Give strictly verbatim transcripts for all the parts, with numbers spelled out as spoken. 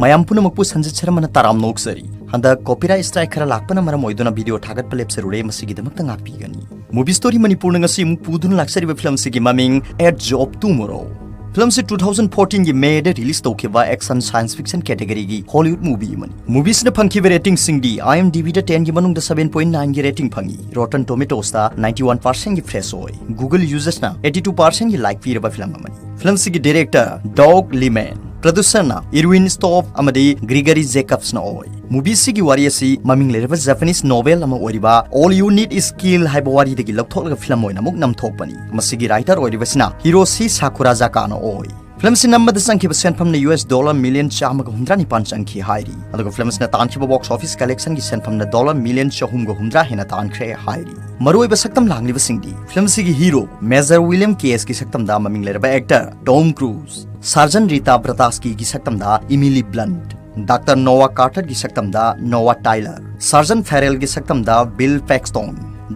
ꯃꯌꯥꯝ ꯄꯨꯝꯅꯃꯛꯄꯨ ꯁꯟꯖꯤꯠ ꯁꯔꯃꯅ ꯇꯔꯥꯝꯅ ꯑꯣꯛꯆꯔꯤ꯫ ꯍꯟꯗꯛ copyright strike ꯈꯔ ꯂꯥꯛꯄꯅ ꯃꯔꯝ ꯑꯣꯏꯗꯨꯅ video ꯊꯥꯒꯠꯄ ꯂꯦꯞꯆꯔꯨꯔꯦ, ꯃꯁꯤꯒꯤꯗꯃꯛꯇ ꯉꯥꯛꯄꯤꯒꯅꯤ꯫ Movie Story ꯃꯅꯤꯄꯨꯔꯅ ꯉꯁꯤ ꯑꯃꯨꯛ ꯄꯨꯗꯨꯅ ꯂꯥꯛꯆꯔꯤꯕ ꯐꯤꯂꯝꯁꯤꯒꯤ ꯃꯃꯤꯡ Edge of Tomorrow꯫ ꯐꯤꯂꯝꯁꯤ two thousand fourteen ꯒꯤ May ꯗ release ꯇꯧꯈꯤꯕ action science fiction category ꯒꯤ Hollywood movie ꯑꯃꯅꯤ꯫ Movie ꯁꯤꯅ ꯐꯪꯈꯤꯕ rating ꯁꯤꯡꯗꯤ IMDb ꯗ ten ꯒꯤ ꯃꯅꯨꯡꯗ seven point nine ꯒꯤ rating ꯐꯪꯉꯤ꯫ Rotten Tomatoes ꯇ ninety one percent ꯒꯤ fresh ꯑꯣꯏ꯫ Google users ꯅ eighty two percent ꯒꯤ like ꯄꯤꯔꯕ ꯐꯤꯂꯝ ꯑꯃꯅꯤ꯫ ꯐꯤꯂꯝꯁꯤꯒꯤ director Doug Liman, producer ꯅ Irwin Stoff ꯑꯃꯗꯤ Gregory Jacobs ꯅ ꯑꯣꯏ꯫ Movie ꯁꯤꯒꯤ ꯋꯥꯔꯤ ꯑꯁꯤ ꯃꯃꯤꯡ ꯂꯩꯔꯕ Japanese novel ꯑꯃ ꯑꯣꯏꯔꯤꯕ All You Need Is Kill ꯍꯥꯏꯕ ꯋꯥꯔꯤꯗꯒꯤ ꯂꯧꯊꯣꯛꯂꯒ ꯐꯤꯂꯝ ꯑꯣꯏꯅ ꯑꯃꯨꯛ ꯅꯝꯊꯣꯛꯄꯅꯤ꯫ ꯃꯁꯤꯒꯤ writer ꯑꯣꯏꯔꯤꯕꯁꯤꯅ Hiroshi Sakurazaka ꯅ ꯑꯣꯏ꯫ ꯐꯤꯂꯝꯁꯤ ꯅꯝꯕꯗ ꯆꯪꯈꯤꯕ ꯁꯦꯟꯐꯝꯅ US dollar million ꯆꯥꯝꯃꯒ ꯍꯨꯝꯗ꯭ꯔꯥ ꯅꯤꯄꯥꯟ ꯆꯪꯈꯤ ꯍꯥꯏꯔꯤ꯫ ꯑꯗꯨꯒ ꯐꯤꯂꯝꯁꯤꯅ ꯇꯥꯟꯈꯤꯕ box office collection ꯒꯤ ꯁꯦꯟꯐꯝꯅ dollar million ꯆꯍꯨꯝꯒ ꯍꯨꯝꯗ꯭ꯔꯥ ꯍꯦꯟꯅ ꯇꯥꯟꯈ꯭ꯔꯦ ꯍꯥꯏꯔꯤ꯫ ꯃꯔꯨꯑꯣꯏꯕ ꯁꯛꯇꯝ ꯂꯥꯡꯂꯤꯕꯁꯤꯡꯗꯤ ꯐꯤꯂꯝꯁꯤꯒꯤ hero Major William Case ꯀꯤ ꯁꯛꯇꯝꯗ ꯃꯃꯤꯡ ꯂꯩꯔꯕ actor Tom Cruise, Sergeant Rita Vrataski ꯒꯤ ꯁꯛꯇꯝꯗ Emily Blunt, Doctor Noah Carter ꯒꯤ ꯁꯛꯇꯝꯗ Noah Tyler, Sergeant Farrell ꯒꯤ ꯁꯛꯇꯝꯗ Bill Paxton,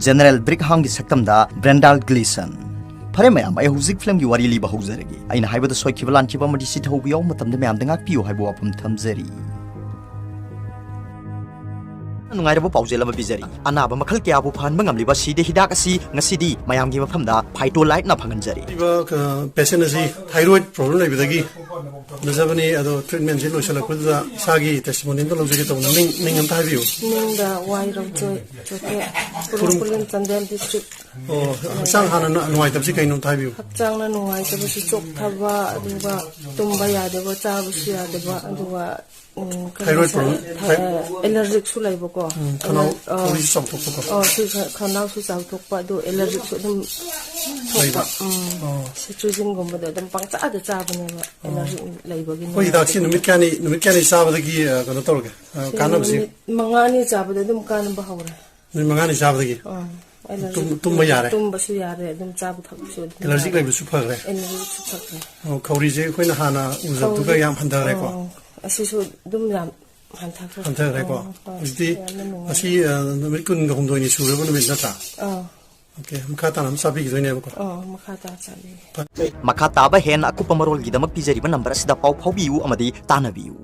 General Brigham ꯒꯤ ꯁꯛꯇꯝꯗ Brendan Gleeson꯫ ꯐꯔꯦ ꯃꯌꯥꯝ, ꯑꯩ ꯍꯧꯖꯤꯛ ꯐꯤꯂꯝꯒꯤ ꯋꯥꯔꯤ ꯂꯤꯕ ꯍꯧꯖꯔꯒꯦ꯫ ꯑꯩꯅ ꯍꯥꯏꯕꯗ ꯁꯣꯏꯈꯤꯕ ꯂꯥꯟꯈꯤꯕ ꯑꯃꯗꯤ ꯁꯤꯊꯧꯕ ꯌꯥꯎꯕ ꯃꯇꯝꯗ ꯃꯌꯥꯝꯗ ꯉꯥꯛꯄꯤꯌꯨ ꯍꯥꯏꯕ ꯋꯥꯐꯝ ꯊꯝꯖꯔꯤ꯫ ꯅꯨꯡꯉꯥꯏꯔꯕ ꯄꯥꯎꯖꯦꯜ ꯑꯃ ꯄꯤꯖꯔꯤ꯫ ꯑꯅꯥꯕ ꯃꯈꯜ ꯀꯌꯥꯕꯨ ꯐꯍꯟꯕ ꯉꯝꯂꯤꯕ ꯁꯤꯗ ꯍꯤꯗꯥꯛ ꯑꯁꯤ ꯉꯁꯤꯗꯤ ꯃꯌꯥꯝꯒꯤ ꯃꯐꯝꯗ Phytolite ꯅ ꯐꯪꯍꯟꯖꯔꯤ꯫ ꯂꯩꯕ, ꯑ, patient ꯑꯁꯤ thyroid problem ꯂꯩꯕꯗꯒꯤ ꯂꯩꯖꯕꯅꯤ, ꯑꯗꯣ treatment ꯁꯤ ꯂꯣꯏꯁꯤꯜꯂꯛꯄꯗꯨꯗ ꯏꯁꯥꯒꯤ testimony ꯑꯝꯇ ꯂꯧꯖꯒꯦ ꯇꯧꯕꯅꯤ꯫ ꯃꯤꯡ, ꯃꯤꯡ ꯑꯝꯇ ꯍꯥꯏꯕꯤꯌꯨ꯫ ꯅꯤꯡꯗ ꯋꯥꯏꯔꯧꯖꯣꯏ ꯆꯣꯊꯦ, ꯈꯨꯔꯨꯝ ꯈꯨꯔꯨꯝ ꯈꯨꯂꯦꯟ ꯆꯥꯟꯗꯦꯜ district꯫ ꯑꯣ, ꯍꯛꯆꯥꯡ ꯍꯥꯟꯅ ꯅ-, ꯅꯨꯡꯉꯥꯏꯇꯕꯁꯤ ꯀꯩꯅꯣ ꯑꯝꯇ ꯍꯥꯏꯕꯤꯌꯨ꯫ ꯍꯛꯆꯥꯡꯅ ꯅꯨꯡꯉꯥꯏꯇꯕꯁꯤ ꯆꯣꯛꯊꯕ, ꯑꯗꯨꯒ ꯇꯨꯝꯕ ꯌꯥꯗꯕ, ꯆꯥꯕꯁꯨ ꯌꯥꯗꯕ, ꯑꯗꯨꯒ, ꯎꯝ, ꯀꯩꯅꯣ, thyroid problem, ꯊꯥꯏ-, thy-, allergic ꯁꯨ ꯂꯩꯕꯀꯣ꯫ ꯎꯝ, ꯈꯅꯥꯎ ꯑꯦꯂꯔ-, ꯑ, ꯊꯧꯔꯤꯁꯨ ꯆꯥꯎꯊꯣꯛꯄꯀꯣ꯫ ꯑ, ꯁꯤ ꯈ-, ꯈꯅꯥꯎꯁꯨ ꯆꯥꯎꯊꯣꯛꯄ, ꯑꯗꯨ allergic ꯁꯨ ꯑꯗꯨꯝ ꯊꯣꯛꯄ꯫ ꯂꯩꯕ꯫ ꯎꯝ, ꯑꯣ꯫ Cetirizine ꯒꯨꯝꯕꯗ ꯑꯗꯨꯝ ꯄꯪꯆꯥꯗ ꯆꯥꯕꯅꯦꯕ, ꯑꯣ꯫ Allergy ꯂꯩꯕꯒꯤ ꯑꯩꯈꯣꯏ ꯍꯤꯗꯥꯛꯁꯤ ꯅꯨꯡꯉꯥꯏꯇꯕ꯫ ꯅꯨꯃꯤꯠ ꯀꯌꯥꯅꯤ, ꯅꯨꯃꯤꯠ ꯀꯌꯥꯅꯤ ꯆꯥꯕꯗꯒꯤ, ꯑ, ꯀꯩꯅꯣ ꯇꯧꯔꯒꯦ? ꯑ, ꯁꯤ ꯀꯥꯟꯅꯕꯁꯦ? ꯅꯨꯃꯤꯠ ꯃꯉꯥꯅꯤ ꯆꯥꯕꯗ ꯑꯗꯨꯝ ꯀꯥꯟꯅꯕ ꯍꯧꯔꯦ꯫ ꯅꯨꯃꯤꯠ ꯃꯉꯥꯅꯤ ꯆꯥꯕꯗꯒꯤ? ꯑꯥ, allergy ꯇꯨꯝ-, ꯇꯨꯝꯕ ꯌꯥꯔꯦ? ꯇꯨꯝꯕꯁꯨ ꯌꯥꯔꯦ, ꯑꯗꯨꯝ ꯆꯥꯕ ꯊꯛꯄꯁꯨ ꯑꯗꯨꯝ allergy ꯌꯥꯔꯦ꯫ ꯂꯩꯕꯁꯨ ꯐꯈ꯭ꯔꯦ? Allergy ꯁꯨ ꯐꯈ꯭ꯔꯦ꯫ ꯑꯣ, ꯈꯧꯔꯤꯁꯦ ꯑꯩꯈꯣꯏꯅ ꯍꯥꯟꯅ ꯎꯖꯕꯗꯨꯒ ꯈꯧꯔꯤ-, ꯌꯥꯝ ꯍꯟꯊꯈ꯭ꯔꯦꯀꯣ? ꯑꯥ, ꯑꯁꯤꯁꯨ ꯑꯗꯨꯝ ꯌꯥꯝ ꯍꯟꯊꯈ꯭ꯔꯦ꯫ ꯍꯟꯊꯈ꯭ꯔꯦꯀꯣ? ꯑꯥ, ꯍꯣꯏ, ꯍꯧꯖꯤꯛꯇꯤ ꯌꯥꯝꯅ ꯅꯨꯡꯉꯥꯏ꯫ ꯑꯁꯤ, ꯑ, ꯅꯨꯃꯤꯠ ꯀꯨꯟꯒ ꯍꯨꯝꯗꯣꯏꯅꯤ ꯁꯨꯔꯕ ꯅꯨꯃꯤꯠ ꯅꯠꯇ꯭ꯔꯥ? ꯑꯥ꯫ Okay, ꯃꯈꯥ ꯇꯥꯅ ꯑꯗꯨꯝ ꯆꯥꯕꯤꯈꯤꯗꯣꯏꯅꯦꯕꯀꯣ? ꯑꯥ, ꯃꯈꯥ ꯇꯥ ꯆꯥꯕꯤꯒꯦ꯫ ꯃꯈꯥ ꯇꯥꯕ ꯍꯦꯟꯅ ꯑꯀꯨꯞꯄ ꯃꯔꯣꯜꯒꯤꯗꯃꯛ ꯄꯤꯖꯔꯤꯕ number ꯑꯁꯤꯗ ꯄꯥꯎ ꯐꯥꯎꯕꯤꯌꯨ ꯑꯃꯗꯤ ꯇꯥꯟꯅꯕꯤꯌꯨ꯫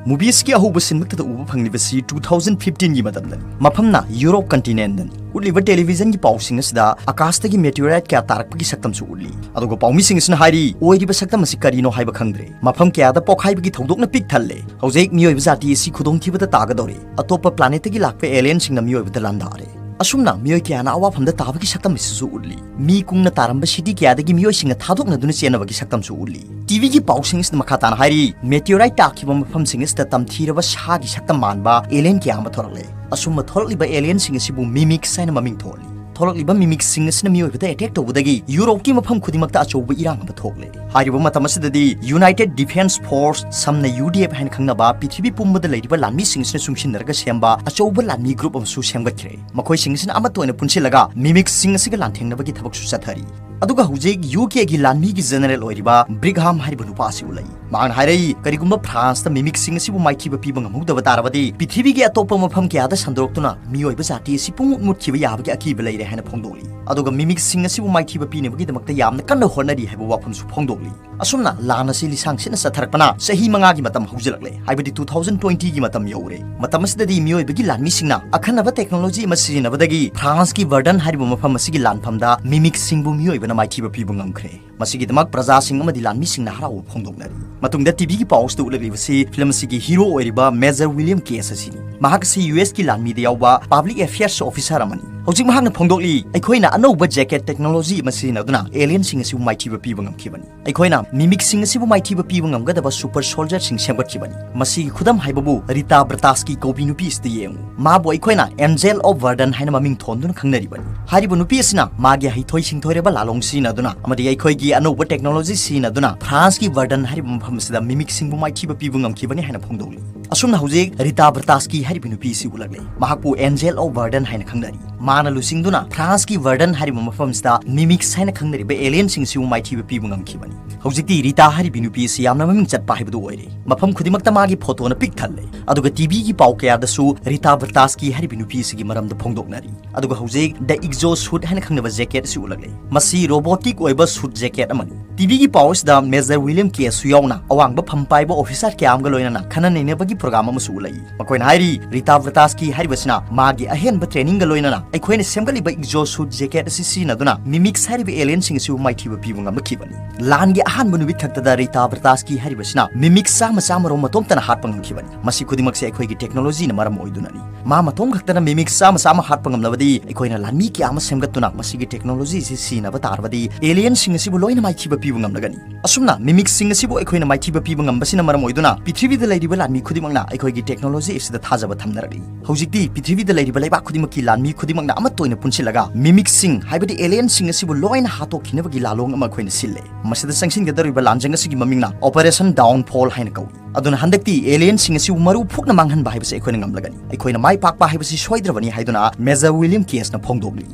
Moviesꯀꯤ ꯑꯍꯧꯕ ꯁꯤꯟꯃꯛꯇꯗ ꯎꯕ ꯐꯪꯂꯤꯕꯁꯤ two thousand fifteenꯒꯤ ꯃꯇꯝꯗꯅꯤ꯫ ꯃꯐꯝꯅ Europe continentꯅꯤ꯫ ꯎꯠꯂꯤꯕ televisionꯒꯤ ꯄꯥꯎꯁꯤꯡ ꯑꯁꯤꯗ ꯑꯀꯥꯁꯇꯒꯤ meteorite ꯀꯌꯥ ꯇꯥꯔꯛꯄꯒꯤ ꯁꯛꯇꯝꯁꯨ ꯎꯠꯂꯤ꯫ ꯑꯗꯨꯒ ꯄꯥꯎꯃꯤꯁꯤꯡ ꯑꯁꯤꯅ ꯍꯥꯏꯔꯤ, ꯑꯣꯏꯔꯤꯕ ꯁꯛꯇꯝ ꯑꯁꯤ ꯀꯔꯤꯅꯣ ꯍꯥꯏꯕ ꯈꯪꯗ꯭ꯔꯦ꯫ ꯃꯐꯝ ꯀꯌꯥꯗ ꯄꯣꯛꯈꯥꯏꯕꯒꯤ ꯊꯧꯗꯣꯛꯅ ꯄꯤꯛ ꯊꯜꯂꯦ꯫ ꯍꯧꯖꯤꯛ ꯃꯤꯑꯣꯏꯕ ꯖꯥꯇꯤ ꯑꯁꯤ ꯈꯨꯗꯣꯡꯊꯤꯕꯗ ꯇꯥꯒꯗꯧꯔꯦ꯫ ꯑꯇꯣꯞꯄ planetꯇꯒꯤ ꯂꯥꯛꯄ alienꯁꯤꯡꯅ ꯃꯤꯑꯣꯏꯕꯗ ꯂꯥꯟꯗꯥꯔꯦ꯫ ꯑꯁꯨꯝꯅ ꯃꯤꯑꯣꯏ ꯀꯌꯥꯅ ꯑꯋꯥꯐꯝꯗ ꯇꯥꯕꯒꯤ ꯁꯛꯇꯝ ꯑꯁꯤꯁꯨ ꯎꯠꯂꯤ꯫ ꯃꯤ ꯀꯨꯡꯅ ꯇꯥꯔꯝꯕ city ꯀꯌꯥꯗꯒꯤ ꯃꯤꯑꯣꯏꯁꯤꯡꯅ ꯊꯥꯗꯣꯛꯅꯗꯨꯅ ꯆꯦꯟꯅꯕꯒꯤ ꯁꯛꯇꯝꯁꯨ ꯎꯠꯂꯤ꯫ TVꯒꯤ ꯄꯥꯎꯁꯤꯡ ꯑꯁꯤꯗ ꯃꯈꯥ ꯇꯥꯅ ꯍꯥꯏꯔꯤ, meteorite ꯇꯥꯈꯤꯕ ꯃꯐꯝꯁꯤꯡ ꯑꯁꯤꯗ ꯇꯝꯊꯤꯔꯕ ꯁꯥꯒꯤ ꯁꯛꯇꯝ ꯃꯥꯟꯕ alien ꯀꯌꯥ ꯑꯃ ꯊꯣꯔꯛꯂꯦ꯫ ꯑꯁꯨꯝꯕ ꯊꯣꯛꯂꯛꯂꯤꯕ alienꯁꯤꯡ ꯑꯁꯤꯕꯨ mimics ꯍꯥꯏꯅ ꯃꯃꯤꯡ ꯊꯣꯜꯂꯤ꯫ ꯊꯣꯛꯂꯛꯂꯤꯕ mimicsꯁꯤꯡ ꯑꯁꯤꯅ ꯃꯤꯑꯣꯏꯕꯗ attack ꯇꯧꯕꯗꯒꯤ Europeꯀꯤ ꯃꯐꯝ ꯈꯨꯗꯤꯡꯃꯛꯇ ꯑꯆꯧꯕ ꯏꯔꯥꯡ ꯑꯃ ꯊꯣꯛꯂꯦ꯫ ꯍꯥꯏꯔꯤꯕ ꯃꯇꯝ ꯑꯁꯤꯗꯗꯤ United Defence Force, ꯁꯝꯅ UDF ꯍꯥꯏꯅ ꯈꯪꯅꯕ, ꯄ꯭ꯔꯤꯊꯤꯕꯤ ꯄꯨꯝꯕꯗ ꯂꯩꯔꯤꯕ ꯂꯥꯟꯃꯤꯁꯤꯡ ꯑꯁꯤꯅ ꯆꯨꯡꯁꯤꯟꯅꯔꯒ ꯁꯦꯝꯕ ꯑꯆꯧꯕ ꯂꯥꯟꯃꯤ group ꯑꯃꯁꯨ ꯁꯦꯝꯒꯠꯈ꯭ꯔꯦ꯫ ꯃꯈꯣꯏꯁꯤꯡ ꯑꯁꯤꯅ ꯑꯃꯠꯇ ꯑꯣꯏꯅ ꯄꯨꯟꯁꯤꯜꯂꯒ mimicsꯁꯤꯡ ꯑꯁꯤꯒ ꯂꯥꯟꯊꯦꯡꯅꯕꯒꯤ ꯊꯕꯛꯁꯨ ꯆꯠꯊꯔꯤ꯫ ꯑꯗꯨꯒ ꯍꯧꯖꯤꯛ UKꯒꯤ ꯂꯥꯟꯃꯤꯒꯤ general ꯑꯣꯏꯔꯤꯕ Brigham ꯍꯥꯏꯔꯤꯕ ꯅꯨꯄꯥ ꯑꯁꯤ ꯎꯠꯂꯛꯏ꯫ ꯃꯍꯥꯛꯅ ꯍꯥꯏꯔꯛꯏ, ꯀꯔꯤꯒꯨꯝꯕ Franceꯇ mimicsꯁꯤꯡ ꯑꯁꯤꯕꯨ ꯃꯥꯏꯊꯤꯕ ꯄꯤꯕ ꯉꯝꯍꯧꯗꯕ ꯇꯥꯔꯕꯗꯤ, ꯄ꯭ꯔꯤꯊꯤꯕꯤꯒꯤ ꯑꯇꯣꯞꯄ ꯃꯐꯝ ꯀꯌꯥꯗ ꯁꯟꯗꯣꯔꯛꯇꯨꯅ ꯃꯤꯑꯣꯏꯕ ꯖꯥꯇꯤ ꯑꯁꯤ ꯄꯨꯡꯃꯨꯠ ꯃꯨꯠꯈꯤꯕ ꯌꯥꯕꯒꯤ ꯑꯀꯤꯕ ꯂꯩꯔꯦ ꯍꯥꯏꯅ ꯐꯣꯡꯗꯣꯛꯂꯤ꯫ ꯑꯗꯨꯒ mimicsꯁꯤꯡ ꯑꯁꯤꯕꯨ ꯃꯥꯏꯊꯤꯕ ꯄꯤꯅꯕꯒꯤꯗꯃꯛꯇ ꯌꯥꯝꯅ ꯀꯟꯅ ꯍꯣꯠꯅꯔꯤ ꯍꯥꯏꯕ ꯋꯥꯐꯝꯁꯨ ꯐꯣꯡꯗꯣꯛꯂꯤ꯫ ꯑꯁꯨꯝꯅ ꯂꯥꯟ ꯑꯁꯤ ꯂꯤꯁꯥꯡ ꯁꯤꯠꯅ ꯆꯠꯊꯔꯛꯄꯅ ꯆꯍꯤ ꯃꯉꯥꯒꯤ ꯃꯇꯝ ꯍꯧꯖꯤꯜꯂꯛꯂꯦ, ꯍꯥꯏꯕꯗꯤ two thousand twentyꯒꯤ ꯃꯇꯝ ꯌꯧꯔꯦ꯫ ꯃꯇꯝ ꯑꯁꯤꯗꯗꯤ ꯃꯤꯑꯣꯏꯕꯒꯤ ꯂꯥꯟꯃꯤꯁꯤꯡꯅ ꯑꯈꯟꯅꯕ technology ꯑꯃ ꯁꯤꯖꯤꯟꯅꯕꯗꯒꯤ Franceꯀꯤ Verdun ꯍꯥꯏꯔꯤꯕ ꯃꯐꯝ ꯑꯁꯤꯒꯤ ꯂꯥꯟꯐꯝꯗ mimicsꯁꯤꯡꯕꯨ ꯃꯤꯑꯣꯏꯕꯅ ꯃꯥꯏꯊꯤꯕ ꯄꯤꯕ ꯉꯝꯈ꯭ꯔꯦ꯫ ꯃꯁꯤꯒꯤꯗꯃꯛ ꯄ꯭ꯔꯖꯥꯁꯤꯡ ꯑꯃꯗꯤ ꯂꯥꯟꯃꯤꯁꯤꯡꯅ ꯍꯔꯥꯎꯕ ꯐꯣꯡꯗꯣꯛꯅꯔꯤ꯫ ꯃꯇꯨꯡꯗ TVꯒꯤ ꯄꯥꯎꯁꯤꯗ ꯎꯠꯂꯛꯂꯤꯕꯁꯤ film ꯑꯁꯤꯒꯤ hero ꯑꯣꯏꯔꯤꯕ Major William Case ꯑꯁꯤꯅꯤ꯫ ꯃꯍꯥꯛ ꯑꯁꯤ USꯀꯤ ꯂꯥꯟꯃꯤꯗ ꯌꯥꯎꯕ public affairs officer ꯑꯃꯅꯤ꯫ ꯍꯧꯖꯤꯛ ꯃꯍꯥꯛꯅ ꯐꯣꯡꯗꯣꯛꯂꯤ, ꯑꯩꯈꯣꯏꯅ ꯑꯅꯧꯕ jacket technology ꯑꯃ ꯁꯤꯖꯤꯟꯅꯗꯨꯅ alienꯁꯤꯡ ꯑꯁꯤꯕꯨ ꯃꯥꯏꯊꯤꯕ ꯄꯤꯕ ꯉꯝꯈꯤꯕꯅꯤ꯫ ꯑꯩꯈꯣꯏꯅ mimicsꯁꯤꯡ ꯑꯁꯤꯕꯨ ꯃꯥꯏꯊꯤꯕ ꯄꯤꯕ ꯉꯝꯒꯗꯕ super soldierꯁꯤꯡ ꯁꯦꯝꯒꯠꯈꯤꯕꯅꯤ꯫ ꯃꯁꯤꯒꯤ ꯈꯨꯗꯝ ꯍꯥꯏꯕꯕꯨ Rita Blavatsky ꯀꯧꯕꯤ ꯅꯨꯄꯤ ꯑꯁꯤꯗ ꯌꯦꯡꯉꯨ꯫ ꯃꯥꯕꯨ ꯑꯩꯈꯣꯏꯅ Angel of Verdun ꯍꯥꯏꯅ ꯃꯃꯤꯡ ꯊꯣꯟꯗꯨꯅ ꯈꯪꯅꯔꯤꯕꯅꯤ꯫ ꯍꯥꯏꯔꯤꯕ ꯅꯨꯄꯤ ꯑꯁꯤꯅ ꯃꯥꯒꯤ ꯍꯩꯊꯣꯏ ꯁꯤꯡꯊꯣꯏꯔꯕ ꯂꯥꯂꯣꯡ ꯁꯤꯖꯤꯟꯅꯗꯨꯅ ꯑꯃꯗꯤ ꯑꯩꯈꯣꯏꯒꯤ ꯑꯅꯧꯕ technology ꯁꯤꯖꯤꯟꯅꯗꯨꯅ Franceꯀꯤ Verdun ꯍꯥꯏꯔꯤꯕ ꯃꯐꯝ ꯑꯁꯤꯗ mimicsꯁꯤꯡꯕꯨ ꯃꯥꯏꯊꯤꯕ ꯄꯤꯕ ꯉꯝꯈꯤꯕꯅꯤ ꯍꯥꯏꯅ ꯐꯣꯡꯗꯣꯛꯂꯤ꯫ ꯑꯁꯨꯝꯅ ꯍꯧꯖꯤꯛ ꯔꯤꯇꯥ ꯕ꯭ꯔꯇꯥꯁꯀꯤ ꯍꯥꯏꯔꯤꯕ ꯅꯨꯄꯤ ꯑꯁꯤ ꯎꯠꯂꯛꯂꯦ꯫ ꯃꯍꯥꯛꯄꯨ ꯑꯦꯟꯖꯦꯜ ꯑꯣꯐ ꯕꯔꯗꯟ ꯍꯥꯏꯅ ꯈꯪꯅꯔꯤ꯫ ꯃꯥꯅ ꯂꯨꯆꯤꯡꯗꯨꯅ ꯐ꯭ꯔꯥꯟꯁꯀꯤ ꯕꯔꯗꯟ ꯍꯥꯏꯔꯤꯕ ꯃꯐꯝꯁꯤꯗ ꯃꯤꯃꯤꯛꯁ ꯍꯥꯏꯅ ꯈꯪꯅꯔꯤꯕ ꯑꯦꯂꯤꯌꯟꯁꯤꯡ ꯑꯁꯤꯕꯨ ꯃꯥꯏꯊꯤꯕ ꯄꯤꯕ ꯉꯝꯈꯤꯕꯅꯤ꯫ ꯍꯧꯖꯤꯛꯇꯤ ꯔꯤꯇꯥ ꯍꯥꯏꯔꯤꯕ ꯅꯨꯄꯤ ꯑꯁꯤ ꯌꯥꯝꯅ ꯃꯃꯤꯡ ꯆꯠꯄ ꯍꯥꯏꯕꯗꯨ ꯑꯣꯏꯔꯦ꯫ ꯃꯐꯝ ꯈꯨꯗꯤꯡꯃꯛꯇ ꯃꯥꯒꯤ ꯐꯣꯇꯣꯅ ꯄꯤꯛ ꯊꯜꯂꯦ꯫ ꯑꯗꯨꯒ ꯇꯤꯚꯤꯒꯤ ꯄꯥꯎ ꯀꯌꯥꯗꯁꯨ ꯔꯤꯇꯥ ꯕ꯭ꯔꯇꯥꯁꯀꯤ ꯍꯥꯏꯔꯤꯕ ꯅꯨꯄꯤ ꯑꯁꯤꯒꯤ ꯃꯔꯝꯗ ꯐꯣꯡꯗꯣꯛꯅꯔꯤ꯫ ꯑꯗꯨꯒ ꯍꯧꯖꯤꯛ ꯗ ꯏꯛꯖꯣ ꯁꯨꯠ ꯍꯥꯏꯅ ꯈꯪꯅꯕ ꯖꯦꯀꯦꯠ ꯑꯁꯤ ꯎꯠꯂꯛꯂꯦ꯫ ꯃꯁꯤ ꯔꯣꯕꯣꯇꯤꯛ ꯑꯣꯏꯕ ꯁꯨꯠ ꯖꯦꯀꯦꯠ ꯑꯃꯅꯤ꯫ ꯇꯤꯚꯤꯒꯤ ꯄꯥꯎ ꯑꯁꯤꯗ ꯃꯦꯖꯔ ꯋꯤꯂꯤꯌꯝ ꯀꯦꯁꯁꯨ ꯌꯥꯎꯅ ꯑꯋꯥꯡꯕ ꯐꯝ ꯄꯥꯏꯕ ꯑꯣꯐꯤꯁꯥꯔ ꯀꯌꯥ ꯑꯃꯒ ꯂꯣꯏꯅꯅ ꯈꯟꯅ ꯅꯩꯅꯕꯒꯤ ꯄ꯭ꯔꯣꯒ꯭ꯔꯥꯝ ꯑꯃꯁꯨ ꯎꯠꯂꯛꯏ꯫ ꯃꯈꯣꯏꯅ ꯍꯥꯏꯔꯤ, ꯔꯤꯇꯥ ꯕ꯭ꯔꯇꯥꯁꯀꯤ ꯍꯥꯏꯔꯤꯕꯁꯤꯅ ꯃꯥꯒꯤ ꯑꯍꯦꯟꯕ ꯇ꯭ꯔꯦꯅꯤꯡꯒ ꯂꯣꯏꯅꯅ ꯑꯩꯈꯣꯏꯅ ꯁꯦꯝꯒꯠꯂꯤꯕ ꯏꯛꯖꯣ ꯁꯨꯠ ꯖꯦꯀꯦꯠ ꯑꯁꯤ ꯁꯤꯖꯤꯟꯅꯗꯨꯅ ꯃꯤꯃꯤꯛꯁ ꯍꯥꯏꯔꯤꯕ ꯑꯦꯂꯤꯌꯟꯁꯤꯡ ꯑꯁꯤꯕꯨ ꯃꯥꯏꯊꯤꯕ ꯄꯤꯕ ꯉꯝꯂꯛꯈꯤꯕꯅꯤ꯫ ꯂꯥꯟꯒꯤ ꯑꯍꯥꯟꯕ ꯅꯨꯃꯤꯠ ꯈꯛꯇꯗ ꯔꯤꯇꯥ ꯕ꯭ꯔꯇꯥꯁꯀꯤ ꯍꯥꯏꯔꯤꯕꯁꯤꯅ ꯃꯤꯃꯤꯛꯁ ꯆꯥꯝꯃ ꯆꯥꯝꯃꯔꯣꯝ ꯃꯇꯣꯝꯇꯅ ꯍꯥꯠꯄ ꯉꯝꯈꯤꯕꯅꯤ꯫ ꯃꯁꯤ ꯈꯨꯗꯤꯡꯃꯛꯁꯦ ꯑꯩꯈꯣꯏꯒꯤ ꯇꯦꯛꯅꯣꯂꯣꯖꯤꯅ ꯃꯔꯝ ꯑꯣꯏꯗꯨꯅꯅꯤ꯫ ꯃꯥ ꯃꯇꯣꯝ ꯈꯛꯇꯅ ꯃꯤꯃꯤꯛꯁ ꯆꯥꯝꯃ ꯆꯥꯝꯃ ꯍꯥꯠꯄ ꯉꯝꯂꯕꯗꯤ ꯑꯩꯈꯣꯏꯅ ꯂꯥꯟꯃꯤ ꯀꯌꯥ ꯑꯃ ꯁꯦꯝꯒꯠꯇꯨꯅ ꯃꯁꯤꯒꯤ ꯇꯦꯛꯅꯣꯂꯣꯖꯤ ꯑꯁꯤ ꯁꯤꯖꯤꯟꯅꯕ ꯇꯥꯔꯕꯗꯤ ꯑꯦꯂꯤꯌꯟꯁꯤꯡ ꯑꯁꯤꯕꯨ ꯂꯣꯏꯅ ꯃꯥꯏꯊꯤꯕ ꯄꯤꯕ ꯉꯝꯂꯒꯅꯤ꯫ ꯑꯁꯨꯝꯅ ꯃꯤꯃꯤꯛꯁꯤꯡ ꯑꯁꯤꯕꯨ ꯑꯩꯈꯣꯏꯅ ꯃꯥꯏꯊꯤꯕ ꯄꯤꯕ ꯉꯝꯕꯁꯤꯅ ꯃꯔꯝ ꯑꯣꯏꯗꯨꯅ ꯄ꯭ꯔꯤꯊꯤꯕꯤꯗ ꯂꯩꯔꯤꯕ ꯂꯥꯟꯃꯤ ꯈꯨꯗꯤꯡꯃꯛꯅ ꯑꯩꯈꯣꯏꯒꯤ ꯇꯦꯛꯅꯣꯂꯣꯖꯤ ꯑꯁꯤꯗ ꯊꯥꯖꯕ ꯊꯝꯅꯔꯛꯂꯤ꯫ ꯍꯧꯖꯤꯛꯇꯤ ꯄ꯭ꯔꯤꯊꯤꯕꯤꯗ ꯂꯩꯔꯤꯕ ꯂꯩꯕꯥꯛ ꯈꯨꯗꯤꯡꯃꯛꯀꯤ ꯂꯥꯟꯃꯤ ꯈꯨꯗꯤꯡꯃꯛꯅ ꯑꯃꯠꯇ ꯑꯣꯏꯅ ꯄꯨꯟꯁꯤꯜꯂꯒ ꯃꯤꯃꯤꯛꯁꯤꯡ, ꯍꯥꯏꯕꯗꯤ ꯑꯦꯂꯤꯌꯟꯁꯤꯡ ꯑꯁꯤꯕꯨ ꯂꯣꯏꯅ ꯍꯥꯠꯇꯣꯛꯈꯤꯅꯕꯒꯤ ꯂꯥꯂꯣꯡ ꯑꯃ ꯑꯩꯈꯣꯏꯅ ꯁꯤꯜꯂꯦ꯫ ꯃꯁꯤꯗ ꯆꯪꯁꯤꯟꯒꯗꯧꯔꯤꯕ ꯂꯥꯟꯖꯪ ꯑꯁꯤꯒꯤ ꯃꯃꯤꯡꯅ ꯑꯣꯄꯔꯦꯁꯟ ꯗꯥꯎꯟꯐꯣꯜ ꯍꯥꯏꯅ ꯀꯧꯏ꯫ ꯑꯗꯨꯅ ꯍꯟꯗꯛꯇꯤ ꯑꯦꯂꯤꯌꯟꯁꯤꯡ ꯑꯁꯤꯕꯨ ꯃꯔꯨ ꯐꯨꯛꯅ ꯃꯥꯡꯍꯟꯕ ꯍꯥꯏꯕꯁꯤ ꯑꯩꯈꯣꯏꯅ ꯉꯝꯂꯒꯅꯤ꯫ ꯑꯩꯈꯣꯏꯅ ꯃꯥꯏ ꯄꯥꯛꯄ ꯍꯥꯏꯕꯁꯤ ꯁꯣꯏꯗ꯭ꯔꯕꯅꯤ ꯍꯥꯏꯗꯨꯅ ꯃꯦꯖꯔ ꯋꯤꯂꯤꯌꯝ ꯀꯦꯁꯅ ꯐꯣꯡꯗꯣꯛꯂꯤ꯫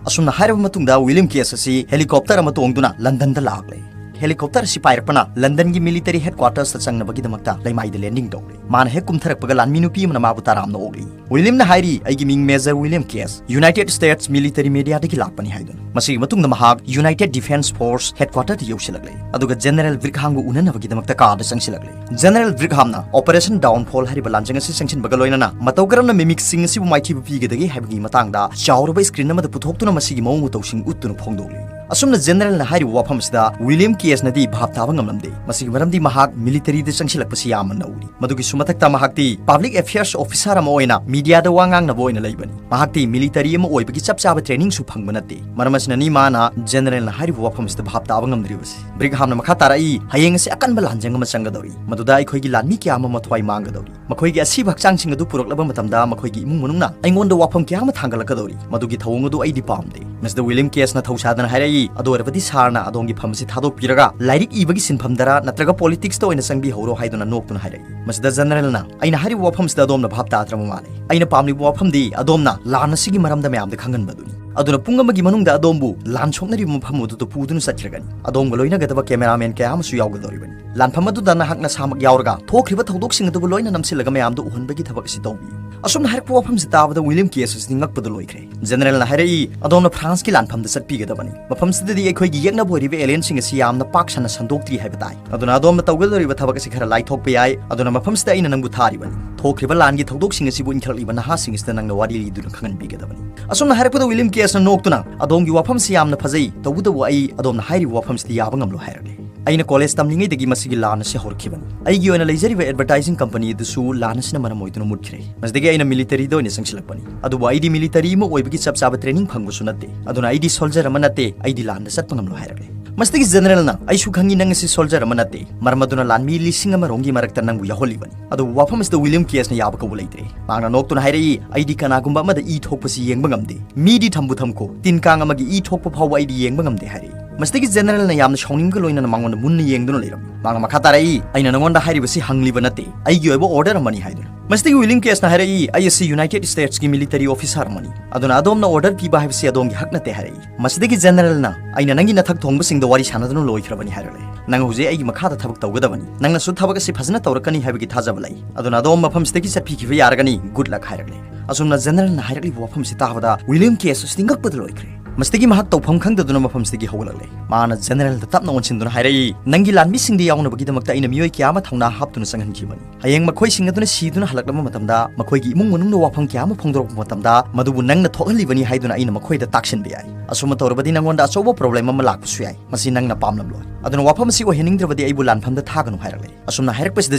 ꯑꯁꯨꯝꯅ ꯍꯥꯏꯔꯕ ꯃꯇꯨꯡꯗ ꯋꯤꯂꯤꯌꯝ ꯀꯦꯁ ꯑꯁꯤ ꯍꯦꯂꯤꯀꯣꯞꯇꯔ ꯑꯃ ꯇꯣꯡꯗꯨꯅ ꯂꯟꯗꯟꯗ ꯂꯥꯛꯂꯦ꯫ ꯍꯦꯂꯤꯀꯣꯞꯇꯔ ꯑꯁꯤ ꯄꯥꯏꯔꯛꯄꯅ ꯂꯟꯗꯟꯒꯤ ꯃꯤꯂꯤꯇꯔꯤ ꯍꯦꯗꯀ꯭ꯋꯥꯇꯔꯁꯇ ꯆꯪꯅꯕꯒꯤꯗꯃꯛꯇ ꯂꯩꯃꯥꯏꯗ ꯂꯦꯟꯗꯤꯡ ꯇꯧꯔꯦ꯫ ꯃꯥꯅ ꯍꯦꯛ ꯀꯨꯝꯊꯔꯛꯄꯒ ꯂꯥꯟꯃꯤ ꯅꯨꯄꯤ ꯑꯃꯅ ꯃꯥꯕꯨ ꯇꯔꯥꯝꯅ ꯑꯣꯛꯂꯤ꯫ ꯋꯤꯂꯤꯌꯝꯅ ꯍꯥꯏꯔꯤ, "ꯑꯩꯒꯤ ꯃꯤꯡ major William Case, United States military ꯃꯦꯗꯤꯌꯥꯗꯒꯤ ꯂꯥꯛꯄꯅꯤ" ꯍꯥꯏꯗꯨꯅ꯫ ꯃꯁꯤꯒꯤ ꯃꯇꯨꯡꯗ ꯃꯍꯥꯛ ꯌꯨꯅꯥꯏꯇꯦꯗ ꯗꯤꯐꯦꯟꯁ ꯐꯣꯔꯁ ꯍꯦꯗꯀ꯭ꯋꯥꯇꯔꯗ ꯌꯧꯁꯤꯜꯂꯛꯂꯦ꯫ ꯑꯗꯨꯒ ꯖꯦꯅꯔꯦꯜ ꯕ꯭ꯔꯤꯛꯍꯥꯝꯒ ꯎꯅꯅꯕꯒꯤꯗꯃꯛꯇ ꯀꯥꯗ ꯆꯪꯁꯤꯜꯂꯛꯂꯦ꯫ ꯖꯦꯅꯔꯦꯜ ꯕ꯭ꯔꯤꯛꯍꯥꯝꯅ ꯑꯣꯄꯔꯦꯁꯟ ꯗꯥꯎꯟꯐꯣꯜ ꯍꯥꯏꯔꯤꯕ ꯂꯥꯟꯖꯪ ꯑꯁꯤ ꯆꯪꯁꯤꯟꯕꯒ ꯂꯣꯏꯅꯅ ꯃꯇꯧ ꯀꯔꯝꯅ ꯃꯤꯃꯤꯛꯁꯤꯡ ꯑꯁꯤꯕꯨ ꯃꯥꯏꯊꯤꯕ ꯄꯤꯒꯗꯒꯦ ꯍꯥꯏꯕꯒꯤ ꯃꯇꯥꯡꯗ ꯆꯥꯎꯔꯕ ꯁ꯭ꯀ꯭ꯔꯤꯟ ꯑꯃꯗ ꯄꯨꯊꯣꯛꯇꯨꯅ ꯃꯁꯤꯒꯤ ꯃꯑꯣꯡ ꯃꯇꯧꯁꯤꯡ ꯎꯠꯇꯨꯅ ꯐꯣꯡꯗꯣꯛꯂꯤ꯫ ꯑꯁꯨꯝꯅ ꯖꯦꯅꯔꯦꯜꯅ ꯍꯥꯏꯔꯤꯕ ꯋꯥꯐꯝ ꯑꯁꯤꯗ ꯋꯤꯂꯤꯌꯝ ꯀꯦꯁꯅꯗꯤ ꯚꯥꯞ ꯇꯥꯕ ꯉꯝꯂꯝꯗꯦ꯫ ꯃꯁꯤꯒꯤ ꯃꯔꯝꯗꯤ ꯃꯍꯥꯛ ꯃꯤꯂꯤꯇꯔꯤꯗ ꯆꯪꯁꯤꯜꯂꯛꯄꯁꯤ ꯌꯥꯝꯅ ꯅꯧꯔꯤ꯫ ꯃꯗꯨꯒꯤꯁꯨ ꯃꯊꯛꯇ ꯃꯍꯥꯛꯇꯤ ꯄꯕ꯭ꯂꯤꯛ ꯑꯦꯐꯤꯌꯔꯁ ꯑꯣꯐꯤꯁꯥꯔ ꯑꯃ ꯑꯣꯏꯅ ꯃꯤꯗꯤꯌꯥꯗ ꯋꯥ ꯉꯥꯡꯅꯕ ꯑꯣꯏꯅ ꯂꯩꯕꯅꯤ꯫ ꯃꯍꯥꯛꯇꯤ ꯃꯤꯂꯤꯇꯔꯤ ꯑꯃ ꯑꯣꯏꯕꯒꯤ ꯆꯞ ꯆꯥꯕ ꯇ꯭ꯔꯦꯅꯤꯡꯁꯨ ꯐꯪꯕ ꯅꯠꯇꯦ꯫ ꯃꯔꯝ ꯑꯁꯤꯅꯅꯤ ꯃꯥꯅ ꯖꯦꯅꯔꯦꯜꯅ ꯍꯥꯏꯔꯤꯕ ꯋꯥꯐꯝ ꯑꯁꯤꯗ ꯚꯥꯞ ꯇꯥꯕ ꯉꯝꯗ꯭ꯔꯤꯕꯁꯤ꯫ ꯕ꯭ꯔꯤꯛꯍꯥꯝꯅ ꯃꯈꯥ ꯇꯥꯔꯛꯏ, "ꯍꯌꯦꯡ ꯑꯁꯤ ꯑꯀꯟꯕ ꯂꯥꯟꯖꯪ ꯑꯃ ꯆꯪꯒꯗꯧꯔꯤ꯫ ꯃꯗꯨꯗ ꯑꯩꯈꯣꯏꯒꯤ ꯂꯥꯟꯃꯤ ꯀꯌꯥ ꯑꯃ ꯃꯊ꯭ꯋꯥꯏ ꯃꯥꯡꯒꯗꯧꯔꯤ꯫ ꯃꯈꯣꯏꯒꯤ ꯑꯁꯤꯕ ꯍꯛꯆꯥꯡꯁꯤꯡ ꯑꯗꯨ ꯄꯨꯔꯛꯂꯕ ꯃꯇꯝꯗ ꯃꯈꯣꯏꯒꯤ ꯏꯃꯨꯡ ꯃꯅꯨꯡꯅ ꯑꯩꯉꯣꯟꯗ ꯋꯥꯐꯝ ꯀꯌꯥ ꯑꯃ ꯊꯥꯡꯒꯠꯂꯛꯀꯗꯧꯔꯤ꯫ ꯃꯗꯨꯒꯤ ꯊꯧꯑꯣꯡ ꯑꯗꯨ ꯑꯩꯗꯤ ꯄꯥꯝꯗꯦ"꯫ ꯃꯁꯤꯗ ꯋꯤꯂꯤꯌꯝ ꯀꯦꯁꯅ ꯊꯧꯁꯥꯗꯅ ꯍꯥꯏꯔꯛꯏ, "ꯑꯗꯨ ꯑꯣꯏꯔꯕꯗꯤ ꯁꯥꯔꯅ ꯑꯗꯣꯝꯒꯤ ꯐꯝ ꯑꯁꯤ ꯊꯥꯗꯣꯛꯄꯤꯔꯒ ꯂꯥꯏꯔꯤꯛ ꯏꯕꯒꯤ ꯁꯤꯟꯐꯝꯗꯔ ꯅꯠꯇ꯭ꯔꯒ ꯄꯣꯂꯤꯇꯤꯛꯁꯇ ꯑꯣꯏꯅ ꯆꯪꯕꯤꯍꯧꯔꯣ" ꯍꯥꯏꯗꯨꯅ ꯅꯣꯛꯇꯨꯅ ꯍꯥꯏꯔꯛꯏ꯫ ꯃꯁꯤꯗ ꯖꯦꯅꯔꯦꯜꯅ, "ꯑꯩꯅ ꯍꯥꯏꯔꯤꯕ ꯋꯥꯐꯝꯁꯤꯗ ꯑꯗꯣꯝꯅ ꯚꯥꯞ ꯇꯥꯗ꯭ꯔꯕ ꯃꯥꯜꯂꯦ꯫ ꯑꯩꯅ ꯄꯥꯝꯂꯤꯕ ꯋꯥꯐꯝꯗꯤ ꯑꯗꯣꯝꯅ ꯂꯥꯟ ꯑꯁꯤꯒꯤ ꯃꯔꯝꯗ ꯃꯌꯥꯝꯗ ꯈꯪꯍꯟꯕꯗꯨꯅꯤ꯫ ꯑꯗꯨꯅ ꯄꯨꯡ ꯑꯃꯒꯤ ꯃꯅꯨꯡꯗ ꯑꯗꯣꯝꯕꯨ ꯂꯥꯟ ꯁꯣꯛꯅꯔꯤꯕ ꯃꯐꯝ ꯑꯗꯨꯗ ꯄꯨꯗꯨꯅ ꯆꯠꯈ꯭ꯔꯒꯅꯤ꯫ ꯑꯗꯣꯝꯒ ꯂꯣꯏꯅꯒꯗꯕ ꯀꯦꯃꯦꯔꯥꯃꯦꯟ ꯀꯌꯥ ꯑꯃꯁꯨ ꯌꯥꯎꯒꯗꯧꯔꯤꯕꯅꯤ꯫ ꯂꯥꯟꯐꯝ ꯑꯗꯨꯗ ꯅꯍꯥꯛ ꯅꯁꯥꯃꯛ ꯌꯥꯎꯔꯒ ꯊꯣꯛꯈ꯭ꯔꯤꯕ ꯊꯧꯗꯣꯛꯁꯤꯡ ꯑꯗꯨꯕꯨ ꯂꯣꯏꯅ ꯅꯝꯁꯤꯜꯂꯒ ꯃꯌꯥꯝꯗ ꯎꯍꯟꯕꯒꯤ ꯊꯕꯛ ꯑꯁꯤ ꯇꯧꯕꯤꯌꯨ꯫" ꯑꯁꯨꯝꯅ ꯍꯥꯏꯔꯛꯄ ꯋꯥꯐꯝꯁꯤ ꯇꯥꯕꯗ ꯋꯤꯂꯤꯌꯝ ꯀꯦꯁ ꯑꯁꯤꯗꯤ ꯉꯛꯄꯗ ꯂꯣꯏꯈ꯭ꯔꯦ꯫ ꯖꯦꯅꯔꯦꯜꯅ ꯍꯥꯏꯔꯛꯏ, "ꯑꯗꯣꯝꯅ ꯐ꯭ꯔꯥꯟꯁꯀꯤ ꯂꯥꯟꯐꯝꯗ ꯆꯠꯄꯤꯒꯗꯕꯅꯤ꯫ ꯃꯐꯝꯁꯤꯗꯗꯤ ꯑꯩꯈꯣꯏꯒꯤ ꯌꯦꯛꯅꯕ ꯑꯣꯏꯔꯤꯕ ꯑꯦꯂꯤꯌꯟꯁꯤꯡ ꯑꯁꯤ ꯌꯥꯝꯅ ꯄꯥꯛ ꯁꯟꯅ ꯁꯟꯗꯣꯛꯇ꯭ꯔꯤ ꯍꯥꯏꯕ ꯇꯥꯏ꯫ ꯑꯗꯨꯅ ꯑꯗꯣꯝꯅ ꯇꯧꯒꯗꯧꯔꯤꯕ ꯊꯕꯛ ꯑꯁꯤ ꯈꯔ ꯂꯥꯏꯊꯣꯛꯄ ꯌꯥꯏ꯫ ꯑꯗꯨꯅ ꯃꯐꯝꯁꯤꯗ ꯑꯩꯅ ꯅꯪꯕꯨ ꯊꯥꯔꯤꯕꯅꯤ꯫ ꯊꯣꯛꯈ꯭ꯔꯤꯕ ꯂꯥꯟꯒꯤ ꯊꯧꯗꯣꯛꯁꯤꯡ ꯑꯁꯤꯕꯨ ꯏꯟꯈꯠꯂꯛꯂꯤꯕ ꯅꯍꯥꯁꯤꯡ ꯑꯁꯤꯗ ꯅꯪꯅ ꯋꯥꯔꯤ ꯂꯤꯗꯨꯅ ꯈꯪꯍꯟꯕꯤꯒꯗꯕꯅꯤ꯫" ꯑꯁꯨꯝꯅ ꯍꯥꯏꯔꯛꯄꯗ ꯋꯤꯂꯤꯌꯝ ꯀꯦꯁꯅ ꯅꯣꯛꯇꯨꯅ, "ꯑꯗꯣꯝꯒꯤ ꯋꯥꯐꯝꯁꯤ ꯌꯥꯝꯅ ꯐꯖꯩ, ꯇꯧꯕꯇꯕꯨ ꯑꯩ ꯑꯗꯣꯝꯅ ꯍꯥꯏꯔꯤꯕ ꯋꯥꯐꯝꯁꯤꯗꯤ ꯌꯥꯕ ꯉꯝꯂꯣꯏ" ꯍꯥꯏꯔꯛꯂꯦ꯫ "ꯑꯩꯅ ꯀꯣꯂꯦꯖ ꯇꯝꯂꯤꯉꯩꯗꯒꯤ ꯃꯁꯤꯒꯤ ꯂꯥꯟ ꯑꯁꯤ ꯍꯧꯔꯛꯈꯤꯕꯅꯤ꯫ ꯑꯩꯒꯤ ꯑꯣꯏꯅ ꯂꯩꯖꯔꯤꯕ ꯑꯦꯗꯚꯔꯇꯥꯏꯖꯤꯡ ꯀꯝꯄꯅꯤ ꯑꯗꯨꯁꯨ ꯂꯥꯟ ꯑꯁꯤꯅ ꯃꯔꯝ ꯑꯣꯏꯗꯨꯅ ꯃꯨꯠꯈ꯭ꯔꯦ꯫ ꯃꯁꯤꯗꯒꯤ ꯑꯩꯅ ꯃꯤꯂꯤꯇꯔꯤꯗ ꯑꯣꯏꯅ ꯆꯪꯁꯤꯜꯂꯛꯄꯅꯤ꯫ ꯑꯗꯨꯕꯨ ꯑꯩꯗꯤ ꯃꯤꯂꯤꯇꯔꯤ ꯑꯃ ꯑꯣꯏꯕꯒꯤ ꯆꯞ ꯆꯥꯕ ꯇ꯭ꯔꯦꯅꯤꯡ ꯐꯪꯕꯁꯨ ꯅꯠꯇꯦ꯫ ꯑꯗꯨꯅ ꯑꯩꯗꯤ ꯁꯣꯜꯖꯔ ꯑꯃ ꯅꯠꯇꯦ, ꯑꯩꯗꯤ ꯂꯥꯟꯗ ꯆꯠꯄ ꯉꯝꯂꯣꯏ" ꯍꯥꯏꯔꯛꯂꯦ꯫ ꯃꯁꯤꯗꯒꯤ ꯖꯦꯅꯔꯦꯜꯅ, "ꯑꯩꯁꯨ ꯈꯪꯉꯤ ꯅꯪ ꯑꯁꯤ ꯁꯣꯜꯖꯔ ꯑꯃ ꯅꯠꯇꯦ, ꯃꯔꯝ ꯑꯗꯨꯅ ꯂꯥꯟꯃꯤ ꯂꯤꯁꯤꯡ ꯑꯃ ꯔꯣꯝꯒꯤ ꯃꯔꯛꯇ ꯅꯪꯕꯨ ꯌꯥꯎꯍꯜꯂꯤꯕꯅꯤ꯫" ꯑꯗꯨꯕꯨ ꯋꯥꯐꯝ ꯑꯁꯤꯗ ꯋꯤꯂꯤꯌꯝ ꯀꯦꯁꯅ ꯌꯥꯕ ꯀꯧꯕ ꯂꯩꯇ꯭ꯔꯦ꯫ ꯃꯍꯥꯛꯅ ꯅꯣꯛꯇꯨꯅ ꯍꯥꯏꯔꯛꯏ, "ꯑꯩꯗꯤ ꯀꯅꯥꯒꯨꯝꯕ ꯑꯃꯗ ꯏ ꯊꯣꯛꯄꯁꯤ ꯌꯦꯡꯕ ꯉꯝꯗꯦ꯫ ꯃꯤꯗꯤ ꯊꯝꯕꯨ ꯊꯝꯈꯣ, ꯇꯤꯟ ꯀꯥꯡ ꯑꯃꯒꯤ ꯏ ꯊꯣꯛꯄ ꯐꯥꯎꯕ ꯑꯩꯗꯤ ꯌꯦꯡꯕ ꯉꯝꯗꯦ" ꯍꯥꯏꯔꯛꯏ꯫ ꯃꯁꯤꯗꯒꯤ ꯖꯦꯅꯔꯦꯜꯅ ꯌꯥꯝꯅ ꯁꯥꯎꯅꯤꯡꯕꯒ ꯂꯣꯏꯅꯅ ꯃꯉꯣꯟꯗ ꯃꯨꯟꯅ ꯌꯦꯡꯗꯨꯅ ꯂꯩꯔꯝꯃꯤ꯫ ꯃꯍꯥꯛꯅ ꯃꯈꯥ ꯇꯥꯔꯛꯏ, "ꯑꯩꯅ ꯅꯉꯣꯟꯗ ꯍꯥꯏꯔꯤꯕꯁꯤ ꯍꯪꯂꯤꯕ ꯅꯠꯇꯦ, ꯑꯩꯒꯤ ꯑꯣꯏꯕ ꯑꯣꯔꯗꯔ ꯑꯃꯅꯤ" ꯍꯥꯏꯗꯨꯅ꯫ ꯃꯁꯤꯗꯒꯤ ꯋꯤꯂꯤꯌꯝ ꯀꯦꯁꯅ ꯍꯥꯏꯔꯛꯏ, "ꯑꯩ ꯑꯁꯤ ꯌꯨꯅꯥꯏꯇꯦꯗ ꯁ꯭ꯇꯦꯠꯁꯀꯤ ꯃꯤꯂꯤꯇꯔꯤ ꯑꯣꯐꯤꯁꯥꯔ ꯑꯃꯅꯤ, ꯑꯗꯨꯅ ꯑꯗꯣꯝꯅ ꯑꯣꯔꯗꯔ ꯄꯤꯕ ꯍꯥꯏꯕꯁꯤ ꯑꯗꯣꯝꯒꯤ ꯍꯛ ꯅꯠꯇꯦ" ꯍꯥꯏꯔꯛꯏ꯫ ꯃꯁꯤꯗꯒꯤ ꯖꯦꯅꯔꯦꯜꯅ, "ꯑꯩꯅ ꯅꯪꯒꯤ ꯅꯊꯛ ꯊꯣꯡꯕꯁꯤꯡꯗ ꯋꯥꯔꯤ ꯁꯥꯟꯅꯗꯨꯅ ꯂꯣꯏꯈ꯭ꯔꯕꯅꯤ" ꯍꯥꯏꯔꯛꯂꯦ꯫ "ꯅꯪ ꯍꯧꯖꯤꯛ ꯑꯩꯒꯤ ꯃꯈꯥꯗ ꯊꯕꯛ ꯇꯧꯒꯗꯕꯅꯤ꯫ ꯅꯪꯅꯁꯨ ꯊꯕꯛ ꯑꯁꯤ ꯐꯖꯅ ꯇꯧꯔꯛꯀꯅꯤ ꯍꯥꯏꯕꯒꯤ ꯊꯥꯖꯕ ꯂꯩ꯫ ꯑꯗꯨꯅ ꯑꯗꯣꯝ ꯃꯐꯝꯁꯤꯗꯒꯤ ꯆꯠꯄꯤꯈꯤꯕ ꯌꯥꯔꯒꯅꯤ꯫ ꯒꯨꯗ ꯂꯛ" ꯍꯥꯏꯔꯛꯂꯦ꯫ ꯑꯁꯨꯝꯅ ꯖꯦꯅꯔꯦꯜꯅ ꯍꯥꯏꯔꯛꯂꯤꯕ ꯋꯥꯐꯝꯁꯤ ꯇꯥꯕꯗ ꯋꯤꯂꯤꯌꯝ ꯀꯦꯁ ꯑꯁꯤꯗꯤ ꯉꯛꯄꯗ ꯂꯣꯏꯈ꯭ꯔꯦ꯫ ꯃꯁꯤꯗꯒꯤ ꯃꯍꯥꯛ ꯇꯧꯐꯝ ꯈꯪꯗꯗꯨꯅ ꯃꯐꯝꯁꯤꯗꯒꯤ ꯍꯧꯒꯠꯂꯛꯂꯦ꯫ ꯃꯥꯅ ꯖꯦꯅꯔꯦꯜꯗ ꯇꯞꯅ ꯑꯣꯟꯁꯤꯟꯗꯨꯅ ꯍꯥꯏꯔꯛꯏ, "ꯅꯪꯒꯤ ꯂꯥꯟꯃꯤꯁꯤꯡꯗ ꯌꯥꯎꯅꯕꯒꯤꯗꯃꯛꯇ ꯑꯩꯅ ꯃꯤꯑꯣꯏ ꯀꯌꯥ ꯑꯃ ꯊꯧꯅꯥ ꯍꯥꯞꯇꯨꯅ ꯆꯪꯍꯟꯈꯤꯕꯅꯤ꯫ ꯍꯌꯦꯡ ꯃꯈꯣꯏꯁꯤꯡ ꯑꯗꯨꯅ ꯁꯤꯗꯨꯅ ꯍꯜꯂꯛꯂꯕ ꯃꯇꯝꯗ, ꯃꯈꯣꯏꯒꯤ ꯏꯃꯨꯡ ꯃꯅꯨꯡꯗ ꯋꯥꯐꯝ ꯀꯌꯥ ꯑꯃ ꯐꯣꯡꯗꯣꯔꯛꯄ ꯃꯇꯝꯗ, ꯃꯗꯨꯕꯨ ꯅꯪꯅ ꯊꯣꯛꯍꯜꯂꯤꯕꯅꯤ ꯍꯥꯏꯗꯨꯅ ꯑꯩꯅ ꯃꯈꯣꯏꯗ ꯇꯥꯛꯁꯤꯟꯕ ꯌꯥꯏ꯫ ꯑꯁꯨꯝꯅ ꯇꯧꯔꯕꯗꯤ ꯅꯪꯉꯣꯟꯗ ꯑꯆꯧꯕ ꯄ꯭ꯔꯣꯕ꯭ꯂꯦꯝ ꯑꯃ ꯂꯥꯛꯄꯁꯨ ꯌꯥꯏ꯫ ꯃꯁꯤ ꯅꯪꯅ ꯄꯥꯝꯂꯝꯂꯣꯏ꯫ ꯑꯗꯨꯅ ꯋꯥꯐꯝ ꯑꯁꯤ ꯑꯣꯏꯍꯟꯅꯤꯡꯗ꯭ꯔꯕꯗꯤ ꯑꯩꯕꯨ ꯂꯥꯟꯐꯝꯗ ꯊꯥꯒꯅꯨ" ꯍꯥꯏꯔꯛꯂꯦ꯫ ꯑꯁꯨꯝꯅ ꯍꯥꯏꯔꯛꯄꯁꯤꯗ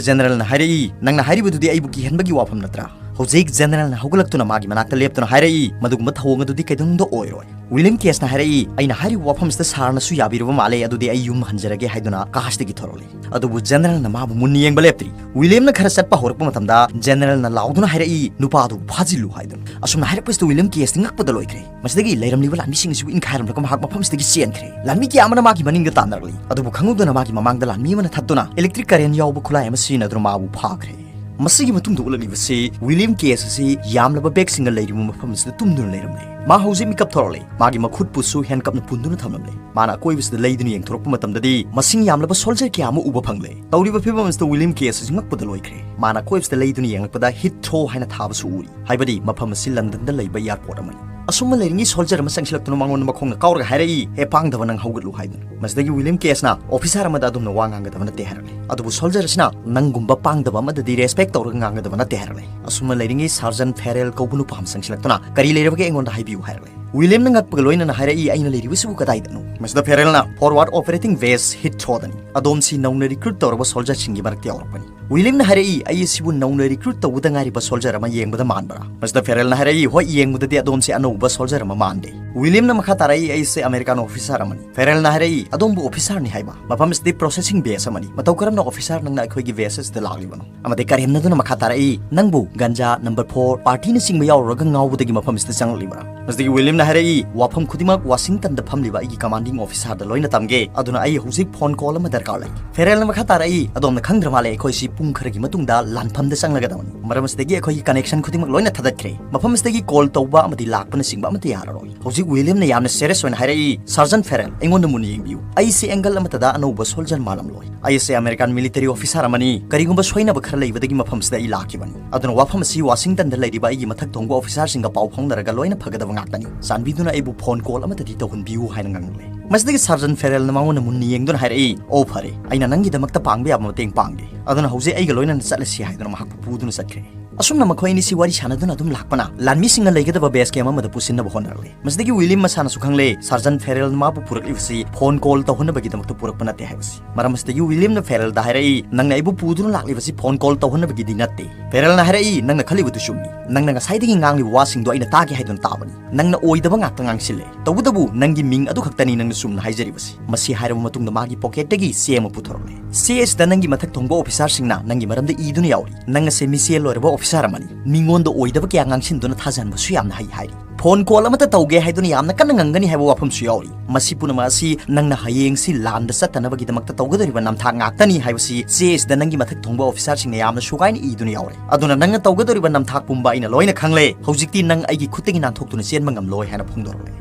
ꯖꯦꯅꯔꯦꯜꯅ ꯍꯥꯏꯔꯛꯏ, "ꯅꯪꯅ ꯍꯥꯏꯔꯤꯕꯗꯨꯗꯤ ꯑꯩꯕꯨ ꯀꯤꯍꯟꯕꯒꯤ ꯋꯥꯐꯝ ꯅꯠꯇ꯭ꯔꯥ?" ꯍꯧꯖꯤꯛ ꯖꯦꯅꯔꯦꯜꯅ ꯍꯧꯒꯠꯂꯛꯇꯨꯅ ꯃꯥꯒꯤ ꯃꯅꯥꯛꯇ ꯂꯦꯞꯇꯨꯅ ꯍꯥꯏꯔꯛꯏ, "ꯃꯗꯨꯒꯨꯝꯕ ꯊꯧꯑꯣꯡ ꯑꯗꯨꯗꯤ ꯀꯩꯗꯧꯅꯨꯡꯗ ꯑꯣꯏꯔꯣꯏ꯫ ꯋꯤꯂꯤꯌꯝ ꯀꯦꯁꯅ ꯍꯥꯏꯔꯛꯏ, "ꯑꯩꯅ ꯍꯥꯏꯔꯤꯕ ꯋꯥꯐꯝꯁꯤꯗ ꯁꯥꯔꯅꯁꯨ ꯌꯥꯕꯤꯔꯕ ꯃꯥꯜꯂꯦ, ꯑꯗꯨꯗꯤ ꯑꯩ ꯌꯨꯝ ꯍꯟꯖꯔꯒꯦ" ꯍꯥꯏꯗꯨꯅ ꯀꯥꯔꯁꯇꯒꯤ ꯊꯣꯔꯛꯂꯤ꯫ ꯑꯗꯨꯕꯨ ꯖꯦꯅꯔꯦꯜꯅ ꯃꯥꯕꯨ ꯃꯨꯟꯅ ꯌꯦꯡꯕ ꯂꯦꯞꯇ꯭ꯔꯤ꯫ ꯋꯤꯂꯤꯌꯝꯅ ꯈꯔ ꯆꯠꯄ ꯍꯧꯔꯛꯄ ꯃꯇꯝꯗ ꯖꯦꯅꯔꯦꯜꯅ ꯂꯥꯎꯗꯨꯅ ꯍꯥꯏꯔꯛꯏ, "ꯅꯨꯄꯥꯗꯨꯕꯨ ꯐꯥꯖꯤꯜꯂꯨ" ꯍꯥꯏꯗꯨꯅ꯫ ꯑꯁꯨꯝꯅ ꯍꯥꯏꯔꯛꯄꯁꯤꯗ ꯋꯤꯂꯤꯌꯝ ꯀꯦꯁꯇꯤ ꯉꯛꯄꯗ ꯂꯣꯏꯈ꯭ꯔꯦ꯫ ꯃꯁꯤꯗꯒꯤ ꯂꯩꯔꯝꯂꯤꯕ ꯂꯥꯟꯃꯤꯁꯤꯡ ꯑꯁꯤꯕꯨ ꯏꯟꯈꯥꯏꯔꯝꯂꯒ ꯃꯍꯥꯛ ꯃꯐꯝꯁꯤꯗꯒꯤ ꯆꯦꯟꯈ꯭ꯔꯦ꯫ ꯂꯥꯟꯃꯤ ꯀꯌꯥ ꯑꯃꯅ ꯃꯥꯒꯤ ꯃꯅꯤꯡꯗ ꯇꯥꯟꯅꯔꯛꯂꯤ꯫ ꯑꯗꯨꯕꯨ ꯈꯪꯍꯧꯗꯅ ꯃꯥꯒꯤ ꯃꯃꯥꯡꯗ ꯂꯥꯟꯃꯤ ꯑꯃꯅ ꯊꯠꯇꯨꯅ ꯏꯂꯦꯛꯇ꯭ꯔꯤꯛ ꯀꯔꯦꯟ ꯌꯥꯎꯕ ꯈꯨꯠꯂꯥꯏ ꯑꯃ ꯁꯤꯖꯤꯟꯅꯗꯨꯅ ꯃꯥꯕꯨ ꯐꯥꯈ꯭ꯔꯦ꯫ ꯃꯁꯤꯒꯤ ꯃꯇꯨꯡꯗ ꯎꯠꯂꯛꯂꯤꯕꯁꯤ ꯋꯤꯂꯤꯌꯝ ꯀꯦꯁ ꯑꯁꯤ ꯌꯥꯝꯂꯕ ꯕꯦꯒꯁꯤꯡꯒ ꯂꯩꯔꯤꯕ ꯃꯐꯝ ꯑꯁꯤꯗ ꯇꯨꯝꯗꯨꯅ ꯂꯩꯔꯝꯂꯦ꯫ ꯃꯥ ꯍꯧꯖꯤꯛ ꯃꯤꯀꯞ ꯊꯣꯔꯛꯂꯦ꯫ ꯃꯥꯒꯤ ꯃꯈꯨꯠꯄꯨꯁꯨ ꯍꯦꯟꯀꯞꯅ ꯄꯨꯟꯗꯨꯅ ꯊꯝꯂꯝꯂꯦ꯫ ꯃꯥꯅ ꯑꯀꯣꯏꯕꯁꯤꯗ ꯂꯩꯗꯨꯅ ꯌꯦꯡꯊꯣꯔꯛꯄ ꯃꯇꯝꯗꯗꯤ ꯃꯁꯤꯡ ꯌꯥꯝꯂꯕ ꯁꯣꯜꯖꯔ ꯀꯌꯥ ꯑꯃ ꯎꯕ ꯐꯪꯂꯦ꯫ ꯇꯧꯔꯤꯕ ꯐꯤꯕꯝ ꯑꯁꯤꯗ ꯋꯤꯂꯤꯌꯝ ꯀꯦꯁ ꯑꯁꯤ ꯉꯛꯄꯗ ꯂꯣꯏꯈ꯭ꯔꯦ꯫ ꯃꯥꯅ ꯑꯀꯣꯏꯕꯁꯤꯗ ꯂꯩꯗꯨꯅ ꯌꯦꯡꯂꯛꯄꯗ ꯍꯤꯠꯊ꯭ꯔꯣ ꯍꯥꯏꯅ ꯊꯥꯕꯁꯨ ꯎꯔꯤ꯫ ꯍꯥꯏꯕꯗꯤ ꯃꯐꯝ ꯑꯁꯤ ꯂꯟꯗꯟꯗ ꯂꯩꯕ ꯑꯦꯌꯥꯔꯄꯣꯔꯠ ꯑꯃꯅꯤ꯫ ꯑꯁꯨꯝꯅ ꯂꯩꯔꯤꯉꯩ ꯁꯣꯜꯖꯔ ꯑꯃ ꯆꯪꯁꯤꯜꯂꯛꯇꯨꯅ ꯃꯉꯣꯟꯗ ꯃꯈꯣꯡꯅ ꯀꯥꯎꯔꯒ ꯍꯥꯏꯔꯛꯏ, "ꯍꯦ ꯄꯥꯡꯗꯕ, ꯅꯪ ꯍꯧꯒꯠꯂꯨ" ꯍꯥꯏꯗꯨꯅ꯫ ꯃꯁꯤꯗꯒꯤ ꯋꯤꯂꯤꯌꯝ ꯀꯦꯁꯅ ꯑꯣꯐꯤꯁꯥꯔ ꯑꯃꯗ ꯑꯗꯨꯝꯅ ꯋꯥ ꯉꯥꯡꯒꯗꯕ ꯅꯠꯇꯦ ꯍꯥꯏꯔꯛꯂꯦ꯫ ꯑꯗꯨꯕꯨ ꯁꯣꯜꯖꯔ ꯑꯁꯤꯅ ꯅꯪꯒꯨꯝꯕ ꯄꯥꯡꯗꯕ ꯑꯃꯗꯗꯤ ꯔꯦꯁꯄꯦꯛ ꯇꯧꯔꯒ ꯉꯥꯡꯒꯗꯕ ꯅꯠꯇꯦ ꯍꯥꯏꯔꯛꯂꯦ꯫ ꯑꯁꯨꯝꯅ ꯂꯩꯔꯤꯉꯩ ꯁꯥꯔꯖꯟ ꯐꯦꯔꯦꯜ ꯀꯧꯕ ꯅꯨꯄꯥ ꯑꯃ ꯆꯪꯁꯤꯜꯂꯛꯇꯨꯅ, "ꯀꯔꯤ ꯂꯩꯔꯕꯒꯦ, ꯑꯩꯉꯣꯟꯗ ꯍꯥꯏꯕꯤꯌꯨ" ꯍꯥꯏꯔꯛꯂꯦ꯫ ꯋꯤꯂꯤꯌꯝꯅ ꯉꯛꯄꯒ ꯂꯣꯏꯅꯅ ꯍꯥꯏꯔꯛꯏ, "ꯑꯩꯅ ꯂꯩꯔꯤꯕꯁꯤꯕꯨ ꯀꯗꯥꯏꯗꯅꯣ?" ꯃꯁꯤꯗ ꯐꯦꯔꯦꯜꯅ, "ꯐꯣꯔꯋꯥꯔꯗ ꯑꯣꯄꯔꯦꯇꯤꯡ ꯕꯦꯁ ꯍꯤꯠꯊ꯭ꯔꯣꯗꯅꯤ꯫ ꯑꯗꯣꯝꯁꯤ ꯅꯧꯅ ꯔꯤꯀ꯭ꯔꯨꯠ ꯇꯧꯔꯕ ꯁꯣꯜꯖꯔꯁꯤꯡꯒꯤ ꯃꯔꯛꯇ ꯌꯥꯎꯔꯛꯄꯅꯤ꯫" ꯋꯤꯂꯤꯌꯝꯅ ꯍꯥꯏꯔꯛꯏ, "ꯑꯩ ꯑꯁꯤꯕꯨ ꯅꯧꯅ ꯔꯤꯀ꯭ꯔꯨꯠ ꯇꯧꯕꯗ ꯉꯥꯏꯔꯤꯕ ꯁꯣꯜꯖꯔ ꯑꯃ ꯌꯦꯡꯕꯗ ꯃꯥꯟꯕ꯭ꯔꯥ?" ꯃꯁꯤꯗ ꯐꯦꯔꯦꯜꯅ ꯍꯥꯏꯔꯛꯏ, "ꯍꯣꯏ, ꯌꯦꯡꯕꯗꯗꯤ ꯑꯗꯣꯝꯁꯤ ꯑꯅꯧꯕ ꯁꯣꯜꯖꯔ ꯑꯃ ꯃꯥꯟꯗꯦ꯫" ꯋꯤꯂꯤꯌꯝꯅ ꯃꯈꯥ ꯇꯥꯔꯛꯏ, "ꯑꯩꯁꯦ ꯑꯃꯦꯔꯤꯀꯥꯟ ꯑꯣꯐꯤꯁꯥꯔ ꯑꯃꯅꯤ꯫" ꯐꯦꯔꯦꯜꯅ ꯍꯥꯏꯔꯛꯏ, "ꯑꯗꯣꯝꯕꯨ ꯑꯣꯐꯤꯁꯥꯔꯅꯤ ꯍꯥꯏꯕ? ꯃꯐꯝ ꯑꯁꯤꯗꯤ ꯄ꯭ꯔꯣꯁꯦꯁꯤꯡ ꯕꯦꯁ ꯑꯃꯅꯤ꯫ ꯃꯇꯧ ꯀꯔꯝꯅ ꯑꯣꯐꯤꯁꯥꯔ ꯅꯪꯅ ꯑꯩꯈꯣꯏꯒꯤ ꯕꯦꯁ ꯑꯁꯤꯗ ꯂꯥꯛꯂꯤꯕꯅꯣ?" ꯑꯃꯗꯤ ꯀꯔꯦꯝꯅꯗꯨꯅ ꯃꯈꯥ ꯇꯥꯔꯛꯏ, "ꯅꯪꯕꯨ ꯒꯟꯖꯥ, ꯅꯝꯕꯔ ꯐꯣꯔ, ꯄꯥꯔꯇꯤꯅꯆꯤꯡꯕ ꯌꯥꯎꯔꯨꯔꯒ ꯉꯥꯎꯕꯗꯒꯤ ꯃꯐꯝ ꯑꯁꯤꯗ ꯆꯪꯂꯛꯂꯤꯕ꯭ꯔꯥ?" ꯃꯁꯤꯗꯒꯤ ꯋꯤꯂꯤꯌꯝꯅ ꯍꯥꯏꯔꯛꯏ, "ꯋꯥꯐꯝ ꯈꯨꯗꯤꯡꯃꯛ ꯋꯥꯁꯤꯡꯇꯟꯗ ꯐꯝꯂꯤꯕ ꯑꯩꯒꯤ ꯀꯃꯥꯟꯗꯤꯡ ꯑꯣꯐꯤꯁꯥꯔꯗ ꯂꯣꯏꯅ ꯇꯝꯒꯦ, ꯑꯗꯨꯅ ꯑꯩ ꯍꯧꯖꯤꯛ ꯐꯣꯟ ꯀꯣꯜ ꯑꯃ ꯗꯔꯀꯥꯔ ꯂꯩ꯫" ꯐꯦꯔꯦꯜꯅ ꯃꯈꯥ ꯇꯥꯔꯛꯏ, "ꯑꯗꯣꯝꯅ ꯈꯪꯗ꯭ꯔ ꯃꯥꯜꯂꯦ, ꯑꯩꯈꯣꯏꯁꯤ ꯄꯨꯡ ꯈꯔꯒꯤ ꯃꯇꯨꯡꯗ ꯂꯥꯟꯐꯝꯗ ꯆꯪꯂꯒꯗꯕꯅꯤ꯫ ꯃꯔꯝ ꯑꯁꯤꯗꯒꯤ ꯑꯩꯈꯣꯏꯒꯤ ꯀꯅꯦꯛꯁꯟ ꯈꯨꯗꯤꯡꯃꯛ ꯂꯣꯏꯅ ꯊꯥꯗꯠꯈ꯭ꯔꯦ꯫ ꯃꯐꯝ ꯑꯁꯤꯗꯒꯤ ꯀꯣꯜ ꯇꯧꯕ ꯑꯃꯗꯤ ꯂꯥꯛꯄꯅꯆꯤꯡꯕ ꯑꯃꯠꯇ ꯌꯥꯔꯔꯣꯏ꯫" ꯍꯧꯖꯤꯛ ꯋꯤꯂꯤꯌꯝꯅ ꯌꯥꯝꯅ ꯁꯦꯔꯤꯌꯁ ꯑꯣꯏꯅ ꯍꯥꯏꯔꯛꯏ, "ꯁꯥꯔꯖꯟ ꯐꯦꯔꯦꯜ, ꯑꯩꯉꯣꯟꯗ ꯃꯨꯟꯅ ꯌꯦꯡꯕꯤꯌꯨ꯫ ꯑꯩꯁꯦ ꯑꯦꯡꯒꯜ ꯑꯃꯠꯇꯗ ꯑꯅꯧꯕ ꯁꯣꯜꯖꯔ ꯃꯥꯜꯂꯝꯂꯣꯏ꯫ ꯑꯩꯁꯦ ꯑꯃꯦꯔꯤꯀꯥꯟ ꯃꯤꯂꯤꯇꯔꯤ ꯑꯣꯐꯤꯁꯥꯔ ꯑꯃꯅꯤ꯫ ꯀꯔꯤꯒꯨꯝꯕ ꯁꯣꯏꯅꯕ ꯈꯔ ꯂꯩꯕꯗꯒꯤ ꯃꯐꯝꯁꯤꯗ ꯑꯩ ꯂꯥꯛꯈꯤꯕꯅꯤ꯫ ꯑꯗꯨꯅ ꯋꯥꯐꯝ ꯑꯁꯤ ꯋꯥꯁꯤꯡꯇꯟꯗ ꯂꯩꯔꯤꯕ ꯑꯩꯒꯤ ꯃꯊꯛ ꯊꯣꯡꯕ ꯑꯣꯐꯤꯁꯥꯔꯁꯤꯡꯒ ꯄꯥꯎ ꯐꯥꯎꯅꯔꯒ ꯂꯣꯏꯅ ꯐꯒꯗꯕ ꯉꯥꯛꯇꯅꯤ꯫ ꯆꯥꯟꯕꯤꯗꯨꯅ ꯑꯩꯕꯨ ꯐꯣꯟ ꯀꯣꯜ ꯑꯃꯠꯇꯗꯤ ꯇꯧꯍꯟꯕꯤꯌꯨ" ꯍꯥꯏꯅ ꯉꯥꯡꯂꯦ꯫ ꯃꯁꯤꯗꯒꯤ ꯁꯥꯔꯖꯟ ꯐꯦꯔꯦꯜꯅ ꯃꯉꯣꯟꯗ ꯃꯨꯟꯅ ꯌꯦꯡꯗꯨꯅ ꯍꯥꯏꯔꯛꯏ, "ꯑꯣ, ꯐꯔꯦ, ꯑꯩꯅ ꯅꯪꯒꯤꯗꯃꯛꯇ ꯄꯥꯡꯕ ꯌꯥꯕ ꯃꯇꯦꯡ ꯄꯥꯡꯒꯦ꯫ ꯑꯗꯨꯅ ꯍꯧꯖꯤꯛ ꯑꯩꯒ ꯂꯣꯏꯅꯅ ꯆꯠꯂꯁꯤ" ꯍꯥꯏꯗꯨꯅ ꯃꯍꯥꯛꯄꯨ ꯄꯨꯗꯨꯅ ꯆꯠꯈ꯭ꯔꯦ꯫ ꯑꯁꯨꯝꯅ ꯃꯈꯣꯏ ꯑꯅꯤꯁꯤ ꯋꯥꯔꯤ ꯁꯥꯟꯅꯗꯨꯅ ꯑꯗꯨꯝ ꯂꯥꯛꯄꯅ ꯂꯥꯟꯃꯤꯁꯤꯡꯅ ꯂꯩꯒꯗꯕ ꯕꯦꯁ ꯀꯦꯝ ꯑꯃꯗ ꯄꯨꯁꯤꯟꯅꯕ ꯍꯣꯠꯅꯔꯛꯂꯦ꯫ ꯃꯁꯤꯗꯒꯤ ꯋꯤꯂꯤꯌꯝ ꯃꯁꯥꯅꯁꯨ ꯈꯪꯂꯦ, ꯁꯥꯔꯖꯟ ꯐꯦꯔꯦꯜꯅ ꯃꯥꯕꯨ ꯄꯨꯔꯛꯂꯤꯕꯁꯤ ꯐꯣꯟ ꯀꯣꯜ ꯇꯧꯍꯟꯅꯕꯒꯤꯗꯃꯛꯇ ꯄꯨꯔꯛꯄ ꯅꯠꯇꯦ ꯍꯥꯏꯕꯁꯤ꯫ ꯃꯔꯝ ꯑꯁꯤꯗꯒꯤ ꯋꯤꯂꯤꯌꯝꯅ ꯐꯦꯔꯦꯜꯗ ꯍꯥꯏꯔꯛꯏ, "ꯅꯪꯅ ꯑꯩꯕꯨ ꯄꯨꯗꯨꯅ ꯂꯥꯛꯂꯤꯕꯁꯤ ꯐꯣꯟ ꯀꯣꯜ ꯇꯧꯍꯟꯅꯕꯒꯤꯗꯤ ꯅꯠꯇꯦ꯫" ꯐꯦꯔꯦꯜꯅ ꯍꯥꯏꯔꯛꯏ, "ꯅꯪꯅ ꯈꯜꯂꯤꯕꯗꯨ ꯆꯨꯝꯃꯤ꯫ ꯅꯪꯅ ꯉꯁꯥꯏꯗꯒꯤ ꯉꯥꯡꯂꯤꯕ ꯋꯥꯁꯤꯡꯗꯣ ꯑꯩꯅ ꯇꯥꯒꯦ ꯍꯥꯏꯗꯨꯅ ꯇꯥꯕꯅꯤ꯫ ꯅꯪꯅ ꯑꯣꯏꯗꯕ ꯉꯥꯛꯇ ꯉꯥꯡꯁꯤꯜꯂꯦ꯫ ꯇꯧꯕꯇꯕꯨ ꯅꯪꯒꯤ ꯃꯤꯡ ꯑꯗꯨ ꯈꯛꯇꯅꯤ ꯅꯪꯅ ꯆꯨꯝꯅ ꯍꯥꯏꯖꯔꯤꯕꯁꯤ꯫" ꯃꯁꯤ ꯍꯥꯏꯔꯕ ꯃꯇꯨꯡꯗ ꯃꯥꯒꯤ ꯄꯣꯀꯦꯠꯇꯒꯤ ꯆꯦ ꯑꯃ ꯄꯨꯊꯣꯔꯛꯂꯦ꯫ ꯆꯦ ꯑꯁꯤꯗ ꯅꯪꯒꯤ ꯃꯊꯛ ꯊꯣꯡꯕ ꯑꯣꯐꯤꯁꯥꯔꯁꯤꯡꯅ ꯅꯪꯒꯤ ꯃꯔꯝꯗ ꯏꯗꯨꯅ ꯌꯥꯎꯔꯤ꯫ "ꯅꯪ ꯑꯁꯦ ꯃꯤꯆꯦꯜ ꯂꯣꯏꯔꯕ ꯑꯣꯐꯤꯁꯥꯔ ꯑꯃꯅꯤ꯫ ꯃꯤꯉꯣꯟꯗ ꯑꯣꯏꯗꯕ ꯀꯌꯥ ꯉꯥꯡꯁꯤꯟꯗꯨꯅ ꯊꯥꯖꯍꯟꯕꯁꯨ ꯌꯥꯝꯅ ꯍꯩ" ꯍꯥꯏꯔꯤ꯫ "ꯐꯣꯟ ꯀꯣꯜ ꯑꯃꯠꯇ ꯇꯧꯒꯦ ꯍꯥꯏꯗꯨꯅ ꯌꯥꯝꯅ ꯀꯟꯅ ꯉꯪꯒꯅꯤ ꯍꯥꯏꯕ ꯋꯥꯐꯝꯁꯨ ꯌꯥꯎꯔꯤ꯫ ꯃꯁꯤ ꯄꯨꯝꯅꯃꯛ ꯑꯁꯤ ꯅꯪꯅ ꯍꯌꯦꯡꯁꯤ ꯂꯥꯟꯗ ꯆꯠꯇꯅꯕꯒꯤꯗꯃꯛꯇ ꯇꯧꯒꯗꯧꯔꯤꯕ ꯅꯝꯊꯥꯛ ꯉꯥꯛꯇꯅꯤ ꯍꯥꯏꯕꯁꯤ ꯆꯦ ꯑꯁꯤꯗ ꯅꯪꯒꯤ ꯃꯊꯛ ꯊꯣꯡꯕ ꯑꯣꯐꯤꯁꯥꯔꯁꯤꯡꯅ ꯌꯥꯝꯅ ꯁꯨꯒꯥꯏꯅ ꯏꯗꯨꯅ ꯌꯥꯎꯔꯦ꯫ ꯑꯗꯨꯅ ꯅꯪꯅ ꯇꯧꯒꯗꯧꯔꯤꯕ ꯅꯝꯊꯥꯛ ꯄꯨꯝꯕ ꯑꯩꯅ ꯂꯣꯏꯅ ꯈꯪꯂꯦ꯫ ꯍꯧꯖꯤꯛꯇꯤ ꯅꯪ ꯑꯩꯒꯤ ꯈꯨꯠꯇꯒꯤ ꯅꯥꯟꯊꯣꯛꯇꯨꯅ ꯆꯦꯟꯕ ꯉꯝꯂꯣꯏ" ꯍꯥꯏꯅ ꯐꯣꯡꯗꯣꯔꯛꯂꯦ꯫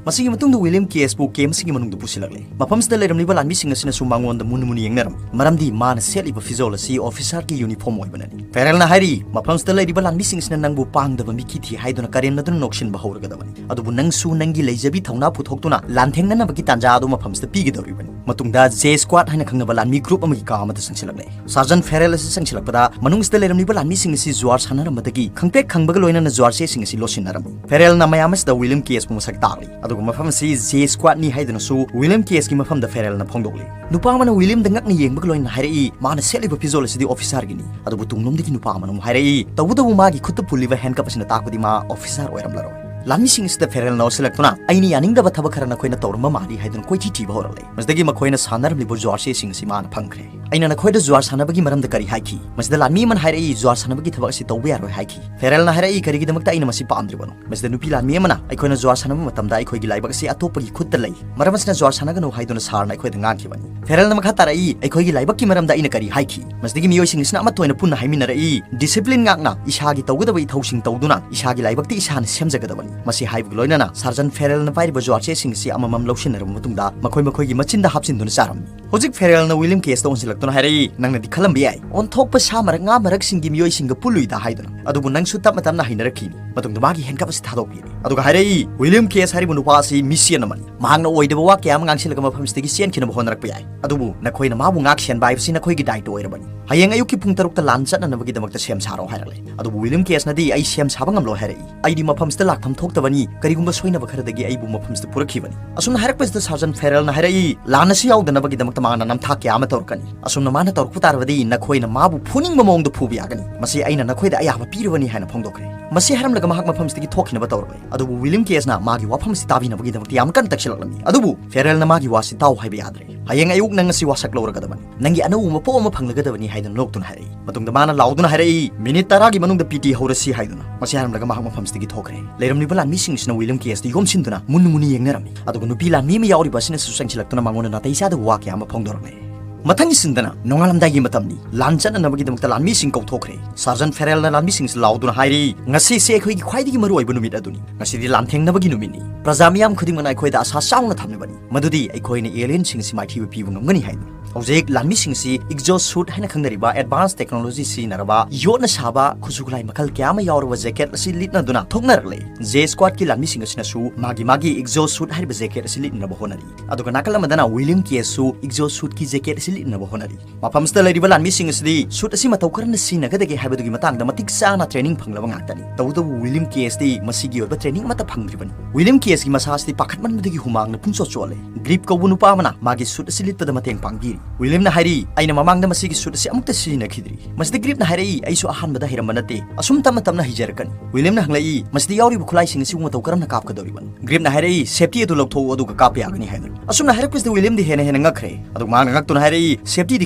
ꯃꯁꯤꯒꯤ ꯃꯇꯨꯡꯗ ꯋꯤꯂꯤꯌꯝ ꯀꯦꯁꯄꯨ ꯀꯦꯝ ꯑꯁꯤꯒꯤ ꯃꯅꯨꯡꯗ ꯄꯨꯁꯤꯜꯂꯛꯂꯦ꯫ ꯃꯐꯝꯁꯤꯗ ꯂꯩꯔꯝꯂꯤꯕ ꯂꯥꯟꯃꯤꯁꯤꯡ ꯑꯁꯤꯅꯁꯨ ꯃꯉꯣꯟꯗ ꯃꯨꯟꯅ ꯃꯨꯟꯅ ꯌꯦꯡꯅꯔꯝꯃꯤ, ꯃꯔꯝꯗꯤ ꯃꯥꯅ ꯁꯦꯠꯂꯤꯕ ꯐꯤꯖꯣꯜ ꯑꯁꯤ ꯑꯣꯐꯤꯁꯥꯔꯒꯤ ꯌꯨꯅꯤꯐꯣꯔꯝ ꯑꯣꯏꯕꯅꯅꯤ꯫ ꯐꯦꯔꯦꯜꯅ ꯍꯥꯏꯔꯤ, "ꯃꯐꯝꯁꯤꯗ ꯂꯩꯔꯤꯕ ꯂꯥꯟꯃꯤꯁꯤꯡ ꯑꯁꯤꯅ ꯅꯪꯕꯨ ꯄꯥꯡꯗꯕ ꯃꯤꯈꯤ ꯊꯤ ꯍꯥꯏꯗꯨꯅ ꯀꯔꯦꯝꯅꯗꯨꯅ ꯅꯣꯛꯁꯤꯟꯕ ꯍꯧꯔꯒꯗꯕꯅꯤ꯫ ꯑꯗꯨꯕꯨ ꯅꯪꯁꯨ ꯅꯪꯒꯤ ꯂꯩꯖꯕꯤ ꯊꯧꯅꯥ ꯄꯨꯊꯣꯛꯇꯨꯅ ꯂꯥꯟꯊꯦꯡꯅꯅꯕꯒꯤ ꯇꯥꯟꯖꯥ ꯑꯗꯨ ꯃꯐꯝꯁꯤꯗ ꯄꯤꯒꯗꯧꯔꯤꯕꯅꯤ꯫" ꯃꯇꯨꯡꯗ ꯖꯦ ꯁ꯭ꯀ꯭ꯋꯥꯗ ꯍꯥꯏꯅ ꯈꯪꯅꯕ ꯂꯥꯟꯃꯤ ꯒ꯭ꯔꯨꯞ ꯑꯃꯒꯤ ꯀꯥ ꯑꯃꯗ ꯆꯪꯁꯤꯜꯂꯛꯂꯦ꯫ ꯁꯥꯔꯖꯟ ꯐꯦꯔꯦꯜ ꯑꯁꯤ ꯆꯪꯁꯤꯜꯂꯛꯄꯗ ꯃꯅꯨꯡꯁꯤꯗ ꯂꯩꯔꯝꯂꯤꯕ ꯂꯥꯟꯃꯤꯁꯤꯡ ꯑꯁꯤ ꯖꯨꯋꯥꯔ ꯁꯥꯟꯅꯔꯝꯕꯗꯒꯤ ꯈꯪꯄ꯭ꯔꯦꯛ ꯈꯪꯕꯒ ꯂꯣꯏꯅꯅ ꯖꯨꯋꯥꯔ ꯆꯦꯁꯤꯡ ꯑꯁꯤ ꯂꯣꯠꯁꯤꯟꯅꯔꯝꯃꯤ꯫ ꯐꯦꯔꯦꯜꯅ ꯃꯌꯥꯝ ꯑꯁꯤꯗ ꯋꯤꯂꯤꯌꯝ ꯀꯦꯁꯄꯨ ꯃꯁꯛ ꯇꯥꯛꯂꯤ, ꯑꯗꯨꯒ ꯃꯐꯝ ꯑꯁꯤ ꯖꯦ ꯁ꯭ꯀ꯭ꯋꯥꯗꯅꯤ ꯍꯥꯏꯗꯨꯅꯁꯨ ꯋꯤꯂꯤꯌꯝ ꯀꯦꯁꯀꯤ ꯃꯐꯝꯗ ꯐꯦꯔꯦꯜꯅ ꯐꯣꯡꯗꯣꯛꯂꯤ꯫ ꯅꯨꯄꯥ ꯑꯃꯅ ꯋꯤꯂꯤꯌꯝꯗ ꯉꯛꯅ ꯌꯦꯡꯕꯒ ꯂꯣꯏꯅꯅ ꯍꯥꯏꯔꯛꯏ, "ꯃꯥꯅ ꯁꯦꯠꯂꯤꯕ ꯐꯤꯖꯣꯜ ꯑꯁꯤꯗꯤ ꯑꯣꯐꯤꯁꯥꯔꯒꯤꯅꯤ꯫" ꯑꯗꯨꯕꯨ ꯇꯨꯡꯂꯣꯝꯗꯒꯤ ꯅꯨꯄꯥ ꯑꯃꯅ ꯑꯃꯨꯛ ꯍꯥꯏꯔꯛꯏ, "ꯇꯧꯕꯇꯕꯨ ꯃꯥꯒꯤ ꯈꯨꯠꯇ ꯄꯨꯜꯂꯤꯕ ꯍꯦꯟꯀꯞ ꯑꯁꯤꯅ ꯇꯥꯛꯄꯗꯤ ꯃꯥ ꯑꯣꯐꯤꯁꯥꯔ ꯑꯣꯏꯔꯝꯂꯔꯣꯏ꯫" ꯂꯥꯟꯃꯤꯁꯤꯡ ꯑꯁꯤꯗ ꯐꯦꯔꯦꯜꯅ ꯑꯣꯠꯁꯤꯜꯂꯛꯇꯨꯅ, "ꯑꯩꯅ ꯌꯥꯅꯤꯡꯗꯕ ꯊꯕꯛ ꯈꯔ ꯅꯈꯣꯏꯅ ꯇꯧꯔꯝꯕ ꯃꯥꯜꯂꯤ" ꯍꯥꯏꯗꯨꯅ ꯀꯣꯏꯊꯤ ꯊꯤꯕ ꯍꯧꯔꯛꯂꯦ꯫ ꯃꯁꯤꯗꯒꯤ ꯃꯈꯣꯏꯅ ꯁꯥꯟꯅꯔꯝꯂꯤꯕ ꯖꯨꯋꯥꯔ ꯆꯦꯁꯤꯡ ꯑꯁꯤ ꯃꯥꯅ ꯐꯪꯈ꯭ꯔꯦ꯫ "ꯑꯩꯅ ꯅꯈꯣꯏꯗ ꯖꯨꯋꯥꯔ ꯁꯥꯟꯅꯕꯒꯤ ꯃꯔꯝꯗ ꯀꯔꯤ ꯍꯥꯏꯈꯤ?" ꯃꯁꯤꯗ ꯂꯥꯟꯃꯤ ꯑꯃꯅ ꯍꯥꯏꯔꯛꯏ, "ꯖꯨꯋꯥꯔ ꯁꯥꯟꯅꯕꯒꯤ ꯊꯕꯛ ꯑꯁꯤ ꯇꯧꯕ ꯌꯥꯔꯣꯏ" ꯍꯥꯏꯈꯤ꯫ ꯐꯦꯔꯦꯜꯅ ꯍꯥꯏꯔꯛꯏ, "ꯀꯔꯤꯒꯤꯗꯃꯛꯇ ꯑꯩꯅ ꯃꯁꯤ ꯄꯥꯝꯗ꯭ꯔꯤꯕꯅꯣ?" ꯃꯁꯤꯗ ꯅꯨꯄꯤ ꯂꯥꯟꯃꯤ ꯑꯃꯅ, "ꯑꯩꯈꯣꯏꯅ ꯖꯨꯋꯥꯔ ꯁꯥꯟꯅꯕ ꯃꯇꯝꯗ ꯑꯩꯈꯣꯏꯒꯤ ꯂꯥꯏꯕꯛ ꯑꯁꯤ ꯑꯇꯣꯞꯄꯒꯤ ꯈꯨꯠꯇ ꯂꯩ꯫ ꯃꯔꯝ ꯑꯁꯤꯅ ꯖꯨꯋꯥꯔ ꯁꯥꯟꯅꯒꯅꯨ ꯍꯥꯏꯗꯨꯅ ꯁꯥꯔꯅ ꯑꯩꯈꯣꯏꯗ ꯉꯥꯡꯈꯤꯕꯅꯤ꯫" ꯐꯦꯔꯦꯜꯅ ꯃꯈꯥ ꯇꯥꯔꯛꯏ, "ꯑꯩꯈꯣꯏꯒꯤ ꯂꯥꯏꯕꯛꯀꯤ ꯃꯔꯝꯗ ꯑꯩꯅ ꯀꯔꯤ ꯍꯥꯏꯈꯤ?" ꯃꯁꯤꯗꯒꯤ ꯃꯤꯑꯣꯏꯁꯤꯡ ꯑꯁꯤꯅ ꯑꯃꯠꯇ ꯑꯣꯏꯅ ꯄꯨꯟꯅ ꯍꯥꯏꯃꯤꯟꯅꯔꯛꯏ, "ꯗꯤꯁꯤꯄ꯭ꯂꯤꯟ ꯉꯥꯛꯅ ꯏꯁꯥꯒꯤ ꯇꯧꯒꯗꯕ ꯏꯊꯧꯁꯤꯡ ꯇꯧꯗꯨꯅ ꯏꯁꯥꯒꯤ ꯂꯥꯏꯕꯛꯇꯤ ꯏꯁꯥꯅ ꯁꯦꯝꯖꯒꯗꯕꯅꯤ꯫" ꯃꯁꯤ ꯍꯥꯏꯕꯒ ꯂꯣꯏꯅꯅ ꯁꯥꯔꯖꯟ ꯐꯦꯔꯦꯜꯅ ꯄꯥꯏꯔꯤꯕ ꯖꯨꯋꯥꯔ ꯆꯦꯁꯤꯡ ꯑꯁꯤ ꯑꯃꯃꯝ ꯂꯧꯁꯤꯟꯅꯔꯕ ꯃꯇꯨꯡꯗ ꯃꯈꯣꯏ ꯃꯈꯣꯏꯒꯤ ꯃꯆꯤꯟꯗ ꯍꯥꯞꯆꯤꯟꯗꯨꯅ ꯆꯥꯔꯝꯃꯤ꯫ ꯍꯧꯖꯤꯛ ꯐꯦꯔꯦꯜꯅ ꯋꯤꯂꯤꯌꯝ ꯀꯦꯁꯇ ꯑꯣꯟꯁꯤꯜꯂꯛꯇꯨꯅ ꯍꯥꯏꯔꯛꯏ, "ꯅꯪꯅꯗꯤ ꯈꯜꯂꯝꯕ ꯌꯥꯏ, ꯑꯣꯟꯊꯣꯛꯄ ꯁꯥ ꯃꯔꯛ ꯉꯥ ꯃꯔꯛꯁꯤꯡꯒꯤ ꯃꯤꯑꯣꯏꯁꯤꯡꯒ ꯄꯨꯜꯂꯨꯏꯗ ꯍꯥꯏꯗꯨꯅ꯫ ꯑꯗꯨꯕꯨ ꯅꯪꯁꯨ ꯇꯞꯅ ꯇꯞꯅ ꯍꯩꯅꯔꯛꯈꯤꯅꯤ꯫" ꯃꯇꯨꯡꯗ ꯃꯥꯒꯤ ꯍꯦꯟꯀꯞ ꯑꯁꯤ ꯊꯥꯗꯣꯛꯄꯤꯔꯦ꯫ ꯑꯗꯨꯒ ꯍꯥꯏꯔꯛꯏ, "ꯋꯤꯂꯤꯌꯝ ꯀꯦꯁ ꯍꯥꯏꯔꯤꯕ ꯅꯨꯄꯥ ꯑꯁꯤ ꯃꯤꯁꯦꯟ ꯑꯃꯅꯤ꯫ ꯃꯍꯥꯛꯅ ꯑꯣꯏꯗꯕ ꯋꯥ ꯀꯌꯥ ꯑꯃ ꯉꯥꯡꯁꯤꯜꯂꯒ ꯃꯐꯝꯁꯤꯗꯒꯤ ꯆꯦꯟꯈꯤꯅꯕ ꯍꯣꯠꯅꯔꯛꯄ ꯌꯥꯏ꯫ ꯑꯗꯨꯕꯨ ꯅꯈꯣꯏꯅ ꯃꯥꯕꯨ ꯉꯥꯛ ꯁꯦꯟꯕ ꯍꯥꯏꯕꯁꯤ ꯅꯈꯣꯏꯒꯤ ꯗꯥꯏꯇ ꯑꯣꯏꯔꯕꯅꯤ꯫ "ꯍꯌꯦꯡ ꯑꯌꯨꯛꯀꯤ ꯄꯨꯡ ꯇꯔꯨꯛꯇ ꯂꯥꯟ ꯆꯠꯅꯅꯕꯒꯤꯗꯃꯛꯇ ꯁꯦꯝ ꯁꯥꯔꯣ" ꯍꯥꯏꯔꯛꯂꯦ꯫ ꯑꯗꯨꯕꯨ ꯋꯤꯂꯤꯌꯝ ꯀꯦꯁꯅꯗꯤ, "ꯑꯩ ꯁꯦꯝ ꯁꯥꯕ ꯉꯝꯂꯣꯏ" ꯍꯥꯏꯔꯛꯏ꯫ "ꯑꯩꯗꯤ ꯃꯐꯝꯁꯤꯗ ꯂꯥꯛꯐꯝ ꯊꯣꯛꯇꯕꯅꯤ, ꯀꯔꯤꯒꯨꯝꯕ ꯁꯣꯏꯅꯕ ꯈꯔꯗꯒꯤ ꯑꯩꯕꯨ ꯃꯐꯝꯁꯤꯗ ꯄꯨꯔꯛꯈꯤꯕꯅꯤ"꯫ ꯑꯁꯨꯝꯅ ꯍꯥꯏꯔꯛꯄꯁꯤꯗ ꯁꯥꯔꯖꯟ ꯐꯦꯔꯦꯜꯅ ꯍꯥꯏꯔꯛꯏ, "ꯂꯥꯟ ꯑꯁꯤ ꯌꯥꯎꯗꯅꯕꯒꯤꯗꯃꯛꯇ ꯃꯥꯅ ꯅꯝꯊꯥꯛ ꯀꯌꯥ ꯑꯃ ꯇꯧꯔꯛꯀꯅꯤ꯫ ꯑꯁꯨꯝꯅ ꯃꯥꯅ ꯇꯧꯔꯛꯄ ꯇꯥꯔꯕꯗꯤ ꯅꯈꯣꯏꯅ ꯃꯥꯕꯨ ꯐꯨꯅꯤꯡꯕ ꯃꯑꯣꯡꯗ ꯐꯨꯕ ꯌꯥꯒꯅꯤ꯫ ꯃꯁꯤ ꯑꯩꯅ ꯅꯈꯣꯏꯗ ꯑꯌꯥꯕ ꯄꯤꯔꯕꯅꯤ" ꯍꯥꯏꯅ ꯐꯣꯡꯗꯣꯛꯈ꯭ꯔꯦ꯫ ꯃꯁꯤ ꯍꯥꯏꯔꯝꯂꯒ ꯃꯍꯥꯛ ꯃꯐꯝꯁꯤꯗꯒꯤ ꯊꯣꯛꯈꯤꯅꯕ ꯇꯧꯔꯛꯂꯦ꯫ ꯑꯗꯨꯕꯨ ꯋꯤꯂꯤꯌꯝ ꯀꯦꯁꯅ ꯃꯥꯒꯤ ꯋꯥꯐꯝ ꯑꯁꯤ ꯇꯥꯕꯤꯅꯕꯒꯤꯗꯃꯛꯇ ꯌꯥꯝ ꯀꯟꯅ ꯇꯛꯁꯤꯜꯂꯛꯂꯝꯃꯤ꯫ ꯑꯗꯨꯕꯨ ꯐꯦꯔꯦꯜꯅ ꯃꯥꯒꯤ ꯋꯥꯁꯤ ꯇꯥꯎ ꯍꯥꯏꯕ ꯌꯥꯗ꯭ꯔꯦ꯫ "ꯍꯌꯦꯡ ꯑꯌꯨꯛ ꯅꯪ ꯉꯁꯤ ꯋꯥꯁꯛ ꯂꯧꯔꯒꯗꯕꯅꯤ꯫ ꯅꯪꯒꯤ ꯑꯅꯧꯕ ꯃꯄꯣ ꯑꯃ ꯐꯪꯂꯒꯗꯕꯅꯤ" ꯍꯥꯏꯗꯨꯅ ꯅꯣꯛꯇꯨꯅ ꯍꯥꯏꯔꯛꯏ꯫ ꯃꯇꯨꯡꯗ ꯃꯥꯅ ꯂꯥꯎꯗꯨꯅ ꯍꯥꯏꯔꯛꯏ, "ꯃꯤꯅꯤꯠ ꯇꯔꯥꯒꯤ ꯃꯅꯨꯡꯗ ꯄꯤ ꯇꯤ ꯍꯧꯔꯁꯤ" ꯍꯥꯏꯗꯨꯅ꯫ ꯃꯁꯤ ꯍꯥꯏꯔꯝꯂꯒ ꯃꯍꯥꯛ ꯃꯐꯝꯁꯤꯗꯒꯤ ꯊꯣꯛꯈ꯭ꯔꯦ꯫ ꯂꯩꯔꯝꯂꯤꯕ ꯂꯥꯟꯃꯤꯁꯤꯡꯁꯤꯅ ꯋꯤꯂꯤꯌꯝ ꯀꯦꯁꯇ ꯌꯣꯝꯁꯤꯟꯗꯨꯅ ꯃꯨꯟꯅ ꯃꯨꯟꯅ ꯌꯦꯡꯅꯔꯝꯃꯤ꯫ ꯑꯗꯨꯒ ꯅꯨꯄꯤ ꯂꯥꯟꯃꯤ ꯑꯃ ꯌꯥꯎꯔꯤꯕ ꯑꯁꯤꯅꯁꯨ ꯆꯪꯁꯤꯜꯂꯛꯇꯨꯅ ꯃꯉꯣꯟꯗ ꯅꯥꯇꯩ ꯆꯥꯗꯕ ꯋꯥ ꯀꯌꯥ ꯑꯃ ꯐꯣꯡꯗꯣꯔꯛꯂꯦ꯫ ꯃꯊꯪꯒꯤ ꯁꯤꯟꯗꯅ ꯅꯣꯡꯉꯥꯂꯝꯗꯥꯏꯒꯤ ꯃꯇꯝꯅꯤ꯫ ꯂꯥꯟ ꯆꯠꯅꯅꯕꯒꯤꯗꯃꯛꯇ ꯂꯥꯟꯃꯤꯁꯤꯡ ꯀꯧꯊꯣꯛꯈ꯭ꯔꯦ꯫ ꯁꯥꯔꯖꯟ ꯐꯦꯔꯦꯜꯅ ꯂꯥꯟꯃꯤꯁꯤꯡꯁꯤ ꯂꯥꯎꯗꯨꯅ ꯍꯥꯏꯔꯤ, "ꯉꯁꯤꯁꯦ ꯑꯩꯈꯣꯏꯒꯤ ꯈ꯭ꯋꯥꯏꯗꯒꯤ ꯃꯔꯨꯑꯣꯏꯕ ꯅꯨꯃꯤꯠ ꯑꯗꯨꯅꯤ꯫ ꯉꯁꯤꯗꯤ ꯂꯥꯟꯊꯦꯡꯅꯕꯒꯤ ꯅꯨꯃꯤꯠꯅꯤ꯫ ꯄ꯭ꯔꯖꯥ ꯃꯤꯌꯥꯝ ꯈꯨꯗꯤꯡꯃꯛꯅ ꯑꯩꯈꯣꯏꯗ ꯑꯁꯥ ꯆꯥꯎꯅ ꯊꯝꯂꯤꯕꯅꯤ, ꯃꯗꯨꯗꯤ ꯑꯩꯈꯣꯏꯅ ꯑꯦꯂꯤꯌꯟꯁꯤꯡꯁꯤ ꯃꯥꯏꯊꯤꯕ ꯄꯤꯕ ꯉꯝꯒꯅꯤ" ꯍꯥꯏꯗꯨꯅ꯫ ꯍꯧꯖꯤꯛ ꯂꯥꯟꯃꯤꯁꯤꯡꯁꯤ exhaust suit ꯍꯥꯏꯅ ꯈꯪꯅꯔꯤꯕ advanced technology ꯁꯤꯖꯤꯟꯅꯔꯕ ꯌꯣꯠꯅ ꯁꯥꯕ ꯈꯨꯠꯁꯨ ꯈꯨꯠꯂꯥꯏ ꯃꯈꯜ ꯀꯌꯥ ꯑꯃ ꯌꯥꯎꯔꯕ ꯖꯦꯀꯦꯠ ꯑꯁꯤ ꯂꯤꯠꯅꯗꯨꯅ ꯊꯣꯛꯅꯔꯛꯂꯦ꯫ ꯖꯦ squadꯀꯤ ꯂꯥꯟꯃꯤꯁꯤꯡ ꯑꯁꯤꯅꯁꯨ ꯃꯥꯒꯤ ꯃꯥꯒꯤ exhaust suit ꯍꯥꯏꯔꯤꯕ ꯖꯦꯀꯦꯠ ꯑꯁꯤ ꯂꯤꯠꯅꯅꯕ ꯍꯣꯠꯅꯔꯤ꯫ ꯑꯗꯨꯒ ꯅꯥꯀꯜ ꯑꯃꯗꯅ ꯋꯤꯂꯤꯌꯝ ꯀꯦꯁꯁꯨ exhaust suitꯀꯤ ꯖꯦꯀꯦꯠ ꯑꯁꯤ ꯂꯤꯠꯅꯅꯕ ꯍꯣꯠꯅꯔꯤ꯫ ꯃꯐꯝꯁꯤꯗ ꯂꯩꯔꯤꯕ ꯂꯥꯟꯃꯤꯁꯤꯡ ꯑꯁꯤꯗꯤ suit ꯑꯁꯤ ꯃꯇꯧ ꯀꯔꯝꯅ ꯁꯤꯖꯤꯟꯅꯒꯗꯒꯦ ꯍꯥꯏꯕꯗꯨꯒꯤ ꯃꯇꯥꯡꯗ ꯃꯇꯤꯛ ꯆꯥꯅ training ꯐꯪꯂꯕ ꯉꯥꯛꯇꯅꯤ꯫ ꯇꯧꯕꯇꯕꯨ ꯋꯤꯂꯤꯌꯝ ꯀꯦꯁꯇꯤ ꯃꯁꯤꯒꯤ ꯑꯣꯏꯕ training ꯑꯃꯠꯇ ꯐꯪꯗ꯭ꯔꯤꯕꯅꯤ꯫ ꯋꯤꯂꯤꯌꯝ ꯀꯦꯁꯀꯤ ꯃꯁꯥꯁꯤꯗꯤ ꯄꯥꯈꯠꯃꯟꯕꯗꯒꯤ ꯍꯨꯃꯥꯡꯅ ꯄꯨꯡꯆꯣꯠ ꯆꯣꯠꯂꯦ꯫ ꯒ꯭ꯔꯤꯞ ꯀꯧꯕ ꯅꯨꯄꯥ ꯑꯃꯅ ꯃꯥꯒꯤ suit ꯑꯁꯤ ꯂꯤꯠꯄꯗ ꯃꯇꯦꯡ ꯄꯥꯡꯕꯤꯔꯤ꯫ ꯋꯤꯂꯤꯌꯝꯅ ꯍꯥꯏꯔꯤ, "ꯑꯩꯅ ꯃꯃꯥꯡꯗ ꯃꯁꯤꯒꯤ suit ꯑꯁꯤ ꯑꯃꯨꯛꯇ ꯁꯤꯖꯤꯟꯅꯈꯤꯗ꯭ꯔꯤ"꯫ ꯃꯁꯤꯗ ꯒ꯭ꯔꯤꯞꯅ ꯍꯥꯏꯔꯛꯏ, "ꯑꯩꯁꯨ ꯑꯍꯥꯟꯕꯗ ꯍꯩꯔꯝꯕ ꯅꯠꯇꯦ꯫ ꯑꯁꯨꯝ ꯇꯞꯅ ꯇꯞꯅ ꯍꯩꯖꯔꯛꯀꯅꯤ"꯫ ꯋꯤꯂꯤꯌꯝꯅ ꯍꯪꯂꯛꯏ, "ꯃꯁꯤꯗ ꯌꯥꯎꯔꯤꯕ ꯈꯨꯠꯂꯥꯏꯁꯤꯡ ꯑꯁꯤꯕꯨ ꯃꯇꯧ ꯀꯔꯝꯅ ꯀꯥꯞꯀꯗꯧꯔꯤꯕꯅꯣ?" ꯒ꯭ꯔꯤꯞꯅ ꯍꯥꯏꯔꯛꯏ, "Safety ꯑꯗꯨ ꯂꯧꯊꯣꯛꯎ, ꯑꯗꯨꯒ ꯀꯥꯞꯄ ꯌꯥꯒꯅꯤ" ꯍꯥꯏꯗꯨꯅ꯫ ꯑꯁꯨꯝꯅ ꯍꯥꯏꯔꯛꯄꯁꯤꯗ ꯋꯤꯂꯤꯌꯝꯗꯤ ꯍꯦꯟꯅ ꯍꯦꯟꯅ ꯉꯛꯈ꯭ꯔꯦ꯫ ꯑꯗꯨꯒ ꯃꯍꯥꯛꯅ ꯉꯛꯇꯨꯅ ꯍꯥꯏꯔꯛꯏ, "Safetyꯗꯤ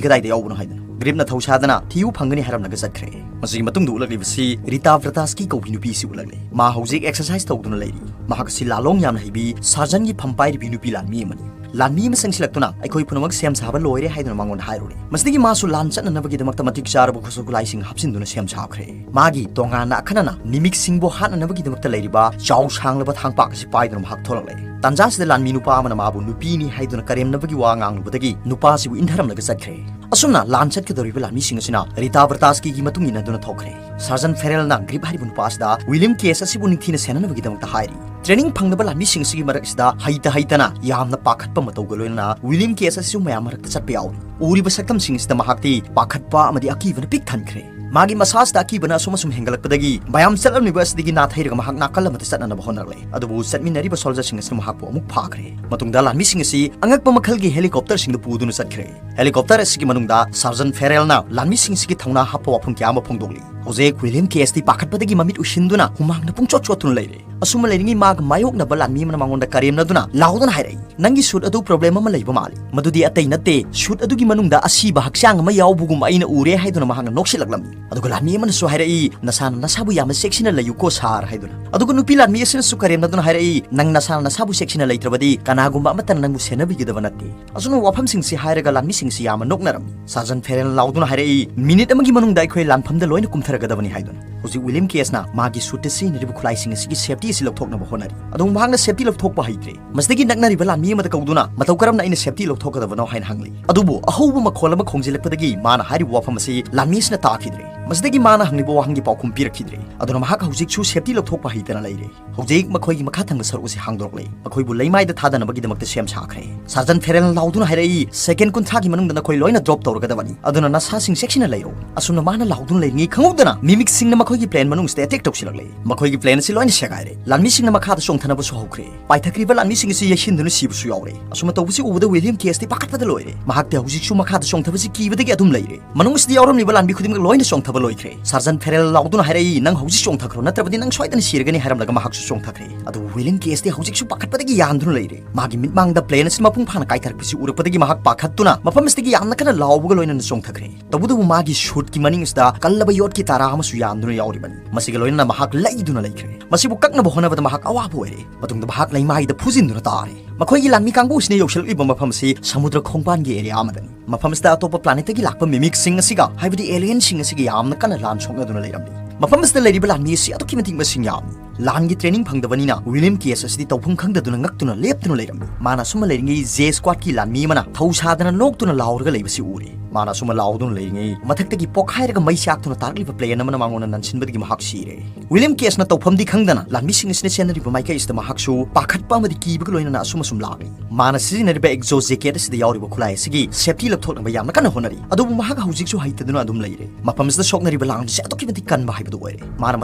ꯀꯗꯥꯏꯗ ꯌꯥꯎꯕꯅꯣ?" ꯍꯥꯏꯗꯨꯅ꯫ ꯒ꯭ꯔꯤꯞꯅ ꯊꯧꯁꯥꯗꯅ, "ꯊꯤꯌꯨ, ꯐꯪꯒꯅꯤ" ꯍꯥꯏꯔꯝꯂꯒ ꯆꯠꯈ꯭ꯔꯦ꯫ ꯃꯁꯤꯒꯤ ꯃꯇꯨꯡꯗ ꯎꯠꯂꯛꯂꯤꯕꯁꯤ ꯔꯤꯇꯥ ꯕ꯭ꯔꯇꯥꯁꯀꯤ ꯀꯧꯕꯤ ꯅꯨꯄꯤ ꯑꯁꯤ ꯎꯠꯂꯛꯂꯦ꯫ ꯃꯥ ꯍꯧꯖꯤꯛ exercise ꯇꯧꯗꯨꯅ ꯂꯩꯔꯤ꯫ ꯃꯍꯥꯛ ꯑꯁꯤ ꯂꯥꯂꯣꯡ ꯌꯥꯝꯅ ꯍꯩꯕꯤ ꯁꯥꯔꯖꯟꯒꯤ ꯐꯝ ꯄꯥꯏꯔꯤꯕꯤ ꯅꯨꯄꯤ ꯂꯥꯟꯃꯤ ꯑꯃꯅꯤ꯫ ꯂꯥꯟꯃꯤ ꯑꯃ ꯆꯪꯁꯤꯜꯂꯛꯇꯨꯅ, "ꯑꯩꯈꯣꯏ ꯄꯨꯝꯅꯃꯛ ꯁꯦꯝ ꯁꯥꯕ ꯂꯣꯏꯔꯦ" ꯍꯥꯏꯗꯨꯅ ꯃꯉꯣꯟꯗ ꯍꯥꯏꯔꯨꯔꯦ꯫ ꯃꯁꯤꯗꯒꯤ ꯃꯥꯁꯨ ꯂꯥꯟ ꯆꯠꯅꯅꯕꯒꯤꯗꯃꯛꯇ ꯃꯇꯤꯛ ꯆꯥꯔꯕ ꯈꯨꯠꯁꯨ ꯈꯨꯠꯂꯥꯏꯁꯤꯡ ꯍꯥꯞꯆꯤꯟꯗꯨꯅ ꯁꯦꯝ ꯁꯥꯈ꯭ꯔꯦ꯫ ꯃꯥꯒꯤ ꯇꯣꯉꯥꯟꯅ ꯑꯈꯟꯅꯅ ꯃꯤꯃꯤꯛꯁꯤꯡꯕꯨ ꯍꯥꯠꯅꯅꯕꯒꯤꯗꯃꯛꯇ ꯂꯩꯔꯤꯕ ꯆꯥꯎ ꯁꯥꯡꯂꯕ ꯊꯥꯡꯄꯥꯛ ꯑꯁꯤ ꯄꯥꯏꯗꯨꯅ ꯃꯍꯥꯛ ꯊꯣꯛꯂꯛꯂꯦ꯫ ꯇꯥꯟꯖꯥꯁꯤꯗ ꯂꯥꯟꯃꯤ ꯅꯨꯄꯥ ꯑꯃꯅ ꯃꯥꯕꯨ ꯅꯨꯄꯤꯅꯤ ꯍꯥꯏꯗꯨꯅ ꯀꯔꯦꯝꯅꯕꯒꯤ ꯋꯥ ꯉꯥꯡꯂꯨꯕꯗꯒꯤ ꯅꯨꯄꯥꯁꯤꯕꯨ ꯏꯟꯊꯔꯝꯂꯒ ꯆꯠꯈ꯭ꯔꯦ꯫ ꯑꯁꯨꯝꯅ ꯂꯥꯟ ꯆꯠꯀꯗꯧꯔꯤꯕ ꯂꯥꯟꯃꯤꯁꯤꯡ ꯑꯁꯤꯅ ꯔꯤꯇꯥ ꯕ꯭ꯔꯇꯥꯁꯀꯤꯒꯤ ꯃꯇꯨꯡ ꯏꯟꯅꯗꯨꯅ ꯊꯣꯛꯈ꯭ꯔꯦ꯫ ꯁꯥꯔꯖꯟ ꯐꯦꯔꯦꯜꯅ ꯒ꯭ꯔꯤꯞ ꯍꯥꯏꯔꯤꯕ ꯅꯨꯄꯥ ꯑꯁꯤꯗ ꯋꯤꯂꯤꯌꯝ ꯀꯦꯁ ꯑꯁꯤꯕꯨ ꯅꯤꯡꯊꯤꯅ ꯁꯦꯟꯅꯅꯕꯒꯤꯗꯃꯛꯇ ꯍꯥꯏꯔꯤ꯫ ꯇ꯭ꯔꯦꯅꯤꯡ ꯐꯪꯅꯕ ꯂꯥꯟꯃꯤꯁꯤꯡ ꯑꯁꯤꯒꯤ ꯃꯔꯛꯁꯤꯗ ꯍꯩꯇ ꯍꯩꯇꯅ ꯌꯥꯝꯅ ꯄꯥꯈꯠꯄ ꯃꯇꯧꯒ ꯂꯣꯏꯅꯅ ꯋꯤꯂꯤꯌꯝ ꯀꯦꯁ ꯑꯁꯤꯁꯨ ꯃꯌꯥꯝ ꯃꯔꯛꯇ ꯆꯠꯄ ꯌꯥꯎꯔꯤ꯫ ꯎꯔꯤꯕ ꯁꯛꯇꯝꯁꯤꯡ ꯑꯁꯤꯗ ꯃꯍꯥꯛꯇꯤ ꯄꯥꯈꯠꯄ ꯑꯃꯗꯤ ꯑꯀꯤꯕꯅ ꯄꯤꯛ ꯊꯟꯈ꯭ꯔꯦ꯫ ꯃꯥꯒꯤ ꯃꯁꯥꯁꯤꯗ ꯑꯀꯤꯕꯅ ꯑꯁꯨꯝ ꯑꯁꯨꯝ ꯍꯦꯟꯒꯠꯂꯛꯄꯗꯒꯤ ꯃꯌꯥꯝ ꯆꯠꯂꯝꯂꯤꯕ ꯑꯁꯤꯗꯒꯤ ꯅꯥꯊꯩꯔꯒ ꯃꯍꯥꯛ ꯅꯥꯀꯜ ꯑꯃꯗ ꯆꯠꯅꯅꯕ ꯍꯣꯠꯅꯔꯛꯂꯦ꯫ ꯑꯗꯨꯕꯨ ꯆꯠꯃꯤꯟꯅꯔꯤꯕ ꯁꯣꯜꯖꯔꯁꯤꯡ ꯑꯁꯤꯅ ꯃꯍꯥꯛꯄꯨ ꯑꯃꯨꯛ ꯐꯥꯈ꯭ꯔꯦ꯫ ꯃꯇꯨꯡꯗ ꯂꯥꯟꯃꯤꯁꯤꯡ ꯑꯁꯤ ꯑꯉꯛꯄ ꯃꯈꯜꯒꯤ ꯍꯦꯂꯤꯀꯣꯞꯇꯔꯁꯤꯡꯗ ꯄꯨꯗꯨꯅ ꯆꯠꯈ꯭ꯔꯦ꯫ ꯍꯦꯂꯤꯀꯣꯞꯇꯔ ꯑꯁꯤꯒꯤ ꯃꯅꯨꯡꯗ ꯁꯥꯔꯖꯟ ꯐꯦꯔꯦꯜꯅ ꯂꯥꯟꯃꯤꯁꯤꯡꯁꯤꯒꯤ ꯊꯧꯅꯥ ꯍꯥꯞꯄ ꯋꯥꯐꯝ ꯀꯌꯥ ꯑꯃ ꯐꯣꯡꯗꯣꯛꯂꯤ꯫ ꯍꯧꯖꯤꯛ ꯋꯤꯂꯤꯌꯝ ꯀꯦꯁꯇꯤ ꯄꯥꯈꯠꯄꯗꯒꯤ ꯃꯃꯤꯠ ꯎꯏꯁꯤꯟꯗꯨꯅ ꯍꯨꯃꯥꯡꯅ ꯄꯨꯡꯆꯣꯠ ꯆꯣꯠꯇꯨꯅ ꯂꯩꯔꯦ꯫ ꯑꯁꯨꯝꯅ ꯂꯩꯔꯤꯉꯩ ꯃꯥꯒ ꯃꯥꯌꯣꯛꯅꯕ ꯂꯥꯟꯃꯤ ꯑꯃꯅ ꯃꯉꯣꯟꯗ ꯀꯔꯦꯝꯅꯗꯨꯅ ꯂꯥꯎꯗꯨꯅ ꯍꯥꯏꯔꯛꯏ, "ꯅꯪꯒꯤ ꯁꯨꯠ ꯑꯗꯨ ꯄ꯭ꯔꯣꯕ꯭ꯂꯦꯝ ꯑꯃ ꯂꯩꯕ ꯃꯥꯜꯂꯤ꯫ ꯃꯗꯨꯗꯤ ꯑꯇꯩ ꯅꯠꯇꯦ, ꯁꯨꯠ ꯑꯗꯨꯒꯤ ꯃꯅꯨꯡꯗ ꯑꯁꯤꯕ ꯍꯛꯆꯥꯡ ꯑꯃ ꯌꯥꯎꯕꯒꯨꯝ ꯑꯩꯅ ꯎꯔꯦ" ꯍꯥꯏꯗꯨꯅ ꯃꯍꯥꯛꯅ ꯅꯣꯛꯁꯤꯜꯂꯛꯂꯝꯃꯤ꯫ ꯑꯗꯨꯒ ꯂꯥꯟꯃꯤ ꯑꯃꯅꯁꯨ ꯍꯥꯏꯔꯛꯏ, "ꯅꯁꯥꯅ ꯅꯁꯥꯕꯨ ꯌꯥꯝꯅ ꯆꯦꯛꯁꯤꯟꯅ ꯂꯩꯌꯨꯀꯣ ꯁꯥꯔ" ꯍꯥꯏꯗꯨꯅ꯫ ꯑꯗꯨꯒ ꯅꯨꯄꯤ ꯂꯥꯟꯃꯤ ꯑꯁꯤꯅꯁꯨ ꯀꯔꯦꯝꯅꯗꯨꯅ ꯍꯥꯏꯔꯛꯏ, "ꯅꯪ ꯅꯁꯥꯅ ꯅꯁꯥꯕꯨ ꯆꯦꯛꯁꯤꯟꯅ ꯂꯩꯇ꯭ꯔꯕꯗꯤ ꯀꯅꯥꯒꯨꯝꯕ ꯑꯃꯠꯇꯅ ꯅꯪꯕꯨ ꯁꯦꯟꯅꯕꯤꯒꯗꯕ ꯅꯠꯇꯦ"꯫ ꯑꯁꯨꯝꯅ ꯋꯥꯐꯝꯁꯤꯡꯁꯤ ꯍꯥꯏꯔꯒ ꯂꯥꯟꯃꯤꯁꯤꯡꯁꯤ ꯌꯥꯝꯅ ꯅꯣꯛꯅꯔꯝꯃꯤ꯫ ꯁꯥꯔꯖꯟ ꯐꯦꯔꯦꯜꯅ ꯂꯥꯎꯗꯨꯅ ꯍꯥꯏꯔꯛꯏ, "ꯃꯤꯅꯤꯠ ꯑꯃꯒꯤ ꯃꯅꯨꯡꯗ ꯑꯩꯈꯣꯏ ꯂꯥꯟꯐꯝꯗ ꯂꯣꯏꯅ ꯀꯨꯝꯊꯔꯒꯗꯕꯅꯤ" ꯍꯥꯏꯗꯨꯅ꯫ ꯍꯧꯖꯤꯛ ꯋꯤꯂꯤꯌꯝ ꯀꯦꯁꯅ ꯃꯥꯒꯤ ꯁꯨꯠꯇ ꯁꯤꯖꯤꯟꯅꯔꯤꯕ ꯈꯨꯠꯂꯥꯏꯁꯤꯡ ꯑꯁꯤꯒꯤ ꯁꯦꯐꯇꯤ ꯑꯁꯤ ꯂꯧꯊꯣꯛꯅꯕ ꯍꯣꯠꯅꯔꯤ꯫ ꯑꯗꯨꯕꯨ ꯃꯍꯥꯛꯅ ꯁꯦꯐꯇꯤ ꯂꯧꯊꯣꯛꯄ ꯍꯩꯇ꯭ꯔꯦ꯫ ꯃꯁꯤꯗꯒꯤ ꯅꯛꯅꯔꯤꯕ ꯂꯥꯟꯃꯤ ꯑꯃꯗ ꯀꯧꯗꯨꯅ, "ꯃꯇꯧ ꯀꯔꯝꯅ ꯑꯩꯅ ꯁꯦꯐꯇꯤ ꯂꯧꯊꯣꯛꯀꯗꯕꯅꯣ?" ꯍꯥꯏꯅ ꯍꯪꯂꯤ꯫ ꯑꯗꯨꯕꯨ ꯑꯍꯧꯕ ꯃꯈꯣꯜ ꯑꯃ ꯈꯣꯡꯖꯤꯜꯂꯛꯄꯗꯒꯤ ꯃꯥꯅ ꯍꯥꯏꯔꯤꯕ ꯋꯥꯐꯝ ꯑꯁꯤ ꯂꯥꯟꯃꯤ ꯑꯁꯤꯅ ꯇꯥꯈꯤꯗ꯭ꯔꯦ꯫ ꯃꯁꯤꯗꯒꯤ ꯃꯥꯅ ꯍꯪꯂꯤꯕ ꯋꯥꯍꯪꯒꯤ ꯄꯥꯎꯈꯨꯝ ꯄꯤꯔꯛꯈꯤꯗ꯭ꯔꯦ꯫ ꯑꯗꯨꯅ ꯃꯍꯥꯛ ꯍꯧꯖꯤꯛꯁꯨ ꯁꯦꯐꯇꯤ ꯂꯧꯊꯣꯛꯄ ꯍꯩꯇꯅ ꯂꯩꯔꯦ꯫ ꯍꯧꯖꯤꯛ ꯃꯈꯣꯏꯒꯤ ꯃꯈꯥ ꯊꯪꯕ ꯁꯔꯨꯛ ꯑꯁꯤ ꯍꯥꯡꯗꯣꯔꯛꯂꯦ꯫ ꯃꯈꯣꯏꯕꯨ ꯂꯩꯃꯥꯏꯗ ꯊꯥꯗꯅꯕꯒꯤꯗꯃꯛꯇ ꯁꯦꯝ ꯁꯥꯈ꯭ꯔꯦ꯫ ꯁꯥꯔꯖꯟ ꯐꯦꯔꯦꯜꯅ ꯂꯥꯎꯗꯨꯅ ꯍꯥꯏꯔꯛꯏ, "ꯁꯦꯀꯦꯟ ꯀꯨꯟꯊ꯭ꯔꯥꯒꯤ ꯃꯅꯨꯡꯗ ꯅꯈꯣꯏ ꯂꯣꯏꯅ ꯗ꯭ꯔꯣꯞ ꯇꯧꯔꯒꯗꯕꯅꯤ꯫ ꯑꯗꯨꯅ ꯅꯁꯥꯁꯤꯡ ꯆꯦꯛꯁꯤꯟꯅ ꯂꯩꯔꯣ꯫" ꯑꯁꯨꯝꯅ ꯃꯥꯅ ꯂꯥꯎꯗꯨꯅ ꯂꯩꯔꯤꯉꯩ ꯈꯪꯍꯧꯗꯅ ꯃꯤꯃꯤꯛꯁꯤꯡꯅ ꯃꯈꯣꯏꯒꯤ ꯄ꯭ꯂꯦꯟ ꯃꯅꯨꯡꯁꯤꯗ ꯑꯦꯇꯦꯛ ꯇꯧꯁꯤꯜꯂꯛꯂꯦ꯫ ꯃꯈꯣꯏꯒꯤ ꯄ꯭ꯂꯦꯟ ꯑꯁꯤ ꯂꯣꯏꯅ ꯁꯦꯒꯥꯏꯔꯦ꯫ ꯂꯥꯟꯃꯤꯁꯤꯡꯅ ꯃꯈꯥꯗ ꯆꯣꯡꯊꯅꯕꯁꯨ ꯍꯧꯈ꯭ꯔꯦ꯫ ꯄꯥꯏꯊꯈ꯭ꯔꯤꯕ ꯂꯥꯟꯃꯤꯁꯤꯡ ꯑꯁꯤ ꯌꯩꯁꯤꯟꯗꯨꯅ ꯁꯤꯕꯁꯨ ꯌꯥꯎꯔꯦ꯫ ꯑꯁꯨꯝꯅ ꯇꯧꯕꯁꯤ ꯎꯕꯗ ꯋꯤꯂꯤꯌꯝ ꯀꯦꯁꯇꯤ ꯄꯥꯈꯠꯄꯗ ꯂꯣꯏꯔꯦ꯫ ꯃꯍꯥꯛꯇꯤ ꯍꯧꯖꯤꯛꯁꯨ ꯃꯈꯥꯗ ꯆꯣꯡꯊꯕꯁꯤ ꯀꯤꯕꯗꯒꯤ ꯑꯗꯨꯝ ꯂꯩꯔꯦ꯫ ꯃꯅꯨꯡ ꯑꯁꯤꯗ ꯌꯥꯎꯔꯝꯂꯤꯕ ꯂꯥꯟꯃꯤ ꯈꯨꯗꯤꯡꯃꯛ ꯂꯣꯏꯅ ꯆꯣꯡꯊꯕ ꯂꯣꯏꯈ꯭ꯔꯦ꯫ ꯁꯥꯔꯖꯟ ꯐꯦꯔꯦꯜ ꯂꯥꯎꯗꯨꯅ ꯍꯥꯏꯔꯛꯏ, "ꯅꯪ ꯍꯧꯖꯤꯛ ꯆꯣꯡꯊꯈ꯭ꯔꯣ, ꯅꯠꯇ꯭ꯔꯕꯗꯤ ꯅꯪ ꯁꯣꯏꯗꯅ ꯁꯤꯔꯒꯅꯤ" ꯍꯥꯏꯔꯝꯂꯒ ꯃꯍꯥꯛꯁꯨ ꯆꯣꯡꯊꯈ꯭ꯔꯦ꯫ ꯑꯗꯨꯕꯨ ꯋꯤꯂꯤꯌꯝ ꯀꯦꯁꯇꯤ ꯍꯧꯖꯤꯛꯁꯨ ꯄꯥꯈꯠꯄꯗꯒꯤ ꯌꯥꯟꯗꯨꯅ ꯂꯩꯔꯦ꯫ ꯃꯥꯒꯤ ꯃꯤꯠꯃꯥꯡꯗ ꯄ꯭ꯂꯦꯟ ꯑꯁꯤ ꯃꯄꯨꯡ ꯐꯥꯅ ꯀꯥꯏꯊꯔꯛꯄꯁꯤ ꯎꯔꯛꯄꯗꯒꯤ ꯃꯍꯥꯛ ꯄꯥꯈꯠꯇꯨꯅ ꯃꯐꯝ ꯑꯁꯤꯗꯒꯤ ꯌꯥꯝꯅ ꯀꯟꯅ ꯂꯥꯎꯕꯒ ꯂꯣꯏꯅꯅ ꯆꯣꯡꯊꯈ꯭ꯔꯦ꯫ ꯇꯧꯕꯇꯕꯨ ꯃꯥꯒꯤ ꯁꯨꯠꯀꯤ ꯃꯅꯤꯡ ꯑꯁꯤꯗ ꯀꯜꯂꯕ ꯌꯣꯠꯀꯤ ꯇꯔꯥ ꯑꯃꯁꯨ ꯌꯥꯟꯗꯨꯅ ꯌꯥꯎꯔꯤꯕꯅꯤ꯫ ꯃꯁꯤꯒ ꯂꯣꯏꯅꯅ ꯃꯍꯥꯛ ꯂꯩꯗꯨꯅ ꯂꯩꯈ꯭ꯔꯦ꯫ ꯃꯁꯤꯕꯨ ꯀꯛꯅꯕ ꯍꯣꯠꯅꯕꯗ ꯃꯍꯥꯛ ꯑꯋꯥꯕ ꯑꯣꯏꯔꯦ꯫ ꯃꯇꯨꯡꯗ ꯃꯍꯥꯛ ꯂꯩꯃꯥꯏꯗ ꯐꯨꯖꯤꯟꯗꯨꯅ ꯇꯥꯔꯦ꯫ ꯃꯈꯣꯏꯒꯤ ꯂꯥꯟꯃꯤ ꯀꯥꯡꯕꯨ ꯑꯁꯤꯅ ꯌꯧꯁꯤꯜꯂꯛꯂꯤꯕ ꯃꯐꯝ ꯑꯁꯤ ꯁꯃꯨꯗ꯭ꯔ ꯈꯣꯡꯕꯥꯟꯒꯤ ꯑꯦꯔꯤꯌꯥ ꯑꯃꯗꯅꯤ꯫ ꯃꯐꯝ ꯑꯁꯤꯗ ꯑꯇꯣꯞꯄ ꯄ꯭ꯂꯥꯅꯦꯠꯇꯒꯤ ꯂꯥꯛꯄ ꯃꯤꯃꯤꯛꯁꯤꯡ ꯑꯁꯤꯒ, ꯍꯥꯏꯕꯗꯤ ꯑꯦꯂꯤꯌꯟꯁꯤꯡ ꯑꯁꯤꯒ ꯌꯥꯝꯅ ꯀꯟꯅ ꯂꯥꯟ ꯁꯣꯛꯅꯗꯨꯅ ꯂꯩꯔꯝꯃꯤ꯫ ꯃꯐꯝ ꯑꯁꯤꯗ ꯂꯩꯔꯤꯕ ꯂꯥꯟꯃꯤ ꯑꯁꯤ ꯑꯗꯨꯛꯀꯤ ꯃꯇꯤꯛ ꯃꯁꯤꯡ ꯌꯥꯝꯃꯤ꯫ ꯂꯥꯟꯒꯤ training ꯐꯪꯗꯕꯅꯤꯅ ꯋꯤꯂꯤꯌꯝ ꯀꯦꯁ ꯑꯁꯤꯗꯤ ꯇꯧꯐꯝ ꯈꯪꯗꯗꯨꯅ ꯉꯛꯇꯨꯅ ꯂꯦꯞꯇꯨꯅ ꯂꯩꯔꯝꯃꯤ꯫ ꯃꯥꯅ ꯑꯁꯨꯝꯅ ꯂꯩꯔꯤꯉꯩ J Squadꯀꯤ ꯂꯥꯟꯃꯤ ꯑꯃꯅ ꯊꯧꯁꯥꯗꯅ ꯅꯣꯛꯇꯨꯅ ꯂꯥꯎꯔꯒ ꯂꯩꯕꯁꯤ ꯎꯔꯦ꯫ ꯃꯥꯅ ꯑꯁꯨꯝꯅ ꯂꯥꯎꯗꯨꯅ ꯂꯩꯔꯤꯉꯩ ꯃꯊꯛꯇꯒꯤ ꯄꯣꯛꯈꯥꯏꯔꯒ ꯃꯩ ꯆꯥꯛꯇꯨꯅ ꯇꯥꯔꯛꯂꯤꯕ plane ꯑꯃꯅ ꯃꯉꯣꯟꯗ ꯅꯟꯁꯤꯟꯕꯗꯒꯤ ꯃꯍꯥꯛ ꯁꯤꯔꯦ꯫ ꯋꯤꯂꯤꯌꯝ ꯀꯦꯁꯅ ꯇꯧꯐꯝꯗꯤ ꯈꯪꯗꯅ ꯂꯥꯟꯃꯤꯁꯤꯡ ꯑꯁꯤꯅ ꯆꯦꯟꯅꯔꯤꯕ ꯃꯥꯏꯀꯩ ꯑꯁꯤꯗ ꯃꯍꯥꯛꯁꯨ ꯄꯥꯈꯠꯄ ꯑꯃꯗꯤ ꯀꯤꯕꯒ ꯂꯣꯏꯅꯅ ꯑꯁꯨꯝ ꯑꯁꯨꯝ ꯂꯥꯛꯂꯤ꯫ ꯃꯥꯅ ꯁꯤꯖꯤꯟꯅꯔꯤꯕ exhaust jacket ꯑꯁꯤꯗ ꯌꯥꯎꯔꯤꯕ ꯈꯨꯠꯂꯥꯏ ꯑꯁꯤꯒꯤ safety ꯂꯧꯊꯣꯛꯅꯕ ꯌꯥꯝꯅ ꯀꯟꯅ ꯍꯣꯠꯅꯔꯤ, ꯑꯗꯨꯕꯨ ꯃꯍꯥꯛ ꯍꯧꯖꯤꯛꯁꯨ ꯍꯩꯇꯗꯨꯅ ꯑꯗꯨꯝ ꯂꯩꯔꯦ꯫ ꯃꯐꯝ ꯑꯁꯤꯗ ꯁꯣꯛꯅꯔꯤꯕ ꯂꯥꯟꯁꯦ ꯑꯗꯨꯛꯀꯤ ꯃꯇꯤꯛ ꯀꯟꯕ ꯍꯥꯏꯕꯗꯨ ꯑꯣꯏꯔꯦ꯫ ꯃꯥꯅ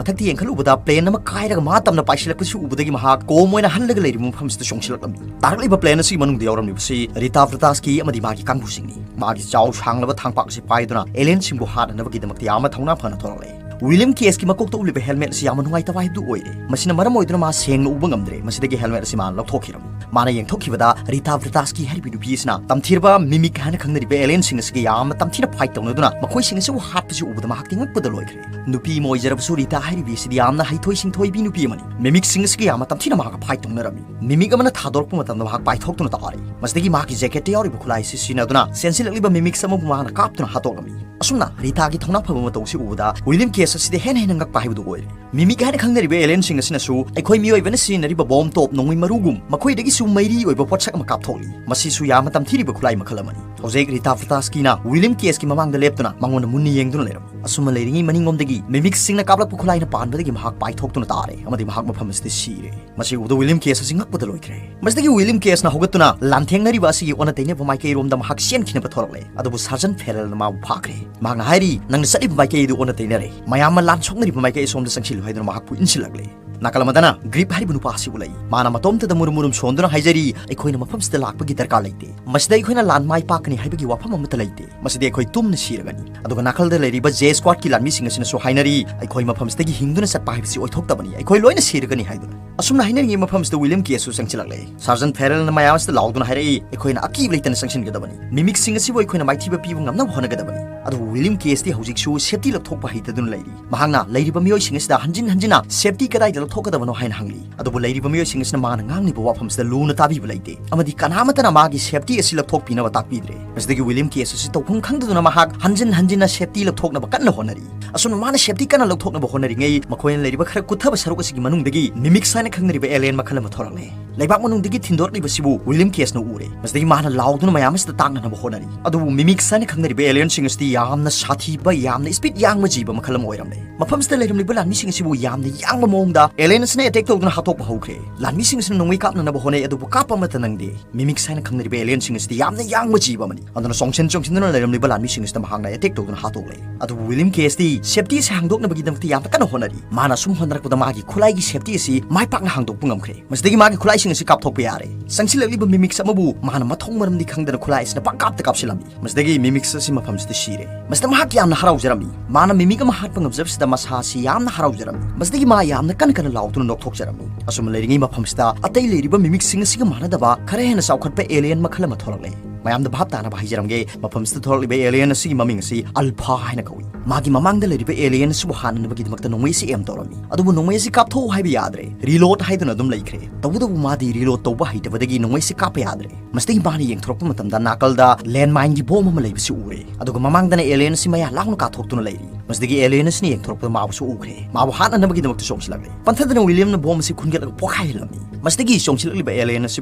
ꯃꯊꯛꯇ ꯌꯦꯡꯈꯠꯂꯨꯕꯗ plane ꯑꯃ ꯀꯥꯏꯔꯒ ꯃꯥ ꯇꯝꯅ ꯄꯥꯏꯁꯤꯜꯂꯛꯄꯁꯤ ꯎꯕꯗꯒꯤ ꯃꯍꯥꯛ ꯀꯣꯝ ꯑꯣꯏꯅ ꯍꯜꯂꯒ ꯂꯩꯔꯤꯕ ꯃꯐꯝꯁꯤꯗ ꯆꯣꯡꯁꯤꯜꯂꯛꯂꯝꯃꯤ꯫ ꯇꯥꯔꯛꯂꯤꯕ plane ꯑꯁꯤꯒꯤ ꯃꯅꯨꯡꯗ ꯌꯥꯎꯔꯝꯂꯤꯕꯁꯤ ꯔꯤꯇꯥ ꯕ꯭ꯔꯇꯥꯁꯀꯤ ꯑꯃꯗꯤ ꯃꯥꯒꯤ ꯀꯥꯡꯕꯨꯁꯤꯡꯅꯤ꯫ ꯃꯥꯒꯤ ꯆꯥꯎ ꯁꯥꯡꯂꯕ ꯊꯥꯡꯄꯥꯛ ꯑꯁꯤ ꯄꯥꯏꯗꯨꯅ alienꯁꯤꯡꯕꯨ ꯍꯥꯠꯅꯅꯕꯒꯤꯗꯃꯛꯇ ꯌꯥꯝꯅ ꯊꯧꯅꯥ ꯐꯅ ꯊꯣꯔꯛꯂꯦ꯫ ꯋꯤꯂꯤꯌꯝ ꯀꯦꯁꯀꯤ ꯃꯀꯣꯛꯇ ꯎꯞꯂꯤꯕ helmet ꯑꯁꯤ ꯌꯥꯝꯅ ꯅꯨꯡꯉꯥꯏꯇꯕ ꯍꯥꯏꯕꯗꯨ ꯑꯣꯏꯔꯦ꯫ ꯃꯁꯤꯅ ꯃꯔꯝ ꯑꯣꯏꯗꯨꯅ ꯃꯥ ꯁꯦꯡꯅ ꯎꯕ ꯉꯝꯗ꯭ꯔꯦ꯫ ꯃꯁꯤꯗꯒꯤ helmet ꯑꯁꯤ ꯃꯥꯅ ꯂꯧꯊꯣꯛꯈꯤꯔꯝꯃꯤ꯫ ꯃꯥꯅ ꯌꯦꯡꯊꯣꯛꯈꯤꯕꯗ ꯔꯤꯇꯥ ꯕ꯭ꯔꯇꯥꯁꯀꯤ ꯍꯥꯏꯔꯤꯕ ꯅꯨꯄꯤ ꯑꯁꯤꯅ ꯇꯝꯊꯤꯔꯕ mimic ꯍꯥꯏꯅ ꯈꯪꯅꯔꯤꯕ alienꯁꯤꯡ ꯑꯁꯤꯒ ꯌꯥꯝꯅ ꯇꯝꯊꯤꯅ fight ꯇꯧꯅꯗꯨꯅ ꯃꯈꯣꯏꯁꯤꯡ ꯑꯁꯤꯕꯨ ꯍꯥꯠꯄꯁꯤ ꯎꯕꯗ ꯃꯍꯥꯛꯇꯤ ꯉꯛꯄꯗ ꯂꯣꯏꯈ꯭ꯔꯦ꯫ ꯅꯨꯄꯤ ꯑꯃ ꯑꯣꯏꯖꯔꯕꯁꯨ ꯔꯤꯇꯥ ꯍꯥꯏꯔꯤꯕꯤ ꯑꯁꯤꯗꯤ ꯌꯥꯝꯅ ꯍꯩꯊꯣꯏ ꯁꯤꯡꯊꯣꯏꯕꯤ ꯅꯨꯄꯤ ꯑꯃꯅꯤ꯫ Mimicꯁꯤꯡ ꯑꯁꯤꯒ ꯌꯥꯝꯅ ꯇꯝꯊꯤꯅ ꯃꯍꯥꯛꯀ fight ꯇꯧꯅꯔꯝꯃꯤ꯫ Mimic ꯑꯃꯅ ꯊꯥꯗꯣꯔꯛꯄ ꯃꯇꯝꯗ ꯃꯍꯥꯛ ꯄꯥꯏꯊꯣꯛꯇꯨꯅ ꯇꯥꯔꯤ꯫ ꯃꯁꯤꯗꯒꯤ ꯃꯍꯥꯛꯀꯤ jacketꯇ ꯌꯥꯎꯔꯤꯕ ꯈꯨꯠꯂꯥꯏ ꯑꯁꯤ ꯁꯤꯖꯤꯟꯅꯗꯨꯅ ꯆꯦꯟꯁꯤꯜꯂꯛꯂꯤꯕ mimics ꯑꯃꯕꯨ ꯃꯍꯥꯛꯅ ꯀꯥꯞꯇꯨꯅ ꯍꯥꯠꯇꯣꯛꯂꯝꯃꯤ꯫ ꯑꯁꯨꯝꯅ ꯔꯤꯇꯥꯒꯤ ꯊꯧꯅꯥ ꯐꯕ ꯃꯇꯧ ꯑꯁꯤ ꯎꯕꯗ ꯋꯤꯂꯤꯌꯝ ꯀꯦꯁ ꯑꯁꯤꯗ ꯍꯦꯟꯅ ꯍꯦꯟꯅ ꯉꯛꯄ ꯍꯥꯏꯕꯗꯨ ꯑꯣꯏꯔꯦ꯫ Mimic ꯍꯥꯏꯅ ꯈꯪꯅꯔꯤꯕ alienꯁꯤꯡ ꯑꯁꯤꯅꯁꯨ ꯑꯩꯈꯣꯏ ꯃꯤꯑꯣꯏꯕꯅ ꯁꯤꯖꯤꯟꯅꯔꯤꯕ bomb ꯇꯣꯞ ꯅꯣꯡꯃꯩ ꯃꯔꯨꯒꯨꯝ ꯃꯈꯣꯏꯗꯒꯤꯁꯨ ꯃꯩꯔꯤ ꯑꯣꯏꯕ ꯄꯣꯠꯁꯛ ꯑꯃ ꯀꯥꯞꯊꯣꯛꯂꯤ꯫ ꯃꯁꯤꯁꯨ ꯌꯥꯝꯅ ꯇꯝꯊꯤꯔꯤꯕ ꯈꯨꯠꯂꯥꯏ ꯃꯈꯜ ꯑꯃꯅꯤ꯫ ꯍꯧꯖꯤꯛ ꯔꯤꯇꯥ ꯐ꯭ꯔꯇꯥꯁꯀꯤꯅ ꯋꯤꯂꯤꯌꯝ ꯀꯦꯁꯀꯤ ꯃꯃꯥꯡꯗ ꯂꯦꯞꯇꯨꯅ ꯃꯉꯣꯟꯗ ꯃꯨꯟꯅ ꯌꯦꯡꯗꯨꯅ ꯂꯩꯔꯝꯃꯤ꯫ ꯑꯁꯨꯝꯅ ꯂꯩꯔꯤꯉꯩ ꯃꯅꯤꯡꯂꯣꯝꯗꯒꯤ mimicꯁꯤꯡꯅ ꯀꯥꯞꯂꯛꯄ ꯈꯨꯠꯂꯥꯏꯅ ꯄꯥꯟꯕꯗꯒꯤ ꯃꯍꯥꯛ ꯄꯥꯏꯊꯣꯛꯇꯨꯅ ꯇꯥꯔꯦ ꯑꯃꯗꯤ ꯃꯍꯥꯛ ꯃꯐꯝ ꯑꯁꯤꯗ ꯁꯤꯔꯦ꯫ ꯃꯁꯤ ꯎꯕꯗ ꯋꯤꯂꯤꯌꯝ ꯀꯦꯁ ꯑꯁꯤ ꯉꯛꯄꯗ ꯂꯣꯏꯈ꯭ꯔꯦ꯫ ꯃꯁꯤꯗꯒꯤ ꯋꯤꯂꯤꯌꯝ ꯀꯦꯁꯅ ꯍꯧꯒꯠꯇꯨꯅ ꯂꯥꯟꯊꯦꯡꯅꯔꯤꯕ ꯑꯁꯤꯒꯤ ꯑꯣꯟꯅ ꯇꯩꯅꯕ ꯃꯥꯏꯀꯩꯔꯣꯝꯗ ꯃꯍꯥꯛ ꯆꯦꯟꯈꯤꯅꯕ ꯊꯣꯔꯛꯂꯦ꯫ ꯑꯗꯨꯕꯨ ꯁꯥꯔꯖꯟ ꯐꯦꯔꯦꯜꯅ ꯃꯥꯕꯨ ꯐꯥꯈ꯭ꯔꯦ꯫ ꯃꯍꯥꯛꯅ ꯍꯥꯏꯔꯤ, "ꯅꯪꯅ ꯆꯠꯂꯤꯕ ꯃꯥꯏꯀꯩ ꯑꯗꯨ ꯑꯣꯟꯅ ꯇꯩꯅꯔꯦ꯫ ꯃꯌꯥꯝ ꯑꯃ ꯂꯥꯟ ꯁꯣꯛꯅꯔꯤꯕ ꯃꯥꯏꯀꯩ ꯑꯁꯣꯝꯗ ꯆꯪꯁꯤꯜꯂꯨ" ꯍꯥꯏꯗꯨꯅ ꯃꯍꯥꯛꯄꯨ ꯏꯟꯁꯤꯜꯂꯛꯂꯦ꯫ ꯅꯥꯀꯜ ꯑꯃꯗꯅ ꯒ꯭ꯔꯤꯞ ꯍꯥꯏꯔꯤꯕ ꯅꯨꯄꯥ ꯑꯁꯤꯕꯨ ꯂꯩ꯫ ꯃꯥꯅ ꯃꯇꯣꯝꯇꯗ ꯃꯨꯔꯨꯝ ꯃꯨꯔꯨꯝ ꯁꯣꯟꯗꯨꯅ ꯍꯥꯏꯖꯔꯤ, "ꯑꯩꯈꯣꯏꯅ ꯃꯐꯝꯁꯤꯗ ꯂꯥꯛꯄꯒꯤ ꯗꯔꯀꯥꯔ ꯂꯩꯇꯦ꯫ ꯃꯁꯤꯗ ꯑꯩꯈꯣꯏꯅ ꯂꯥꯟ ꯃꯥꯏ ꯄꯥꯛꯀꯅꯤ ꯍꯥꯏꯕꯒꯤ ꯋꯥꯐꯝ ꯑꯃꯠꯇ ꯂꯩꯇꯦ꯫ ꯃꯁꯤꯗꯤ ꯑꯩꯈꯣꯏ ꯇꯨꯝꯅ ꯁꯤꯔꯒꯅꯤ"꯫ ꯑꯗꯨꯒ ꯅꯥꯀꯜꯗ ꯂꯩꯔꯤꯕ J Squadꯀꯤ ꯂꯥꯟꯃꯤꯁꯤꯡ ꯑꯁꯤꯅꯁꯨ ꯍꯥꯏꯅꯔꯤ, "ꯑꯩꯈꯣꯏ ꯃꯐꯝꯁꯤꯗꯒꯤ ꯍꯤꯡꯗꯨꯅ ꯆꯠꯄ ꯍꯥꯏꯕꯁꯤ ꯑꯣꯏꯊꯣꯛꯇꯕꯅꯤ, ꯑꯩꯈꯣꯏ ꯂꯣꯏꯅ ꯁꯤꯔꯒꯅꯤ" ꯍꯥꯏꯗꯨꯅ꯫ ꯑꯁꯨꯝꯅ ꯍꯥꯏꯅꯔꯤꯉꯩ ꯃꯐꯝꯁꯤꯗ ꯋꯤꯂꯤꯌꯝ ꯀꯦꯁꯁꯨ ꯆꯪꯁꯤꯜꯂꯛꯂꯦ꯫ ꯁꯥꯔꯖꯟ ꯐꯦꯔꯦꯜꯅ ꯃꯌꯥꯝ ꯑꯁꯤꯗ ꯂꯥꯎꯗꯨꯅ ꯍꯥꯏꯔꯛꯏ, "ꯑꯩꯈꯣꯏꯅ ꯑꯀꯤꯕ ꯂꯩꯇꯅ ꯆꯪꯁꯤꯟꯒꯗꯕꯅꯤ꯫ Mimicꯁꯤꯡ ꯑꯁꯤꯕꯨ ꯑꯩꯈꯣꯏꯅ ꯃꯥꯏꯊꯤꯕ ꯄꯤꯕ ꯉꯝꯅꯕ ꯍꯣꯠꯅꯒꯗꯕꯅꯤ"꯫ ꯑꯗꯨꯕꯨ ꯋꯤꯂꯤꯌꯝ ꯀꯦꯁꯇꯤ ꯍꯧꯖꯤꯛꯁꯨ safety ꯂꯧꯊꯣꯛꯄ ꯍꯩꯇꯗꯨꯅ ꯂꯩꯔꯤ꯫ ꯃꯍꯥꯛꯅ ꯂꯩꯔꯤꯕ ꯃꯤꯑꯣꯏꯁꯤꯡ ꯑꯁꯤꯗ ꯍꯟꯖꯤꯟ ꯍꯟꯖꯤꯟꯅ safety ꯀꯗꯥꯏꯗ ꯊꯣꯛꯀꯗꯕꯅꯣ ꯍꯥꯏꯅ ꯍꯪꯂꯤ꯫ ꯑꯗꯨꯕꯨ ꯂꯩꯔꯤꯕ ꯃꯤꯑꯣꯏꯁꯤꯡ ꯑꯁꯤꯅ ꯃꯥꯅ ꯉꯥꯡꯂꯤꯕ ꯋꯥꯐꯝꯁꯤꯗ ꯂꯨꯅ ꯇꯥꯕꯤꯕ ꯂꯩꯇꯦ, ꯑꯃꯗꯤ ꯀꯅꯥꯃꯠꯇꯅ ꯃꯥꯒꯤ safety ꯑꯁꯤ ꯂꯧꯊꯣꯛꯄꯤꯅꯕ ꯇꯥꯛꯄꯤꯗ꯭ꯔꯦ꯫ ꯃꯁꯤꯗꯒꯤ ꯋꯤꯂꯤꯌꯝ ꯀꯦꯁ ꯑꯁꯤ ꯇꯧꯐꯝ ꯈꯪꯗꯗꯨꯅ ꯃꯍꯥꯛ ꯍꯟꯖꯤꯟ ꯍꯟꯖꯤꯟꯅ safety ꯂꯧꯊꯣꯛꯅꯕ ꯀꯟꯅ ꯍꯣꯠꯅꯔꯤ꯫ ꯑꯁꯨꯝꯅ ꯃꯥꯅ safety ꯀꯟꯅ ꯂꯧꯊꯣꯛꯅꯕ ꯍꯣꯠꯅꯔꯤꯉꯩ, ꯃꯈꯣꯏꯅ ꯂꯩꯔꯤꯕ ꯈꯔ ꯀꯨꯠꯊꯕ ꯁꯔꯨꯛ ꯑꯁꯤꯒꯤ ꯃꯅꯨꯡꯗꯒꯤ mimics ꯍꯥꯏꯅ ꯈꯪꯅꯔꯤꯕ alien ꯃꯈꯜ ꯑꯃ ꯊꯣꯔꯛꯂꯦ꯫ ꯂꯩꯕꯥꯛ ꯃꯅꯨꯡꯗꯒꯤ ꯊꯤꯟꯗꯣꯔꯛꯂꯤꯕꯁꯤꯕꯨ ꯋꯤꯂꯤꯌꯝ ꯀꯦꯁꯅ ꯎꯔꯦ꯫ ꯃꯁꯤꯗꯒꯤ ꯃꯥꯅ ꯂꯥꯎꯗꯨꯅ ꯃꯌꯥꯝ ꯑꯁꯤꯗ ꯇꯥꯛꯅꯅꯕ ꯍꯣꯠꯅꯔꯤ꯫ ꯑꯗꯨꯕꯨ mimics ꯍꯥꯏꯅ ꯈꯪꯅꯔꯤꯕ alienꯁꯤꯡ ꯑꯁꯤꯗꯤ ꯌꯥꯝꯅ ꯁꯥꯊꯤꯕ, ꯌꯥꯝꯅ speed ꯌꯥꯡꯕ ꯖꯤꯕ ꯃꯈꯜ ꯑꯃ ꯑꯣꯏꯔꯝꯂꯦ꯫ ꯃꯐꯝꯁꯤꯗ ꯂꯩꯔꯝꯂꯤꯕ ꯂꯥꯟꯃꯤꯁꯤꯡ ꯑꯁꯤꯕꯨ ꯌꯥꯝꯅ ꯌꯥꯡꯕ ꯃꯑꯣꯡꯗ alien ꯑꯁꯤꯅ attack ꯇꯧꯗꯨꯅ ꯍꯥꯠꯇꯣꯛꯄ ꯍꯧꯈ꯭ꯔꯦ꯫ ꯂꯥꯟꯃꯤꯁꯤꯡ ꯑꯁꯤꯅ ꯅꯣꯡꯃꯩ ꯀꯥꯞꯅꯅꯕ ꯍꯣꯠꯅꯩ, ꯑꯗꯨꯕꯨ ꯀꯥꯞꯄ ꯑꯃꯠꯇ ꯅꯪꯗꯦ꯫ Mimics ꯍꯥꯏꯅ ꯈꯪꯅꯔꯤꯕ alienꯁꯤꯡ ꯑꯁꯤꯗꯤ ꯌꯥꯝꯅ ꯌꯥꯡꯕ ꯖꯤꯕ ꯑꯃꯅꯤ꯫ ꯑꯗꯨꯅ ꯆꯣꯡꯁꯤꯟ ꯆꯣꯡꯁꯤꯟꯗꯨꯅ ꯂꯩꯔꯝꯂꯤꯕ ꯂꯥꯟꯃꯤꯁꯤꯡ ꯑꯁꯤꯗ ꯃꯍꯥꯛꯅ attack ꯇꯧꯗꯨꯅ ꯍꯥꯠꯇꯣꯛꯂꯦ꯫ ꯑꯗꯨꯕꯨ ꯋꯤꯂꯤꯌꯝ ꯀꯦꯁꯇꯤ safety ꯑꯁꯤ ꯍꯥꯡꯗꯣꯛꯅꯕꯒꯤꯗꯃꯛꯇ ꯌꯥꯝꯅ ꯀꯟꯅ ꯍꯣꯠꯅꯔꯤ꯫ ꯃꯥꯅ ꯑꯁꯨꯝ ꯍꯣꯠꯅꯔꯛꯄꯗ ꯃꯥꯒꯤ ꯈꯨꯠꯂꯥꯏꯒꯤ safety ꯑꯁꯤ ꯃꯥꯏ ꯄꯥꯛꯅ ꯍꯥꯡꯗꯣꯛꯄ ꯉꯝꯈ꯭ꯔꯦ꯫ ꯃꯁꯤꯗꯒꯤ ꯃꯥꯒꯤ ꯈꯨꯠꯂꯥꯏꯁꯤꯡ ꯑꯁꯤ ꯀꯥꯞꯊꯣꯛꯄ ꯌꯥꯔꯦ꯫ ꯆꯪꯁꯤꯜꯂꯛꯂꯤꯕ mimics ꯑꯃꯕꯨ ꯃꯥꯅ ꯃꯊꯣꯡ ꯃꯔꯝꯗꯤ ꯈꯪꯗꯅ ꯈꯨꯠꯂꯥꯏ ꯑꯁꯤꯅ ꯄꯪꯀꯥꯞꯇ ꯀꯥꯞꯁꯤꯜꯂꯝꯃꯤ꯫ ꯃꯁꯤꯗꯒꯤ mimics ꯑꯁꯤ ꯃꯐꯝꯁꯤꯗ ꯁꯤꯔꯦ꯫ ꯃꯁꯤꯗ ꯃꯍꯥꯛ ꯌꯥꯝꯅ ꯍꯔꯥꯎꯖꯔꯝꯃꯤ꯫ ꯃꯥꯅ mimic ꯑꯃ ꯍꯥꯠꯄ ꯉꯝꯖꯕꯁꯤꯗ ꯃꯁꯥ ꯑꯁꯤ ꯌꯥꯝꯅ ꯍꯔꯥꯎꯖꯔꯝꯃꯤ꯫ ꯃꯁꯤꯗꯒꯤ ꯃꯥ ꯌꯥꯝꯅ ꯀꯟꯅ ꯀꯟꯅ ꯂꯥꯎꯗꯨꯅ ꯅꯣꯛꯊꯣꯛꯆꯔꯝꯃꯤ꯫ ꯑꯁꯨꯝꯅ ꯂꯩꯔꯤꯉꯩ ꯃꯐꯝꯁꯤꯗ ꯑꯇꯩ ꯂꯩꯔꯤꯕ mimicꯁꯤꯡ ꯑꯁꯤꯒ ꯃꯥꯟꯅꯗꯕ ꯈꯔ ꯍꯦꯟꯅ ꯆꯥꯎꯈꯠꯄ alien ꯃꯈꯜ ꯑꯃ ꯊꯣꯔꯛꯂꯦ꯫ ꯃꯌꯥꯝꯗ ꯚꯥꯞ ꯇꯥꯅꯕ ꯍꯥꯏꯖꯔꯝꯒꯦ, ꯃꯐꯝꯁꯤꯗ ꯊꯣꯔꯛꯂꯤꯕ alien ꯑꯁꯤꯒꯤ ꯃꯃꯤꯡ ꯑꯁꯤ Alpha ꯍꯥꯏꯅ ꯀꯧꯏ꯫ ꯃꯥꯒꯤ ꯃꯃꯥꯡꯗ ꯂꯩꯔꯤꯕ alien ꯑꯁꯤꯕꯨ ꯍꯥꯠꯅꯅꯕꯒꯤꯗꯃꯛꯇ ꯅꯣꯡꯃꯩ ꯑꯁꯤ aim ꯇꯧꯔꯝꯃꯤ꯫ ꯑꯗꯨꯕꯨ ꯅꯣꯡꯃꯩ ꯑꯁꯤ ꯀꯥꯞꯊꯣꯛꯎ ꯍꯥꯏꯕ ꯌꯥꯗ꯭ꯔꯦ꯫ Reload ꯍꯥꯏꯗꯨꯅ ꯑꯗꯨꯝ ꯂꯩꯈ꯭ꯔꯦ꯫ ꯇꯧꯕꯇꯕꯨ ꯃꯥꯗꯤ reload ꯇꯧꯕ ꯍꯩꯇꯕꯗꯒꯤ ꯅꯣꯡꯃꯩ ꯑꯁꯤ ꯀꯥꯞꯄ ꯌꯥꯗ꯭ꯔꯦ꯫ ꯃꯁꯤꯗꯒꯤ ꯃꯥꯅ ꯌꯦꯡꯊꯣꯔꯛꯄ ꯃꯇꯝꯗ ꯅꯥꯀꯜꯗ landmineꯒꯤ bomb ꯑꯃ ꯂꯩꯕꯁꯤ ꯎꯔꯦ꯫ ꯑꯗꯨꯒ ꯃꯃꯥꯡꯗꯅ alien ꯑꯁꯤ ꯃꯌꯥ ꯂꯥꯎꯅ ꯀꯥꯊꯣꯛꯇꯨꯅ ꯂꯩꯔꯤ꯫ ꯃꯁꯤꯗꯒꯤ alien ꯑꯁꯤꯅ ꯌꯦꯡꯊꯣꯔꯛꯄꯗ ꯃꯥꯕꯨꯁꯨ ꯎꯈ꯭ꯔꯦ꯫ ꯃꯥꯕꯨ ꯍꯥꯠꯅꯅꯕꯒꯤꯗꯃꯛꯇ ꯆꯣꯡꯁꯤꯜꯂꯛꯂꯦ꯫ ꯄꯟꯊꯗꯅ ꯋꯤꯂꯤꯌꯝꯅ bomb ꯑꯁꯤ ꯈꯨꯟꯒꯠꯂꯒ ꯄꯣꯈꯥꯏꯍꯜꯂꯝꯃꯤ꯫ ꯃꯁꯤꯗꯒꯤ ꯆꯣꯡꯁꯤꯜꯂꯛꯂꯤꯕ alien ꯑꯁꯤ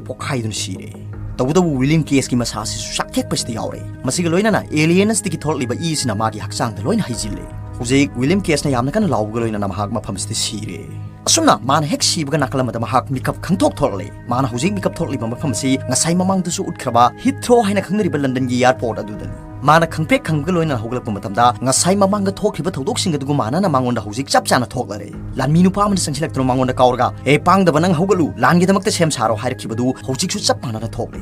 ꯄꯣꯈꯥꯏꯗꯨꯅ ꯁꯤꯔꯦ꯫ ꯇꯧꯕꯇꯕꯨ ꯋꯤꯂꯤꯌꯝ ꯀꯦꯁꯀꯤ ꯃꯁꯥ ꯑꯁꯤꯁꯨ ꯆꯥꯛꯊꯦꯛꯄꯁꯤꯗ ꯌꯥꯎꯔꯦ꯫ ꯃꯁꯤꯒ ꯂꯣꯏꯅꯅ alien ꯑꯁꯤꯗꯒꯤ ꯊꯣꯛꯂꯛꯂꯤꯕ ꯏ ꯑꯁꯤꯅ ꯃꯥꯒꯤ ꯍꯛꯆꯥꯡꯗ ꯂꯣꯏꯅ ꯍꯩꯖꯤꯜꯂꯦ꯫ ꯍꯧꯖꯤꯛ ꯋꯤꯂꯤꯌꯝ ꯀꯦꯁꯅ ꯌꯥꯝꯅ ꯀꯟꯅ ꯂꯥꯎꯕꯒ ꯂꯣꯏꯅꯅ ꯃꯍꯥꯛ ꯃꯐꯝꯁꯤꯗ ꯁꯤꯔꯦ꯫ ꯑꯁꯨꯝꯅ ꯃꯥꯅ ꯍꯦꯛ ꯁꯤꯕꯒ ꯅꯥꯀꯜ ꯑꯃꯗ ꯃꯍꯥꯛ ꯃꯤꯀꯞ ꯈꯪꯊꯣꯛ ꯊꯣꯛꯂꯛꯂꯦ꯫ ꯃꯥꯅ ꯍꯧꯖꯤꯛ ꯃꯤꯀꯞ ꯊꯣꯛꯂꯛꯂꯤꯕ ꯃꯐꯝ ꯑꯁꯤ ꯉꯁꯥꯏ ꯃꯃꯥꯡꯗꯁꯨ ꯎꯠꯈ꯭ꯔꯕ Heathrow ꯍꯥꯏꯅ ꯈꯪꯅꯔꯤꯕ ꯂꯟꯗꯟꯒꯤ airport ꯑꯗꯨꯗꯅꯤ꯫ ꯃꯥꯅ ꯈꯪꯄ꯭ꯔꯦꯛ ꯈꯪꯕꯒ ꯂꯣꯏꯅꯅ ꯍꯧꯒꯠꯂꯛꯄ ꯃꯇꯝꯗ ꯉꯁꯥꯏ ꯃꯃꯥꯡꯗ ꯊꯣꯛꯈꯤꯕ ꯊꯧꯗꯣꯛꯁꯤꯡ ꯑꯗꯨꯒ ꯃꯥꯟꯅꯅ ꯃꯉꯣꯟꯗ ꯍꯧꯖꯤꯛ ꯆꯞ ꯆꯥꯅ ꯊꯣꯛꯂꯔꯦ꯫ ꯂꯥꯟꯃꯤ ꯅꯨꯄꯥ ꯑꯃꯅ ꯆꯪꯁꯤꯜꯂꯛꯇꯨꯅ ꯃꯉꯣꯟꯗ ꯀꯥꯎꯔꯒ, "ꯍꯦ ꯄꯥꯡꯗꯕ, ꯅꯪ ꯍꯧꯒꯠꯂꯨ, ꯂꯥꯟꯒꯤꯗꯃꯛꯇ ꯁꯦꯝ ꯁꯥꯔꯣ" ꯍꯥꯏꯔꯛꯈꯤꯕꯗꯨ ꯍꯧꯖꯤꯛꯁꯨ ꯆꯞ ꯃꯥꯟꯅꯅ ꯊꯣꯛꯂꯦ꯫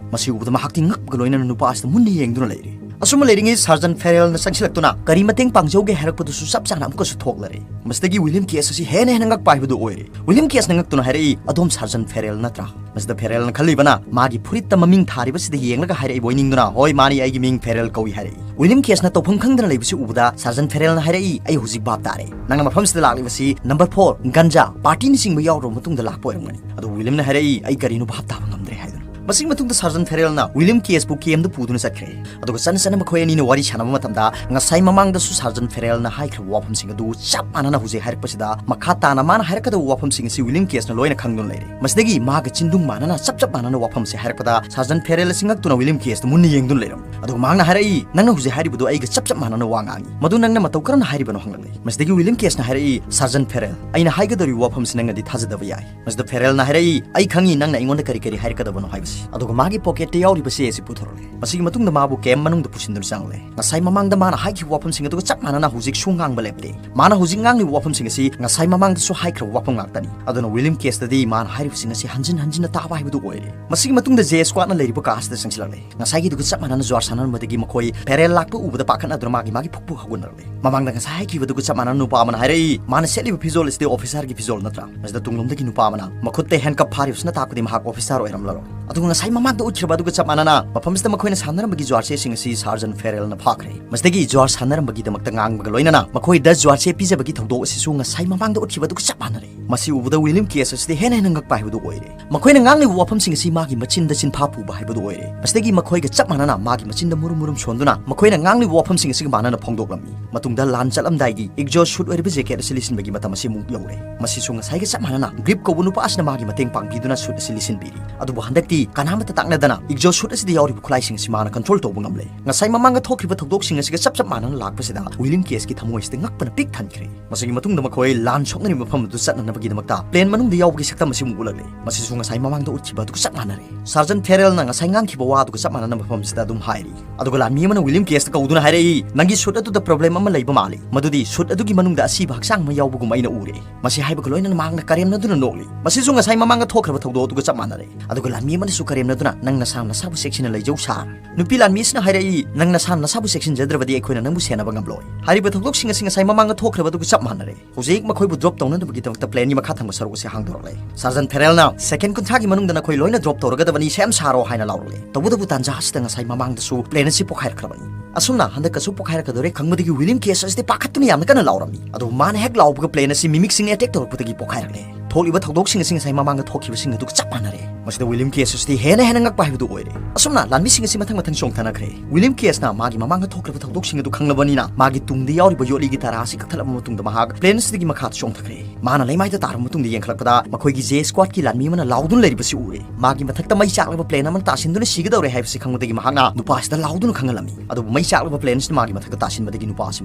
ꯃꯁꯤ ꯎꯕꯗ ꯃꯍꯥꯛꯇꯤ ꯉꯛꯄꯒ ꯂꯣꯏꯅꯅ ꯅꯨꯄꯥ ꯑꯁꯤꯗ ꯃꯨꯟꯅ ꯌꯦꯡꯗꯨꯅ ꯂꯩꯔꯦ꯫ ꯑꯁꯨꯝꯅ ꯂꯩꯔꯤꯉꯩ ꯁꯥꯔꯖꯟ ꯐꯦꯔꯦꯜꯅ ꯆꯪꯁꯤꯜꯂꯛꯇꯨꯅ ꯀꯔꯤ ꯃꯇꯦꯡ ꯄꯥꯡꯖꯧꯒꯦ ꯍꯥꯏꯔꯛꯄꯗꯨꯁꯨ ꯆꯞ ꯆꯥꯅ ꯑꯃꯨꯛꯀꯁꯨ ꯊꯣꯛꯂꯔꯦ꯫ ꯃꯁꯤꯗꯒꯤ ꯋꯤꯂꯤꯌꯝ ꯀꯦꯁ ꯑꯁꯤ ꯍꯦꯟꯅ ꯍꯦꯟꯅ ꯉꯛꯄ ꯍꯥꯏꯕꯗꯨ ꯑꯣꯏꯔꯦ꯫ ꯋꯤꯂꯤꯌꯝ ꯀꯦꯁꯅ ꯉꯛꯇꯨꯅ ꯍꯥꯏꯔꯛꯏ, "ꯑꯗꯣꯝ ꯁꯥꯔꯖꯟ ꯐꯦꯔꯦꯜ ꯅꯠꯇ꯭ꯔꯥ?" ꯃꯁꯤꯗ ꯐꯦꯔꯦꯜꯅ ꯈꯜꯂꯤꯕꯅ ꯃꯥꯒꯤ ꯐꯨꯔꯤꯠꯇ ꯃꯃꯤꯡ ꯊꯥꯔꯤꯕꯁꯤꯗ ꯌꯦꯡꯂꯒ ꯍꯥꯏꯔꯛꯏꯕ ꯑꯣꯏꯅꯤꯡꯗꯨꯅ, "ꯍꯣꯏ, ꯃꯥꯅꯤ, ꯑꯩꯒꯤ ꯃꯤꯡ ꯐꯦꯔꯦꯜ ꯀꯧꯏ" ꯍꯥꯏꯔꯛꯏ꯫ ꯋꯤꯂꯤꯌꯝ ꯀꯦꯁꯅ ꯇꯧꯐꯝ ꯈꯪꯗꯅ ꯂꯩꯕꯁꯤ ꯎꯕꯗ ꯁꯥꯔꯖꯟ ꯐꯦꯔꯦꯜꯅ ꯍꯥꯏꯔꯛꯏ, "ꯑꯩ ꯍꯧꯖꯤꯛ ꯚꯥꯞ ꯇꯥꯔꯦ꯫ ꯅꯪꯅ ꯃꯐꯝꯁꯤꯗ ꯂꯥꯛꯂꯤꯕꯁꯤ ꯅꯝꯕꯔ ꯐꯣꯔ, ꯒꯟꯖꯥ, ꯄꯥꯔꯇꯤꯅꯆꯤꯡꯕ ꯌꯥꯎꯔꯕ ꯃꯇꯨꯡꯗ ꯂꯥꯛꯄ ꯑꯣꯏꯔꯝꯒꯅꯤ"꯫ ꯑꯗꯨ ꯋꯤꯂꯤꯌꯝꯅ ꯍꯥꯏꯔꯛꯏ, "ꯑꯩ ꯀꯔꯤꯅꯣ ꯚꯥꯞ ꯇꯥꯕ ꯉꯝꯗ꯭ꯔꯦ" ꯍꯥꯏꯗꯨꯅ꯫ ꯃꯁꯤꯒꯤ ꯃꯇꯨꯡꯗ ꯁꯥꯔꯖꯟ ꯐꯦꯔꯦꯜꯅ ꯋꯤꯂꯤꯌꯝ ꯀꯦꯁꯄꯨ ꯀꯦꯝꯗ ꯄꯨꯗꯨꯅ ꯆꯠꯈ꯭ꯔꯦ꯫ ꯑꯗꯨꯒ ꯆꯠꯅ ꯆꯠꯅ ꯃꯈꯣꯏ ꯑꯅꯤꯅ ꯋꯥꯔꯤ ꯁꯥꯟꯅꯕ ꯃꯇꯝꯗ ꯉꯁꯥꯏ ꯃꯃꯥꯡꯗꯁꯨ ꯁꯥꯔꯖꯟ ꯐꯦꯔꯦꯜꯅ ꯍꯥꯏꯈ꯭ꯔꯕ ꯋꯥꯐꯝꯁꯤꯡ ꯑꯗꯨ ꯆꯞ ꯃꯥꯟꯅꯅ ꯍꯧꯖꯤꯛ ꯍꯥꯏꯔꯛꯄꯁꯤꯗ, ꯃꯈꯥ ꯇꯥꯅ ꯃꯥꯅ ꯍꯥꯏꯔꯛꯀꯗꯕ ꯋꯥꯐꯝꯁꯤꯡ ꯑꯁꯤ ꯋꯤꯂꯤꯌꯝ ꯀꯦꯁꯅ ꯂꯣꯏꯅ ꯈꯪꯗꯨꯅ ꯂꯩꯔꯦ꯫ ꯃꯁꯤꯗꯒꯤ ꯃꯥꯒ ꯆꯤꯟꯗꯨꯡ ꯃꯥꯟꯅꯅ ꯆꯞ ꯆꯞ ꯃꯥꯟꯅꯅ ꯋꯥꯐꯝꯁꯦ ꯍꯥꯏꯔꯛꯄꯗ ꯁꯥꯔꯖꯟ ꯐꯦꯔꯦꯜ ꯑꯁꯤ ꯉꯛꯇꯨꯅ ꯋꯤꯂꯤꯌꯝ ꯀꯦꯁꯇ ꯃꯨꯟꯅ ꯌꯦꯡꯗꯨꯅ ꯂꯩꯔꯝꯃꯤ꯫ ꯑꯗꯨꯒ ꯃꯍꯥꯛꯅ ꯍꯥꯏꯔꯛꯏ, "ꯅꯪꯅ ꯍꯧꯖꯤꯛ ꯍꯥꯏꯔꯤꯕꯗꯨ ꯑꯩꯒ ꯆꯞ ꯆꯞ ꯃꯥꯟꯅꯅ ꯋꯥ ꯉꯥꯡꯉꯤ꯫ ꯃꯗꯨ ꯅꯪꯅ ꯃꯇꯧ ꯀꯔꯝꯅ ꯍꯥꯏꯔꯤꯕꯅꯣ?" ꯍꯪꯂꯛꯂꯦ꯫ ꯃꯁꯤꯗꯒꯤ ꯋꯤꯂꯤꯌꯝ ꯀꯦꯁꯅ ꯍꯥꯏꯔꯛꯏ, "ꯁꯥꯔꯖꯟ ꯐꯦꯔꯦꯜ, ꯑꯩꯅ ꯍꯥꯏꯒꯗꯧꯔꯤꯕ ꯋꯥꯐꯝꯁꯤ ꯅꯪꯅꯗꯤ ꯊꯥꯖꯗꯕ ꯌꯥꯏ"꯫ ꯃꯁꯤꯗ ꯐꯦꯔꯦꯜꯅ ꯍꯥꯏꯔꯛꯏ, "ꯑꯩ ꯈꯪꯏ ꯅꯪꯅ ꯑꯩꯉꯣꯟꯗ ꯀꯔꯤ ꯀꯔꯤ ꯍꯥꯏꯔꯛꯀꯗꯕꯅꯣ ꯍꯥꯏꯕꯁꯤ"꯫ ꯑꯗꯨꯒ ꯃꯥꯒꯤ ꯄꯣꯀꯦꯠꯇ ꯌꯥꯎꯔꯤꯕ ꯆꯦ ꯑꯁꯤ ꯄꯨꯊꯣꯔꯛꯂꯦ꯫ ꯃꯁꯤꯒꯤ ꯃꯇꯨꯡꯗ ꯃꯥꯕꯨ ꯀꯦꯝ ꯃꯅꯨꯡꯗ ꯄꯨꯁꯤꯟꯗꯨꯅ ꯆꯪꯂꯦ꯫ ꯉꯁꯥꯏ ꯃꯃꯥꯡꯗ ꯃꯥꯅ ꯍꯥꯏꯈꯤꯕ ꯋꯥꯐꯝꯁꯤꯡ ꯑꯗꯨꯒ ꯆꯞ ꯃꯥꯟꯅꯅ ꯍꯧꯖꯤꯛꯁꯨ ꯉꯥꯡꯕ ꯂꯦꯞꯇꯦ꯫ ꯃꯥꯅ ꯍꯧꯖꯤꯛ ꯉꯥꯡꯂꯤꯕ ꯋꯥꯐꯝꯁꯤꯡ ꯑꯁꯤ ꯉꯁꯥꯏ ꯃꯃꯥꯡꯗꯁꯨ ꯍꯥꯏꯈ꯭ꯔꯕ ꯋꯥꯐꯝ ꯉꯥꯛꯇꯅꯤ꯫ ꯑꯗꯨꯅ ꯋꯤꯂꯤꯌꯝ ꯀꯦꯁꯇꯗꯤ ꯃꯥꯅ ꯍꯥꯏꯔꯤꯕꯁꯤꯡ ꯑꯁꯤ ꯍꯟꯖꯤꯟ ꯍꯟꯖꯤꯟꯅ ꯇꯥꯕ ꯍꯥꯏꯕꯗꯨ ꯑꯣꯏꯔꯦ꯫ ꯃꯁꯤꯒꯤ ꯃꯇꯨꯡꯗ ꯖꯦ ꯁ꯭ꯀ꯭ꯋꯥꯗꯅ ꯂꯩꯔꯤꯕ ꯀꯥ ꯑꯁꯤꯗ ꯆꯪꯁꯤꯜꯂꯛꯂꯦ꯫ ꯉꯁꯥꯏꯒꯤꯗꯨꯒ ꯆꯞ ꯃꯥꯟꯅꯅ ꯖ꯭ꯋꯥꯔ ꯁꯥꯟꯅꯔꯝꯕꯗꯒꯤ ꯃꯈꯣꯏ ꯐꯦꯔꯦꯜ ꯂꯥꯛꯄ ꯎꯕꯗ ꯄꯥꯈꯠꯅꯗꯨꯅ ꯃꯥꯒꯤ ꯃꯥꯒꯤ ꯐꯨꯛ ꯐꯨꯛ ꯍꯧꯒꯠꯅꯔꯛꯂꯦ꯫ ꯃꯃꯥꯡꯗ ꯉꯁꯥꯏ ꯍꯥꯏꯈꯤꯕꯗꯨꯒ ꯆꯞ ꯃꯥꯟꯅꯅ ꯅꯨꯄꯥ ꯑꯃꯅ ꯍꯥꯏꯔꯛꯏ, "ꯃꯥꯅ ꯁꯦꯠꯂꯤꯕ ꯐꯤꯖꯣꯜ ꯑꯁꯤꯗꯤ ꯑꯣꯐꯤꯁꯥꯔꯒꯤ ꯐꯤꯖꯣꯜ ꯅꯠꯇ꯭ꯔꯥ?" ꯃꯁꯤꯗ ꯇꯨꯡꯂꯣꯝꯗꯒꯤ ꯅꯨꯄꯥ ꯑꯃꯅ, "ꯃꯈꯨꯠꯇ ꯍꯦꯟꯀꯞ ꯐꯥꯔꯤꯕꯁꯤꯅ ꯇꯥꯛꯄꯗꯤ ꯃꯍꯥꯛ ꯑꯣꯐꯤꯁꯥꯔ ꯑꯣꯏꯔꯝꯂꯔꯣꯏ"꯫ ꯑꯗꯨꯒ ꯉꯁꯥꯏ ꯃꯃꯥꯡꯗ ꯎꯠꯈꯤꯕ ꯑꯗꯨꯒ ꯆꯞ ꯃꯥꯟꯅꯅ ꯃꯐꯝꯁꯤꯗ ꯃꯈꯣꯏꯅ ꯁꯥꯟꯅꯔꯝꯕꯒꯤ ꯖ꯭ꯋꯥꯔ ꯆꯦꯁꯤꯡ ꯑꯁꯤ ꯁꯥꯔꯖꯟ ꯐꯦꯔꯦꯜꯅ ꯐꯥꯈ꯭ꯔꯦ꯫ ꯃꯁꯤꯗꯒꯤ ꯖ꯭ꯋꯥꯔ ꯁꯥꯟꯅꯔꯝꯕꯒꯤꯗꯃꯛꯇ ꯉꯥꯡꯕꯒ ꯂꯣꯏꯅꯅ ꯃꯈꯣꯏꯗ ꯖ꯭ꯋꯥꯔ ꯆꯦ ꯄꯤꯖꯕꯒꯤ ꯊꯧꯗꯣꯛ ꯑꯁꯤꯁꯨ ꯉꯁꯥꯏ ꯃꯃꯥꯡꯗ ꯎꯠꯈꯤꯕ ꯑꯗꯨꯒ ꯆꯞ ꯃꯥꯟꯅꯔꯦ꯫ ꯃꯁꯤ ꯎꯕꯗ ꯋꯤꯂꯤꯌꯝ ꯀꯦꯁ ꯑꯁꯤꯗꯤ ꯍꯦꯟꯅ ꯍꯦꯟꯅ ꯉꯛꯄ ꯍꯥꯏꯕꯗꯨ ꯑꯣꯏꯔꯦ꯫ ꯃꯈꯣꯏꯅ ꯉꯥꯡꯂꯤꯕ ꯋꯥꯐꯝꯁꯤꯡ ꯑꯁꯤ ꯃꯥꯒꯤ ꯃꯆꯤꯟꯗ ꯆꯤꯟꯐꯥ ꯄꯨꯕ ꯍꯥꯏꯕꯗꯨ ꯑꯣꯏꯔꯦ꯫ ꯃꯁꯤꯗꯒꯤ ꯃꯈꯣꯏꯒ ꯆꯞ ꯃꯥꯟꯅꯅ ꯃꯥꯒꯤ ꯃꯆꯤꯟꯗ ꯃꯨꯔꯨꯝ ꯃꯨꯔꯨꯝ ꯁꯣꯟꯗꯨꯅ ꯃꯈꯣꯏꯅ ꯉꯥꯡꯂꯤꯕ ꯋꯥꯐꯝꯁꯤꯡ ꯑꯁꯤꯒ ꯃꯥꯟꯅꯅ ꯐꯣꯡꯗꯣꯛꯂꯝꯃꯤ꯫ ꯃꯇꯨꯡꯗ ꯂꯥꯟ ꯆꯠꯂꯝꯗꯥꯏꯒꯤ ꯏꯛꯖꯣꯁ ꯁꯨꯠ ꯑꯣꯏꯔꯤꯕ ꯖꯦꯀꯦꯠ ꯑꯁꯤ ꯂꯤꯁꯤꯟꯕꯒꯤ ꯃꯇꯝ ꯑꯁꯤ ꯑꯃꯨꯛ ꯌꯧꯔꯦ꯫ ꯃꯁꯤꯁꯨ ꯉꯁꯥꯏꯒ ꯆꯞ ꯃꯥꯟꯅꯅ ꯒ꯭ꯔꯤꯞ ꯀꯧꯕ ꯅꯨꯄꯥ ꯑꯁꯤꯅ ꯃꯥꯒꯤ ꯃꯇꯦꯡ ꯄꯥꯡꯕꯤꯗꯨꯅ ꯁꯨꯠ ꯑꯁꯤ ꯂꯤꯁꯤꯟꯕꯤꯔꯤ꯫ ꯑꯗꯨꯕꯨ ꯍꯟꯗꯛꯇꯤ ꯀꯅꯥꯃꯠꯇ ꯇꯥꯛꯅꯗꯅ ꯏꯛꯖꯣꯁ ꯁꯨꯠ ꯑꯁꯤꯗ ꯌꯥꯎꯔꯤꯕ ꯈꯨꯠꯂꯥꯏꯁꯤꯡ ꯑꯁꯤ ꯃꯥꯅ ꯀꯟꯇ꯭ꯔꯣꯜ ꯇꯧꯕ ꯉꯝꯂꯦ꯫ ꯉꯁꯥꯏ ꯃꯃꯥꯡꯗ ꯊꯣꯛꯈ꯭ꯔꯤꯕ ꯊꯧꯗꯣꯛꯁꯤꯡ ꯑꯁꯤꯒ ꯆꯞ ꯆꯞ ꯃꯥꯟꯅꯅ ꯂꯥꯛꯄꯁꯤꯗ ꯋꯤꯂꯤꯌꯝ ꯀꯦꯁꯀꯤ ꯊꯃꯣꯏ ꯑꯁꯤꯗ ꯉꯛꯄꯅ ꯄꯤꯛ ꯊꯟꯈ꯭ꯔꯦ꯫ ꯃꯁꯤꯒꯤ ꯃꯇꯨꯡꯗ ꯃꯈꯣꯏ ꯂꯥꯟ ꯁꯣꯛꯅꯔꯤꯕ ꯃꯐꯝ ꯑꯗꯨ ꯆꯠꯅꯅꯕꯒꯤꯗꯃꯛꯇ ꯄ꯭ꯂꯦꯟ ꯃꯅꯨꯡꯗ ꯌꯥꯎꯕꯒꯤ ꯁꯛꯇꯝ ꯑꯁꯤ ꯑꯃꯨꯛ ꯎꯠꯂꯛꯂꯦ꯫ ꯃꯁꯤꯁꯨ ꯉꯁꯥꯏ ꯃꯃꯥꯡꯗ ꯎꯠꯈꯤꯕ ꯑꯗꯨꯒ ꯆꯞ ꯃꯥꯟꯅꯔꯦ꯫ ꯁꯥꯔꯖꯟ ꯐꯦꯔꯦꯜꯅ ꯉꯁꯥꯏ ꯉꯥꯡꯈꯤꯕ ꯋꯥ ꯑꯗꯨꯒ ꯆꯞ ꯃꯥꯟꯅꯅ ꯃꯐꯝꯁꯤꯗ ꯑꯗꯨꯝ ꯍꯥꯏꯔꯤ꯫ ꯑꯗꯨꯒ ꯂꯥꯟꯃꯤ ꯑꯃꯅ ꯋꯤꯂꯤꯌꯝ ꯀꯦꯁꯇ ꯀꯧꯗꯨꯅ ꯍꯥꯏꯔꯛꯏ, "ꯅꯪꯒꯤ ꯁꯨꯠ ꯑꯗꯨꯗ ꯄ꯭ꯔꯣꯕ꯭ꯂꯦꯝ ꯑꯃ ꯂꯩꯕ ꯃꯥꯜꯂꯤ꯫ ꯃꯗꯨꯗꯤ ꯁꯨꯠ ꯑꯗꯨꯒꯤ ꯃꯅꯨꯡꯗ ꯑꯁꯤꯕ ꯍꯛꯆꯥꯡ ꯑꯃ ꯌꯥꯎꯕꯒꯨꯝ ꯑꯩꯅ ꯎꯔꯦ"꯫ ꯃꯁꯤ ꯍꯥꯏꯕꯒ ꯂꯣꯏꯅꯅ ꯃꯍꯥꯛꯅ ꯀꯔꯦꯝꯅꯗꯨꯅ ꯅꯣꯛꯂꯤ꯫ ꯃꯁꯤꯁꯨ ꯉꯁꯥꯏ ꯃꯃꯥꯡꯗ ꯊꯣꯛꯈ꯭ꯔꯕ ꯊꯧꯗꯣꯛ ꯑꯗꯨꯒ ꯆꯞ ꯃꯥꯟꯅꯔꯦ꯫ ꯑꯗꯨꯒ ꯂꯥꯟꯃꯤ ꯑꯃꯅ ꯑꯗꯨꯁꯨ ꯀꯔꯦꯝꯅꯗꯨꯅ, "ꯅꯪ ꯅꯁꯥ ꯅꯁꯥꯕꯨ ꯆꯦꯛꯁꯤꯟꯅ ꯂꯩꯖꯧ ꯁꯥꯔ꯫ ꯅꯨꯄꯤ ꯂꯥꯟꯃꯤ ꯑꯁꯤꯅ ꯍꯥꯏꯔꯛꯏ, ꯅꯪ ꯅꯁꯥ ꯅꯁꯥꯕꯨ ꯆꯦꯛꯁꯤꯟꯖꯗ꯭ꯔꯕꯗꯤ ꯑꯩꯈꯣꯏꯅ ꯅꯪꯕꯨ ꯁꯦꯟꯅꯕ ꯉꯝꯂꯣꯏ"꯫ ꯍꯥꯏꯔꯤꯕ ꯊꯧꯗꯣꯛꯁꯤꯡ ꯑꯁꯤ ꯉꯁꯥꯏ ꯃꯃꯥꯡꯗ ꯊꯣꯛꯈ꯭ꯔꯕꯗꯨꯒ ꯆꯞ ꯃꯥꯟꯅꯔꯦ꯫ ꯍꯧꯖꯤꯛ ꯃꯈꯣꯏꯕꯨ ꯗ꯭ꯔꯣꯞ ꯇꯧꯅꯅꯕꯒꯤꯗꯃꯛꯇ ꯄ꯭ꯂꯦꯟꯒꯤ ꯃꯈꯥ ꯊꯪꯕ ꯁꯔꯨꯛ ꯑꯁꯤ ꯍꯥꯡꯗꯣꯔꯛꯂꯦ꯫ ꯁꯥꯔꯖꯟ ꯐꯦꯔꯦꯜꯅ, "ꯁꯦꯀꯦꯟ ꯀꯨꯟꯊ꯭ꯔꯥꯒꯤ ꯃꯅꯨꯡꯗ ꯅꯈꯣꯏ ꯂꯣꯏꯅ ꯗ꯭ꯔꯣꯞ ꯇꯧꯔꯒꯗꯕꯅꯤ, ꯁꯦꯝ ꯁꯥꯔꯣ" ꯍꯥꯏꯅ ꯂꯥꯎꯔꯛꯂꯦ꯫ ꯇꯧꯕꯇꯕꯨ ꯇꯥꯟꯖꯥ ꯑꯁꯤꯗ ꯉꯁꯥꯏ ꯃꯃꯥꯡꯗꯁꯨ ꯄ꯭ꯂꯦꯟ ꯑꯁꯤ ꯄꯣꯈꯥꯏꯔꯛꯈ꯭ꯔꯕꯅꯤ꯫ ꯑꯁꯨꯝꯅ ꯍꯟꯗꯛꯀꯁꯨ ꯄꯣꯈꯥꯏꯔꯛꯀꯗꯧꯔꯦ ꯈꯪꯕꯗꯒꯤ ꯋꯤꯂꯤꯌꯝ ꯀꯦꯁ ꯑꯁꯤꯗꯤ ꯄꯥꯈꯠꯇꯨꯅ ꯌꯥꯝꯅ ꯀꯟꯅ ꯂꯥꯎꯔꯝꯃꯤ꯫ ꯑꯗꯨꯕꯨ ꯃꯥꯅ ꯍꯦꯛ ꯂꯥꯎꯕꯒ ꯄ꯭ꯂꯦꯟ ꯑꯁꯤ ꯃꯤꯃꯤꯛꯁꯤꯡꯅ ꯑꯦꯇꯦꯛ ꯇꯧꯔꯛꯄꯗꯒꯤ ꯄꯣꯈꯥꯏꯔꯛꯂꯦ꯫ ꯊꯣꯛꯂꯤꯕ ꯊꯧꯗꯣꯛꯁꯤꯡ ꯑꯁꯤ ꯉꯁꯥꯏ ꯃꯃꯥꯡꯗ ꯊꯣꯛꯈꯤꯕꯁꯤꯡ ꯑꯗꯨꯒ ꯆꯞ ꯃꯥꯟꯅꯔꯦ꯫ ꯃꯁꯤꯗ ꯋꯤꯂꯤꯌꯝ ꯀꯦꯁ ꯑꯁꯤꯗꯤ ꯍꯦꯟꯅ ꯍꯦꯟꯅ ꯉꯛꯄ ꯍꯥꯏꯕꯗꯨ ꯑꯣꯏꯔꯦ꯫ ꯑꯁꯨꯝꯅ ꯂꯥꯟꯃꯤꯁꯤꯡ ꯑꯁꯤ ꯃꯊꯪ ꯃꯊꯪ ꯆꯣꯡꯊꯅꯈ꯭ꯔꯦ꯫ ꯋꯤꯂꯤꯌꯝ ꯀꯦꯁꯅ ꯃꯥꯒꯤ ꯃꯃꯥꯡꯗ ꯊꯣꯛꯈ꯭ꯔꯕ ꯊꯧꯗꯣꯛꯁꯤꯡ ꯑꯗꯨ ꯈꯪꯂꯕꯅꯤꯅ, ꯃꯥꯒꯤ ꯇꯨꯡꯗ ꯌꯥꯎꯔꯤꯕ ꯌꯣꯠꯂꯤꯒꯤ ꯇꯔꯥ ꯑꯁꯤ ꯀꯛꯊꯠꯂꯕ ꯃꯇꯨꯡꯗ ꯃꯍꯥꯛ ꯄ꯭ꯂꯦꯟ ꯑꯁꯤꯗꯒꯤ ꯃꯈꯥꯗ ꯆꯣꯡꯊꯈ꯭ꯔꯦ꯫ ꯃꯥꯅ ꯂꯩꯃꯥꯏꯗ ꯇꯥꯔꯕ ꯃꯇꯨꯡꯗ ꯌꯦꯡꯈꯠꯂꯛꯄꯗ ꯃꯈꯣꯏꯒꯤ ꯖꯦ ꯁ꯭ꯀ꯭ꯋꯥꯗꯀꯤ ꯂꯥꯟꯃꯤ ꯑꯃꯅ ꯂꯥꯎꯗꯨꯅ ꯂꯩꯔꯤꯕꯁꯤ ꯎꯔꯦ꯫ ꯃꯥꯒꯤ ꯃꯊꯛꯇ ꯃꯩ ꯆꯥꯛꯂꯕ ꯄ꯭ꯂꯦꯟ ꯑꯃꯅ ꯇꯥꯁꯤꯟꯗꯨꯅ ꯁꯤꯒꯗꯧꯔꯦ ꯍꯥꯏꯕꯁꯤ ꯈꯪꯕꯗꯒꯤ ꯃꯍꯥꯛꯅ ꯅꯨꯄꯥ ꯑꯁꯤꯗ ꯂꯥꯎꯗꯨꯅ ꯈꯪꯍꯜꯂꯝꯃꯤ꯫ ꯑꯗꯨꯕꯨ ꯃꯩ ꯆꯥꯛꯂꯕ ꯄ꯭ꯂꯦꯟ ꯑꯁꯤꯅ ꯃꯥꯒꯤ ꯃꯊꯛꯇ ꯇꯥꯁꯤꯟꯕꯗꯒꯤ ꯅꯨꯄꯥ ꯑꯁꯤ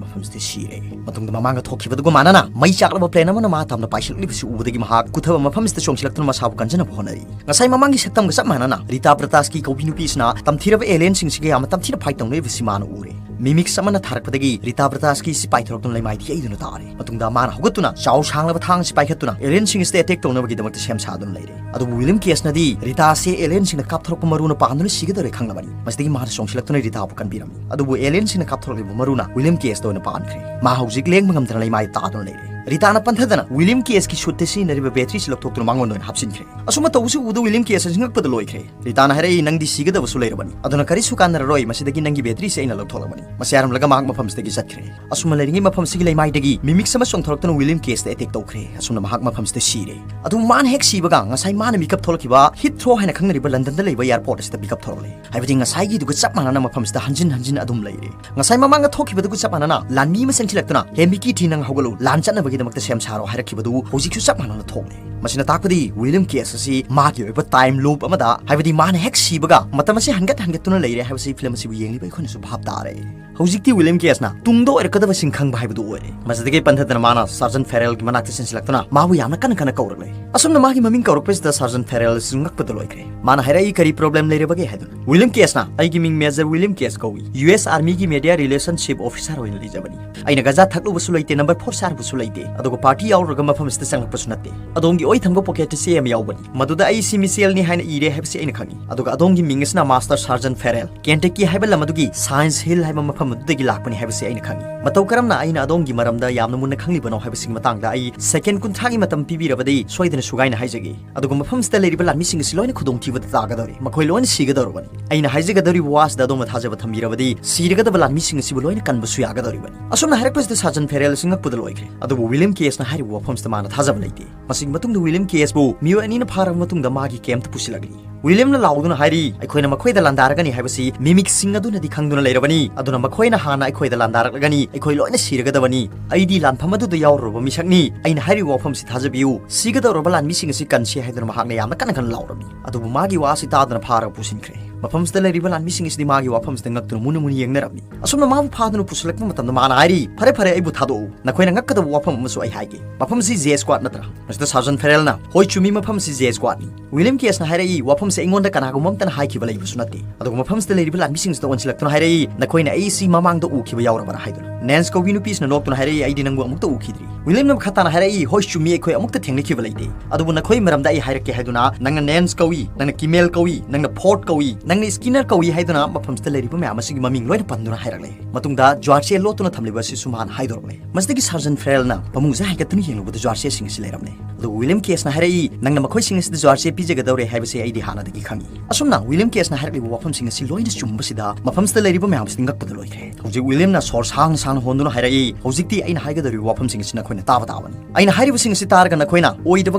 ꯃꯐꯝꯁꯤꯗ ꯁꯤꯔꯦ꯫ ꯃꯇꯨꯡꯗ ꯃꯃꯥꯡꯗ ꯊꯣꯛꯈꯤꯕꯗꯨꯒ ꯃꯥꯟꯅꯅ ꯃꯩ ꯆꯥꯛꯂꯕ ꯄ꯭ꯂꯦꯟ ꯑꯃꯅ ꯃꯥ ꯇꯝꯅ ꯄꯥꯏꯁꯤꯜꯂꯛꯂꯤꯕꯁꯤ ꯎꯕꯗꯒꯤ ꯃꯍꯥꯛ ꯀꯨꯊꯕ ꯃꯐꯝꯁꯤꯗ ꯆꯣꯡꯁꯤꯜꯂꯛꯇꯨꯅ ꯃꯁꯥꯕꯨ ꯀꯟꯖꯅꯕ ꯍꯣꯠꯅꯔꯤ꯫ ꯉꯁꯥꯏ ꯃꯃꯥꯡꯒꯤ ꯁꯛꯇꯝꯒ ꯆꯞ ꯃꯥꯟꯅꯅ ꯔꯤꯇꯥ ꯕ꯭ꯔꯇꯥꯁꯀꯤ ꯀꯧꯕꯤ ꯅꯨꯄꯤ ꯑꯁꯤꯅ ꯇꯝꯊꯤꯔꯕ ꯑꯦꯂꯤꯌꯟꯁꯤꯡꯁꯤꯒ ꯌꯥꯝꯅ ꯇꯝꯊꯤꯅ ꯐꯥꯏꯠ ꯇꯧꯅꯔꯤꯕꯁꯤ ꯃꯥꯅ ꯎꯔꯦ꯫ ꯃꯤꯃꯤꯛꯁ ꯑꯃꯅ ꯊꯥꯔꯛꯄꯗꯒꯤ ꯔꯤꯇꯥ ꯕ꯭ꯔꯇꯥꯁꯀꯤ ꯑꯁꯤ ꯄꯥꯏꯊꯣꯔꯛꯇꯨꯅ ꯂꯩꯃꯥꯏꯗ ꯌꯩꯗꯨꯅ ꯇꯥꯔꯦ꯫ ꯃꯇꯨꯡꯗ ꯃꯥꯅ ꯍꯧꯒꯠꯇꯨꯅ ꯆꯥꯎ ꯁꯥꯡꯂꯕ ꯊꯥꯡ ꯑꯁꯤ ꯄꯥꯏꯈꯠꯇꯨꯅ ꯑꯦꯂꯤꯌꯟꯁꯤꯡ ꯑꯁꯤꯗ ꯑꯦꯇꯦꯛ ꯇꯧꯅꯕꯒꯤꯗꯃꯛꯇ ꯁꯦꯝ ꯁꯥꯗꯨꯅ ꯂꯩꯔꯦ꯫ ꯑꯗꯨꯕꯨ ꯋꯤꯂꯤꯌꯝ ꯀꯦꯁꯅꯗꯤ ꯔꯤꯇꯥ ꯑꯁꯤ ꯑꯦꯂꯤꯌꯟꯁꯤꯡꯅ ꯀꯥꯞꯊꯣꯔꯛꯄ ꯃꯔꯨꯅ ꯄꯥꯟꯗꯨꯅ ꯁꯤꯒꯗꯧꯔꯦ ꯈꯪꯂꯕꯅꯤ꯫ ꯃꯁꯤꯗꯒꯤ ꯃꯥꯅ ꯆꯣꯡꯁꯤꯜꯂꯛꯇꯨꯅ ꯔꯤꯇꯥꯕꯨ ꯀꯟꯕꯤꯔꯝꯃꯤ꯫ ꯑꯗꯨꯕꯨ ꯑꯦꯂꯤꯌꯟꯁꯤꯡꯅ ꯀꯥꯞꯊꯣꯔꯛꯂꯤꯕ ꯃꯔꯨꯅ ꯋꯤꯂꯤꯌꯝ ꯀꯦꯁꯇ ꯑꯣꯏꯅ ꯄꯥꯟꯈ꯭ꯔꯦ꯫ ꯃꯥ ꯍꯧꯖꯤꯛ ꯂꯦꯡꯕ ꯉꯝꯗꯅ ꯂꯩꯃꯥꯏꯗ ꯇꯥꯗꯨꯅ ꯂꯩꯔꯦ꯫ ꯔꯤꯇꯥꯅ ꯄꯟꯊꯗꯅ ꯋꯤꯂꯤꯌꯝ ꯀꯦꯁꯀꯤ ꯁꯨꯠꯇ ꯁꯤꯖꯤꯟꯅꯔꯤꯕ ꯕꯦꯇ꯭ꯔꯤꯁꯤ ꯂꯧꯊꯣꯛꯇꯨꯅ ꯃꯉꯣꯟꯗ ꯑꯣꯏꯅ ꯍꯥꯞꯆꯤꯟꯈ꯭ꯔꯦ꯫ ꯑꯁꯨꯝꯅ ꯇꯧꯕꯁꯤ ꯎꯕꯗ ꯋꯤꯂꯤꯌꯝ ꯀꯦꯁ ꯑꯁꯤ ꯉꯛꯄꯗ ꯂꯣꯏꯈ꯭ꯔꯦ꯫ ꯔꯤꯇꯥꯅ ꯍꯥꯏꯔꯛꯏ, "ꯅꯪꯗꯤ ꯁꯤꯒꯗꯕꯁꯨ ꯂꯩꯔꯕꯅꯤ, ꯑꯗꯨꯅ ꯀꯔꯤꯁꯨ ꯀꯥꯟꯅꯔꯔꯣꯏ, ꯃꯁꯤꯗꯒꯤ ꯅꯪꯒꯤ ꯕꯦꯇ꯭ꯔꯤꯁꯤ ꯑꯩꯅ ꯂꯧꯊꯣꯛꯂꯕꯅꯤ"꯫ ꯃꯁꯤ ꯍꯥꯏꯔꯝꯂꯒ ꯃꯍꯥꯛ ꯃꯐꯝꯁꯤꯗꯒꯤ ꯆꯠꯈ꯭ꯔꯦ꯫ ꯑꯁꯨꯝꯅ ꯂꯩꯔꯤꯉꯩ ꯃꯐꯝꯁꯤꯒꯤ ꯂꯩꯃꯥꯏꯗꯒꯤ ꯃꯤꯃꯤꯛꯁ ꯑꯃ ꯆꯣꯡꯊꯣꯔꯛꯇꯨꯅ ꯋꯤꯂꯤꯌꯝ ꯀꯦꯁꯇ ꯑꯦꯇꯦꯛ ꯇꯧꯈ꯭ꯔꯦ꯫ ꯑꯁꯨꯝꯅ ꯃꯍꯥꯛ ꯃꯐꯝꯁꯤꯗ ꯁꯤꯔꯦ꯫ ꯑꯗꯨꯕꯨ ꯃꯥꯅ ꯍꯦꯛ ꯁꯤꯕꯒ ꯉꯁꯥꯏ ꯃꯥꯅ ꯃꯤꯀꯞ ꯊꯣꯛꯂꯛꯈꯤꯕ ꯍꯤꯊ꯭ꯔꯣ ꯍꯥꯏꯅ ꯈꯪꯅꯔꯤꯕ ꯂꯟꯗꯟꯗ ꯂꯩꯕ ꯑꯦꯌꯔꯄꯣꯔꯠ ꯑꯁꯤꯗ ꯃꯤꯀꯞ ꯊꯣꯛꯂꯛꯂꯦ꯫ ꯍꯥꯏꯕꯗꯤ ꯉꯁꯥꯏꯒꯤꯗꯨꯒ ꯆꯞ ꯃꯥꯟꯅꯅ ꯃꯐꯝꯁꯤꯗ ꯍꯟꯖꯤꯟ ꯍꯟꯖꯤꯟ ꯑꯗꯨꯝ ꯂꯩꯔꯦ꯫ ꯉꯁꯥꯏ ꯃꯃꯥꯡꯗ ꯊꯣꯛꯈꯤꯕꯗꯨꯒ ꯆꯞ ꯃꯥꯟꯅꯅ ꯂꯥꯟꯃꯤ ꯑꯃ ꯆꯪꯁꯤꯜꯂꯛꯇꯨꯅ, "ꯍꯦ ꯃꯤꯀꯤ ꯊꯤ, ꯅꯪ ꯍꯧꯒꯠꯂꯨ, ꯂꯥꯟ ꯆꯠꯅꯕꯒꯤꯗꯃꯛꯇ ꯁꯦꯝ ꯁꯥꯔꯣ" ꯍꯥꯏꯔꯛꯈꯤꯕꯗꯨ ꯍꯧꯖꯤꯛꯁꯨ ꯆꯞ ꯃꯥꯟꯅꯅ ꯊꯣꯛꯂꯦ꯫ ꯃꯁꯤꯅ ꯇꯥꯛꯄꯗꯤ ꯋꯤꯂꯤꯌꯝ ꯀꯦꯁ ꯑꯁꯤ ꯃꯥꯒꯤ ꯑꯣꯏꯕ ꯇꯥꯏꯝ ꯂꯨꯞ ꯑꯃꯗ, ꯍꯥꯏꯕꯗꯤ ꯃꯥꯅ ꯍꯦꯛ ꯁꯤꯕꯒ ꯃꯇꯝ ꯑꯁꯤ ꯍꯟꯒꯠ ꯍꯟꯒꯠꯇꯨꯅ ꯂꯩꯔꯦ ꯍꯥꯏꯕꯁꯤ ꯐꯤꯂꯝ ꯑꯁꯤꯕꯨ ꯌꯦꯡꯂꯤꯕ ꯑꯩꯈꯣꯏꯅꯁꯨ ꯚꯥꯞ ꯇꯥꯔꯦ꯫ ꯍꯧꯖꯤꯛꯇꯤ ꯋꯤꯂꯤꯌꯝ ꯀꯦꯁꯅ ꯇꯨꯡꯗ ꯑꯣꯏꯔꯛꯀꯗꯕꯁꯤꯡ ꯈꯪꯕ ꯍꯥꯏꯕꯗꯨ ꯑꯣꯏꯔꯦ꯫ ꯃꯁꯤꯗꯒꯤ ꯄꯟꯊꯗꯅ ꯃꯥꯅ ꯁꯥꯔꯖꯟ ꯐꯦꯔꯦꯜꯒꯤ ꯃꯅꯥꯛꯇ ꯆꯦꯟꯁꯤꯜꯂꯛꯇꯨꯅ ꯃꯥꯕꯨ ꯌꯥꯝꯅ ꯀꯟꯅ ꯀꯟꯅ ꯀꯧꯔꯛꯂꯦ꯫ ꯑꯁꯨꯝꯅ ꯃꯥꯒꯤ ꯃꯃꯤꯡ ꯀꯧꯔꯛꯄꯁꯤꯗ ꯁꯥꯔꯖꯟ ꯐꯦꯔꯦꯜ ꯑꯁꯤ ꯉꯛꯄꯗ ꯂꯣꯏꯈ꯭ꯔꯦ꯫ ꯃꯥꯅ ꯍꯥꯏꯔꯛꯏ, "ꯀꯔꯤ ꯄ꯭ꯔꯣꯕ꯭ꯂꯦꯝ ꯂꯩꯔꯕꯒꯦ?" ꯍꯥꯏꯗꯨꯅ꯫ ꯋꯤꯂꯤꯌꯝ ꯀꯦꯁꯅ, "ꯑꯩꯒꯤ ꯃꯤꯡ ꯃꯦꯖꯔ ꯋꯤꯂꯤꯌꯝ ꯀꯦꯁ ꯀꯧꯏ, ꯌꯨ ꯑꯦꯁ ꯑꯥꯔꯃꯤꯒꯤ ꯃꯦꯗꯤꯌꯥ ꯔꯤꯂꯦꯁꯟꯁꯤꯞ ꯑꯣꯐꯤꯁꯥꯔ ꯑꯣꯏꯅ ꯂꯩꯖꯕꯅꯤ꯫ ꯑꯩꯅ ꯒꯖꯥ ꯊꯛꯂꯨꯕꯁꯨ ꯂꯩꯇꯦ, ꯅꯝꯕꯔ ꯐꯣꯔ ꯆꯥꯔꯨꯕꯁꯨ ꯂꯩꯇꯦ꯫ ꯑꯗꯨꯒ ꯄꯥꯔꯇꯤ ꯌꯥꯎꯔꯨꯔꯒ ꯃꯐꯝ ꯑꯁꯤꯗ ꯆꯪꯂꯛꯄꯁꯨ ꯅꯠꯇꯦ꯫ ꯑꯗꯣꯝꯒꯤ ꯑꯣꯏ ꯊꯪꯕ ꯄꯣꯀꯦꯠꯇ ꯆꯦ ꯑꯃ ꯌꯥꯎꯕꯅꯤ, ꯃꯗꯨꯗ ꯑꯩꯁꯤ ꯃꯤꯆꯦꯜꯅꯤ ꯍꯥꯏꯅ ꯏꯔꯦ ꯍꯥꯏꯕꯁꯤ ꯑꯩꯅ ꯈꯪꯏ꯫ ꯑꯗꯨꯒ ꯑꯗꯣꯝꯒꯤ ꯃꯤꯡ ꯑꯁꯤꯅ ꯃꯥꯁꯇꯔ ꯁꯥꯔꯖꯟ ꯐꯦꯔꯦꯜ, ꯀꯦꯟꯇꯦꯀꯤ ꯍꯥꯏꯕ ꯂꯝ ꯑꯗꯨꯒꯤ ꯁꯥꯏꯟꯁ ꯍꯤꯜ ꯍꯥꯏꯕ ꯃꯐꯝ ꯑꯗꯨꯗꯒꯤ ꯂꯥꯛꯄꯅꯤ ꯍꯥꯏꯕꯁꯤ ꯑꯩꯅ ꯈꯪꯏ꯫ ꯃꯇꯧ ꯀꯔꯝꯅ ꯑꯩꯅ ꯑꯗꯣꯝꯒꯤ ꯃꯔꯝꯗ ꯌꯥꯝꯅ ꯃꯨꯟꯅ ꯈꯪꯂꯤꯕꯅꯣ ꯍꯥꯏꯕꯁꯤꯒꯤ ꯃꯇꯥꯡꯗ ꯑꯩ ꯁꯦꯀꯦꯟ ꯀꯨꯟꯊ꯭ꯔꯥꯒꯤ ꯃꯇꯝ ꯄꯤꯕꯤꯔꯕꯗꯤ ꯁꯣꯏꯗꯅ ꯁꯨꯒꯥꯏꯅ ꯍꯥꯏꯖꯒꯦ꯫ ꯑꯗꯨꯒ ꯃꯐꯝꯁꯤꯗ ꯂꯩꯔꯤꯕ ꯂꯥꯟꯃꯤꯁꯤꯡ ꯑꯁꯤ ꯂꯣꯏꯅ ꯈꯨꯗꯣꯡꯊꯤꯕꯗ ꯇꯥꯒꯗꯧꯔꯤ, ꯃꯈꯣꯏ ꯂꯣꯏꯅ ꯁꯤꯒꯗꯧꯔꯕꯅꯤ꯫ ꯑꯩꯅ ꯍꯥꯏꯖꯒꯗꯧꯔꯤꯕ ꯋꯥꯁꯤꯗ ꯑꯗꯣꯝꯅ ꯊꯥꯖꯕ ꯊꯝꯕꯤꯔꯕꯗꯤ ꯁꯤꯔꯒꯗꯕ ꯂꯥꯟꯃꯤꯁꯤꯡ ꯑꯁꯤꯕꯨ ꯂꯣꯏꯅ ꯀꯟꯕꯁꯨ ꯌꯥꯒꯗꯧꯔꯤꯕꯅꯤ꯫ ꯑꯁꯨꯝꯅ ꯍꯥꯏꯔꯛꯄꯁꯤꯗ ꯁꯥꯔꯖꯟ ꯐꯦꯔꯦꯜ ꯑꯁꯤ ꯉꯛꯄꯗ ꯂꯣꯏꯈ꯭ꯔꯦ꯫ ꯑꯗꯨꯕꯨ ꯋꯤꯂꯤꯌꯝ ꯀꯦꯁꯅ ꯍꯥꯏꯔꯤꯕ ꯋꯥꯐꯝꯁꯤꯗ ꯃꯥꯅ ꯊꯥꯖꯕ ꯂꯩꯇꯦ꯫ ꯃꯁꯤꯒꯤ ꯃꯇꯨꯡꯗ ꯋꯤꯂꯤꯌꯝ ꯀꯦꯁꯄꯨ ꯃꯤꯑꯣꯏ ꯑꯅꯤꯅ ꯐꯥꯔꯕ ꯃꯇꯨꯡꯗ ꯃꯥꯒꯤ ꯀꯦꯝꯞꯇ ꯄꯨꯁꯤꯜꯂꯛꯂꯤ꯫ ꯋꯤꯂꯤꯌꯝꯅ ꯂꯥꯎꯗꯨꯅ ꯍꯥꯏꯔꯤ, "ꯑꯩꯈꯣꯏꯅ ꯃꯈꯣꯏꯗ ꯂꯥꯟꯗꯥꯔꯒꯅꯤ ꯍꯥꯏꯕꯁꯤ ꯃꯤꯃꯤꯛꯁꯤꯡ ꯑꯗꯨꯅꯗꯤ ꯈꯪꯗꯨꯅ ꯂꯩꯔꯕꯅꯤ, ꯑꯗꯨꯅ ꯃꯈꯣꯏꯅ ꯍꯥꯟꯅ ꯑꯩꯈꯣꯏꯗ ꯂꯥꯟꯗꯥꯔꯛꯂꯒꯅꯤ, ꯑꯩꯈꯣꯏ ꯂꯣꯏꯅ ꯁꯤꯔꯒꯗꯕꯅꯤ꯫ ꯑꯩꯗꯤ ꯂꯥꯟꯐꯝ ꯑꯗꯨꯗ ꯌꯥꯎꯔꯨꯔꯕ ꯃꯤꯁꯛꯅꯤ, ꯑꯩꯅ ꯍꯥꯏꯔꯤꯕ ꯋꯥꯐꯝꯁꯤ ꯊꯥꯖꯕꯤꯌꯨ, ꯁꯤꯒꯗꯧꯔꯕ ꯂꯥꯟꯃꯤꯁꯤꯡ ꯑꯁꯤ ꯀꯟꯁꯤ" ꯍꯥꯏꯗꯨꯅ ꯃꯍꯥꯛꯅ ꯌꯥꯝꯅ ꯀꯟꯅ ꯀꯟꯅ ꯂꯥꯎꯔꯝꯃꯤ꯫ ꯑꯗꯨꯕꯨ ꯃꯥꯒꯤ ꯋꯥ ꯑꯁꯤ ꯇꯥꯗꯨꯅ ꯐꯥꯔꯒ ꯄꯨꯁꯤꯟꯈ꯭ꯔꯦ꯫ ꯃꯐꯝꯁꯤꯗ ꯂꯩꯔꯤꯕ ꯂꯥꯟꯃꯤꯁꯤꯡ ꯑꯁꯤꯗꯤ ꯃꯥꯒꯤ ꯋꯥꯐꯝꯁꯤꯗ ꯉꯛꯇꯨꯅ ꯃꯨꯟꯅ ꯃꯨꯟꯅ ꯌꯦꯡꯅꯔꯝꯃꯤ꯫ ꯑꯁꯨꯝꯅ ꯃꯥꯕꯨ ꯐꯥꯗꯨꯅ ꯄꯨꯁꯤꯜꯂꯛꯄ ꯃꯇꯝꯗ ꯃꯥꯅ ꯍꯥꯏꯔꯤ, "ꯐꯔꯦ, ꯐꯔꯦ, ꯑꯩꯕꯨ ꯊꯥꯗꯣꯛꯎ, ꯅꯈꯣꯏꯅ ꯉꯛꯀꯗꯕ ꯋꯥꯐꯝ ꯑꯃꯁꯨ ꯑꯩ ꯍꯥꯏꯒꯦ꯫ ꯃꯐꯝꯁꯤ ꯖꯦ ꯁ꯭ꯀ꯭ꯋꯥꯗ ꯅꯠꯇ꯭ꯔꯥ?" ꯃꯁꯤꯗ ꯁꯥꯔꯖꯟ ꯐꯦꯔꯦꯜꯅ, "ꯍꯣꯏ, ꯆꯨꯝꯃꯤ, ꯃꯐꯝꯁꯤ ꯖꯦ ꯁ꯭ꯀ꯭ꯋꯥꯗꯅꯤ꯫" ꯋꯤꯂꯤꯌꯝ ꯀꯦꯁꯅ ꯍꯥꯏꯔꯛꯏ, "ꯋꯥꯐꯝꯁꯦ ꯑꯩꯉꯣꯟꯗ ꯀꯅꯥꯒꯨꯝꯕ ꯑꯝꯇꯅ ꯍꯥꯏꯈꯤꯕ ꯂꯩꯕꯁꯨ ꯅꯠꯇꯦ꯫" ꯑꯗꯨꯒ ꯃꯐꯝꯁꯤꯗ ꯂꯩꯔꯤꯕ ꯂꯥꯟꯃꯤꯁꯤꯡꯁꯤꯗ ꯑꯣꯟꯁꯤꯜꯂꯛꯇꯨꯅ ꯍꯥꯏꯔꯛꯏ, "ꯅꯈꯣꯏꯅ ꯑꯩꯁꯤ ꯃꯃꯥꯡꯗ ꯎꯈꯤꯕ ꯌꯥꯎꯔꯕ꯭ꯔꯥ?" ꯍꯥꯏꯗꯨꯅ꯫ ꯅꯦꯟꯁ ꯀꯧꯕꯤ ꯅꯨꯄꯤꯁꯤꯅ ꯅꯣꯛꯇꯨꯅ ꯍꯥꯏꯔꯛꯏ, "ꯑꯩꯗꯤ ꯅꯪꯕꯨ ꯑꯃꯨꯛꯇ ꯎꯈꯤꯗ꯭ꯔꯤ꯫" ꯋꯤꯂꯤꯌꯝꯅ ꯃꯈꯥ ꯇꯥꯅ ꯍꯥꯏꯔꯛꯏ, "ꯍꯣꯏ, ꯆꯨꯝꯃꯤ, ꯑꯩꯈꯣꯏ ꯑꯃꯨꯛꯇ ꯊꯦꯡꯅꯈꯤꯕ ꯂꯩꯇꯦ꯫ ꯑꯗꯨꯕꯨ ꯅꯈꯣꯏ ꯃꯔꯝꯗ ꯑꯩ ꯍꯥꯏꯔꯛꯀꯦ ꯍꯥꯏꯗꯨꯅ ꯅꯪꯅ ꯅꯦꯟꯁ ꯀꯧꯏ, ꯅꯪꯅ ꯀꯤꯃꯦꯜ ꯀꯧꯏ, ꯅꯪꯅ ꯐꯣꯔꯗ ꯀꯧꯏ, ꯅꯪꯅ ꯁ꯭ꯀꯤꯅꯔ ꯀꯧꯏ" ꯍꯥꯏꯗꯨꯅ ꯃꯐꯝꯁꯤꯗ ꯂꯩꯔꯤꯕ ꯃꯌꯥꯝ ꯑꯁꯤꯒꯤ ꯃꯃꯤꯡ ꯂꯣꯏꯅ ꯄꯟꯗꯨꯅ ꯍꯥꯏꯔꯛꯂꯦ꯫ ꯃꯇꯨꯡꯗ ꯖ꯭ꯋꯥꯔꯁꯦ ꯂꯣꯠꯇꯨꯅ ꯊꯝꯂꯤꯕ ꯑꯁꯤꯁꯨ ꯃꯍꯥꯛꯅ ꯍꯥꯏꯗꯣꯔꯛꯂꯦ꯫ ꯃꯁꯤꯗꯒꯤ ꯁꯥꯔꯖꯟ ꯐꯦꯔꯦꯜꯅ ꯐꯃꯨꯡꯁꯦ ꯍꯥꯏꯒꯠꯇꯨꯅ ꯌꯦꯡꯂꯨꯕꯗ ꯖ꯭ꯋꯥꯔꯁꯦꯁꯤꯡ ꯑꯁꯤ ꯂꯩꯔꯝꯂꯦ꯫ ꯑꯗꯨꯒ ꯋꯤꯂꯤꯌꯝ ꯀꯦꯁꯅ ꯍꯥꯏꯔꯛꯏ, "ꯅꯪꯅ ꯃꯈꯣꯏꯁꯤꯡ ꯑꯁꯤꯗ ꯖ꯭ꯋꯥꯔꯁꯦ ꯄꯤꯖꯒꯗꯧꯔꯦ ꯍꯥꯏꯕꯁꯤ ꯑꯩꯗꯤ ꯍꯥꯟꯅꯗꯒꯤ ꯈꯪꯏ꯫" ꯑꯁꯨꯝꯅ ꯋꯤꯂꯤꯌꯝ ꯀꯦꯁꯅ ꯍꯥꯏꯔꯛꯂꯤꯕ ꯋꯥꯐꯝꯁꯤꯡ ꯑꯁꯤ ꯂꯣꯏꯅ ꯆꯨꯝꯕꯁꯤꯗ ꯃꯐꯝꯁꯤꯗ ꯂꯩꯔꯤꯕ ꯃꯌꯥꯝꯁꯤꯗꯤ ꯉꯛꯄꯗ ꯂꯣꯏꯈ꯭ꯔꯦ꯫ ꯍꯧꯖꯤꯛ ꯋꯤꯂꯤꯌꯝꯅ ꯁꯣꯔ ꯁꯥꯡꯅ ꯁꯥꯡꯅ ꯍꯣꯟꯗꯨꯅ ꯍꯥꯏꯔꯛꯏ, "ꯍꯧꯖꯤꯛꯇꯤ ꯑꯩꯅ ꯍꯥꯏꯒꯗꯧꯔꯤꯕ ꯋꯥꯐꯝꯁꯤꯡ ꯑꯁꯤ ꯅꯈꯣꯏꯅ ꯇꯥꯕ ꯇꯥꯕꯅꯤ꯫ ꯑꯩꯅ ꯍꯥꯏꯔꯤꯕꯁꯤꯡ ꯑꯁꯤ ꯇꯥꯔꯒ ꯅꯈꯣꯏꯅ ꯑꯣꯏꯗꯕ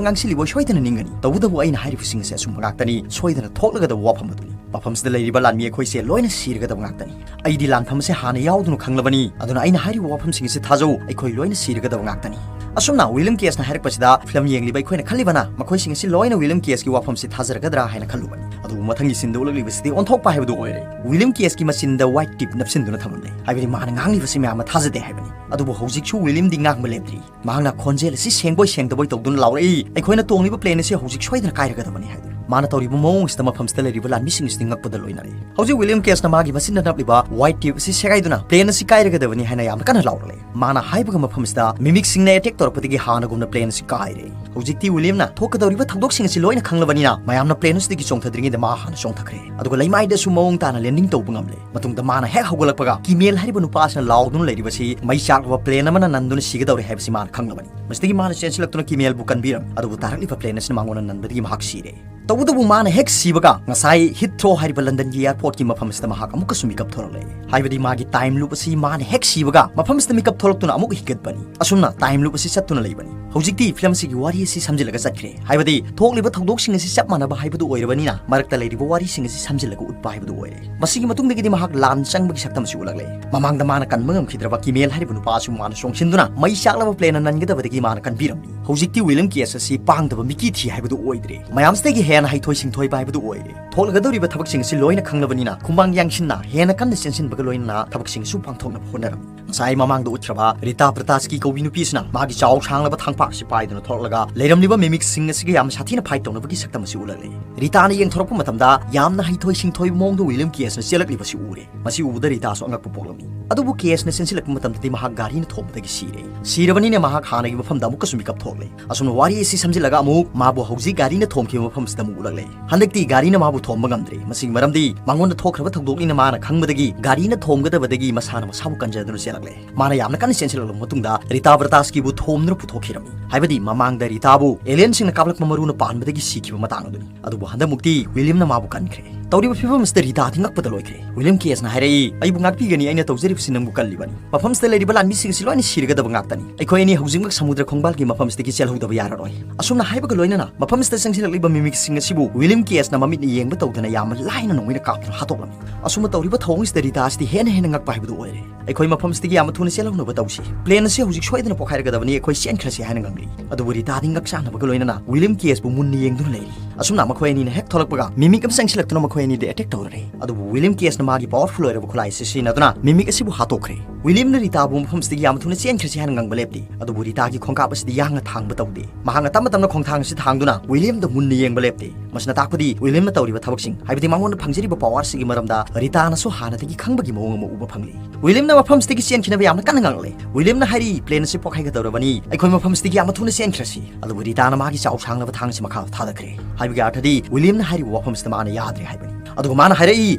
ꯉꯥꯡꯁꯤꯜꯂꯤꯕ ꯁꯣꯏꯗꯅ ꯅꯤꯡꯒꯅꯤ꯫ ꯇꯧꯕꯇꯕꯨ ꯑꯩꯅ ꯍꯥꯏꯔꯤꯕꯁꯤꯡ ꯑꯁꯤ ꯑꯆꯨꯝꯕ ꯉꯥꯛꯇꯅꯤ, ꯁꯣꯏꯗꯅ ꯊꯣꯛꯂꯒꯗꯕ ꯋꯥꯐꯝ ꯑꯗꯨꯅꯤ꯫ ꯃꯐꯝꯁꯤꯗ ꯂꯩꯔꯤꯕ ꯂꯥꯟꯃꯤ ꯑꯩꯈꯣꯏꯁꯦ ꯂꯣꯏꯅ ꯁꯤꯔꯒꯗꯕ ꯉꯥꯛꯇꯅꯤ꯫ ꯑꯩꯗꯤ ꯂꯥꯟꯐꯝ ꯑꯁꯤ ꯍꯥꯟꯅ ꯌꯥꯎꯗꯨꯅ ꯈꯪꯂꯕꯅꯤ, ꯑꯗꯨꯅ ꯑꯩꯅ ꯍꯥꯏꯔꯤꯕ ꯋꯥꯐꯝꯁꯤꯡ ꯑꯁꯤ ꯊꯥꯖꯧ, ꯑꯩꯈꯣꯏ ꯂꯣꯏꯅ ꯁꯤꯔꯒꯗꯕ ꯉꯥꯛꯇꯅꯤ꯫" ꯑꯁꯨꯝꯅ ꯋꯤꯂꯤꯌꯝ ꯀꯦꯁꯅ ꯍꯥꯏꯔꯛꯄꯁꯤꯗ ꯐꯤꯂꯝ ꯌꯦꯡꯂꯤꯕ ꯑꯩꯈꯣꯏꯅ ꯈꯜꯂꯤꯕꯅ ꯃꯈꯣꯏꯁꯤꯡ ꯑꯁꯤ ꯂꯣꯏꯅ ꯋꯤꯂꯤꯌꯝ ꯀꯦꯁꯀꯤ ꯋꯥꯐꯝꯁꯤ ꯊꯥꯖꯔꯒꯗ꯭ꯔꯥ ꯍꯥꯏꯅ ꯈꯜꯂꯨꯕꯅꯤ꯫ ꯑꯗꯨꯕꯨ ꯃꯊꯪꯒꯤ ꯁꯤꯟꯗ ꯎꯠꯂꯛꯂꯤꯕꯁꯤꯗꯤ ꯑꯣꯟꯊꯣꯛꯄ ꯍꯥꯏꯕꯗꯨ ꯑꯣꯏꯔꯦ꯫ ꯋꯤꯂꯤꯌꯝ ꯀꯦꯁꯀꯤ ꯃꯆꯤꯟꯗ ꯋꯥꯏꯠ ꯇꯦꯞ ꯅꯞꯁꯤꯟꯗꯨꯅ ꯊꯝꯂꯝꯂꯦ, ꯍꯥꯏꯕꯗꯤ ꯃꯥꯅ ꯉꯥꯡꯂꯤꯕꯁꯤ ꯃꯌꯥꯝ ꯑꯃ ꯊꯥꯖꯗꯦ ꯍꯥꯏꯕꯅꯤ꯫ ꯑꯗꯨꯕꯨ ꯍꯧꯖꯤꯛꯁꯨ ꯋꯤꯂꯤꯌꯝꯗꯤ ꯉꯥꯡꯕ ꯂꯦꯞꯇ꯭ꯔꯤ꯫ ꯃꯍꯥꯛꯅ ꯈꯣꯟꯖꯦꯜ ꯑꯁꯤ ꯁꯦꯡꯕꯣꯏ ꯁꯦꯡꯗꯕꯣꯏ ꯇꯧꯗꯨꯅ ꯂꯥꯎꯔꯛꯏ, "ꯑꯩꯈꯣꯏꯅ ꯇꯣꯡꯂꯤꯕ ꯄ꯭ꯂꯦꯟ ꯑꯁꯤ ꯍꯧꯖꯤꯛ ꯁꯣꯏꯗꯅ ꯀꯥꯏꯔꯒꯗꯕꯅꯤ" ꯍꯥꯏꯗꯨꯅ꯫ ꯃꯥꯅ ꯇꯧꯔꯤꯕ ꯃꯑꯣꯡꯁꯤꯗ ꯃꯐꯝꯁꯤꯗ ꯂꯩꯔꯤꯕ ꯂꯥꯟꯃꯤꯁꯤꯡ ꯑꯁꯤꯗꯤ ꯉꯛꯄꯗ ꯂꯣꯏꯅꯔꯦ꯫ ꯍꯧꯖꯤꯛ ꯋꯤꯂꯤꯌꯝ ꯀꯦꯁꯅ ꯃꯥꯒꯤ ꯃꯆꯤꯟꯗ ꯅꯞꯂꯤꯕ ꯋꯥꯏꯠ ꯇꯦꯞ ꯑꯁꯤ ꯁꯦꯒꯥꯏꯗꯨꯅ ꯄ꯭ꯂꯦꯟ ꯑꯁꯤ ꯀꯥꯏꯔꯒꯗꯕꯅꯤ ꯍꯥꯏꯅ ꯌꯥꯝꯅ ꯀꯟꯅ ꯂꯥꯎꯔꯛꯂꯦ꯫ ꯃꯥꯅ ꯍꯥꯏꯕꯒ ꯃꯐꯝꯁꯤꯗ ꯃꯤꯃꯤꯛꯁꯤꯡꯅ ꯑꯦꯇꯦꯛ ꯇꯧꯔꯛꯄꯗꯒꯤ ꯍꯥꯟꯅꯒꯨꯝꯅ ꯄ꯭ꯂꯦꯟ ꯑꯁꯤ ꯀꯥꯏꯔꯦ꯫ ꯍꯧꯖꯤꯛꯇꯤ ꯋꯤꯂꯤꯌꯝꯅ ꯊꯣꯛꯀꯗꯧꯔꯤꯕ ꯊꯧꯗꯣꯛꯁꯤꯡ ꯑꯁꯤ ꯂꯣꯏꯅ ꯈꯪꯂꯕꯅꯤꯅ ꯃꯌꯥꯝꯅ ꯄ꯭ꯂꯦꯟ ꯑꯁꯤꯗꯒꯤ ꯆꯣꯡꯊꯗ꯭ꯔꯤꯉꯩꯗ ꯃꯥ ꯍꯥꯟꯅ ꯆꯣꯡꯊꯈ꯭ꯔꯦ꯫ ꯑꯗꯨꯒ ꯂꯩꯃꯥꯏꯗꯁꯨ ꯃꯑꯣꯡ ꯇꯥꯅ ꯂꯦꯟꯗꯤꯡ ꯇꯧꯕ ꯉꯝꯂꯦ꯫ ꯃꯇꯨꯡꯗ ꯃꯥꯅ ꯍꯦꯛ ꯍꯧꯒꯠꯂꯛꯄꯒ ꯀꯤꯃꯦꯜ ꯍꯥꯏꯔꯤꯕ ꯅꯨꯄꯥ ꯑꯁꯤꯅ ꯂꯥꯎꯗꯨꯅ ꯂꯩꯔꯤꯕꯁꯤ ꯃꯩ ꯆꯥꯛꯂꯕ ꯄ꯭ꯂꯦꯟ ꯑꯃꯅ ꯅꯟꯗꯨꯅ ꯁꯤꯒꯗꯧꯔꯦ ꯍꯥꯏꯕꯁꯤ ꯃꯥꯅ ꯈꯪꯂꯕꯅꯤ꯫ ꯃꯁꯤꯗꯒꯤ ꯃꯥꯅ ꯆꯦꯟꯁꯤꯜꯂꯛꯇꯨꯅ ꯀꯤꯃꯦꯜꯕꯨ ꯀꯟꯕꯤꯔꯝꯃꯤ꯫ ꯑꯗꯨꯕꯨ ꯇꯥꯔꯛꯂꯤꯕ ꯄ꯭ꯂꯦꯟ ꯑꯁꯤꯅ ꯃꯉꯣꯟꯗ ꯅꯟꯕꯗꯒꯤ ꯃꯍꯥꯛ ꯁꯤꯔꯦ꯫ ꯇꯧꯕꯇꯕꯨ ꯃꯥꯅ ꯍꯦꯛ ꯁꯤꯕꯒ ꯉꯁꯥꯏ ꯍꯤꯊ꯭ꯔꯣ ꯍꯥꯏꯔꯤꯕ ꯂꯟꯗꯟꯒꯤ ꯑꯦꯌꯥꯔꯄꯣꯔꯠꯀꯤ ꯃꯐꯝ ꯑꯁꯤꯗ ꯃꯍꯥꯛ ꯑꯃꯨꯛꯀꯁꯨ ꯃꯤꯀꯞ ꯊꯣꯔꯛꯂꯦ꯫ ꯍꯥꯏꯕꯗꯤ ꯃꯥꯒꯤ ꯇꯥꯏꯝ ꯂꯨꯞ ꯑꯁꯤ ꯃꯥꯅ ꯍꯦꯛ ꯁꯤꯕꯒ ꯃꯐꯝ ꯑꯁꯤꯗ ꯃꯤꯀꯞ ꯊꯣꯛꯂꯛꯇꯨꯅ ꯑꯃꯨꯛ ꯍꯤꯡꯒꯠꯄꯅꯤ꯫ ꯑꯁꯨꯝꯅ ꯇꯥꯏꯝ ꯂꯨꯞ ꯑꯁꯤ ꯆꯠꯇꯨꯅ ꯂꯩꯕꯅꯤ꯫ ꯍꯧꯖꯤꯛꯇꯤ ꯐꯤꯂꯝ ꯑꯁꯤꯒꯤ ꯋꯥꯔꯤ ꯑꯁꯤ ꯁꯝꯖꯤꯜꯂꯒ ꯆꯠꯈ꯭ꯔꯦ꯫ ꯍꯥꯏꯕꯗꯤ ꯊꯣꯛꯂꯤꯕ ꯊꯧꯗꯣꯛꯁꯤꯡ ꯑꯁꯤ ꯆꯞ ꯃꯥꯟꯅꯕ ꯍꯥꯏꯕꯗꯨ ꯑꯣꯏꯔꯕꯅꯤꯅ ꯃꯔꯛꯇ ꯂꯩꯔꯤꯕ ꯋꯥꯔꯤꯁꯤꯡ ꯑꯁꯤ ꯁꯝꯖꯤꯜꯂꯒ ꯎꯠꯄ ꯍꯥꯏꯕꯗꯨ ꯑꯣꯏꯔꯦ꯫ ꯃꯁꯤꯒꯤ ꯃꯇꯨꯡꯗꯒꯤꯗꯤ ꯃꯍꯥꯛ ꯂꯥꯟ ꯆꯪꯕꯒꯤ ꯁꯛꯇꯝ ꯑꯁꯤ ꯎꯠꯂꯛꯂꯦ꯫ ꯃꯃꯥꯡꯗ ꯃꯥꯅ ꯀꯟꯕ ꯉꯝꯈꯤꯗ꯭ꯔꯕ ꯀꯤꯃꯦꯜ ꯍꯥꯏꯔꯤꯕ ꯅꯨꯄꯥ ꯑꯁꯤ ꯃꯥꯅ ꯆꯣꯡꯁꯤꯟꯗꯨꯅ ꯃꯩ ꯆꯥꯛꯂꯕ ꯄ꯭ꯂꯦꯟꯅ ꯅꯟꯒꯗꯕꯗꯒꯤ ꯃꯥꯅ ꯀꯟꯕꯤꯔꯝꯃꯤ꯫ ꯍꯧꯖꯤꯛꯇꯤ ꯋꯤꯂꯤꯌꯝ ꯀꯦꯁ ꯑꯁꯤ ꯄꯥꯡꯗꯕ ꯃꯤꯀꯤ ꯊꯤ ꯍꯥꯏꯕꯗꯨ ꯑꯣꯏꯗ꯭ꯔꯦ꯫ ꯃꯌꯥꯝꯁꯤꯗꯒꯤ ꯍꯦꯟꯅ ꯍꯩꯊꯣꯏ ꯁꯤꯡꯊꯣꯏꯕ ꯍꯥꯏꯕꯗꯨ ꯑꯣꯏꯔꯦ꯫ ꯊꯣꯛꯂꯒꯗꯧꯔꯤꯕ ꯊꯕꯛꯁꯤꯡ ꯑꯁꯤ ꯂꯣꯏꯅ ꯈꯪꯂꯕꯅꯤꯅ ꯈꯨꯃꯥꯡ ꯌꯥꯡꯁꯤꯟꯅ ꯍꯦꯟꯅ ꯀꯟꯅ ꯆꯦꯟꯁꯤꯟꯕꯒ ꯂꯣꯏꯅꯅ ꯊꯕꯛꯁꯤꯡ ꯑꯁꯨ ꯄꯥꯡꯊꯣꯛꯅꯕ ꯍꯣꯠꯅꯔꯝꯃꯤ꯫ ꯉꯁꯥꯏ ꯃꯃꯥꯡꯗ ꯎꯠꯈ꯭ꯔꯕ ꯔꯤꯇꯥ ꯕ꯭ꯔꯇꯥꯁꯀꯤ ꯀꯧꯕꯤ ꯅꯨꯄꯤ ꯑꯁꯤꯅ ꯃꯥꯒꯤ ꯆꯥꯎ ꯁꯥꯡꯂꯕ ꯊꯥꯡꯄꯥꯛ ꯑꯁꯤ ꯄꯥꯏꯗꯨꯅ ꯊꯣꯛꯂꯒ ꯂꯩꯔꯝꯂꯤꯕ ꯃꯤꯃꯤꯛꯁꯤꯡ ꯑꯁꯤꯒ ꯌꯥꯝꯅ ꯁꯥꯊꯤꯅ ꯐꯥꯏꯠ ꯇꯧꯅꯕꯒꯤ ꯁꯛꯇꯝ ꯑꯁꯤ ꯎꯠꯂꯛꯂꯦ꯫ ꯔꯤꯇꯥꯅ ꯌꯦꯡꯊꯣꯔꯛꯄ ꯃꯇꯝꯗ ꯌꯥꯝꯅ ꯍꯩꯊꯣꯏ ꯁꯤꯡꯊꯣꯏꯕ ꯃꯑꯣꯡꯗ ꯋꯤꯂꯤꯌꯝ ꯀꯦꯁꯅ ꯆꯦꯜꯂꯛꯂꯤꯕꯁꯤ ꯎꯔꯦ꯫ ꯃꯁꯤ ꯎꯕꯗ ꯔꯤꯇꯥꯁꯨ ꯑꯉꯛꯄ ꯄꯣꯛꯂꯝꯃꯤ꯫ ꯑꯗꯨꯕꯨ ꯀꯦꯁꯅ ꯆꯦꯟꯁꯤꯜꯂꯛꯄ ꯃꯇꯝꯗꯗꯤ ꯃꯍꯥꯛ ꯒꯥꯔꯤꯅ ꯊꯣꯝꯕꯗꯒꯤ ꯁꯤꯔꯦ꯫ ꯁꯤꯔꯕꯅꯤꯅ ꯃꯍꯥꯛ ꯍꯥꯟꯅꯒꯤ ꯃꯐꯝꯗ ꯑꯃꯨꯛꯀꯁꯨ ꯃꯤꯀꯞ ꯊꯣꯛꯂꯦ꯫ ꯑꯁꯨꯝꯅ ꯋꯥꯔꯤ ꯑꯁꯤ ꯁꯝꯖꯤꯜꯂꯒ ꯑꯃꯨꯛ ꯃꯥꯕꯨ ꯍꯧꯖꯤꯛ ꯒꯥꯔꯤꯅ ꯊꯣꯝꯈꯤꯕ ꯃꯐꯝꯁꯤꯗ ꯑꯃꯨꯛ ꯎꯠꯂꯛꯂꯦ꯫ ꯍꯟꯗꯛꯇꯤ ꯒꯥꯔꯤꯅ ꯃꯥꯕꯨ ꯊꯣꯝꯕ ꯉꯝꯗ꯭ꯔꯦ꯫ ꯃꯁꯤꯒꯤ ꯃꯔꯝꯗꯤ ꯃꯉꯣꯟꯗ ꯊꯣꯛꯈ꯭ꯔꯕ ꯊꯧꯗꯣꯛꯅꯤꯅ ꯃꯥꯅ ꯈꯪꯕꯗꯒꯤ ꯒꯥꯔꯤꯅ ꯊꯣꯝꯒꯗꯕꯗꯒꯤ ꯃꯁꯥꯅ ꯃꯁꯥꯕꯨ ꯀꯟꯖꯗꯨꯅ ꯆꯦꯜꯂꯛꯂꯦ꯫ ꯃꯥꯅ ꯌꯥꯝꯅ ꯀꯟꯅ ꯆꯦꯟꯁꯤꯜꯂꯛꯂꯕ ꯃꯇꯨꯡꯗ ꯔꯤꯇꯥ ꯕ꯭ꯔꯇꯥꯁꯀꯤꯕꯨ ꯊꯣꯝꯗꯨꯅ ꯄꯨꯊꯣꯛꯈꯤꯔꯝꯃꯤ꯫ ꯍꯥꯏꯕꯗꯤ ꯃꯃꯥꯡꯗ ꯔꯤꯇꯥꯕꯨ ꯑꯦꯂꯤꯌꯟꯁꯤꯡꯅ ꯀꯥꯞꯂꯛꯄ ꯃꯔꯨꯅ ꯄꯥꯟꯕꯗꯒꯤ ꯁꯤꯈꯤꯕ ꯃꯇꯥꯡ ꯑꯗꯨꯅꯤ꯫ ꯑꯗꯨꯕꯨ ꯍꯟꯗꯛꯃꯨꯛꯇꯤ ꯋꯤꯂꯤꯌꯝꯅ ꯃꯥꯕꯨ ꯀꯟꯈ꯭ꯔꯦ꯫ ꯇꯧꯔꯤꯕ ꯐꯤꯕꯝ ꯑꯁꯤꯗ ꯔꯤꯇꯥꯗꯤ ꯉꯛꯄꯗ ꯂꯣꯏꯈ꯭ꯔꯦ꯫ ꯋꯤꯂꯤꯌꯝ ꯀꯦꯁꯅ ꯍꯥꯏꯔꯛꯏ, "ꯑꯩꯕꯨ ꯉꯥꯛꯄꯤꯒꯅꯤ, ꯑꯩꯅ ꯇꯧꯖꯔꯤꯕꯁꯤ ꯅꯪꯕꯨ ꯀꯜꯂꯤꯕꯅꯤ꯫ ꯃꯐꯝꯁꯤꯗ ꯂꯩꯔꯤꯕ ꯂꯥꯟꯃꯤꯁꯤꯡ ꯑꯁꯤ ꯂꯣꯏꯅ ꯁꯤꯔꯒꯗꯕ ꯉꯥꯛꯇꯅꯤ꯫ ꯑꯩꯈꯣꯏ ꯑꯅꯤ ꯍꯧꯖꯤꯛꯃꯛ ꯁꯃꯨꯗ꯭ꯔ ꯈꯣꯡꯕꯥꯜꯒꯤ ꯃꯐꯝꯁꯤꯗꯒꯤ ꯆꯦꯜꯍꯧꯗꯕ ꯌꯥꯔꯔꯣꯏ꯫" ꯑꯁꯨꯝꯅ ꯍꯥꯏꯕꯒ ꯂꯣꯏꯅꯅ ꯃꯐꯝꯁꯤꯗ ꯆꯪꯁꯤꯜꯂꯛꯂꯤꯕ ꯃꯤꯃꯤꯛꯁꯤꯡ ꯑꯁꯤꯕꯨ ꯋꯤꯂꯤꯌꯝ ꯀꯦꯁꯅ ꯃꯃꯤꯠꯅ ꯌꯦꯡꯕ ꯇꯧꯗꯅ ꯌꯥꯝꯅ ꯂꯥꯏꯅ ꯅꯣꯡꯃꯩꯅ ꯀꯥꯞꯇꯨꯅ ꯍꯥꯠꯇꯣꯛꯂꯝꯃꯤ꯫ ꯑꯁꯨꯝꯅ ꯇꯧꯔꯤꯕ ꯊꯧꯑꯣꯡꯁꯤꯗ ꯔꯤꯇꯥ ꯑꯁꯤꯗꯤ ꯍꯦꯟꯅ ꯍꯦꯟꯅ ꯉꯛꯄ ꯍꯥꯏꯕꯗꯨ ꯑꯣꯏꯔꯦ꯫ "ꯑꯩꯈꯣꯏ ꯃꯐꯝꯁꯤꯗꯒꯤ ꯌꯥꯝꯅ ꯊꯨꯅ ꯆꯦꯜꯍꯧꯅꯕ ꯇꯧꯁꯤ꯫ ꯄ꯭ꯂꯦꯟ ꯑꯁꯤ ꯍꯧꯖꯤꯛ ꯁꯣꯏꯗꯅ ꯄꯣꯈꯥꯏꯔꯒꯗꯕꯅꯤ, ꯑꯩꯈꯣꯏ ꯆꯦꯟꯈ꯭ꯔꯁꯤ" ꯍꯥꯏꯅ ꯉꯥꯡꯂꯤ꯫ ꯑꯗꯨꯕꯨ ꯔꯤꯇꯥꯗꯤ ꯉꯛꯆꯥꯟꯅꯕꯒ ꯂꯣꯏꯅꯅ ꯋꯤꯂꯤꯌꯝ ꯀꯦꯁꯄꯨ ꯃꯨꯟꯅ ꯌꯦꯡꯗꯨꯅ ꯂꯩꯔꯤ꯫ ꯑꯁꯨꯝꯅ ꯃꯈꯣꯏ ꯑꯅꯤꯅ ꯍꯦꯛ ꯊꯣꯛꯂꯛꯄꯒ ꯃꯤꯃꯤꯛ ꯑꯃ ꯆꯪꯁꯤꯜꯂꯛꯇꯨꯅ ꯃꯈꯣꯏ ꯑꯅꯤꯗ ꯑꯦꯇꯦꯛ ꯇꯧꯔꯦ꯫ ꯑꯗꯨꯕꯨ ꯋꯤꯂꯤꯌꯝ ꯀꯦꯁꯅ ꯃꯥꯒꯤ ꯄꯥꯋꯔꯐꯨꯜ ꯑꯣꯏꯔꯕ ꯈꯨꯠꯂꯥꯏ ꯑꯁꯤ ꯁꯤꯖꯤꯟꯅꯗꯨꯅ ꯃꯤꯃꯤꯛ ꯑꯁꯤꯕꯨ ꯍꯥꯠꯇꯣꯛꯈ꯭ꯔꯦ꯫ ꯋꯤꯂꯤꯌꯝꯅ ꯔꯤꯇꯥꯕꯨ ꯃꯐꯝꯁꯤꯗꯒꯤ ꯌꯥꯝꯅ ꯊꯨꯅ ꯆꯦꯟꯈ꯭ꯔꯁꯤ ꯍꯥꯏꯅ ꯉꯥꯡꯕ ꯂꯦꯞꯇꯦ꯫ ꯑꯗꯨꯕꯨ ꯔꯤꯇꯥꯒꯤ ꯈꯣꯡꯀꯥꯞ ꯑꯁꯤꯗꯤ ꯌꯥꯡꯅ ꯊꯥꯡꯕ ꯇꯧꯗꯦ꯫ ꯃꯍꯥꯛꯅ ꯇꯞꯅ ꯇꯞꯅ ꯈꯣꯡꯊꯥꯡ ꯑꯁꯤ ꯊꯥꯡꯗꯨꯅ ꯋꯤꯂꯤꯌꯝꯗ ꯃꯨꯟꯅ ꯌꯦꯡꯕ ꯂꯦꯞꯇꯦ꯫ ꯃꯁꯤꯅ ꯇꯥꯛꯄꯗꯤ ꯋꯤꯂꯤꯌꯝꯅ ꯇꯧꯔꯤꯕ ꯊꯕꯛꯁꯤꯡ, ꯍꯥꯏꯕꯗꯤ ꯃꯉꯣꯟꯗ ꯐꯪꯖꯔꯤꯕ ꯄꯥꯋꯔꯁꯤꯒꯤ ꯃꯔꯝꯗ ꯔꯤꯇꯥꯅꯁꯨ ꯍꯥꯟꯅꯗꯒꯤ ꯈꯪꯕꯒꯤ ꯃꯑꯣꯡ ꯑꯃ ꯎꯕ ꯐꯪꯂꯤ꯫ ꯋꯤꯂꯤꯌꯝꯅ ꯃꯐꯝꯁꯤꯗꯒꯤ ꯆꯦꯟꯈꯤꯅꯕ ꯌꯥꯝꯅ ꯀꯟꯅ ꯉꯥꯡꯂꯦ꯫ ꯋꯤꯂꯤꯌꯝꯅ ꯍꯥꯏꯔꯤ, "ꯄ꯭ꯂꯦꯟ ꯑꯁꯤ ꯄꯣꯛꯍꯩꯒꯗꯧꯔꯕꯅꯤ, ꯑꯩꯈꯣꯏ ꯃꯐꯝꯁꯤꯗꯒꯤ ꯌꯥꯝꯅ ꯊꯨꯅ ꯆꯦꯟꯈ꯭ꯔꯁꯤ"꯫ ꯑꯗꯨꯕꯨ ꯔꯤꯇꯥꯅ ꯃꯥꯒꯤ ꯆꯥꯎ ꯁꯥꯡꯂꯕ ꯊꯥꯡ ꯑꯁꯤ ꯃꯈꯥ ꯊꯥꯗꯈ꯭ꯔꯦ꯫ ꯍꯥꯏꯕꯒꯤ ꯑꯔꯊꯗꯤ ꯋꯤꯂꯤꯌꯝꯅ ꯍꯥꯏꯔꯤꯕ ꯋꯥꯐꯝꯁꯤꯗ ꯃꯥꯅ ꯌꯥꯗ꯭ꯔꯦ ꯍꯥꯏꯕꯅꯤ꯫ ꯑꯗꯨꯒ ꯃꯥꯅ ꯍꯥꯏꯔꯛꯏ,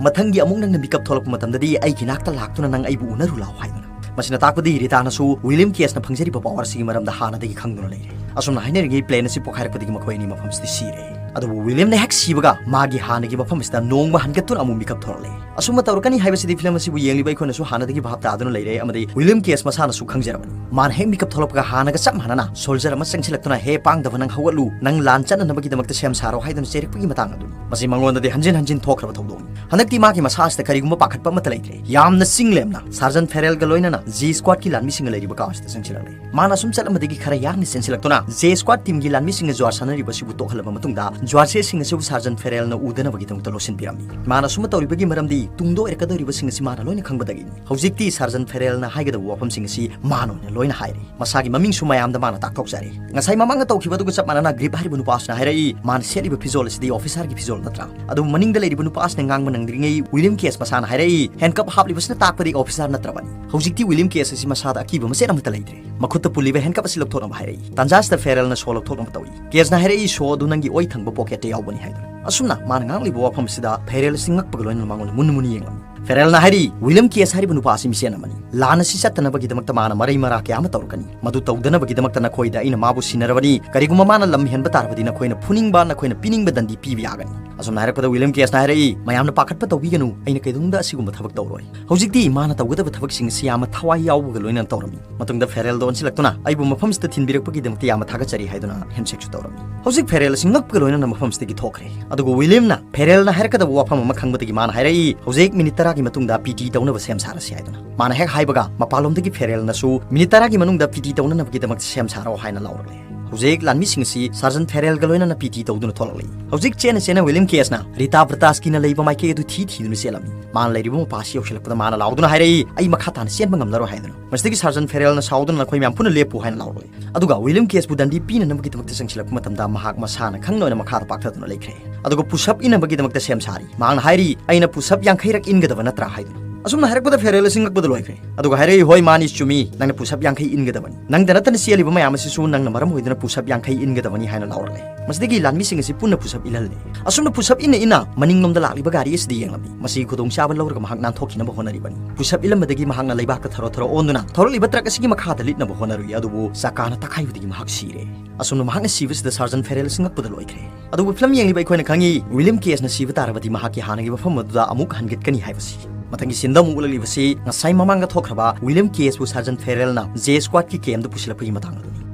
"ꯃꯊꯪꯒꯤ ꯑꯃꯨꯛ ꯅꯪꯅ ꯃꯤꯀꯞ ꯊꯣꯛꯂꯛꯄ ꯃꯇꯝꯗꯗꯤ ꯑꯩꯒꯤ ꯅꯥꯛꯇ ꯂꯥꯛꯇꯨꯅ ꯅꯪ ꯑꯩꯕꯨ ꯎꯅꯔꯨ ꯂꯥꯎ" ꯍꯥꯏꯗꯨꯅ꯫ ꯃꯁꯤꯅ ꯇꯥꯛꯄꯗꯤ ꯔꯤꯇꯥꯅꯁꯨ ꯋꯤꯂꯤꯌꯝ ꯀꯦꯁꯅ ꯐꯪꯖꯔꯤꯕ ꯄꯥꯋꯔꯁꯤꯒꯤ ꯃꯔꯝꯗ ꯍꯥꯟꯅꯗꯒꯤ ꯈꯪꯗꯨꯅ ꯂꯩꯔꯦ꯫ ꯑꯁꯨꯝꯅ ꯍꯥꯏꯅꯔꯤꯉꯩ ꯄ꯭ꯂꯦꯟ ꯑꯁꯤ ꯄꯣꯛꯈꯥꯏꯔꯛꯄꯗꯒꯤ ꯃꯈꯣꯏ ꯑꯅꯤ ꯃꯐꯝꯁꯤꯗ ꯁꯤꯔꯦ꯫ ꯑꯗꯨꯕꯨ ꯋꯤꯂꯤꯌꯝꯅ ꯍꯦꯛ ꯁꯤꯕꯒ ꯃꯥꯒꯤ ꯍꯥꯟꯅꯒꯤ ꯃꯐꯝ ꯑꯁꯤꯗ ꯅꯣꯡꯃ ꯍꯟꯒꯠꯇꯨꯅ ꯑꯃꯨꯛ ꯃꯤꯀꯞ ꯊꯣꯔꯛꯂꯦ꯫ ꯑꯁꯨꯝꯕ ꯇꯧꯔꯛꯀꯅꯤ ꯍꯥꯏꯕꯁꯤꯗꯤ ꯐꯤꯂꯝ ꯑꯁꯤꯕꯨ ꯌꯦꯡꯂꯤꯕ ꯑꯩꯈꯣꯏꯅꯁꯨ ꯍꯥꯟꯅꯗꯒꯤ ꯚꯥꯞ ꯇꯥꯗꯨꯅ ꯂꯩꯔꯦ, ꯑꯃꯗꯤ ꯋꯤꯂꯤꯌꯝ ꯀꯦꯁ ꯃꯁꯥꯅꯁꯨ ꯈꯪꯖꯔꯕꯅꯤ꯫ ꯃꯥꯅ ꯍꯦꯛ ꯃꯤꯀꯞ ꯊꯣꯛꯂꯛꯄꯒ ꯍꯥꯟꯅꯒ ꯆꯞ ꯃꯥꯟꯅꯅ ꯁꯣꯜꯖꯔ ꯑꯃ ꯆꯪꯁꯤꯜꯂꯛꯇꯨꯅ, "ꯍꯦ ꯄꯥꯡꯗꯕ ꯅꯪ, ꯍꯧꯒꯠꯂꯨ, ꯅꯪ ꯂꯥꯟ ꯆꯠꯅꯅꯕꯒꯤꯗꯃꯛꯇ ꯁꯦꯝ ꯁꯥꯔꯣ" ꯍꯥꯏꯗꯨꯅ ꯆꯩꯔꯛꯄꯒꯤ ꯃꯇꯥꯡ ꯑꯗꯨꯅꯤ꯫ ꯃꯁꯤ ꯃꯉꯣꯟꯗꯗꯤ ꯍꯟꯖꯤꯟ ꯍꯟꯖꯤꯟ ꯊꯣꯛꯈ꯭ꯔꯕ ꯊꯧꯗꯣꯛꯅꯤ꯫ ꯍꯟꯗꯛꯇꯤ ꯃꯥꯒꯤ ꯃꯁꯥ ꯑꯁꯤꯗ ꯀꯔꯤꯒꯨꯝꯕ ꯄꯥꯈꯠꯄ ꯑꯃꯠꯇ ꯂꯩꯇ꯭ꯔꯦ꯫ ꯌꯥꯝꯅ ꯆꯤꯡ ꯂꯦꯝꯅ ꯁꯥꯔꯖꯟ ꯐꯦꯔꯦꯜꯒ ꯂꯣꯏꯅꯅ ꯖꯦ ꯁ꯭ꯀ꯭ꯋꯥꯗꯀꯤ ꯂꯥꯟꯃꯤꯁꯤꯡꯒ ꯂꯩꯔꯤꯕ ꯀꯥ ꯑꯁꯤꯗ ꯆꯪꯁꯤꯜꯂꯛꯂꯦ꯫ ꯃꯥꯅ ꯑꯁꯨꯝ ꯆꯠꯂꯝꯕꯗꯒꯤ ꯈꯔ ꯌꯥꯡꯅ ꯆꯦꯟꯁꯤꯜꯂꯛꯇꯨꯅ ꯖꯦ ꯁ꯭ꯀ꯭ꯋꯥꯗ ꯇꯤꯝꯒꯤ ꯂꯥꯟꯃꯤꯁꯤꯡꯅ ꯖ꯭ꯋꯥꯔ ꯁꯥꯟꯅꯔꯤꯕ ꯑꯁꯤꯕꯨ ꯇꯣꯛꯍꯜꯂꯕ ꯃꯇꯨꯡꯗ, ꯖ꯭ꯋꯥꯔꯁꯦꯁꯤꯡ ꯑꯁꯤꯕꯨ ꯁꯥꯔꯖꯟ ꯐꯦꯔꯦꯜꯅ ꯎꯗꯅꯕꯒꯤꯗꯃꯛꯇ ꯂꯣꯠꯁꯤꯟꯕꯤꯔꯝꯃꯤ꯫ ꯃꯥꯅ ꯑꯁꯨꯝꯅ ꯇꯧꯔꯤꯕꯒꯤ ꯃꯔꯝꯗꯤ ꯇꯨꯡꯗ ꯑꯣꯏꯔꯛꯀꯗꯧꯔꯤꯕꯁꯤꯡ ꯑꯁꯤ ꯃꯥꯅ ꯂꯣꯏꯅ ꯈꯪꯕꯗꯒꯤꯅꯤ꯫ ꯍꯧꯖꯤꯛꯇꯤ ꯁꯥꯔꯖꯟ ꯐꯦꯔꯦꯜꯅ ꯍꯥꯏꯒꯗꯕ ꯋꯥꯐꯝꯁꯤꯡ ꯑꯁꯤ ꯃꯥꯅ ꯑꯣꯏꯅ ꯂꯣꯏꯅ ꯍꯥꯏꯔꯦ꯫ ꯃꯁꯥꯒꯤ ꯃꯃꯤꯡꯁꯨ ꯃꯌꯥꯝꯗ ꯃꯥꯅ ꯇꯥꯛꯊꯣꯛꯆꯔꯦ꯫ ꯉꯁꯥꯏ ꯃꯃꯥꯡꯗ ꯇꯧꯈꯤꯕ ꯑꯗꯨꯒ ꯆꯞ ꯃꯥꯟꯅꯅ ꯒ꯭ꯔꯤꯞ ꯍꯥꯏꯔꯤꯕ ꯅꯨꯄꯥ ꯑꯁꯤꯅ ꯍꯥꯏꯔꯛꯏ, ꯃꯥꯅ ꯁꯦꯠꯂꯤꯕ ꯐꯤꯖꯣꯜ ꯑꯁꯤꯗꯤ ꯑꯣꯐꯤꯁꯥꯔꯒꯤ ꯐꯤꯖꯣꯜ ꯅꯠꯇ꯭ꯔꯥ? ꯑꯗꯨꯕꯨ ꯃꯅꯤꯡꯗ ꯂꯩꯔꯤꯕ ꯅꯨꯄꯥ ꯑꯁꯤꯅ ꯉꯥꯡꯕ ꯅꯪꯗ꯭ꯔꯤꯉꯩ ꯋꯤꯂꯤꯌꯝ ꯀꯦꯁ ꯃꯁꯥꯅ ꯍꯥꯏꯔꯛꯏ, ꯍꯦꯟꯀꯞ ꯍꯥꯞꯂꯤꯕꯁꯤꯅ ꯇꯥꯛꯄꯗꯤ ꯑꯣꯐꯤꯁꯥꯔ ꯅꯠꯇ꯭ꯔꯕꯅꯤ꯫ ꯍꯧꯖꯤꯛꯇꯤ ꯋꯤꯂꯤꯌꯝ ꯀꯦꯁ ꯑꯁꯤ ꯃꯁꯥꯗ ꯑꯀꯤꯕ ꯃꯆꯦꯠ ꯑꯃꯠꯇ ꯂꯩꯇ꯭ꯔꯦ꯫ ꯃꯈꯨꯠꯇ ꯄꯨꯜꯂꯤꯕ ꯍꯦꯟꯀꯞ ꯑꯁꯤ ꯂꯧꯊꯣꯛꯅꯕ ꯍꯥꯏꯔꯛꯏ꯫ ꯇꯥꯟꯖꯥ ꯑꯁꯤꯗ ꯐꯦꯔꯦꯜꯅ ꯁꯣ ꯂꯧꯊꯣꯛꯅꯕ ꯇꯧꯏ꯫ ꯀꯦꯁꯅ ꯍꯥꯏꯔꯛꯏ, "ꯁꯣ ꯑꯗꯨ ꯅꯪꯒꯤ ꯑꯣꯏ ꯊꯪꯕ ꯄꯣꯀꯦꯠꯇ ꯌꯥꯎꯕꯅꯤ" ꯍꯥꯏꯗꯨꯅ꯫ ꯑꯁꯨꯝꯅ ꯃꯥꯅ ꯉꯥꯡꯂꯤꯕ ꯋꯥꯐꯝ ꯑꯁꯤꯗ ꯐꯦꯔꯦꯜ ꯑꯁꯤ ꯉꯛꯄꯒ ꯂꯣꯏꯅꯅ ꯃꯉꯣꯟꯗ ꯃꯨꯟꯅ ꯃꯨꯟꯅ ꯌꯦꯡꯂꯝꯃꯤ꯫ ꯐꯦꯔꯦꯜꯅ ꯍꯥꯏꯔꯤ, "ꯋꯤꯂꯤꯌꯝ ꯀꯦꯁ ꯍꯥꯏꯔꯤꯕ ꯅꯨꯄꯥ ꯑꯁꯤ ꯃꯤꯁꯦꯟ ꯑꯃꯅꯤ꯫ ꯂꯥꯟ ꯑꯁꯤ ꯆꯠꯇꯅꯕꯒꯤꯗꯃꯛꯇ ꯃꯥꯅ ꯃꯔꯩ ꯃꯔꯥ ꯀꯌꯥ ꯑꯃ ꯇꯧꯔꯛꯀꯅꯤ꯫ ꯃꯗꯨ ꯇꯧꯗꯅꯕꯒꯤꯗꯃꯛꯇ ꯅꯈꯣꯏꯗ ꯑꯩꯅ ꯃꯥꯕꯨ ꯁꯤꯟꯅꯔꯕꯅꯤ꯫ ꯀꯔꯤꯒꯨꯝꯕ ꯃꯥꯅ ꯂꯝ ꯍꯦꯟꯕ ꯇꯥꯔꯕꯗꯤ ꯅꯈꯣꯏꯅ ꯐꯨꯅꯤꯡꯕ, ꯅꯈꯣꯏꯅ ꯄꯤꯅꯤꯡꯕ ꯗꯟꯗꯤ ꯄꯤꯕ ꯌꯥꯒꯅꯤ"꯫ ꯑꯁꯨꯝꯅ ꯍꯥꯏꯔꯛꯄꯗ ꯋꯤꯂꯤꯌꯝ ꯀꯦꯁꯅ ꯍꯥꯏꯔꯛꯏ, "ꯃꯌꯥꯝꯅ ꯄꯥꯈꯠꯄ ꯇꯧꯕꯤꯒꯅꯨ, ꯑꯩꯅ ꯀꯩꯗꯧꯅꯨꯡꯗ ꯑꯁꯤꯒꯨꯝꯕ ꯊꯕꯛ ꯇꯧꯔꯣꯏ"꯫ ꯍꯧꯖꯤꯛꯇꯤ ꯃꯥꯅ ꯇꯧꯒꯗꯕ ꯊꯕꯛꯁꯤꯡ ꯑꯁꯤ ꯌꯥꯝꯅ ꯊꯋꯥꯏ ꯌꯥꯎꯕꯒ ꯂꯣꯏꯅꯅ ꯇꯧꯔꯝꯃꯤ꯫ ꯃꯇꯨꯡꯗ ꯐꯦꯔꯦꯜꯗ ꯑꯣꯟꯁꯤꯜꯂꯛꯇꯨꯅ, "ꯑꯩꯕꯨ ꯃꯐꯝꯁꯤꯗ ꯊꯤꯟꯕꯤꯔꯛꯄꯒꯤꯗꯃꯛꯇ ꯌꯥꯝꯅ ꯊꯥꯒꯠꯆꯔꯤ" ꯍꯥꯏꯗꯨꯅ ꯍꯦꯟꯁꯦꯛꯁꯨ ꯇꯧꯔꯝꯃꯤ꯫ ꯍꯧꯖꯤꯛ ꯐꯦꯔꯦꯜ ꯑꯁꯤ ꯉꯛꯄꯒ ꯂꯣꯏꯅꯅ ꯃꯐꯝꯁꯤꯗꯒꯤ ꯊꯣꯛꯈ꯭ꯔꯦ꯫ ꯑꯗꯨꯒ ꯋꯤꯂꯤꯌꯝꯅ ꯐꯦꯔꯦꯜꯅ ꯍꯥꯏꯔꯛꯀꯗꯕ ꯋꯥꯐꯝ ꯑꯃ ꯈꯪꯕꯗꯒꯤ ꯃꯥꯅ ꯍꯥꯏꯔꯛꯏ, "ꯍꯧꯖꯤꯛ ꯃꯤꯅꯤꯠ ꯇꯔꯥꯒꯤ ꯃꯇꯨꯡꯗ ꯄꯤ ꯇꯤ ꯇꯧꯅꯕ ꯁꯦꯝ ꯁꯥꯔꯁꯤ" ꯍꯥꯏꯗꯨꯅ꯫ ꯃꯥꯅ ꯍꯦꯛ ꯍꯥꯏꯕꯒ ꯃꯄꯥꯟꯂꯣꯝꯗꯒꯤ ꯐꯦꯔꯦꯜꯅꯁꯨ ꯃꯤꯅꯤꯠ ꯇꯔꯥꯒꯤ ꯃꯅꯨꯡꯗ ꯄꯤ ꯇꯤ ꯇꯧꯅꯅꯕꯒꯤꯗꯃꯛ ꯁꯦꯝ ꯁꯥꯔꯣ ꯍꯥꯏꯅ ꯂꯥꯎꯔꯛꯂꯦ꯫ ꯍꯧꯖꯤꯛ ꯂꯥꯟꯃꯤꯁꯤꯡ ꯑꯁꯤ ꯁꯥꯔꯖꯟ ꯐꯦꯔꯦꯜꯒ ꯂꯣꯏꯅꯅ ꯄꯤ ꯇꯤ ꯇꯧꯗꯨꯅ ꯊꯣꯛꯂꯛꯂꯤ꯫ ꯍꯧꯖꯤꯛ ꯆꯦꯟꯅ ꯆꯦꯟꯅ ꯋꯤꯂꯤꯌꯝ ꯀꯦꯁꯅ ꯔꯤꯇꯥ ꯕ꯭ꯔꯇꯥꯁꯀꯤꯅ ꯂꯩꯕ ꯃꯥꯏꯀꯩ ꯑꯗꯨ ꯊꯤ ꯊꯤꯗꯨꯅ ꯆꯦꯜꯂꯝꯃꯤ꯫ ꯃꯥꯅ ꯂꯩꯔꯤꯕ ꯃꯄꯥ ꯑꯁꯤ ꯌꯧꯁꯤꯜꯂꯛꯄꯗ ꯃꯥꯅ ꯂꯥꯎꯗꯨꯅ ꯍꯥꯏꯔꯛꯏ, "ꯑꯩ ꯃꯈꯥ ꯇꯥꯅ ꯆꯦꯟꯕ ꯉꯝꯂꯔꯣꯏ" ꯍꯥꯏꯗꯨꯅ꯫ ꯃꯁꯤꯗꯒꯤ ꯁꯥꯔꯖꯟ ꯐꯦꯔꯦꯜꯅ ꯁꯥꯎꯗꯨꯅ, "ꯅꯈꯣꯏ ꯃꯌꯥꯝ ꯄꯨꯟꯅ ꯂꯦꯞꯄꯨ" ꯍꯥꯏꯅ ꯂꯥꯎꯔꯛꯂꯦ꯫ ꯑꯗꯨꯒ ꯋꯤꯂꯤꯌꯝ ꯀꯦꯁꯄꯨ ꯗꯟꯗꯤ ꯄꯤꯅꯅꯕꯒꯤꯗꯃꯛꯇ ꯆꯪꯁꯤꯜꯂꯛꯄ ꯃꯇꯝꯗ ꯃꯍꯥꯛ ꯃꯁꯥꯅ ꯈꯪꯅ ꯑꯣꯏꯅ ꯃꯈꯥꯗ ꯄꯥꯛꯊꯗꯨꯅ ꯂꯩꯈ꯭ꯔꯦ꯫ ꯑꯗꯨꯒ ꯄꯨꯁꯑꯞ ꯏꯟꯅꯕꯒꯤꯗꯃꯛꯇ ꯁꯦꯝ ꯁꯥꯔꯤ꯫ ꯃꯍꯥꯛꯅ ꯍꯥꯏꯔꯤ, "ꯑꯩꯅ ꯄꯨꯁꯑꯞ ꯌꯥꯡꯈꯩꯔꯛ ꯏꯟꯒꯗꯕ ꯅꯠꯇ꯭ꯔꯥ?" ꯍꯥꯏꯗꯨꯅ꯫ ꯑꯁꯨꯝꯅ ꯍꯥꯏꯔꯛꯄꯗ ꯐꯦꯔꯦꯜ ꯑꯁꯤ ꯉꯛꯄꯗ ꯂꯣꯏꯈ꯭ꯔꯦ꯫ ꯑꯗꯨꯒ ꯍꯥꯏꯔꯛꯏ, "ꯍꯣꯏ, ꯃꯥꯅꯤ, ꯆꯨꯝꯃꯤ, ꯅꯪꯅ ꯄꯨꯁꯑꯞ ꯌꯥꯡꯈꯩ ꯏꯟꯒꯗꯕꯅꯤ꯫ ꯅꯪꯗ ꯅꯠꯇꯅ ꯆꯦꯜꯂꯤꯕ ꯃꯌꯥꯝ ꯑꯁꯤꯁꯨ ꯅꯪꯅ ꯃꯔꯝ ꯑꯣꯏꯗꯨꯅ ꯄꯨꯁꯑꯞ ꯌꯥꯡꯈꯩ ꯏꯟꯒꯗꯕꯅꯤ" ꯍꯥꯏꯅ ꯂꯥꯎꯔꯛꯂꯦ꯫ ꯃꯁꯤꯗꯒꯤ ꯂꯥꯟꯃꯤꯁꯤꯡ ꯑꯁꯤ ꯄꯨꯟꯅ ꯄꯨꯁꯑꯞ ꯏꯜꯍꯜꯂꯦ꯫ ꯑꯁꯨꯝꯅ ꯄꯨꯁꯑꯞ ꯏꯟꯅ ꯏꯟꯅ ꯃꯅꯤꯡꯂꯣꯝꯗ ꯂꯥꯛꯂꯤꯕ ꯒꯥꯔꯤ ꯑꯁꯤꯗ ꯌꯦꯡꯂꯝꯃꯤ꯫ ꯃꯁꯤꯒꯤ ꯈꯨꯗꯣꯡꯆꯥꯕ ꯂꯧꯔꯒ ꯃꯍꯥꯛ ꯅꯥꯟꯊꯣꯛꯈꯤꯅꯕ ꯍꯣꯠꯅꯔꯤꯕꯅꯤ꯫ ꯄꯨꯁꯑꯞ ꯏꯜꯂꯝꯕꯗꯒꯤ ꯃꯍꯥꯛꯅ ꯂꯩꯕꯥꯛꯇ ꯊꯔꯣ ꯊꯔꯣ ꯑꯣꯟꯗꯨꯅ ꯊꯧꯔꯛꯂꯤꯕ ꯇ꯭ꯔꯛ ꯑꯁꯤꯒꯤ ꯃꯈꯥꯗ ꯂꯤꯠꯅꯕ ꯍꯣꯠꯅꯔꯨꯏ, ꯑꯗꯨꯕꯨ ꯆꯀꯥꯅ ꯇꯛꯈꯥꯏꯕꯗꯒꯤ ꯃꯍꯥꯛ ꯁꯤꯔꯦ꯫ ꯑꯁꯨꯝꯅ ꯃꯍꯥꯛꯅ ꯁꯤꯕꯁꯤꯗ ꯁꯥꯔꯖꯟ ꯐꯦꯔꯦꯜ ꯑꯁꯤ ꯉꯛꯄꯗ ꯂꯣꯏꯈ꯭ꯔꯦ꯫ ꯑꯗꯨꯕꯨ ꯐꯤꯂꯝ ꯌꯦꯡꯂꯤꯕ ꯑꯩꯈꯣꯏꯅ ꯈꯪꯉꯤ, ꯋꯤꯂꯤꯌꯝ ꯀꯦꯁꯅ ꯁꯤꯕ ꯇꯥꯔꯕꯗꯤ ꯃꯍꯥꯛꯀꯤ ꯍꯥꯟꯅꯒꯤ ꯃꯐꯝ ꯑꯗꯨꯗ ꯑꯃꯨꯛ ꯍꯟꯒꯠꯀꯅꯤ ꯍꯥꯏꯕꯁꯤ꯫ ꯃꯊꯪꯒꯤ ꯁꯤꯟꯗ ꯑꯃꯨꯛ ꯎꯠꯂꯛꯂꯤꯕꯁꯤ ꯉꯁꯥꯏ ꯃꯃꯥꯡꯗ ꯊꯣꯛꯈ꯭ꯔꯕ ꯋꯤꯂꯤꯌꯝ ꯀꯦꯁꯄꯨ ꯁꯥꯔꯖꯟ ꯐꯦꯔꯦꯜꯅ ꯖꯦ ꯁ꯭ꯀ꯭ꯋꯥꯗꯀꯤ ꯀꯦꯝꯗ ꯄꯨꯁꯤꯜꯂꯛꯄꯒꯤ ꯃꯇꯥꯡ ꯑꯗꯨꯅꯤ꯫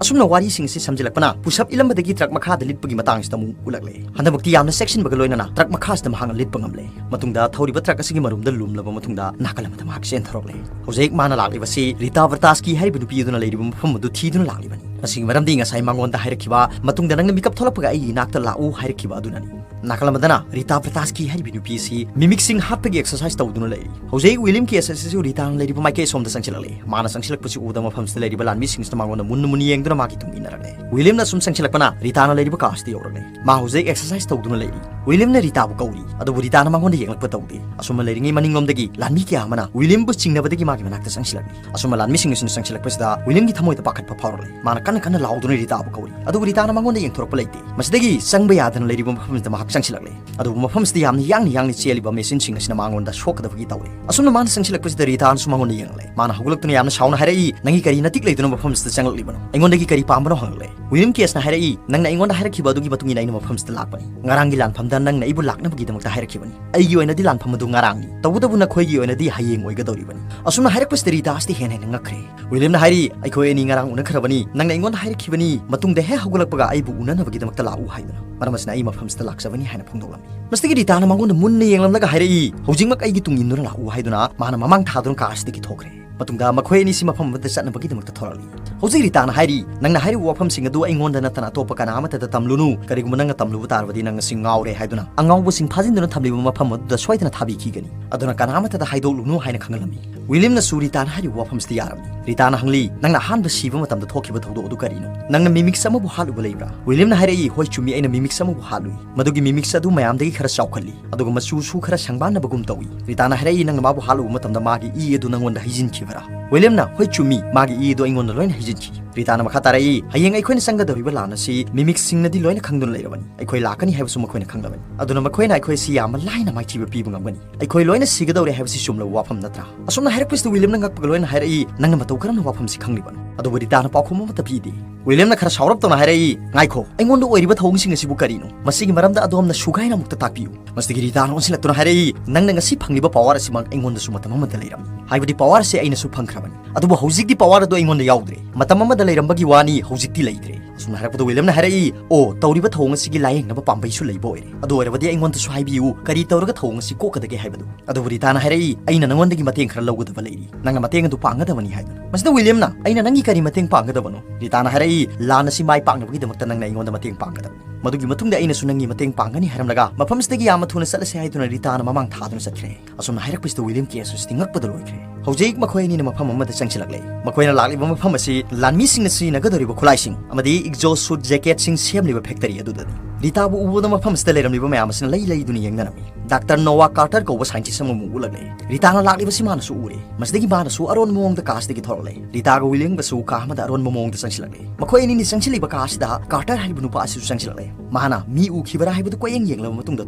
ꯑꯁꯨꯝꯅ ꯋꯥꯔꯤꯁꯤꯡ ꯑꯁꯤ ꯁꯝꯖꯤꯜꯂꯛꯄꯅ ꯄꯨꯁꯑꯞ ꯏꯜꯂꯝꯕꯗꯒꯤ ꯇ꯭ꯔꯛ ꯃꯈꯥꯗ ꯂꯤꯠꯄꯒꯤ ꯃꯇꯥꯡꯁꯤꯗ ꯑꯃꯨꯛ ꯎꯠꯂꯛꯂꯦ꯫ ꯍꯟꯗꯛꯃꯛꯇꯤ ꯌꯥꯝꯅ ꯆꯦꯛꯁꯤꯟꯕꯒ ꯂꯣꯏꯅꯅ ꯇ꯭ꯔꯛ ꯃꯈꯥꯁꯤꯗ ꯃꯍꯥꯛꯅ ꯂꯤꯠꯄ ꯉꯝꯂꯦ꯫ ꯃꯇꯨꯡꯗ ꯊꯧꯔꯤꯕ ꯇ꯭ꯔꯛ ꯑꯁꯤꯒꯤ ꯃꯔꯨꯝꯗ ꯂꯨꯝꯂꯕ ꯃꯇꯨꯡꯗ ꯅꯥꯀꯜ ꯑꯃꯗ ꯃꯍꯥꯛ ꯆꯦꯟꯊꯔꯛꯂꯦ꯫ ꯍꯧꯖꯤꯛ ꯃꯥꯅ ꯂꯥꯛꯂꯤꯕꯁꯤ ꯔꯤꯇꯥ ꯕ꯭ꯔꯇꯥꯁꯀꯤ ꯍꯥꯏꯔꯤꯕ ꯅꯨꯄꯤ ꯑꯗꯨꯅ ꯂꯩꯔꯤꯕ ꯃꯐꯝ ꯑꯗꯨ ꯊꯤꯗꯨꯅ ꯂꯥꯛꯂꯤꯕꯅꯤ꯫ ꯃꯁꯤꯒꯤ ꯃꯔꯝꯗꯤ ꯉꯁꯥꯏ ꯃꯉꯣꯟꯗ ꯍꯥꯏꯔꯛꯈꯤꯕ, "ꯃꯇꯨꯡꯗ ꯅꯪꯅ ꯃꯤꯀꯞ ꯊꯣꯛꯂꯛꯄꯒ ꯑꯩꯒꯤ ꯏꯅꯥꯛꯇ ꯂꯥꯛꯎ" ꯍꯥꯏꯔꯛꯈꯤꯕ ꯑꯗꯨꯅꯅꯤ꯫ ꯅꯥꯀꯜ ꯑꯃꯗꯅ ꯔꯤꯇꯥ ꯕ꯭ꯔꯇꯥꯁꯀꯤ ꯍꯥꯏꯔꯤꯕ ꯅꯨꯄꯤ ꯑꯁꯤ ꯃꯤꯃꯤꯛꯁꯤꯡ ꯍꯥꯠꯄꯒꯤ ꯑꯦꯛꯁꯔꯁꯥꯏꯁ ꯇꯧꯗꯨꯅ ꯂꯩꯔꯤ꯫ ꯍꯧꯖꯤꯛ ꯋꯤꯂꯤꯌꯝ ꯀꯦꯁ ꯑꯁꯤꯁꯨ ꯔꯤꯇꯥꯅ ꯂꯩꯔꯤꯕ ꯃꯥꯏꯀꯩ ꯑꯁꯣꯝꯗ ꯆꯪꯁꯤꯜꯂꯛꯂꯦ꯫ ꯃꯥꯅ ꯆꯪꯁꯤꯜꯂꯛꯄꯁꯤ ꯎꯕꯗ ꯃꯐꯝꯁꯤꯗ ꯂꯩꯔꯤꯕ ꯂꯥꯟꯃꯤꯁꯤꯡꯁꯤꯅ ꯃꯉꯣꯟꯗ ꯃꯨꯟꯅ ꯃꯨꯟꯅ ꯌꯦꯡꯗꯨꯅ ꯃꯥꯒꯤ ꯇꯨꯡ ꯏꯟꯅꯔꯛꯂꯦ꯫ ꯋꯤꯂꯤꯌꯝꯅ ꯑꯁꯨꯝ ꯆꯪꯁꯤꯜꯂꯛꯄꯅ ꯔꯤꯇꯥꯅ ꯂꯩꯔꯤꯕ ꯀꯥ ꯑꯁꯤꯗ ꯌꯧꯔꯛꯂꯦ꯫ ꯃꯥ ꯍꯧꯖꯤꯛ ꯑꯦꯛꯁꯔꯁꯥꯏꯁ ꯇꯧꯗꯨꯅ ꯂꯩꯔꯤ꯫ ꯋꯤꯂꯤꯌꯝꯅ ꯔꯤꯇꯥꯕꯨ ꯀꯧꯔꯤ, ꯑꯗꯨꯕꯨ ꯔꯤꯇꯥꯅ ꯃꯉꯣꯟꯗ ꯌꯦꯡꯂꯛꯄ ꯇꯧꯗꯦ꯫ ꯑꯁꯨꯝꯅ ꯂꯩꯔꯤꯉꯩ ꯃꯅꯤꯡꯂꯣꯝꯗꯒꯤ ꯂꯥꯟꯃꯤ ꯀꯌꯥ ꯑꯃꯅ ꯋꯤꯂꯤꯌꯝꯕꯨ ꯆꯤꯡꯅꯕꯗꯒꯤ ꯃꯥꯒꯤ ꯃꯅꯥꯛꯇ ꯆꯪꯁꯤꯜꯂꯛꯂꯤ꯫ ꯑꯁꯨꯝꯅ ꯂꯥꯟꯃꯤꯁꯤꯡ ꯑꯁꯤꯅ ꯆꯪꯁꯤꯜꯂꯛꯄꯁꯤꯗ ꯋꯤꯂꯤꯌꯝꯒꯤ ꯊꯃꯣꯏꯗ ꯄꯥꯈꯠꯄ ꯐꯥꯎꯔꯛꯂꯦ꯫ ꯃꯥꯅ ꯀꯟꯅ ꯀꯟꯅ ꯂꯥꯎꯗꯨꯅ ꯔꯤꯇꯥꯕꯨ ꯀꯧꯔꯤ, ꯑꯗꯨꯕꯨ ꯔꯤꯇꯥꯅ ꯃꯉꯣꯟꯗ ꯌꯦꯡꯊꯣꯔꯛꯄ ꯂꯩꯇꯦ꯫ ꯃꯁꯤꯗꯒꯤ ꯆꯪꯕ ꯌꯥꯗꯅ ꯂꯩꯔꯤꯕ ꯃꯐꯝꯁꯤꯗ ꯃꯍꯥꯛ ꯆꯪꯁꯤꯜꯂꯛꯂꯦ꯫ ꯑꯗꯨꯕꯨ ꯃꯐꯝꯁꯤꯗ ꯌꯥꯝꯅ ꯌꯥꯡꯅ ꯌꯥꯡꯅ ꯆꯦꯜꯂꯤꯕ ꯃꯦꯁꯤꯟꯁꯤꯡ ꯑꯁꯤꯅ ꯃꯉꯣꯟꯗ ꯁꯣꯛꯀꯗꯕꯒꯤ ꯇꯧꯔꯦ꯫ ꯑꯁꯨꯝꯅ ꯃꯥꯅ ꯆꯪꯁꯤꯜꯂꯛꯄꯁꯤꯗ ꯔꯤꯇꯥꯅꯁꯨ ꯃꯉꯣꯟꯗ ꯌꯦꯡꯂꯛꯂꯦ꯫ ꯃꯥꯅ ꯍꯧꯒꯠꯂꯛꯇꯨꯅ ꯌꯥꯝꯅ ꯁꯥꯎꯅ ꯍꯥꯏꯔꯛꯏ, "ꯅꯪꯒꯤ ꯀꯔꯤ ꯅꯇꯤꯛ ꯂꯩꯗꯨꯅ ꯃꯐꯝꯁꯤꯗ ꯆꯪꯂꯛꯂꯤꯕꯅꯣ? ꯑꯩꯉꯣꯟꯗꯒꯤ ꯀꯔꯤ ꯄꯥꯝꯕꯅꯣ?" ꯍꯪꯂꯛꯂꯦ꯫ ꯋꯤꯂꯤꯌꯝ ꯀꯦꯁꯅ ꯍꯥꯏꯔꯛꯏ, "ꯅꯪꯅ ꯑꯩꯉꯣꯟꯗ ꯍꯥꯏꯔꯛꯈꯤꯕ ꯑꯗꯨꯒꯤ ꯃꯇꯨꯡ ꯏꯟꯅ ꯑꯩꯅ ꯃꯐꯝꯁꯤꯗ ꯂꯥꯛꯄꯅꯤ꯫ ꯉꯔꯥꯡꯒꯤ ꯂꯥꯟꯐꯝꯗ ꯅꯪꯅ ꯑꯩꯕꯨ ꯂꯥꯛꯅꯕꯒꯤꯗꯃꯛꯇ ꯍꯥꯏꯔꯛꯈꯤꯕꯅꯤ꯫ ꯑꯩꯒꯤ ꯑꯣꯏꯅꯗꯤ ꯂꯥꯟꯐꯝ ꯑꯗꯨ ꯉꯔꯥꯡꯅꯤ, ꯇꯧꯕꯇꯕꯨ ꯅꯈꯣꯏꯒꯤ ꯑꯣꯏꯅꯗꯤ ꯍꯌꯦꯡ ꯑꯣꯏꯒꯗꯧꯔꯤꯕꯅꯤ꯫" ꯑꯁꯨꯝꯅ ꯍꯥꯏꯔꯛꯄꯁꯤꯗ ꯔꯤꯇꯥ ꯑꯁꯤꯗꯤ ꯍꯦꯟꯅ ꯍꯦꯟꯅ ꯉꯛꯈ꯭ꯔꯦ꯫ ꯋꯤꯂꯤꯌꯝꯅ ꯍꯥꯏꯔꯤ, "ꯑꯩꯈꯣꯏ ꯑꯅꯤ ꯉꯔꯥꯡ ꯎꯅꯈ꯭ꯔꯕꯅꯤ꯫ ꯅꯪꯅ ꯑꯩꯉꯣꯟꯗ ꯍꯥꯏꯔꯛꯈꯤꯕꯅꯤ, ꯃꯇꯨꯡꯗ ꯍꯦꯛ ꯍꯧꯒꯠꯂꯛꯄꯒ ꯑꯩꯕꯨ ꯎꯅꯅꯕꯒꯤꯗꯃꯛꯇ ꯂꯥꯛꯎ ꯍꯥꯏꯗꯨꯅ꯫ ꯃꯔꯝ ꯑꯁꯤꯅ ꯑꯩ ꯃꯐꯝꯁꯤꯗ ꯂꯥꯛꯆꯕꯅꯤ" ꯍꯥꯏꯅ ꯐꯣꯡꯗꯣꯛꯂꯝꯃꯤ꯫ ꯃꯁꯤꯗꯒꯤ ꯔꯤꯇꯥꯅ ꯃꯉꯣꯟꯗ ꯃꯨꯟꯅ ꯌꯦꯡꯂꯝꯂꯒ ꯍꯥꯏꯔꯛꯏ, "ꯍꯧꯖꯤꯛꯃꯛ ꯑꯩꯒꯤ ꯇꯨꯡ ꯏꯟꯗꯨꯅ ꯂꯥꯛꯎ" ꯍꯥꯏꯗꯨꯅ ꯃꯥꯅ ꯃꯃꯥꯡ ꯊꯥꯗꯨꯅ ꯀꯥ ꯑꯁꯤꯗꯒꯤ ꯊꯣꯛꯈ꯭ꯔꯦ꯫ ꯃꯇꯨꯡꯗ ꯃꯈꯣꯏ ꯑꯅꯤꯁꯤ ꯃꯐꯝ ꯑꯃꯗ ꯆꯠꯅꯕꯒꯤꯗꯃꯛꯇ ꯊꯣꯔꯛꯂꯤ꯫ ꯍꯧꯖꯤꯛ ꯔꯤꯇꯥꯅ ꯍꯥꯏꯔꯤ, "ꯅꯪꯅ ꯍꯥꯏꯔꯤꯕ ꯋꯥꯐꯝꯁꯤꯡ ꯑꯗꯨ ꯑꯩꯉꯣꯟꯗ ꯅꯠꯇꯅ ꯑꯇꯣꯞꯄ ꯀꯅꯥ ꯑꯃꯠꯇꯗ ꯇꯝꯂꯨꯅꯨ, ꯀꯔꯤꯒꯨꯝꯕ ꯅꯪꯅ ꯇꯝꯂꯨꯕ ꯇꯥꯔꯕꯗꯤ ꯅꯪ ꯑꯁꯤ ꯉꯥꯎꯔꯦ" ꯍꯥꯏꯗꯨꯅ ꯑꯉꯥꯎꯕꯁꯤꯡ ꯐꯥꯖꯤꯟꯗꯨꯅ ꯊꯝꯂꯤꯕ ꯃꯐꯝ ꯑꯗꯨꯗ ꯁꯣꯏꯗꯅ ꯊꯥꯕꯤꯈꯤꯒꯅꯤ꯫ ꯑꯗꯨꯅ ꯀꯅꯥ ꯑꯃꯠꯇꯗ ꯍꯥꯏꯗꯣꯛꯂꯨꯅꯨ ꯍꯥꯏꯅ ꯈꯪꯍꯜꯂꯝꯃꯤ꯫ ꯋꯤꯂꯤꯌꯝꯅꯁꯨ ꯔꯤꯇꯥꯅ ꯍꯥꯏꯔꯤꯕ ꯋꯥꯐꯝꯁꯤꯗ ꯌꯥꯔꯝꯃꯤ꯫ ꯔꯤꯇꯥꯅ ꯍꯪꯂꯤ, "ꯅꯪꯅ ꯑꯍꯥꯟꯕ ꯁꯤꯕ ꯃꯇꯝꯗ ꯊꯣꯛꯈꯤꯕ ꯊꯧꯗꯣꯛ ꯑꯗꯨ ꯀꯔꯤꯅꯣ? ꯅꯪꯅ ꯃꯤꯃꯤꯛꯁ ꯑꯃꯕꯨ ꯍꯥꯠꯂꯨꯕ ꯂꯩꯕ꯭ꯔꯥ?" ꯋꯤꯂꯤꯌꯝꯅ ꯍꯥꯏꯔꯛꯏ, "ꯍꯣꯏ ꯆꯨꯝꯃꯤ, ꯑꯩꯅ ꯃꯤꯃꯤꯛꯁ ꯑꯃꯕꯨ ꯍꯥꯠꯂꯨꯏ꯫ ꯃꯗꯨꯒꯤ ꯃꯤꯃꯤꯛꯁ ꯑꯗꯨ ꯃꯌꯥꯝꯗꯒꯤ ꯈꯔ ꯆꯥꯎꯈꯠꯂꯤ, ꯑꯗꯨꯒ ꯃꯆꯨꯁꯨ ꯈꯔ ꯁꯪꯕꯥꯟꯅꯕꯒꯨꯝ ꯇꯧꯏ꯫" ꯔꯤꯇꯥꯅ ꯍꯥꯏꯔꯛꯏ, "ꯅꯪꯅ ꯃꯥꯕꯨ ꯍꯥꯠꯂꯨꯕ ꯃꯇꯝꯗ ꯃꯥꯒꯤ ꯏ ꯑꯗꯨ ꯅꯪꯉꯣꯟꯗ ꯍꯩꯖꯤꯟꯈꯤꯕ꯭ꯔꯥ?" ꯋꯤꯂꯤꯌꯝꯅ, "ꯍꯣꯏ ꯆꯨꯝꯃꯤ, ꯃꯥꯒꯤ ꯏ ꯑꯗꯨ ꯑꯩꯉꯣꯟꯗ ꯂꯣꯏꯅ ꯍꯩꯖꯤꯟꯈꯤ꯫" ꯔꯤꯇꯥꯅ ꯃꯈꯥ ꯇꯥꯔꯛꯏ, "ꯍꯌꯦꯡ ꯑꯩꯈꯣꯏꯅ ꯆꯪꯒꯗꯧꯔꯤꯕ ꯂꯥꯟ ꯑꯁꯤ ꯃꯤꯃꯤꯛꯁꯤꯡꯅꯗꯤ ꯂꯣꯏꯅ ꯈꯪꯗꯨꯅ ꯂꯩꯔꯕꯅꯤ꯫ ꯑꯩꯈꯣꯏ ꯂꯥꯛꯀꯅꯤ ꯍꯥꯏꯕꯁꯨ ꯃꯈꯣꯏꯅ ꯈꯪꯂꯕꯅꯤ꯫ ꯑꯗꯨꯅ ꯃꯈꯣꯏꯅ ꯑꯩꯈꯣꯏ ꯑꯁꯤ ꯌꯥꯝꯅ ꯂꯥꯏꯅ ꯃꯥꯏꯊꯤꯕ ꯄꯤꯕ ꯉꯝꯒꯅꯤ꯫ ꯑꯩꯈꯣꯏ ꯂꯣꯏꯅ ꯁꯤꯒꯗꯧꯔꯦ ꯍꯥꯏꯕꯁꯤ ꯆꯨꯝꯂꯕ ꯋꯥꯐꯝ ꯅꯠꯇ꯭ꯔꯥ?" ꯑꯁꯨꯝꯅ ꯍꯥꯏꯔꯛꯄꯁꯤꯗ ꯋꯤꯂꯤꯌꯝꯅ ꯉꯛꯄꯒ ꯂꯣꯏꯅ ꯍꯥꯏꯔꯛꯏ, "ꯅꯪꯅ ꯃꯇꯧ ꯀꯔꯝꯅ ꯋꯥꯐꯝꯁꯤ ꯈꯪꯂꯤꯕꯅꯣ?" ꯑꯗꯨꯕꯨ ꯔꯤꯇꯥꯅ ꯄꯥꯎꯈꯨꯝ ꯑꯃꯠꯇ ꯄꯤꯗꯦ꯫ ꯋꯤꯂꯤꯌꯝꯅ ꯈꯔ ꯁꯥꯎꯔꯞ ꯇꯧꯅ ꯍꯥꯏꯔꯛꯏ, "ꯉꯥꯏꯈꯣ, ꯑꯩꯉꯣꯟꯗ ꯑꯣꯏꯔꯤꯕ ꯊꯧꯑꯣꯡꯁꯤꯡ ꯑꯁꯤꯕꯨ ꯀꯔꯤꯅꯣ? ꯃꯁꯤꯒꯤ ꯃꯔꯝꯗ ꯑꯗꯣꯝꯅ ꯁꯨꯒꯥꯏꯅ ꯑꯃꯨꯛꯇ ꯇꯥꯛꯄꯤꯌꯨ꯫" ꯃꯁꯤꯗꯒꯤ ꯔꯤꯇꯥꯅ ꯑꯣꯟꯁꯤꯜꯂꯛꯇꯨꯅ ꯍꯥꯏꯔꯛꯏ, "ꯅꯪꯅ ꯉꯁꯤ ꯐꯪꯂꯤꯕ ꯄꯋꯥꯔ ꯑꯁꯤꯃꯛ ꯑꯩꯉꯣꯟꯗꯁꯨ ꯃꯇꯝ ꯑꯃꯗ ꯂꯩꯔꯝꯃꯤ꯫ ꯍꯥꯏꯕꯗꯤ ꯄꯋꯥꯔ ꯑꯁꯤ ꯑꯩꯅꯁꯨ ꯐꯪꯈ꯭ꯔꯕꯅꯤ꯫ ꯑꯗꯨꯕꯨ ꯍꯧꯖꯤꯛꯇꯤ ꯄꯋꯥꯔ ꯑꯗꯨ ꯑꯩꯉꯣꯟꯗ ꯌꯥꯎꯗ꯭ꯔꯦ꯫ ꯃꯇꯝ ꯑꯃꯗ ꯂꯩꯔꯝꯕꯒꯤ ꯋꯥꯅꯤ, ꯍꯧꯖꯤꯛꯇꯤ ꯂꯩꯇ꯭ꯔꯦ꯫" ꯑꯁꯨꯝꯅ ꯍꯥꯏꯔꯛꯄꯗ ꯋꯤꯂꯤꯌꯝꯅ ꯍꯥꯏꯔꯛꯏ, "ꯑꯣ, ꯇꯧꯔꯤꯕ ꯊꯧꯑꯣꯡ ꯑꯁꯤꯒꯤ ꯂꯥꯌꯦꯡꯅꯕ ꯄꯥꯝꯕꯩꯁꯨ ꯂꯩꯕ ꯑꯣꯏꯔꯦ꯫ ꯑꯗꯨ ꯑꯣꯏꯔꯕꯗꯤ ꯑꯩꯉꯣꯟꯗꯁꯨ ꯍꯥꯏꯕꯤꯌꯨ, ꯀꯔꯤ ꯇꯧꯔꯒ ꯊꯧꯑꯣꯡ ꯑꯁꯤ ꯀꯣꯛꯀꯗꯒꯦ ꯍꯥꯏꯕꯗꯨ?" ꯑꯗꯨꯕꯨ ꯔꯤꯇꯥꯅ ꯍꯥꯏꯔꯛꯏ, "ꯑꯩꯅ ꯅꯉꯣꯟꯗꯒꯤ ꯃꯇꯦꯡ ꯈꯔ ꯂꯧꯒꯗꯕ ꯂꯩꯔꯤ꯫ ꯅꯪꯅ ꯃꯇꯦꯡ ꯑꯗꯨ ꯄꯥꯡꯒꯗꯕꯅꯤ" ꯍꯥꯏꯗꯨꯅ꯫ ꯃꯁꯤꯗ ꯋꯤꯂꯤꯌꯝꯅ, "ꯑꯩꯅ ꯅꯪꯒꯤ ꯀꯔꯤ ꯃꯇꯦꯡ ꯄꯥꯡꯒꯗꯕꯅꯣ?" ꯔꯤꯇꯥꯅ ꯍꯥꯏꯔꯛꯏ, "ꯂꯥꯟ ꯑꯁꯤ ꯃꯥꯏ ꯄꯥꯛꯅꯕꯒꯤꯗꯃꯛꯇ ꯅꯪꯅ ꯑꯩꯉꯣꯟꯗ ꯃꯇꯦꯡ ꯄꯥꯡꯒꯗꯕꯅꯤ꯫ ꯃꯗꯨꯒꯤ ꯃꯇꯨꯡꯗ ꯑꯩꯅꯁꯨ ꯅꯪꯒꯤ ꯃꯇꯦꯡ ꯄꯥꯡꯒꯅꯤ" ꯍꯥꯏꯔꯝꯂꯒ ꯃꯐꯝꯁꯤꯗꯒꯤ ꯌꯥꯝꯅ ꯊꯨꯅ ꯆꯠꯂꯁꯤ ꯍꯥꯏꯗꯨꯅ ꯔꯤꯇꯥꯅ ꯃꯃꯥꯡ ꯊꯥꯗꯨꯅ ꯆꯠꯈ꯭ꯔꯦ꯫ ꯑꯁꯨꯝꯅ ꯍꯥꯏꯔꯛꯄꯁꯤꯗ ꯋꯤꯂꯤꯌꯝ ꯀꯦꯁ ꯑꯁꯤꯗꯤ ꯉꯛꯄꯗ ꯂꯣꯏꯈ꯭ꯔꯦ꯫ ꯍꯧꯖꯤꯛ ꯃꯈꯣꯏ ꯑꯅꯤꯅ ꯃꯐꯝ ꯑꯃꯗ ꯆꯪꯁꯤꯜꯂꯛꯂꯦ꯫ ꯃꯈꯣꯏꯅ ꯂꯥꯛꯂꯤꯕ ꯃꯐꯝ ꯑꯁꯤ ꯂꯥꯟꯃꯤꯁꯤꯡꯅ ꯁꯤꯖꯤꯟꯅꯒꯗꯧꯔꯤꯕ ꯈꯨꯠꯂꯥꯏꯁꯤꯡ ꯑꯃꯗꯤ exhaust suit jacketꯁꯤꯡ ꯁꯦꯝꯂꯤꯕ factory ꯑꯗꯨꯗꯅꯤ꯫ ꯔꯤꯇꯥꯕꯨ ꯎꯕꯗ ꯃꯐꯝ ꯑꯁꯤꯗ ꯂꯩꯔꯝꯂꯤꯕ ꯃꯌꯥꯝ ꯑꯁꯤꯅ ꯂꯩ ꯂꯩꯗꯨꯅ ꯌꯦꯡꯅꯔꯝꯃꯤ꯫ ꯗꯥꯛꯇꯔ ꯅꯣꯋꯥ ꯀꯥꯔꯇꯔ ꯀꯧꯕ scientist ꯑꯃꯃꯨꯛ ꯎꯠꯂꯛꯂꯦ꯫ ꯔꯤꯇꯥꯅ ꯂꯥꯛꯂꯤꯕꯁꯤ ꯃꯥꯅꯁꯨ ꯎꯔꯦ꯫ ꯃꯁꯤꯗꯒꯤ ꯃꯥꯅꯁꯨ ꯑꯔꯣꯟꯕ ꯃꯑꯣꯡꯗ ꯀꯥ ꯑꯁꯤꯗꯒꯤ ꯊꯣꯔꯛꯂꯦ꯫ ꯔꯤꯇꯥꯒ ꯋꯤꯂꯤꯌꯝꯒꯁꯨ ꯀꯥ ꯑꯃꯗ ꯑꯔꯣꯟꯕ ꯃꯑꯣꯡꯗ ꯆꯪꯁꯤꯜꯂꯛꯂꯦ꯫ ꯃꯈꯣꯏ ꯑꯅꯤꯅꯤ ꯆꯪꯁꯤꯜꯂꯤꯕ ꯀꯥ ꯑꯁꯤꯗ ꯀꯥꯔꯇꯔ ꯍꯥꯏꯔꯤꯕ ꯅꯨꯄꯥ ꯑꯁꯤꯁꯨ ꯆꯪꯁꯤꯜꯂꯛꯂꯦ꯫ ꯃꯍꯥꯛꯅ ꯃꯤ ꯎꯈꯤꯕꯔꯥ ꯍꯥꯏꯕꯗꯨ ꯀꯣꯏꯌꯦꯡ ꯌꯦꯡꯂꯕ ꯃꯇꯨꯡꯗ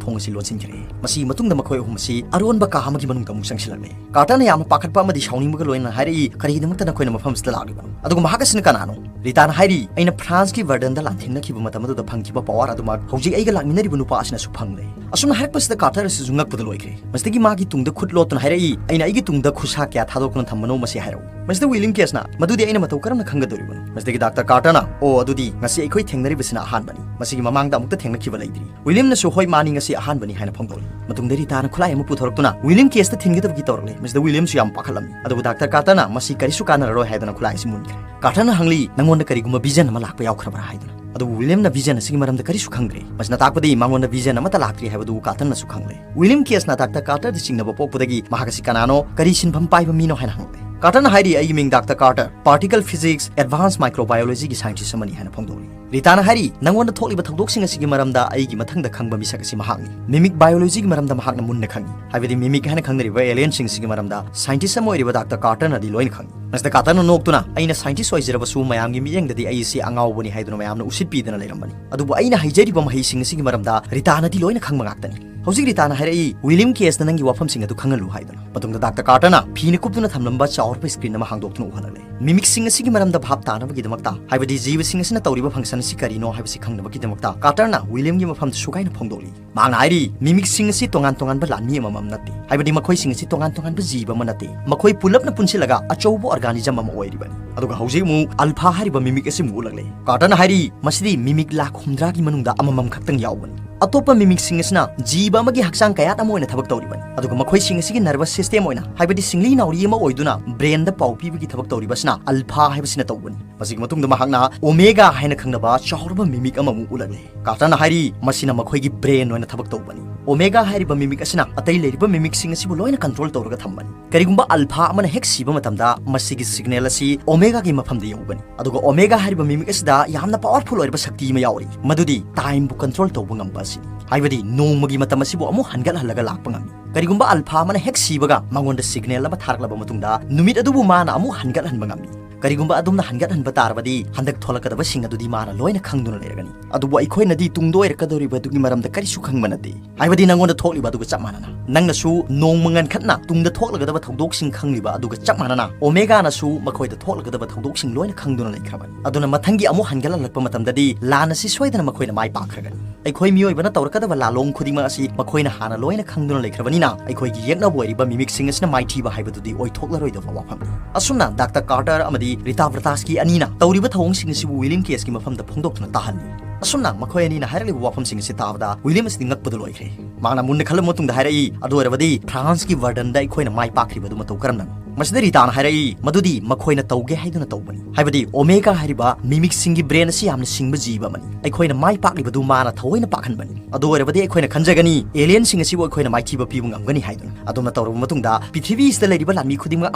ꯊꯣꯡ ꯑꯁꯤ ꯂꯣꯟꯁꯤꯟꯈ꯭ꯔꯦ꯫ ꯃꯁꯤꯒꯤ ꯃꯇꯨꯡꯗ ꯃꯈꯣꯏ ꯑꯍꯨꯝ ꯑꯁꯤ ꯑꯔꯣꯟꯕ ꯀꯥ ꯑꯃꯒꯤ ꯃꯅꯨꯡꯗ ꯑꯃꯨꯛ ꯆꯪꯁꯤꯜꯂꯛꯂꯦ꯫ ꯀꯥꯔꯇꯔꯅ ꯌꯥꯝꯅ ꯄꯥꯈꯠꯄ ꯑꯃꯗꯤ ꯁꯥꯎꯅꯤꯡꯕꯒ ꯂꯣꯏꯅꯅ ꯍꯥꯏꯔꯛꯏ, "ꯀꯔꯤꯒꯤꯗꯃꯛꯇ ꯅꯈꯣꯏꯅ ꯃꯐꯝ ꯑꯁꯤꯗ ꯂꯥꯛꯂꯤꯕꯅꯣ? ꯑꯗꯨꯒ ꯃꯍꯥꯛ ꯑꯁꯤꯅ ꯀꯅꯥꯅꯣ?" ꯔꯤꯇꯥꯅ ꯍꯥꯏꯔꯤ, "ꯑꯩꯅ ꯐ꯭ꯔꯥꯟꯁꯀꯤ ꯚꯔꯗꯟꯗ ꯂꯥꯟꯊꯦꯡꯅꯈꯤꯕ ꯃꯇꯝ ꯑꯗꯨꯗ ꯐꯪꯈꯤꯕ ꯄꯋꯥꯔ ꯑꯗꯨꯃꯛ ꯍꯧꯖꯤꯛ ꯑꯩꯒ ꯂꯥꯛꯃꯤꯟꯅꯔꯤꯕ ꯅꯨꯄꯥ ꯑꯁꯤꯅꯁꯨ ꯐꯪꯂꯦ꯫" ꯑꯁꯨꯝꯅ ꯍꯥꯏꯔꯛꯄꯁꯤꯗ ꯀꯥꯔꯇꯔ ꯑꯁꯤꯁꯨ ꯉꯛꯄꯗ ꯂꯣꯏꯈ꯭ꯔꯦ꯫ ꯃꯁꯤꯗꯒꯤ ꯃꯥꯒꯤ ꯇꯨꯡꯗ ꯈꯨꯠ ꯂꯣꯠꯇꯨꯅ ꯍꯥꯏꯔꯛꯏ, "ꯑꯩꯅ ꯑꯩꯒꯤ ꯇꯨꯡꯗ ꯈꯨꯠꯁꯥ ꯀꯌꯥ ꯊꯥꯗꯣꯛꯇꯨꯅ ꯊꯝꯕꯅꯣ ꯃꯁꯤ ꯍꯥꯏꯔꯛꯎ꯫" ꯃꯁꯤꯗ ꯋꯤꯂꯤꯌꯝ ꯀꯦꯁꯅ, "ꯃꯗꯨꯗꯤ ꯑꯩꯅ ꯃꯇꯧ ꯀꯔꯝꯅ ꯈꯪꯒꯗꯧꯔꯤꯕꯅꯣ?" ꯃꯁꯤꯗꯒꯤ ꯗꯥꯛꯇꯔ ꯀꯥꯔꯇꯔꯅ, "ꯑꯣ, ꯑꯗꯨꯗꯤ ꯉꯁꯤ ꯑꯩꯈꯣꯏ ꯊꯦꯡꯅꯔꯤꯕꯁꯤꯅ ꯑꯍꯥꯟꯕꯅꯤ꯫ ꯃꯁꯤꯒꯤ ꯃꯃꯥꯡꯗ ꯑꯃꯨꯛꯇ ꯊꯦꯡꯅꯈꯤꯕ ꯂꯩꯇ꯭ꯔꯤ꯫ ꯋꯤꯂꯤꯌꯝꯅꯁꯨ ꯍꯣꯏ, ꯃꯥꯅꯤ, ꯉꯁꯤ ꯑꯍꯥꯟꯕꯅꯤ ꯍꯥꯏꯅ ꯐꯣꯡꯗꯣꯛꯂꯤ꯫ ꯃꯇꯨꯡꯗ ꯔꯤꯇꯥꯅ ꯈꯨꯠꯂꯥꯏ ꯑꯃ ꯄꯨꯊꯣꯔꯛꯇꯨꯅ ꯋꯤꯂꯤꯌꯝ ꯀꯦꯁꯇ ꯊꯤꯟꯒꯗꯕꯒꯤ ꯇꯧꯔꯛꯂꯦ꯫ ꯃꯁꯤꯗ ꯋꯤꯂꯤꯌꯝꯁꯨ ꯌꯥꯝ ꯄꯥꯈꯠꯂꯝꯃꯤ꯫ ꯑꯗꯨꯕꯨ ꯗꯥꯛꯇꯔ ꯀꯥꯔꯇꯔꯅ ꯃꯁꯤ ꯀꯔꯤꯁꯨ ꯀꯥꯟꯅꯔꯔꯣꯏ ꯍꯥꯏꯗꯨꯅ ꯈꯨꯠꯂꯥꯏ ꯑꯁꯤ ꯃꯨꯟꯈ꯭ꯔꯦ꯫ ꯀꯥꯔꯇꯔꯅ ꯍꯪꯂꯤ, "ꯅꯉꯣꯟꯗ ꯀꯔꯤꯒꯨꯝꯕ ꯚꯤꯖꯟ ꯑꯃ ꯂꯥꯛꯄ ꯌꯥꯎꯈ꯭ꯔꯕ꯭ꯔꯥ?" ꯍꯥꯏꯗꯨꯅ꯫ ꯑꯗꯨꯕꯨ ꯋꯤꯂꯤꯌꯝꯅ ꯚꯤꯖꯟ ꯑꯁꯤꯒꯤ ꯃꯔꯝꯗ ꯀꯔꯤꯁꯨ ꯈꯪꯗ꯭ꯔꯦ꯫ ꯃꯁꯤꯅ ꯇꯥꯛꯄꯗꯤ ꯃꯉꯣꯟꯗ ꯚꯤꯖꯟ ꯑꯃꯠꯇ ꯂꯥꯛꯇ꯭ꯔꯤ ꯍꯥꯏꯕꯗꯨ ꯀꯥꯔꯇꯔꯅꯁꯨ ꯈꯪꯂꯦ꯫ ꯋꯤꯂꯤꯌꯝ ꯀꯦꯁꯅ ꯗꯥꯛꯇꯔ ꯀꯥꯔꯇꯔꯗ ꯆꯤꯡꯅꯕ ꯄꯣꯛꯄꯗꯒꯤ ꯃꯍꯥꯛ ꯑꯁꯤ ꯀꯅꯥꯅꯣ, ꯀꯔꯤ ꯁꯤꯟꯐꯝ ꯄꯥꯏꯕ ꯃꯤꯅꯣ ꯍꯥꯏꯅ ꯍꯪꯂꯦ꯫ ꯀꯥꯔꯇꯔꯅ ꯍꯥꯏꯔꯤ, "ꯑꯩꯒꯤ ꯃꯤꯡ doctor Carter, particle physics, advanced microbiologyꯒꯤ scientist ꯑꯃꯅꯤ" ꯍꯥꯏꯅ ꯐꯣꯡꯗꯣꯛꯂꯤ꯫ ꯔꯤꯇꯥꯅ ꯍꯥꯏꯔꯤ, "ꯅꯉꯣꯟꯗ ꯊꯣꯛꯂꯤꯕ ꯊꯧꯗꯣꯛꯁꯤꯡ ꯑꯁꯤꯒꯤ ꯃꯔꯝꯗ ꯑꯩꯒꯤ ꯃꯊꯪꯗ ꯈꯪꯕ ꯃꯤꯁꯛ ꯑꯁꯤ ꯃꯍꯥꯛꯅꯤ꯫ Mimic biologyꯒꯤ ꯃꯔꯝꯗ ꯃꯍꯥꯛꯅ ꯃꯨꯟꯅ ꯈꯪꯏ, ꯍꯥꯏꯕꯗꯤ mimic ꯍꯥꯏꯅ ꯈꯪꯅꯔꯤꯕ alienꯁꯤꯡ ꯑꯁꯤꯒꯤ ꯃꯔꯝꯗ scientist ꯑꯃ ꯑꯣꯏꯔꯤꯕ ꯗꯥꯛꯇꯔ ꯀꯥꯔꯇꯔꯅꯗꯤ ꯂꯣꯏꯅ ꯈꯪꯏ꯫" ꯃꯁꯤꯗ ꯀꯥꯔꯇꯔꯅ ꯅꯣꯛꯇꯨꯅ, "ꯑꯩꯅ scientist ꯑꯣꯏꯖꯔꯕꯁꯨ ꯃꯌꯥꯝꯒꯤ ꯃꯤꯠꯌꯦꯡꯗꯗꯤ ꯑꯩꯁꯤ ꯑꯉꯥꯎꯕꯅꯤ" ꯍꯥꯏꯗꯨꯅ ꯃꯌꯥꯝꯅ ꯎꯁꯤꯠꯄꯤꯗꯅ ꯂꯩꯔꯝꯕꯅꯤ꯫ "ꯑꯗꯨꯕꯨ ꯑꯩꯅ ꯍꯩꯖꯔꯤꯕ ꯃꯍꯩꯁꯤꯡ ꯑꯁꯤꯒꯤ ꯃꯔꯝꯗ ꯔꯤꯇꯥꯅꯗꯤ ꯂꯣꯏꯅ ꯈꯪꯕ ꯉꯥꯛꯇꯅꯤ꯫ ꯍꯧꯖꯤꯛ ꯔꯤꯇꯥꯅ ꯍꯥꯏꯔꯛꯏ, ꯋꯤꯂꯤꯌꯝ ꯀꯦꯁꯅ ꯅꯪꯒꯤ ꯋꯥꯐꯝꯁꯤꯡ ꯑꯗꯨ ꯈꯪꯍꯜꯂꯨ" ꯍꯥꯏꯗꯨꯅ꯫ ꯃꯇꯨꯡꯗ ꯗꯥꯛꯇꯔ ꯀꯥꯔꯇꯔꯅ ꯐꯤꯅ ꯀꯨꯞꯇꯨꯅ ꯊꯝꯂꯝꯕ ꯆꯥꯎꯔꯕ screen ꯑꯃ ꯍꯥꯡꯗꯣꯛꯇꯨꯅ ꯎꯍꯜꯂꯛꯂꯦ꯫ Mimicꯁꯤꯡ ꯑꯁꯤꯒꯤ ꯃꯔꯝꯗ ꯚꯥꯞ ꯇꯥꯅꯕꯒꯤꯗꯃꯛꯇ, ꯍꯥꯏꯕꯗꯤ ꯖꯤꯕꯁꯤꯡ ꯑꯁꯤꯅ ꯇꯧꯔꯤꯕ function ꯑꯁꯤ ꯀꯔꯤꯅꯣ ꯍꯥꯏꯕꯁꯤ ꯈꯪꯅꯕꯒꯤꯗꯃꯛꯇ, ꯀꯥꯔꯇꯔꯅ ꯋꯤꯂꯤꯌꯝꯒꯤ ꯃꯐꯝꯗ ꯁꯨꯒꯥꯏꯅ ꯐꯣꯡꯗꯣꯛꯂꯤ꯫ ꯃꯍꯥꯛꯅ ꯍꯥꯏꯔꯤ, "Mimicꯁꯤꯡ ꯑꯁꯤ ꯇꯣꯉꯥꯟ ꯇꯣꯉꯥꯟꯕ ꯂꯥꯟꯃꯤ ꯑꯃꯃꯝ ꯅꯠꯇꯦ, ꯍꯥꯏꯕꯗꯤ ꯃꯈꯣꯏꯁꯤꯡ ꯑꯁꯤ ꯇꯣꯉꯥꯟ ꯇꯣꯉꯥꯟꯕ ꯖꯤꯕ ꯑꯃ ꯅꯠꯇꯦ꯫ ꯃꯈꯣꯏ ꯄꯨꯂꯞꯅ ꯄꯨꯟꯁꯤꯜꯂꯒ ꯑꯆꯧꯕ organism ꯑꯃ ꯑꯣꯏꯔꯤꯕꯅꯤ꯫" ꯑꯗꯨꯒ ꯍꯧꯖꯤꯛ ꯑꯃꯨꯛ ꯑꯜꯐꯥ ꯍꯥꯏꯔꯤꯕ mimic ꯑꯁꯤ ꯑꯃꯨꯛ ꯎꯠꯂꯛꯂꯦ꯫ ꯀꯥꯔꯇꯔꯅ ꯍꯥꯏꯔꯤ, "ꯃꯁꯤꯗꯤ mimic ꯂꯥꯈ ꯍꯨꯝꯗ꯭ꯔꯥꯒꯤ ꯃꯅꯨꯡꯗ ꯑꯃꯃꯝ ꯈꯛꯇꯪ ꯌꯥꯎꯕꯅꯤ꯫ ꯑꯇꯣꯞꯄ mimicꯁꯤꯡ ꯑꯁꯤꯅ ꯖꯤꯕ ꯑꯃꯒꯤ ꯍꯛꯆꯥꯡ ꯀꯌꯥꯠ ꯑꯃ ꯑꯣꯏꯅ ꯊꯕꯛ ꯇꯧꯔꯤꯕꯅꯤ꯫ ꯑꯗꯨꯒ ꯃꯈꯣꯏꯁꯤꯡ ꯑꯁꯤꯒꯤ nervous system ꯑꯣꯏꯅ, ꯍꯥꯏꯕꯗꯤ ꯁꯤꯡꯂꯤ ꯅꯥꯎꯔꯤ ꯑꯃ ꯑꯣꯏꯗꯨꯅ brainꯗ ꯄꯥꯎ ꯄꯤꯕꯒꯤ ꯊꯕꯛ ꯇꯧꯔꯤꯕꯁꯤꯅ ꯑꯜꯐꯥ ꯍꯥꯏꯕꯁꯤꯅ ꯇꯧꯕꯅꯤ꯫" ꯃꯁꯤꯒꯤ ꯃꯇꯨꯡꯗ ꯃꯍꯥꯛꯅ ꯑꯣꯃꯦꯒꯥ ꯍꯥꯏꯅ ꯈꯪꯅꯕ ꯆꯥꯎꯔꯕ mimic ꯑꯃꯃꯨꯛ ꯎꯠꯂꯛꯂꯦ꯫ ꯀꯥꯔꯇꯔꯅ ꯍꯥꯏꯔꯤ, "ꯃꯁꯤꯅ ꯃꯈꯣꯏꯒꯤ brain ꯑꯣꯏꯅ ꯊꯕꯛ ꯇꯧꯕꯅꯤ꯫ ꯑꯣꯃꯦꯒꯥ ꯍꯥꯏꯔꯤꯕ mimic ꯑꯁꯤꯅ ꯑꯇꯩ ꯂꯩꯔꯤꯕ mimicꯁꯤꯡ ꯑꯁꯤꯕꯨ ꯂꯣꯏꯅ control ꯇꯧꯔꯒ ꯊꯝꯕꯅꯤ꯫ ꯀꯔꯤꯒꯨꯝꯕ ꯑꯜꯐꯥ ꯑꯃꯅ ꯍꯦꯛ ꯁꯤꯕ ꯃꯇꯝꯗ, ꯃꯁꯤꯒꯤ signal ꯑꯁꯤ ꯑꯣꯃꯦꯒꯥꯒꯤ ꯃꯐꯝꯗ ꯌꯧꯒꯅꯤ꯫ ꯑꯗꯨꯒ ꯑꯣꯃꯦꯒꯥ ꯍꯥꯏꯔꯤꯕ mimic ꯑꯁꯤꯗ ꯌꯥꯝꯅ powerful ꯑꯣꯏꯔꯕ ꯁꯛꯇꯤ ꯑꯃ ꯌꯥꯎꯔꯤ, ꯃꯗꯨꯗꯤ timeꯕꯨ control ꯇꯧꯕ ꯉꯝꯕ ꯑꯁꯤꯅꯤ꯫ ꯍꯥꯏꯕꯗꯤ ꯅꯣꯡꯃꯒꯤ ꯃꯇꯝ ꯑꯁꯤꯕꯨ ꯑꯃꯨꯛ ꯍꯟꯒꯠꯍꯜꯂꯒ ꯂꯥꯛꯄ ꯉꯝꯃꯤ꯫ ꯀꯔꯤꯒꯨꯝꯕ ꯑꯜꯐꯥ ꯑꯃꯅ ꯍꯦꯛ ꯁꯤꯕꯒ, ꯃꯉꯣꯟꯗ signal ꯑꯃ ꯊꯥꯔꯛꯂꯕ ꯃꯇꯨꯡꯗ, ꯅꯨꯃꯤꯠ ꯑꯗꯨꯕꯨ ꯃꯥꯅ ꯑꯃꯨꯛ ꯍꯟꯒꯠꯍꯟꯕ ꯉꯝꯃꯤ꯫ ꯀꯔꯤꯒꯨꯝꯕ ꯑꯗꯨꯝꯅ ꯍꯟꯒꯠꯍꯟꯕ ꯇꯥꯔꯕꯗꯤ, ꯍꯟꯗꯛ ꯊꯣꯛꯂꯛꯀꯗꯕꯁꯤꯡ ꯑꯗꯨꯗꯤ ꯃꯥꯅ ꯂꯣꯏꯅ ꯈꯪꯗꯨꯅ ꯂꯩꯔꯒꯅꯤ꯫ ꯑꯗꯨꯕꯨ ꯑꯩꯈꯣꯏꯅꯗꯤ ꯇꯨꯡꯗ ꯑꯣꯏꯔꯛꯀꯗꯧꯔꯤꯕ ꯑꯗꯨꯒꯤ ꯃꯔꯝꯗ ꯀꯔꯤꯁꯨ ꯈꯪꯕ ꯅꯠꯇꯦ꯫ ꯍꯥꯏꯕꯗꯤ ꯅꯉꯣꯟꯗ ꯊꯣꯛꯂꯤꯕ ꯑꯗꯨꯒ ꯆꯞ ꯃꯥꯟꯅꯅ, ꯅꯪꯅꯁꯨ ꯅꯣꯡꯃ ꯉꯟꯈꯠꯅ ꯇꯨꯡꯗ ꯊꯣꯛꯂꯒꯗꯕ ꯊꯧꯗꯣꯛꯁꯤꯡ ꯈꯪꯂꯤꯕ ꯑꯗꯨꯒ ꯆꯞ ꯃꯥꯟꯅꯅ, ꯑꯣꯃꯦꯒꯥꯅꯁꯨ ꯃꯈꯣꯏꯗ ꯊꯣꯛꯂꯒꯗꯕ ꯊꯧꯗꯣꯛꯁꯤꯡ ꯂꯣꯏꯅ ꯈꯪꯗꯨꯅ ꯂꯩꯈ꯭ꯔꯕꯅꯤ꯫ ꯑꯗꯨꯅ ꯃꯊꯪꯒꯤ ꯑꯃꯨꯛ ꯍꯟꯒꯠꯍꯜꯂꯛꯄ ꯃꯇꯝꯗꯗꯤ ꯂꯥꯟ ꯑꯁꯤ ꯁꯣꯏꯗꯅ ꯃꯈꯣꯏꯅ ꯃꯥꯏ ꯄꯥꯛꯈ꯭ꯔꯒꯅꯤ꯫ ꯑꯩꯈꯣꯏ ꯃꯤꯑꯣꯏꯕꯅ ꯇꯧꯔꯛꯀꯗꯕ ꯂꯥꯂꯣꯡ ꯈꯨꯗꯤꯡꯃꯛ ꯑꯁꯤ ꯃꯈꯣꯏꯅ ꯍꯥꯟꯅ ꯂꯣꯏꯅ ꯈꯪꯗꯨꯅ ꯂꯩꯈ꯭ꯔꯕꯅꯤꯅ, ꯑꯩꯈꯣꯏꯒꯤ ꯌꯦꯛꯅꯕ ꯑꯣꯏꯔꯤꯕ mimicꯁꯤꯡ ꯑꯁꯤꯅ ꯃꯥꯏꯊꯤꯕ ꯍꯥꯏꯕꯗꯨꯗꯤ ꯑꯣꯏꯊꯣꯛꯂꯔꯣꯏꯗꯕ ꯋꯥꯐꯝꯅꯤ꯫ ꯑꯁꯨꯝꯅ ꯗꯥꯛꯇꯔ ꯀꯥꯔꯇꯔ ꯑꯃꯗꯤ ꯔꯤꯇꯥ ꯕ꯭ꯔꯇꯥꯁꯀꯤ ꯑꯅꯤꯅ ꯇꯧꯔꯤꯕ ꯊꯧꯑꯣꯡꯁꯤꯡ ꯑꯁꯤꯕꯨ ꯋꯤꯂꯤꯌꯝ ꯀꯦꯁꯀꯤ ꯃꯐꯝꯗ ꯐꯣꯡꯗꯣꯛꯇꯨꯅ ꯇꯥꯍꯜꯂꯤ꯫ ꯑꯁꯨꯝꯅ ꯃꯈꯣꯏ ꯑꯅꯤꯅ ꯍꯥꯏꯔꯛꯂꯤꯕ ꯋꯥꯐꯝꯁꯤꯡ ꯑꯁꯤ ꯇꯥꯕꯗ ꯋꯤꯂꯤꯌꯝ ꯑꯁꯤꯗꯤ ꯉꯛꯄꯗ ꯂꯣꯏꯈ꯭ꯔꯦ꯫ ꯃꯍꯥꯛꯅ ꯃꯨꯟꯅ ꯈꯜꯂꯕ ꯃꯇꯨꯡꯗ ꯍꯥꯏꯔꯛꯏ, "ꯑꯗꯨ ꯑꯣꯏꯔꯕꯗꯤ ꯐ꯭ꯔꯥꯟꯁꯀꯤ ꯕꯔꯗꯟꯗ ꯑꯩꯈꯣꯏꯅ ꯃꯥꯏ ꯄꯥꯛꯈ꯭ꯔꯤꯕꯗꯨ ꯃꯇꯧ ꯀꯔꯝꯅꯅꯣ?" ꯃꯁꯤꯗ ꯔꯤꯇꯥꯅ ꯍꯥꯏꯔꯛꯏ, "ꯃꯗꯨꯗꯤ ꯃꯈꯣꯏꯅ ꯇꯧꯒꯦ ꯍꯥꯏꯗꯨꯅ ꯇꯧꯕꯅꯤ꯫ ꯍꯥꯏꯕꯗꯤ ꯑꯣꯃꯦꯒꯥ ꯍꯥꯏꯔꯤꯕ ꯃꯤꯃꯤꯛꯁꯤꯡꯒꯤ ꯕ꯭ꯔꯦꯟ ꯑꯁꯤ ꯌꯥꯝꯅ ꯁꯤꯡꯕ ꯖꯤꯕ ꯑꯃꯅꯤ꯫ ꯑꯩꯈꯣꯏꯅ ꯃꯥꯏ ꯄꯥꯛꯂꯤꯕꯗꯨ ꯃꯥꯅ ꯊꯑꯣꯏꯅ ꯄꯥꯛꯍꯟꯕꯅꯤ꯫ ꯑꯗꯨ ꯑꯣꯏꯔꯕꯗꯤ ꯑꯩꯈꯣꯏꯅ ꯈꯟꯖꯒꯅꯤ, ꯑꯦꯂꯤꯌꯟꯁꯤꯡ ꯑꯁꯤꯕꯨ ꯑꯩꯈꯣꯏꯅ ꯃꯥꯏꯊꯤꯕ ꯄꯤꯕ ꯉꯝꯒꯅꯤ ꯍꯥꯏꯗꯨꯅ꯫ ꯑꯗꯨꯝꯅ ꯇꯧꯔꯕ ꯃꯇꯨꯡꯗ ꯄ꯭ꯔꯤꯊꯤꯕꯤꯁꯤꯗ ꯂꯩꯔꯤꯕ ꯂꯥꯟꯃꯤ ꯈꯨꯗꯤꯡꯃꯛ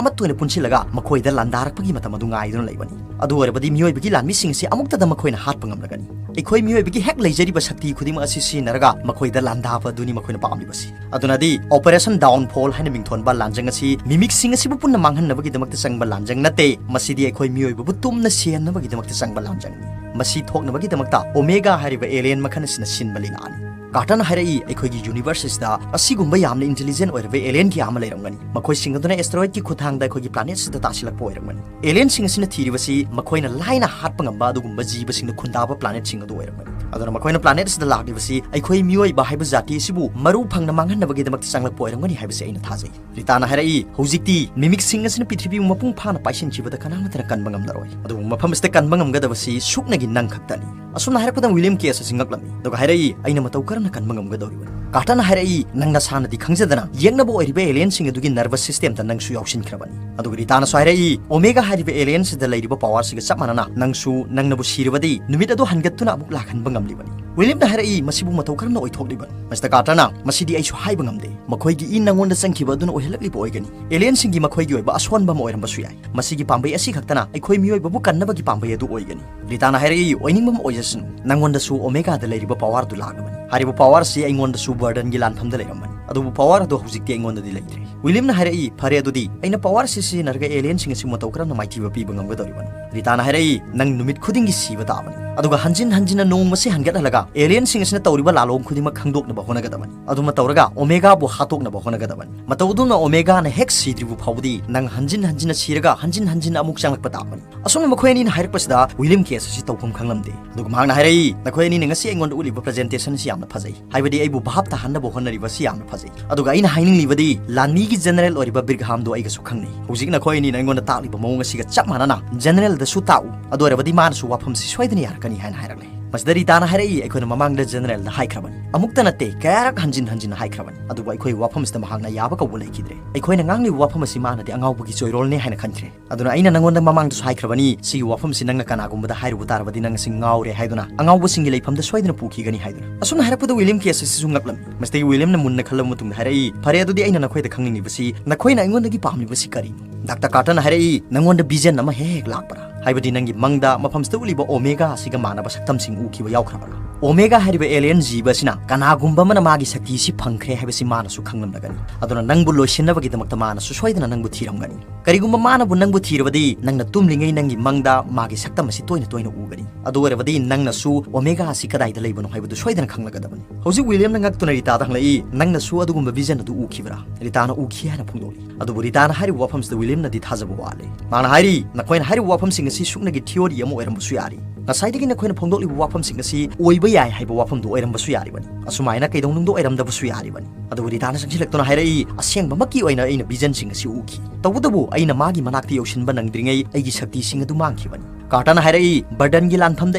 ꯑꯃꯠꯇ ꯑꯣꯏꯅ ꯄꯨꯟꯁꯤꯜꯂꯒ ꯃꯈꯣꯏꯗ ꯂꯥꯟꯗꯥꯔꯛꯄꯒꯤ ꯃꯇꯝ ꯑꯗꯨ ꯉꯥꯏꯗꯨꯅ ꯂꯩꯕꯅꯤ꯫ ꯑꯗꯨ ꯑꯣꯏꯔꯕꯗꯤ ꯃꯤꯑꯣꯏꯕꯒꯤ ꯂꯥꯟꯃꯤꯁꯤꯡ ꯑꯁꯤ ꯑꯃꯨꯛꯇꯗ ꯃꯈꯣꯏꯅ ꯍꯥꯠꯄ ꯉꯝꯂꯒꯅꯤ꯫ ꯑꯩꯈꯣꯏ ꯃꯤꯑꯣꯏꯕꯒꯤ ꯍꯦꯛ ꯂꯩꯖꯔꯤꯕ ꯁꯛꯇꯤ ꯈꯨꯗꯤꯡꯃꯛ ꯑꯁꯤ ꯁꯤꯖꯤꯟꯅꯔꯒ ꯃꯈꯣꯏꯗ ꯂꯥꯟꯗꯥꯕ ꯑꯗꯨꯅꯤ ꯃꯈꯣꯏꯅ ꯄꯥꯝꯂꯤꯕꯁꯤ꯫ ꯑꯗꯨꯅꯗꯤ Operation Downfall ꯍꯥꯏꯅ ꯃꯤꯡꯊꯣꯟꯕ ꯂꯥꯟꯖꯪ ꯑꯁꯤ ꯃꯤꯃꯤꯛꯁꯤꯡ ꯑꯁꯤꯕꯨ ꯄꯨꯟꯅ ꯃꯥꯡꯍꯟꯅꯕꯒꯤꯗꯃꯛꯇ ꯆꯪꯕ ꯂꯥꯟꯖꯪ ꯅꯠꯇꯦ꯫ ꯃꯁꯤꯗꯤ ꯑꯩꯈꯣꯏ ꯃꯤꯑꯣꯏꯕꯕꯨ ꯇꯨꯝꯅ ꯁꯤꯍꯟꯅꯕꯒꯤꯗꯃꯛꯇ ꯆꯪꯕ ꯂꯥꯟꯖꯪꯅꯤ꯫ ꯃꯁꯤ ꯊꯣꯛꯅꯕꯒꯤꯗꯃꯛꯇ ꯑꯣꯃꯦꯒꯥ ꯍꯥꯏꯔꯤꯕ ꯑꯦꯂꯤꯌꯟ ꯃꯈꯜ ꯑꯁꯤꯅ ꯁꯤꯟꯕ ꯂꯤꯂꯥꯅꯤ꯫ ꯀꯥꯔꯇꯟ ꯍꯥꯏꯔꯛꯏ, "ꯑꯩꯈꯣꯏꯒꯤ ꯌꯨꯅꯤꯚꯔꯁ ꯑꯁꯤꯗ ꯑꯁꯤꯒꯨꯝꯕ ꯌꯥꯝꯅ ꯏꯟꯇꯦꯂꯤꯖꯦꯟ ꯑꯣꯏꯔꯕ ꯑꯦꯂꯤꯌꯟ ꯀꯌꯥ ꯑꯃ ꯂꯩꯔꯝꯒꯅꯤ꯫ ꯃꯈꯣꯏꯁꯤꯡ ꯑꯗꯨꯅ ꯑꯦꯁꯇꯦꯔꯣꯏꯗꯀꯤ ꯈꯨꯠꯊꯥꯡꯗ ꯑꯩꯈꯣꯏꯒꯤ ꯄ꯭ꯂꯥꯅꯦꯠꯁꯤꯗ ꯇꯥꯁꯤꯜꯂꯛꯄ ꯑꯣꯏꯔꯝꯒꯅꯤ꯫ ꯑꯦꯂꯤꯌꯟꯁꯤꯡ ꯑꯁꯤꯅ ꯊꯤꯔꯤꯕꯁꯤ ꯃꯈꯣꯏꯅ ꯂꯥꯏꯅ ꯍꯥꯠꯄ ꯉꯝꯕ ꯑꯗꯨꯒꯨꯝꯕ ꯖꯤꯕꯁꯤꯡꯅ ꯈꯨꯟꯗꯥꯕ ꯄ꯭ꯂꯥꯅꯦꯠꯁꯤꯡ ꯑꯗꯨ ꯑꯣꯏꯔꯝꯒꯅꯤ꯫ ꯑꯗꯨꯅ ꯃꯈꯣꯏꯅ ꯄ꯭ꯂꯥꯅꯦꯠ ꯑꯁꯤꯗ ꯂꯥꯛꯂꯤꯕꯁꯤ ꯑꯩꯈꯣꯏ ꯃꯤꯑꯣꯏꯕ ꯍꯥꯏꯕ ꯖꯥꯇꯤ ꯑꯁꯤꯕꯨ ꯃꯔꯨ ꯐꯪꯅ ꯃꯥꯡꯍꯟꯅꯕꯒꯤꯗꯃꯛꯇ ꯆꯪꯂꯛꯄ ꯑꯣꯏꯔꯝꯒꯅꯤ ꯍꯥꯏꯕꯁꯤ ꯑꯩꯅ ꯊꯥꯖꯩ꯫" ꯔꯤꯇꯥꯅ ꯍꯥꯏꯔꯛꯏ, "ꯍꯧꯖꯤꯛꯇꯤ ꯃꯤꯃꯤꯛꯁꯤꯡ ꯑꯁꯤꯅ ꯄ꯭ꯔꯤꯊꯤꯕꯤꯕꯨ ꯃꯄꯨꯡ ꯐꯥꯅ ꯄꯥꯏꯁꯤꯟꯈꯤꯕꯗ ꯀꯅꯥꯃꯠꯇꯅ ꯀꯟꯕ ꯉꯝꯂꯔꯣꯏ꯫ ꯑꯗꯨꯕꯨ ꯃꯐꯝ ꯑꯁꯤꯗ ꯀꯟꯕ ꯉꯝꯒꯗꯕꯁꯤ ꯁꯨꯞꯅꯒꯤ ꯅꯪ ꯈꯛꯇꯅꯤ꯫" ꯑꯁꯨꯝꯅ ꯍꯥꯏꯔꯛꯄꯗ ꯋꯤꯂꯤꯌꯝ ꯀꯦꯁ ꯑꯁꯤ ꯉꯛꯂꯝꯃꯤ꯫ ꯑꯗꯨꯒ ꯍꯥꯏꯔꯛꯏ, "ꯑꯩꯅ ꯃꯇꯧ ꯀꯔꯝꯅ ꯀꯟꯕ ꯉꯝꯒꯗꯧꯔꯤꯕꯅꯣ?" ꯀꯥꯔꯇꯟꯅ ꯍꯥꯏꯔꯛꯏ, "ꯅꯪ ꯅꯁꯥꯅꯗꯤ ꯈꯪꯖꯗꯅ ꯌꯦꯛꯅꯕ ꯑꯣꯏꯔꯤꯕ ꯑꯦꯂꯤꯌꯟꯁꯤꯡ ꯑꯗꯨꯒꯤ ꯅꯔꯚꯁ ꯁꯤꯁꯇꯦꯝꯗ ꯅꯪꯁꯨ ꯌꯥꯎꯁꯤꯟꯈ꯭ꯔꯕꯅꯤ꯫" ꯑꯗꯨꯒ ꯔꯤꯇꯥꯅꯁꯨ ꯍꯥꯏꯔꯛꯏ, "ꯑꯣꯃꯦꯒꯥ ꯍꯥꯏꯔꯤꯕ ꯑꯦꯂꯤꯌꯟꯁꯤꯗ ꯂꯩꯔꯤꯕ ꯄꯋꯥꯔꯁꯤꯒ ꯆꯞ ꯃꯥꯟꯅꯅ ꯅꯪꯁꯨ ꯅꯪꯅꯕꯨ ꯁꯤꯔꯕꯗꯤ ꯅꯨꯃꯤꯠ ꯑꯗꯨ ꯍꯟꯒꯠꯇꯨꯅ ꯑꯃꯨꯛ ꯂꯥꯛꯍꯟꯕ ꯉꯝꯂꯤꯕꯅꯤ꯫" ꯋꯤꯂꯤꯌꯝꯅ ꯍꯥꯏꯔꯛꯏ, "ꯃꯁꯤꯕꯨ ꯃꯇꯧ ꯀꯔꯝꯅ ꯑꯣꯏꯊꯣꯛꯂꯤꯕꯅꯣ?" ꯃꯤꯁꯇꯔ ꯀꯥꯔꯇꯔꯅ, "ꯃꯁꯤꯗꯤ ꯑꯩꯁꯨ ꯍꯥꯏꯕ ꯉꯝꯗꯦ꯫ ꯃꯈꯣꯏꯒꯤ ꯏ ꯅꯪꯉꯣꯟꯗ ꯆꯪꯈꯤꯕ ꯑꯗꯨꯅ ꯑꯣꯏꯍꯜꯂꯛꯂꯤꯕ ꯑꯣꯏꯒꯅꯤ꯫ ꯑꯦꯂꯤꯌꯟꯁꯤꯡꯒꯤ ꯃꯈꯣꯏꯒꯤ ꯑꯣꯏꯕ ꯑꯁꯣꯟꯕ ꯑꯃ ꯑꯣꯏꯔꯝꯕꯁꯨ ꯌꯥꯏ꯫ ꯃꯁꯤꯒꯤ ꯄꯥꯝꯕꯩ ꯑꯁꯤ ꯈꯛꯇꯅ ꯑꯩꯈꯣꯏ ꯃꯤꯑꯣꯏꯕꯕꯨ ꯀꯟꯅꯕꯒꯤ ꯄꯥꯝꯕꯩ ꯑꯗꯨ ꯑꯣꯏꯒꯅꯤ꯫" ꯔꯤꯇꯥꯅ ꯍꯥꯏꯔꯛꯏ, "ꯑꯣꯏꯅꯤꯡꯕ ꯑꯃ ꯑꯣꯏꯖꯁꯅꯨ, ꯅꯪꯉꯣꯟꯗꯁꯨ ꯑꯣꯃꯦꯒꯥꯗ ꯂꯩꯔꯤꯕ ꯄꯋꯥꯔꯗꯨ ꯂꯥꯛꯂꯕꯅꯤ꯫ ꯍꯥꯏꯔꯤꯕ ꯄꯋꯥꯔ ꯑꯁꯤ ꯑꯩꯉꯣꯟꯗꯁꯨ ꯕꯔꯗꯟꯒꯤ ꯂꯥꯟꯐꯝꯗ ꯂꯩꯔꯝꯕꯅꯤ꯫ ꯑꯗꯨꯕꯨ ꯄꯋꯥꯔ ꯑꯗꯨ ꯍꯧꯖꯤꯛꯇꯤ ꯑꯩꯉꯣꯟꯗꯗꯤ ꯂꯩꯇ꯭ꯔꯦ꯫" ꯋꯤꯂꯤꯌꯝꯅ ꯍꯥꯏꯔꯛꯏ, "ꯐꯔꯦ, ꯑꯗꯨꯗꯤ ꯑꯩꯅ ꯄꯋꯥꯔ ꯑꯁꯤ ꯁꯤꯖꯤꯟꯅꯔꯒ ꯑꯦꯂꯤꯌꯟꯁꯤꯡ ꯑꯁꯤꯕꯨ ꯃꯇꯧ ꯀꯔꯝꯅ ꯃꯥꯏꯊꯤꯕ ꯄꯤꯕ ꯉꯝꯒꯗꯧꯔꯤꯕꯅꯣ?" ꯔꯤꯇꯥꯅ ꯍꯥꯏꯔꯛꯏ, "ꯅꯪ ꯅꯨꯃꯤꯠ ꯈꯨꯗꯤꯡꯒꯤ ꯁꯤꯕ ꯇꯥꯕꯅꯤ꯫ ꯑꯗꯨꯒ ꯍꯟꯖꯤꯟ ꯍꯟꯖꯤꯟꯅ ꯅꯣꯡꯃꯁꯤ ꯍꯟꯒꯠꯍꯜꯂꯒ ꯑꯦꯂꯤꯌꯟꯁꯤꯡ ꯑꯁꯤꯅ ꯇꯧꯔꯤꯕ ꯂꯥꯂꯣꯡ ꯈꯨꯗꯤꯡꯃꯛ ꯈꯪꯗꯣꯛꯅꯕ ꯍꯣꯠꯅꯒꯗꯕꯅꯤ꯫ ꯑꯗꯨꯃ ꯇꯧꯔꯒ ꯑꯣꯃꯦꯒꯥꯕꯨ ꯍꯥꯠꯇꯣꯛꯅꯕ ꯍꯣꯠꯅꯒꯗꯕꯅꯤ꯫ ꯃꯇꯧ ꯑꯗꯨꯝꯅ ꯑꯣꯃꯦꯒꯥꯅ ꯍꯦꯛ ꯁꯤꯗ꯭ꯔꯤꯕ ꯐꯥꯎꯕꯗꯤ ꯅꯪ ꯍꯟꯖꯤꯟ ꯍꯟꯖꯤꯟꯅ ꯁꯤꯔꯒ ꯍꯟꯖꯤꯟ ꯍꯟꯖꯤꯟꯅ ꯑꯃꯨꯛ ꯆꯪꯂꯛꯄ ꯇꯥꯕꯅꯤ꯫" ꯑꯁꯨꯝꯅ ꯃꯈꯣꯏ ꯑꯅꯤꯅ ꯍꯥꯏꯔꯛꯄꯁꯤꯗ ꯋꯤꯂꯤꯌꯝ ꯀꯦꯁ ꯑꯁꯤ ꯇꯧꯐꯝ ꯈꯪꯂꯝꯗꯦ꯫ ꯑꯗꯨꯒ ꯃꯍꯥꯛꯅ ꯍꯥꯏꯔꯛꯏ, "ꯅꯈꯣꯏ ꯑꯅꯤꯅ ꯉꯁꯤ ꯑꯩꯉꯣꯟꯗ ꯎꯠꯂꯤꯕ ꯄ꯭ꯔꯖꯦꯟꯇꯦꯁꯟ ꯑꯁꯤ ꯌꯥꯝꯅ ꯐꯖꯩ꯫ ꯍꯥꯏꯕꯗꯤ ꯑꯩꯕꯨ ꯚꯥꯞ ꯇꯥꯍꯟꯅꯕ ꯍꯣꯠꯅꯔꯤꯕ ꯑꯁꯤ ꯌꯥꯝꯅ ꯐꯖꯩ꯫ ꯑꯗꯨꯒ ꯑꯩꯅ ꯍꯥꯏꯅꯤꯡꯂꯤꯕꯗꯤ ꯂꯥꯟꯃꯤꯒꯤ ꯖꯦꯅꯔꯦꯜ ꯑꯣꯏꯔꯤꯕ ꯕꯤꯔꯒꯍꯥꯝꯗꯣ ꯑꯩꯒꯁꯨ ꯈꯪꯅꯩ꯫ ꯍꯧꯖꯤꯛ ꯅꯈꯣꯏ ꯑꯅꯤꯅ ꯑꯩꯉꯣꯟꯗ ꯇꯥꯛꯂꯤꯕ ꯃꯑꯣꯡ ꯑꯁꯤꯒ ꯆꯞ ꯃꯥꯟꯅꯅ ꯖꯦꯅꯔꯦꯜꯗꯁꯨ ꯇꯥꯛꯎ꯫ ꯑꯗꯨ ꯑꯣꯏꯔꯕꯗꯤ ꯃꯥꯅꯁꯨ ꯋꯥꯐꯝꯁꯤ ꯁꯣꯏꯗꯅ ꯌꯥꯔꯛꯀꯅꯤ" ꯍꯥꯏꯅ ꯍꯥꯏꯔꯛꯂꯦ꯫ ꯃꯁꯤꯗ ꯔꯤꯇꯥꯅ ꯍꯥꯏꯔꯛꯏ, "ꯑꯩꯈꯣꯏꯅ ꯃꯃꯥꯡꯗ ꯖꯦꯅꯔꯦꯜꯗ ꯍꯥꯏꯈ꯭ꯔꯕꯅꯤ, ꯑꯃꯨꯛꯇ ꯅꯠꯇꯦ, ꯀꯌꯥꯔꯛ ꯍꯟꯖꯤꯟ ꯍꯟꯖꯤꯟꯅ ꯍꯥꯏꯈ꯭ꯔꯕꯅꯤ, ꯑꯗꯨꯕꯨ ꯑꯩꯈꯣꯏ ꯋꯥꯐꯝꯁꯤꯗ ꯃꯍꯥꯛꯅ ꯌꯥꯕ ꯀꯧꯕ ꯂꯩꯈꯤꯗ꯭ꯔꯦ꯫ ꯑꯩꯈꯣꯏꯅ ꯉꯥꯡꯂꯤꯕ ꯋꯥꯐꯝ ꯑꯁꯤ ꯃꯥꯅꯗꯤ ꯑꯉꯥꯎꯕꯒꯤ ꯆꯣꯏꯔꯣꯜꯅꯦ ꯍꯥꯏꯅ ꯈꯟꯈ꯭ꯔꯦ꯫ ꯑꯗꯨꯅ ꯑꯩꯅ ꯅꯪꯉꯣꯟꯗ ꯃꯃꯥꯡꯗꯁꯨ ꯍꯥꯏꯈ꯭ꯔꯕꯅꯤ, ꯁꯤꯒꯤ ꯋꯥꯐꯝꯁꯤ ꯅꯪꯅ ꯀꯅꯥꯒꯨꯝꯕꯗ ꯍꯥꯏꯔꯨꯕ ꯇꯥꯔꯕꯗꯤ ꯅꯪ ꯑꯁꯤ ꯉꯥꯎꯔꯦ ꯍꯥꯏꯗꯨꯅ, ꯑꯉꯥꯎꯕꯁꯤꯡꯒꯤ ꯂꯩꯐꯝꯗ ꯁꯣꯏꯗꯅ ꯄꯨꯈꯤꯒꯅꯤ ꯍꯥꯏꯗꯨꯅ꯫" ꯑꯁꯨꯝꯅ ꯍꯥꯏꯔꯛꯄꯗ ꯋꯤꯂꯤꯌꯝ ꯀꯦꯁ ꯑꯁꯤꯁꯨ ꯉꯛꯂꯝꯃꯤ꯫ ꯃꯁꯤꯗꯒꯤ ꯋꯤꯂꯤꯌꯝꯅ ꯃꯨꯟꯅ ꯈꯜꯂꯕ ꯃꯇꯨꯡꯗ ꯍꯥꯏꯔꯛꯏ, "ꯐꯔꯦ, ꯑꯗꯨꯗꯤ ꯑꯩꯅ ꯅꯈꯣꯏꯗ ꯈꯪꯅꯤꯡꯂꯤꯕꯁꯤ, ꯅꯈꯣꯏꯅ ꯑꯩꯉꯣꯟꯗꯒꯤ ꯄꯥꯝꯂꯤꯕꯁꯤ ꯀꯔꯤꯅꯣ?" ꯗꯥꯛꯇꯔ ꯀꯥꯔꯇꯟꯅ ꯍꯥꯏꯔꯛꯏ, "ꯅꯪꯉꯣꯟꯗ ꯚꯤꯖꯟ ꯑꯃ ꯍꯦꯛ ꯍꯦꯛ ꯂꯥꯛꯄ꯭ꯔꯥ? ꯍꯥꯏꯕꯗꯤ ꯅꯪꯒꯤ ꯃꯪꯗ ꯃꯐꯝꯁꯤꯗ ꯎꯠꯂꯤꯕ ꯑꯣꯃꯦꯒꯥ ꯑꯁꯤꯒ ꯃꯥꯟꯅꯕ ꯁꯛꯇꯝꯁꯤꯡ ꯎꯈꯤꯕ ꯌꯥꯎꯈ꯭ꯔꯕ꯭ꯔꯥ?" ꯑꯣꯃꯦꯒꯥ ꯍꯥꯏꯔꯤꯕ ꯑꯦꯂꯤꯌꯟ ꯖꯤꯕ ꯑꯁꯤꯅ ꯀꯅꯥꯒꯨꯝꯕ ꯑꯃꯅ ꯃꯥꯒꯤ ꯁꯛꯇꯤ ꯑꯁꯤ ꯐꯪꯈ꯭ꯔꯦ ꯍꯥꯏꯕꯁꯤ ꯃꯥꯅꯁꯨ ꯈꯪꯂꯝꯂꯒꯅꯤ꯫ ꯑꯗꯨꯅ ꯅꯪꯕꯨ ꯂꯣꯏꯁꯤꯟꯅꯕꯒꯤꯗꯃꯛꯇ ꯃꯥꯅꯁꯨ ꯁꯣꯏꯗꯅ ꯅꯪꯕꯨ ꯊꯤꯔꯝꯒꯅꯤ꯫ ꯀꯔꯤꯒꯨꯝꯕ ꯃꯥꯅꯕꯨ ꯅꯪꯕꯨ ꯊꯤꯔꯕꯗꯤ, ꯅꯪꯅ ꯇꯨꯝꯂꯤꯉꯩ ꯅꯪꯒꯤ ꯃꯪꯗ ꯃꯥꯒꯤ ꯁꯛꯇꯝ ꯑꯁꯤ ꯇꯣꯏꯅ ꯇꯣꯏꯅ ꯎꯒꯅꯤ꯫ ꯑꯗꯨ ꯑꯣꯏꯔꯕꯗꯤ ꯅꯪꯅꯁꯨ ꯑꯣꯃꯦꯒꯥ ꯑꯁꯤ ꯀꯗꯥꯏꯗ ꯂꯩꯕꯅꯣ ꯍꯥꯏꯕꯗꯨ ꯁꯣꯏꯗꯅ ꯈꯪꯂꯒꯗꯕꯅꯤ꯫ ꯍꯧꯖꯤꯛ ꯋꯤꯂꯤꯌꯝꯅ ꯉꯛꯇꯨꯅ ꯔꯤꯇꯥꯗ ꯍꯪꯂꯛꯏ, "ꯅꯪꯅꯁꯨ ꯑꯗꯨꯒꯨꯝꯕ ꯚꯤꯖꯟ ꯑꯗꯨ ꯎꯈꯤꯕ꯭ꯔꯥ?" ꯔꯤꯇꯥꯅ ꯎꯈꯤ ꯍꯥꯏꯅ ꯐꯣꯡꯗꯣꯛꯂꯤ꯫ ꯑꯗꯨꯕꯨ ꯔꯤꯇꯥꯅ ꯍꯥꯏꯔꯤꯕ ꯋꯥꯐꯝꯁꯤꯗ ꯋꯤꯂꯤꯌꯝꯅꯗꯤ ꯊꯥꯖꯕ ꯋꯥꯠꯂꯤ꯫ ꯃꯥꯅ ꯍꯥꯏꯔꯤ, "ꯅꯈꯣꯏꯅ ꯍꯥꯏꯔꯤꯕ ꯋꯥꯐꯝꯁꯤꯡ ꯑꯁꯤ ꯁꯨꯞꯅꯒꯤ ꯊꯤꯑꯣꯔꯤ ꯑꯃ ꯑꯣꯏꯔꯝꯕꯁꯨ ꯌꯥꯔꯤ꯫ ꯉꯁꯥꯏꯗꯒꯤ ꯅꯈꯣꯏꯅ ꯐꯣꯡꯗꯣꯛꯂꯤꯕ ꯋꯥꯐꯝꯁꯤꯡ ꯑꯁꯤ ꯑꯣꯏꯕ ꯌꯥꯏ ꯍꯥꯏꯕ ꯋꯥꯐꯝꯗꯨ ꯑꯣꯏꯔꯝꯕꯁꯨ ꯌꯥꯔꯤꯕꯅꯤ꯫ ꯑꯁꯨꯃꯥꯏꯅ ꯀꯩꯗꯧꯅꯨꯡꯗ ꯑꯣꯏꯔꯝꯗꯕꯁꯨ ꯌꯥꯔꯤꯕꯅꯤ꯫" ꯑꯗꯨꯕꯨ ꯔꯤꯇꯥꯅ ꯆꯪꯁꯤꯜꯂꯛꯇꯨꯅ ꯍꯥꯏꯔꯛꯏ, "ꯑꯁꯦꯡꯕꯃꯛꯀꯤ ꯑꯣꯏꯅ ꯑꯩꯅ ꯚꯤꯖꯟꯁꯤꯡ ꯑꯁꯤ ꯎꯈꯤ꯫ ꯇꯧꯕꯇꯕꯨ ꯑꯩꯅ ꯃꯥꯒꯤ ꯃꯅꯥꯛꯇ ꯌꯧꯁꯤꯟꯕ ꯅꯪꯗ꯭ꯔꯤꯉꯩ ꯑꯩꯒꯤ ꯁꯛꯇꯤꯁꯤꯡ ꯑꯗꯨ ꯃꯥꯡꯈꯤꯕꯅꯤ꯫" ꯀꯥꯔꯇꯟꯅ ꯍꯥꯏꯔꯛꯏ, "ꯕꯔꯗꯟꯒꯤ ꯂꯥꯟꯐꯝꯗ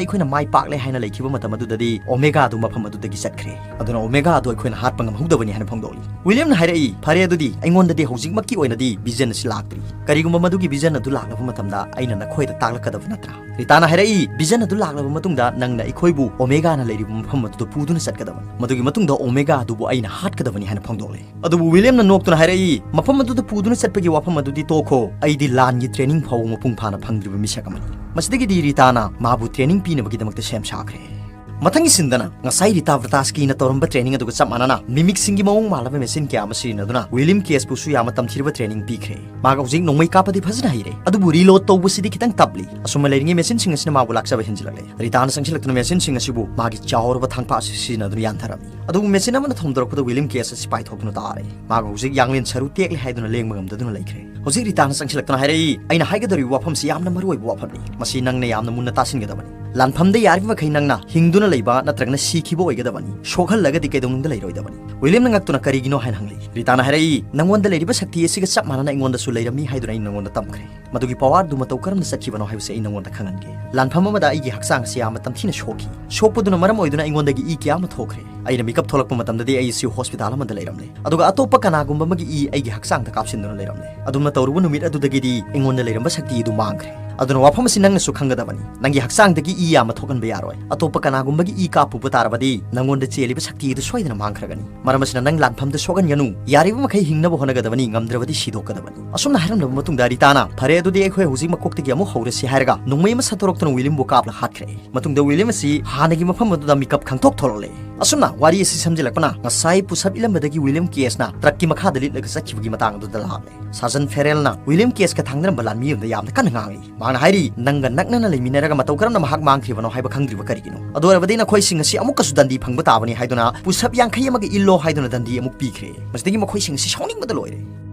ꯑꯩꯈꯣꯏꯅ ꯃꯥꯏ ꯄꯥꯛꯂꯦ ꯍꯥꯏꯅ ꯂꯩꯈꯤꯕ ꯃꯇꯝ ꯑꯗꯨꯗꯗꯤ ꯑꯣꯃꯦꯒꯥ ꯑꯗꯨ ꯃꯐꯝ ꯑꯗꯨꯗꯒꯤ ꯆꯠꯈ꯭ꯔꯦ꯫ ꯑꯗꯨꯅ ꯑꯣꯃꯦꯒꯥ ꯑꯗꯨ ꯑꯩꯈꯣꯏꯅ ꯍꯥꯠꯄ ꯉꯝꯍꯧꯗꯕꯅꯤ" ꯍꯥꯏꯅ ꯐꯣꯡꯗꯣꯛꯂꯤ꯫ ꯋꯤꯂꯤꯌꯝꯅ ꯍꯥꯏꯔꯛꯏ, "ꯐꯔꯦ, ꯑꯗꯨꯗꯤ ꯑꯩꯉꯣꯟꯗꯗꯤ ꯍꯧꯖꯤꯛꯃꯛꯀꯤ ꯑꯣꯏꯅꯗꯤ ꯚꯤꯖꯟ ꯑꯁꯤ ꯂꯥꯛꯇ꯭ꯔꯤ꯫ ꯀꯔꯤꯒꯨꯝꯕ ꯃꯗꯨꯒꯤ ꯚꯤꯖꯟ ꯑꯗꯨ ꯂꯥꯛꯂꯕ ꯃꯇꯝꯗ ꯑꯩꯅ ꯅꯈꯣꯏꯗ ꯇꯥꯛꯂꯛꯀꯗꯕ ꯅꯠꯇ꯭ꯔꯥ?" ꯔꯤꯇꯥꯅ ꯍꯥꯏꯔꯛꯏ, "ꯚꯤꯖꯟ ꯑꯗꯨ ꯂꯥꯛꯂꯕ ꯃꯇꯨꯡꯗ ꯅꯪꯅ ꯑꯩꯈꯣꯏꯕꯨ ꯑꯣꯃꯦꯒꯥꯅ ꯂꯩꯔꯤꯕ ꯃꯐꯝ ꯑꯗꯨꯗ ꯄꯨꯗꯨꯅ ꯆꯠꯀꯗꯕꯅꯤ꯫ ꯃꯗꯨꯒꯤ ꯃꯇꯨꯡꯗ ꯑꯣꯃꯦꯒꯥ ꯑꯗꯨꯕꯨ ꯑꯩꯅ ꯍꯥꯠꯀꯗꯕꯅꯤ" ꯍꯥꯏꯅ ꯐꯣꯡꯗꯣꯛꯂꯦ꯫ ꯑꯗꯨꯕꯨ ꯋꯤꯂꯤꯌꯝꯅ ꯅꯣꯛꯇꯨꯅ ꯍꯥꯏꯔꯛꯏ, "ꯃꯐꯝ ꯑꯗꯨꯗ ꯄꯨꯗꯨꯅ ꯆꯠꯄꯒꯤ ꯋꯥꯐꯝ ꯑꯗꯨꯗꯤ ꯇꯣꯛꯈꯣ꯫ ꯑꯩꯗꯤ ꯂꯥꯟꯒꯤ ꯇ꯭ꯔꯦꯅꯤꯡ ꯐꯥꯎꯕ ꯃꯄꯨꯡ ꯐꯥꯅ ꯐꯪꯗ꯭ꯔꯤꯕ ꯃꯤꯁꯛ ꯑꯃꯅꯤ꯫" ꯃꯁꯤꯗꯒꯤꯗꯤ ꯔꯤꯇꯥꯅ ꯃꯥꯕꯨ ꯇ꯭ꯔꯦꯅꯤꯡ ꯄꯤꯅꯕꯒꯤꯗꯃꯛꯇ ꯁꯦꯝ ꯁꯥꯈ꯭ꯔꯦ꯫ ꯃꯊꯪꯒꯤ ꯁꯤꯟꯗꯅ ꯉꯁꯥꯏ ꯔꯤꯇꯥ ꯕ꯭ꯔꯇꯥꯁꯀꯤꯅ ꯇꯧꯔꯝꯕ ꯇ꯭ꯔꯦꯅꯤꯡ ꯑꯗꯨꯒ ꯆꯞ ꯃꯥꯟꯅꯅ ꯃꯤꯃꯤꯛꯁꯤꯡꯒꯤ ꯃꯑꯣꯡ ꯃꯥꯜꯂꯕ ꯃꯦꯆꯤꯟ ꯀꯌꯥ ꯑꯃ ꯁꯤꯖꯤꯟꯅꯗꯨꯅ ꯋꯤꯂꯤꯌꯝ ꯀꯦꯁꯄꯨꯁꯨ ꯌꯥꯝꯅ ꯇꯝꯊꯤꯔꯕ ꯇ꯭ꯔꯦꯅꯤꯡ ꯄꯤꯈ꯭ꯔꯦ꯫ ꯃꯥꯒ ꯍꯧꯖꯤꯛ ꯅꯣꯡꯃꯩ ꯀꯥꯞꯄꯗꯤ ꯐꯖꯅ ꯍꯩꯔꯦ, ꯑꯗꯨꯕꯨ ꯔꯤꯂꯣꯗ ꯇꯧꯕꯁꯤꯗꯤ ꯈꯤꯇꯪ ꯇꯞꯂꯤ꯫ ꯑꯁꯨꯝꯅ ꯂꯩꯔꯤꯉꯩ ꯃꯦꯆꯤꯟꯁꯤꯡ ꯑꯁꯤꯅ ꯃꯥꯕꯨ ꯂꯥꯛꯆꯕ ꯍꯦꯟꯖꯤꯜꯂꯛꯂꯦ꯫ ꯔꯤꯇꯥꯅ ꯆꯪꯁꯤꯜꯂꯛꯇꯨꯅ ꯃꯦꯆꯤꯟꯁꯤꯡ ꯑꯁꯤꯕꯨ ꯃꯥꯒꯤ ꯆꯥꯎꯔꯕ ꯊꯥꯡꯄꯥꯛ ꯑꯁꯤ ꯁꯤꯖꯤꯟꯅꯗꯨꯅ ꯌꯥꯟꯊꯔꯝꯃꯤ꯫ ꯑꯗꯨꯕꯨ ꯃꯦꯆꯤꯟ ꯑꯃꯅ ꯊꯣꯝꯗꯣꯔꯛꯄꯗ ꯋꯤꯂꯤꯌꯝ ꯀꯦꯁ ꯑꯁꯤ ꯄꯥꯏꯊꯣꯛꯇꯨꯅ ꯇꯥꯔꯦ꯫ ꯃꯥꯒ ꯍꯧꯖꯤꯛ ꯌꯥꯡꯂꯦꯟ ꯁꯔꯨ ꯇꯦꯛꯂꯦ ꯍꯥꯏꯗꯨꯅ ꯂꯦꯡꯕ ꯉꯝꯗꯗꯨꯅ ꯂꯩꯈ꯭ꯔꯦ꯫ ꯍꯧꯖꯤꯛ ꯔꯤꯇꯥꯅ ꯆꯪꯁꯤꯜꯂꯛꯇꯨꯅ ꯍꯥꯏꯔꯛꯏ, "ꯑꯩꯅ ꯍꯥꯏꯒꯗꯧꯔꯤꯕ ꯋꯥꯐꯝꯁꯤ ꯌꯥꯝꯅ ꯃꯔꯨꯑꯣꯏꯕ ꯋꯥꯐꯝꯅꯤ꯫ ꯃꯁꯤ ꯅꯪꯅ ꯌꯥꯝꯅ ꯃꯨꯟꯅ ꯇꯥꯁꯤꯟꯒꯗꯕꯅꯤ꯫ ꯂꯥꯟꯐꯝꯗ ꯌꯥꯔꯤꯕ ꯃꯈꯩ ꯅꯪꯅ ꯍꯤꯡꯗꯨꯅ ꯂꯩꯕ ꯅꯠꯇ꯭ꯔꯒꯅ ꯁꯤꯈꯤꯕ ꯑꯣꯏꯒꯗꯕꯅꯤ꯫ ꯁꯣꯛꯍꯜꯂꯒꯗꯤ ꯀꯩꯗꯧꯅꯨꯡꯗ ꯂꯩꯔꯣꯏꯗꯕꯅꯤ꯫ ꯋꯤꯂꯤꯌꯝꯅ ꯉꯛꯇꯨꯅ "ꯀꯔꯤꯒꯤꯅꯣ?" ꯍꯥꯏꯅ ꯍꯪꯂꯛꯏ꯫ ꯔꯤꯇꯥꯅ ꯍꯥꯏꯔꯛꯏ, "ꯅꯪꯉꯣꯟꯗ ꯂꯩꯔꯤꯕ ꯁꯛꯇꯤ ꯑꯁꯤꯒ ꯆꯞ ꯃꯥꯟꯅꯅ ꯑꯩꯉꯣꯟꯗꯁꯨ ꯂꯩꯔꯝꯃꯤ ꯍꯥꯏꯗꯨꯅ ꯑꯩ ꯅꯪꯉꯣꯟꯗ ꯇꯝꯈ꯭ꯔꯦ꯫ ꯃꯗꯨꯒꯤ ꯄꯋꯥꯔꯗꯨ ꯃꯇꯧ ꯀꯔꯝꯅ ꯆꯠꯈꯤꯕꯅꯣ ꯍꯥꯏꯕꯁꯤ ꯑꯩ ꯅꯪꯉꯣꯟꯗ ꯈꯪꯍꯟꯒꯦ꯫ ꯂꯥꯟꯐꯝ ꯑꯃꯗ ꯑꯩꯒꯤ ꯍꯛꯆꯥꯡ ꯑꯁꯤ ꯌꯥꯝꯅ ꯇꯝꯊꯤꯅ ꯁꯣꯛꯈꯤ꯫ ꯁꯣꯛꯄꯗꯨꯅ ꯃꯔꯝ ꯑꯣꯏꯗꯨꯅ ꯑꯩꯉꯣꯟꯗꯒꯤ ꯏ ꯀꯌꯥ ꯑꯃ ꯊꯣꯛꯈ꯭ꯔꯦ꯫ ꯑꯩꯅ ꯃꯤꯀꯞ ꯊꯣꯛꯂꯛꯄ ꯃꯇꯝꯗꯗꯤ ꯑꯩ ꯑꯁꯤ ꯍꯣꯁꯄꯤꯇꯥꯜ ꯑꯃꯗ ꯂꯩꯔꯝꯂꯦ, ꯑꯗꯨꯒ ꯑꯇꯣꯞꯄ ꯀꯅꯥꯒꯨꯝꯕ ꯑꯃꯒꯤ ꯏ ꯑꯩꯒꯤ ꯍꯛꯆꯥꯡꯗ ꯀꯥꯞꯁꯤꯟꯗꯨꯅ ꯂꯩꯔꯝꯂꯦ꯫ ꯑꯗꯨꯝꯅ ꯇꯧꯔꯨꯕ ꯅꯨꯃꯤꯠ ꯑꯗꯨꯗꯒꯤꯗꯤ ꯑꯩꯉꯣꯟꯗ ꯂꯩꯔꯝꯕ ꯁꯛꯇꯤ ꯑꯗꯨ ꯃꯥꯡꯈ꯭ꯔꯦ꯫ ꯑꯗꯨꯅ ꯋꯥꯐꯝ ꯑꯁꯤ ꯅꯪꯅꯁꯨ ꯈꯪꯒꯗꯕꯅꯤ꯫ ꯅꯪꯒꯤ ꯍꯛꯆꯥꯡꯗꯒꯤ ꯏ ꯌꯥꯝꯅ ꯊꯣꯛꯍꯟꯕ ꯌꯥꯔꯣꯏ꯫ ꯑꯇꯣꯞꯄ ꯀꯅꯥꯒꯨꯝꯕꯒꯤ ꯏ ꯀꯥꯞꯄꯨꯕ ꯇꯥꯔꯕꯗꯤ ꯅꯪꯉꯣꯟꯗ ꯆꯦꯜꯂꯤꯕ ꯁꯛꯇꯤ ꯑꯗꯨ ꯁꯣꯏꯗꯅ ꯃꯥꯡꯈ꯭ꯔꯒꯅꯤ꯫ ꯃꯔꯝ ꯑꯁꯤꯅ ꯅꯪ ꯂꯥꯟꯐꯝꯗ ꯁꯣꯛꯍꯟꯒꯅꯨ꯫ ꯌꯥꯔꯤꯕ ꯃꯈꯩ ꯍꯤꯡꯅꯕ ꯍꯣꯠꯅꯒꯗꯕꯅꯤ, ꯉꯝꯗ꯭ꯔꯕꯗꯤ ꯁꯤꯗꯣꯛꯀꯗꯕꯅꯤ꯫" ꯑꯁꯨꯝꯅ ꯍꯥꯏꯔꯝꯂꯕ ꯃꯇꯨꯡꯗ ꯔꯤꯇꯥꯅ, "ꯐꯔꯦ, ꯑꯗꯨꯗꯤ ꯑꯩꯈꯣꯏ ꯍꯧꯖꯤꯛ ꯃꯀꯣꯛꯇꯒꯤ ꯑꯃꯨꯛ ꯍꯧꯔꯁꯤ" ꯍꯥꯏꯔꯒ ꯅꯣꯡꯃꯩ ꯑꯃ ꯁꯠꯇꯣꯔꯛꯇꯨꯅ ꯋꯤꯂꯤꯌꯝꯕꯨ ꯀꯥꯞꯂ ꯍꯥꯠꯈ꯭ꯔꯦ꯫ ꯃꯇꯨꯡꯗ ꯋꯤꯂꯤꯌꯝ ꯑꯁꯤ ꯍꯥꯟꯅꯒꯤ ꯃꯐꯝ ꯑꯗꯨꯗ ꯃꯤꯀꯞ ꯈꯪꯊꯣꯛ ꯊꯣꯛꯂꯛꯂꯦ꯫ ꯑꯁꯨꯝꯅ ꯋꯥꯔꯤ ꯑꯁꯤ ꯁꯝꯖꯤꯜꯂꯛꯄꯅ ꯉꯁꯥꯏ ꯄꯨꯁꯞ ꯏꯜꯂꯝꯕꯗꯒꯤ ꯋꯤꯂꯤꯌꯝ ꯀꯦꯁꯅ ꯇ꯭ꯔꯛꯀꯤ ꯃꯈꯥꯗ ꯂꯤꯠꯂꯒ ꯆꯠꯈꯤꯕꯒꯤ ꯃꯇꯥꯡ ꯑꯗꯨꯗ ꯂꯥꯛꯂꯦ꯫ ꯁꯥꯖꯟ ꯐꯦꯔꯦꯜꯅ ꯋꯤꯂꯤꯌꯝ ꯀꯦꯁꯀ ꯊꯥꯡꯅꯔꯝꯕ ꯂꯥꯟꯃꯤ ꯑꯃꯗ ꯌꯥꯝꯅ ꯀꯟꯅ ꯉꯥꯡꯏ꯫ ꯃꯍꯥꯛꯅ ꯍꯥꯏꯔꯤ, "ꯅꯪꯒ ꯅꯛꯅꯅ ꯂꯩꯃꯤꯟꯅꯔꯒ ꯃꯇꯧ ꯀꯔꯝꯅ ꯃꯍꯥꯛ ꯃꯥꯡꯈ꯭ꯔꯤꯕꯅꯣ ꯍꯥꯏꯕ ꯈꯪꯗ꯭ꯔꯤꯕ ꯀꯔꯤꯒꯤꯅꯣ? ꯑꯗꯨ ꯑꯣꯏꯔꯕꯗꯤ ꯅꯈꯣꯏꯁꯤꯡ ꯑꯁꯤ ꯑꯃꯨꯛꯀꯁꯨ ꯗꯟꯗꯤ ꯐꯪꯕ ꯇꯥꯕꯅꯤ" ꯍꯥꯏꯗꯨꯅ ꯄꯨꯁꯞ ꯌꯥꯡꯈꯩ ꯑꯃꯒ ꯏꯜꯂꯣ ꯍꯥꯏꯗꯨꯅ ꯗꯟꯗꯤ ꯑꯃꯨꯛ ꯄꯤꯈ꯭ꯔꯦ꯫ ꯃꯁꯤꯗꯒꯤ ꯃꯈꯣꯏꯁꯤꯡ ꯑꯁꯤ ꯁꯥꯎꯅꯤꯡꯕꯗ ꯂꯣꯏꯔꯦ꯫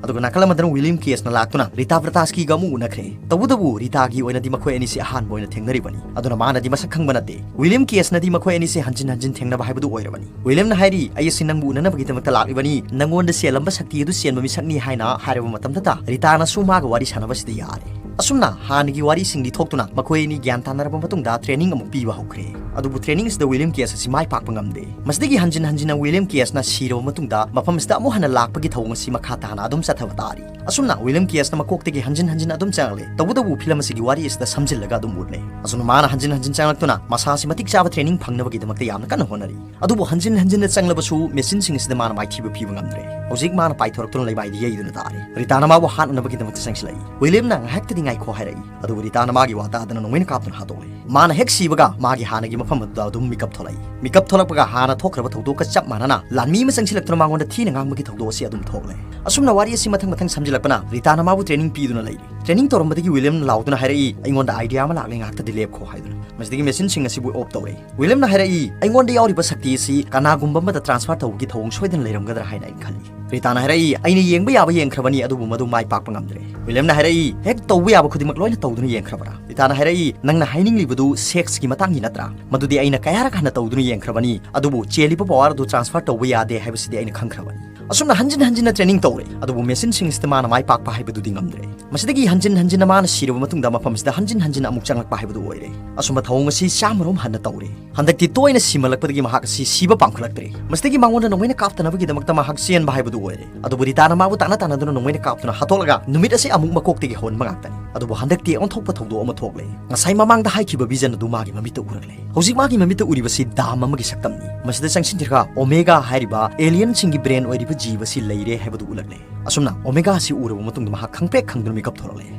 ꯑꯗꯨꯒ ꯅꯥꯀꯜ ꯑꯃꯗꯅ ꯋꯤꯂꯤꯌꯝ ꯀꯦꯁꯅ ꯂꯥꯛꯇꯨꯅ ꯔꯤꯇꯥ ꯕ꯭ꯔꯇꯥꯁꯀꯤꯒ ꯑꯃꯨꯛ ꯎꯅꯈ꯭ꯔꯦ꯫ ꯇꯧꯕꯇꯕꯨ ꯔꯤꯇꯥꯒꯤ ꯑꯣꯏꯅꯗꯤ ꯃꯈꯣꯏ ꯑꯅꯤꯁꯤ ꯑꯍꯥꯟꯕ ꯑꯣꯏꯅ ꯊꯦꯡꯅꯔꯤꯕꯅꯤ꯫ ꯑꯗꯨꯅ ꯃꯥꯅꯗꯤ ꯃꯁꯛ ꯈꯪꯕ ꯅꯠꯇꯦ꯫ ꯋꯤꯂꯤꯌꯝ ꯀꯦꯁꯅꯗꯤ ꯃꯈꯣꯏ ꯑꯅꯤꯁꯤ ꯍꯟꯖꯤꯟ ꯍꯟꯖꯤꯟ ꯊꯦꯡꯅꯕ ꯍꯥꯏꯕꯗꯨ ꯑꯣꯏꯔꯕꯅꯤ꯫ ꯋꯤꯂꯤꯌꯝꯅ ꯍꯥꯏꯔꯤ, "ꯑꯩ ꯑꯁꯤ ꯅꯪꯕꯨ ꯎꯅꯅꯕꯒꯤꯗꯃꯛꯇ ꯂꯥꯛꯂꯤꯕꯅꯤ꯫ ꯅꯪꯉꯣꯟꯗ ꯆꯦꯜꯂꯝꯕ ꯁꯛꯇꯤ ꯑꯗꯨ ꯆꯦꯟꯕ ꯃꯤꯁꯛꯅꯤ" ꯍꯥꯏꯅ ꯍꯥꯏꯔꯕ ꯃꯇꯝꯗꯇ ꯔꯤꯇꯥꯅꯁꯨ ꯃꯥꯒ ꯋꯥꯔꯤ ꯁꯥꯟꯅꯕꯁꯤꯗ ꯌꯥꯔꯦ꯫ ꯑꯁꯨꯝꯅ ꯍꯥꯟꯅꯒꯤ ꯋꯥꯔꯤꯁꯤꯡ ꯂꯤꯊꯣꯛꯇꯨꯅ ꯃꯈꯣꯏ ꯑꯅꯤ ꯒ꯭ꯌꯥꯟ ꯇꯥꯅꯔꯕ ꯃꯇꯨꯡꯗ ꯇ꯭ꯔꯦꯅꯤꯡ ꯑꯃꯨꯛ ꯄꯤꯕ ꯍꯧꯈ꯭ꯔꯦ꯫ ꯑꯗꯨꯕꯨ ꯇ꯭ꯔꯦꯅꯤꯡ ꯑꯁꯤꯗ ꯋꯤꯂꯤꯌꯝ ꯀꯦꯁ ꯑꯁꯤ ꯃꯥꯏ ꯄꯥꯛꯄ ꯉꯝꯗꯦ꯫ ꯃꯁꯤꯗꯒꯤ ꯍꯟꯖꯤꯟ ꯍꯟꯖꯤꯟꯅ ꯋꯤꯂꯤꯌꯝ ꯀꯦꯁꯅ ꯁꯤꯔꯕ ꯃꯇꯨꯡꯗ ꯃꯐꯝ ꯑꯁꯤꯗ ꯑꯃꯨꯛ ꯍꯟꯅ ꯂꯥꯛꯄꯒꯤ ꯊꯧꯑꯣꯡ ꯑꯁꯤ ꯃꯈꯥ ꯇꯥꯅ ꯑꯗꯨꯝ ꯆꯠꯊꯕ ꯇꯥꯔꯤ꯫ ꯑꯁꯨꯝꯅ ꯋꯤꯂꯤꯌꯝ ꯀꯦꯁꯅ ꯃꯀꯣꯛꯇꯒꯤ ꯍꯟꯖꯤꯟ ꯍꯟꯖꯤꯟ ꯑꯗꯨꯝ ꯆꯪꯂꯛꯂꯦ꯫ ꯇꯧꯕꯇꯕꯨ ꯐꯤꯂꯝ ꯑꯁꯤꯒꯤ ꯋꯥꯔꯤ ꯑꯁꯤꯗ ꯁꯝꯖꯤꯜꯂꯒ ꯑꯗꯨꯝ ꯎꯠꯂꯦ꯫ ꯑꯁꯨꯝꯅ ꯃꯥꯅ ꯍꯟꯖꯤꯟ ꯍꯟꯖꯤꯟ ꯆꯪꯂꯛꯇꯨꯅ ꯃꯁꯥꯁꯤ ꯃꯇꯤꯛ ꯆꯥꯕ ꯇ꯭ꯔꯦꯅꯤꯡ ꯐꯪꯅꯕꯒꯤꯗꯃꯛꯇ ꯌꯥꯝꯅ ꯀꯟꯅ ꯍꯣꯠꯅꯔꯤ꯫ ꯑꯗꯨꯕꯨ ꯍꯟꯖꯤꯟ ꯍꯟꯖꯤꯟꯅ ꯆꯪꯂꯕꯁꯨ ꯃꯦꯆꯤꯟꯁꯤꯡ ꯑꯁꯤꯗ ꯃꯥꯅ ꯃꯥꯏꯊꯤꯕ ꯄꯤꯕ ꯉꯝꯗ꯭ꯔꯦ꯫ ꯍꯧꯖꯤꯛ ꯃꯥꯅ ꯄꯥꯏꯊꯣꯔꯛꯇꯨꯅ ꯂꯩꯃꯥꯏꯗ ꯌꯩꯗꯨꯅ ꯇꯥꯔꯦ꯫ ꯔꯤꯇꯥꯅ ꯃꯥꯕꯨ ꯍꯥꯠꯅꯅꯕꯒꯤꯗꯃꯛꯇ ꯆꯪꯁꯤꯜꯂꯛꯏ꯫ ꯋꯤꯂꯤꯌꯝꯅ "ꯉꯥꯏꯍꯥꯛꯇꯗꯤ ꯉꯥꯏꯈꯣ" ꯍꯥꯏꯔꯛꯏ꯫ ꯑꯗꯨꯕꯨ ꯔꯤꯇꯥꯅ ꯃꯥꯒꯤ ꯋꯥ ꯇꯥꯗꯅ ꯅꯣꯡꯃꯩꯅ ꯀꯥꯞꯇꯨꯅ ꯍꯥꯠꯇꯣꯛꯂꯦ꯫ ꯃꯥꯅ ꯍꯦꯛ ꯁꯤꯕꯒ ꯃꯥꯒꯤ ꯍꯥꯟꯅꯒꯤ ꯃꯐꯝ ꯑꯗꯨꯗ ꯑꯗꯨꯝ ꯃꯤꯀꯞ ꯊꯣꯛꯂꯛꯏ꯫ ꯃꯤꯀꯞ ꯊꯣꯛꯂꯛꯄꯒ ꯍꯥꯟꯅ ꯊꯣꯛꯈ꯭ꯔꯕ ꯊꯧꯗꯣꯛꯀ ꯆꯞ ꯃꯥꯟꯅꯅ ꯂꯥꯟꯃꯤ ꯑꯃ ꯆꯪꯁꯤꯜꯂꯛꯇꯨꯅ ꯃꯉꯣꯟꯗ ꯊꯤꯅ ꯉꯥꯡꯕꯒꯤ ꯊꯧꯗꯣꯛ ꯑꯁꯤ ꯑꯗꯨꯝ ꯊꯣꯛꯂꯦ꯫ ꯑꯁꯨꯝꯅ ꯋꯥꯔꯤ ꯑꯁꯤ ꯃꯊꯪ ꯃꯊꯪ ꯁꯝꯖꯤꯜꯂꯛꯄꯅ ꯔꯤꯇꯥꯅ ꯃꯥꯕꯨ ꯇ꯭ꯔꯦꯅꯤꯡ ꯄꯤꯗꯨꯅ ꯂꯩꯔꯤ꯫ ꯇ꯭ꯔꯦꯅꯤꯡ ꯇꯧꯔꯝꯕꯗꯒꯤ ꯋꯤꯂꯤꯌꯝꯅ ꯂꯥꯎꯗꯨꯅ ꯍꯥꯏꯔꯛꯏ, "ꯑꯩꯉꯣꯟꯗ ꯑꯥꯏꯗꯤꯌꯥ ꯑꯃ ꯂꯥꯛꯂꯦ, ꯉꯥꯏꯍꯥꯛꯇꯗꯤ ꯂꯦꯞꯈꯣ" ꯍꯥꯏꯗꯨꯅ꯫ ꯃꯁꯤꯗꯒꯤ ꯃꯦꯆꯤꯟꯁꯤꯡ ꯑꯁꯤꯕꯨ ꯑꯣꯐ ꯇꯧꯔꯛꯏ꯫ ꯋꯤꯂꯤꯌꯝꯅ ꯍꯥꯏꯔꯛꯏ, "ꯑꯩꯉꯣꯟꯗ ꯌꯥꯎꯔꯤꯕ ꯁꯛꯇꯤ ꯑꯁꯤ ꯀꯅꯥꯒꯨꯝꯕ ꯑꯃꯗ ꯇ꯭ꯔꯥꯟꯁꯐꯔ ꯇꯧꯕꯒꯤ ꯊꯧꯑꯣꯡ ꯁꯣꯏꯗꯅ ꯂꯩꯔꯝꯒꯗ꯭ꯔꯥ ꯍꯥꯏꯅ ꯑꯩꯅ ꯈꯜꯂꯤ꯫ ꯔꯤꯇꯥꯅ ꯍꯥꯏꯔꯛꯏ, "ꯑꯩꯅ ꯌꯦꯡꯕ ꯌꯥꯕ ꯌꯦꯡꯈ꯭ꯔꯕꯅꯤ, ꯑꯗꯨꯕꯨ ꯃꯗꯨ ꯃꯥꯏ ꯄꯥꯛꯄ ꯉꯝꯗ꯭ꯔꯦ꯫" ꯋꯤꯂꯤꯌꯝꯅ ꯍꯥꯏꯔꯛꯏ, "ꯍꯦꯛ ꯇꯧꯕ ꯌꯥꯕ ꯈꯨꯗꯤꯡꯃꯛ ꯂꯣꯏꯅ ꯇꯧꯗꯨꯅ ꯌꯦꯡꯈ꯭ꯔꯕ꯭ꯔꯥ?" ꯔꯤꯇꯥꯅ ꯍꯥꯏꯔꯛꯏ, "ꯅꯪꯅ ꯍꯥꯏꯅꯤꯡꯂꯤꯕꯗꯨ ꯁꯦꯛꯁꯀꯤ ꯃꯇꯥꯡꯒꯤ ꯅꯠꯇ꯭ꯔꯥ? ꯃꯗꯨꯗꯤ ꯑꯩꯅ ꯀꯌꯥꯔꯛ ꯍꯟꯅ ꯇꯧꯗꯨꯅ ꯌꯦꯡꯈ꯭ꯔꯕꯅꯤ, ꯑꯗꯨꯕꯨ ꯆꯦꯜꯂꯤꯕ ꯄꯋꯥꯔ ꯑꯗꯨ ꯇ꯭ꯔꯥꯟꯁꯐꯔ ꯇꯧꯕ ꯌꯥꯗꯦ ꯍꯥꯏꯕꯁꯤꯗꯤ ꯑꯩꯅ ꯈꯪꯈ꯭ꯔꯕꯅꯤ꯫" ꯑꯁꯨꯝꯅ ꯍꯟꯖꯤꯟ ꯍꯟꯖꯤꯟꯅ ꯇ꯭ꯔꯦꯅꯤꯡ ꯇꯧꯔꯦ, ꯑꯗꯨꯕꯨ ꯃꯦꯁꯤꯟꯁꯤꯡ ꯑꯁꯤꯗ ꯃꯥꯅ ꯃꯥꯏ ꯄꯥꯛꯄ ꯍꯥꯏꯕꯗꯨꯗꯤ ꯉꯝꯗ꯭ꯔꯦ꯫ ꯃꯁꯤꯗꯒꯤ ꯍꯟꯖꯤꯟ ꯍꯟꯖꯤꯟꯅ ꯃꯥꯅ ꯁꯤꯔꯕ ꯃꯇꯨꯡꯗ ꯃꯐꯝꯁꯤꯗ ꯍꯟꯖꯤꯟ ꯍꯟꯖꯤꯟꯅ ꯑꯃꯨꯛ ꯆꯪꯂꯛꯄ ꯍꯥꯏꯕꯗꯨ ꯑꯣꯏꯔꯦ꯫ ꯑꯁꯨꯝꯕ ꯊꯧꯑꯣꯡ ꯑꯁꯤ ꯆꯥꯝꯃꯔꯣꯝ ꯍꯟꯅ ꯇꯧꯔꯦ꯫ ꯍꯟꯗꯛꯇꯤ ꯇꯣꯏꯅ ꯁꯤꯃꯜꯂꯛꯄꯗꯒꯤ ꯃꯍꯥꯛ ꯑꯁꯤ ꯁꯤꯕ ꯄꯥꯝꯈꯠꯂꯛꯇ꯭ꯔꯦ꯫ ꯃꯁꯤꯗꯒꯤ ꯃꯉꯣꯟꯗ ꯅꯣꯡꯃꯩꯅ ꯀꯥꯞꯇꯅꯕꯒꯤꯗꯃꯛꯇ ꯃꯍꯥꯛ ꯆꯦꯟꯕ ꯍꯥꯏꯕꯗꯨ ꯑꯣꯏꯔꯦ꯫ ꯑꯗꯨꯕꯨ ꯔꯤꯇꯥꯅ ꯃꯥꯕꯨ ꯇꯥꯟꯅ ꯇꯥꯟꯅꯗꯨꯅ ꯅꯣꯡꯃꯩꯅ ꯀꯥꯞꯇꯨꯅ ꯍꯥꯠꯇꯣꯛꯂꯒ ꯅꯨꯃꯤꯠ ꯑꯁꯤ ꯑꯃꯨꯛ ꯃꯀꯣꯛꯇꯒꯤ ꯍꯧꯍꯟꯕ ꯉꯥꯛꯇꯅꯤ꯫ ꯑꯗꯨꯕꯨ ꯍꯟꯗꯛꯇꯤ ꯑꯣꯟꯊꯣꯛꯄ ꯊꯧꯗꯣꯛ ꯑꯃ ꯊꯣꯛꯂꯦ꯫ ꯉꯁꯥꯏ ꯃꯃꯥꯡꯗ ꯍꯥꯏꯈꯤꯕ ꯚꯤꯖꯟ ꯑꯗꯨ ꯃꯥꯒꯤ ꯃꯃꯤꯠꯇ ꯎꯔꯛꯂꯦ꯫ ꯍꯧꯖꯤꯛ ꯃꯥꯒꯤ ꯃꯃꯤꯠꯇ ꯎꯔꯤꯕꯁꯤ ꯗꯥꯝ ꯑꯃꯒꯤ ꯁꯛꯇꯝꯅꯤ꯫ ꯃꯁꯤꯗ ꯆꯪꯁꯤꯟꯈ꯭ꯔꯒ ꯑꯣꯃꯦꯒꯥ ꯍꯥꯏꯔꯤꯕ ꯑꯦꯂꯤꯌꯟꯁꯤꯡꯒꯤ ꯕ꯭ꯔꯦꯟ ꯑꯣꯏꯔꯤꯕ ꯖꯤꯕ ꯑꯁꯤ ꯂꯩꯔꯦ ꯍꯥꯏꯕꯗꯨ ꯎꯠꯂꯛꯂꯦ꯫ ꯑꯁꯨꯝꯅ ꯑꯣꯃꯦꯒꯥ ꯑꯁꯤ ꯎꯔꯕ ꯃꯇꯨꯡꯗ ꯃꯍꯥꯛ ꯈꯪꯄ꯭ꯔꯦꯛ ꯈꯪꯗꯨꯅ ꯃꯤꯀꯞ ꯊꯣꯛꯂꯛꯂꯦ꯫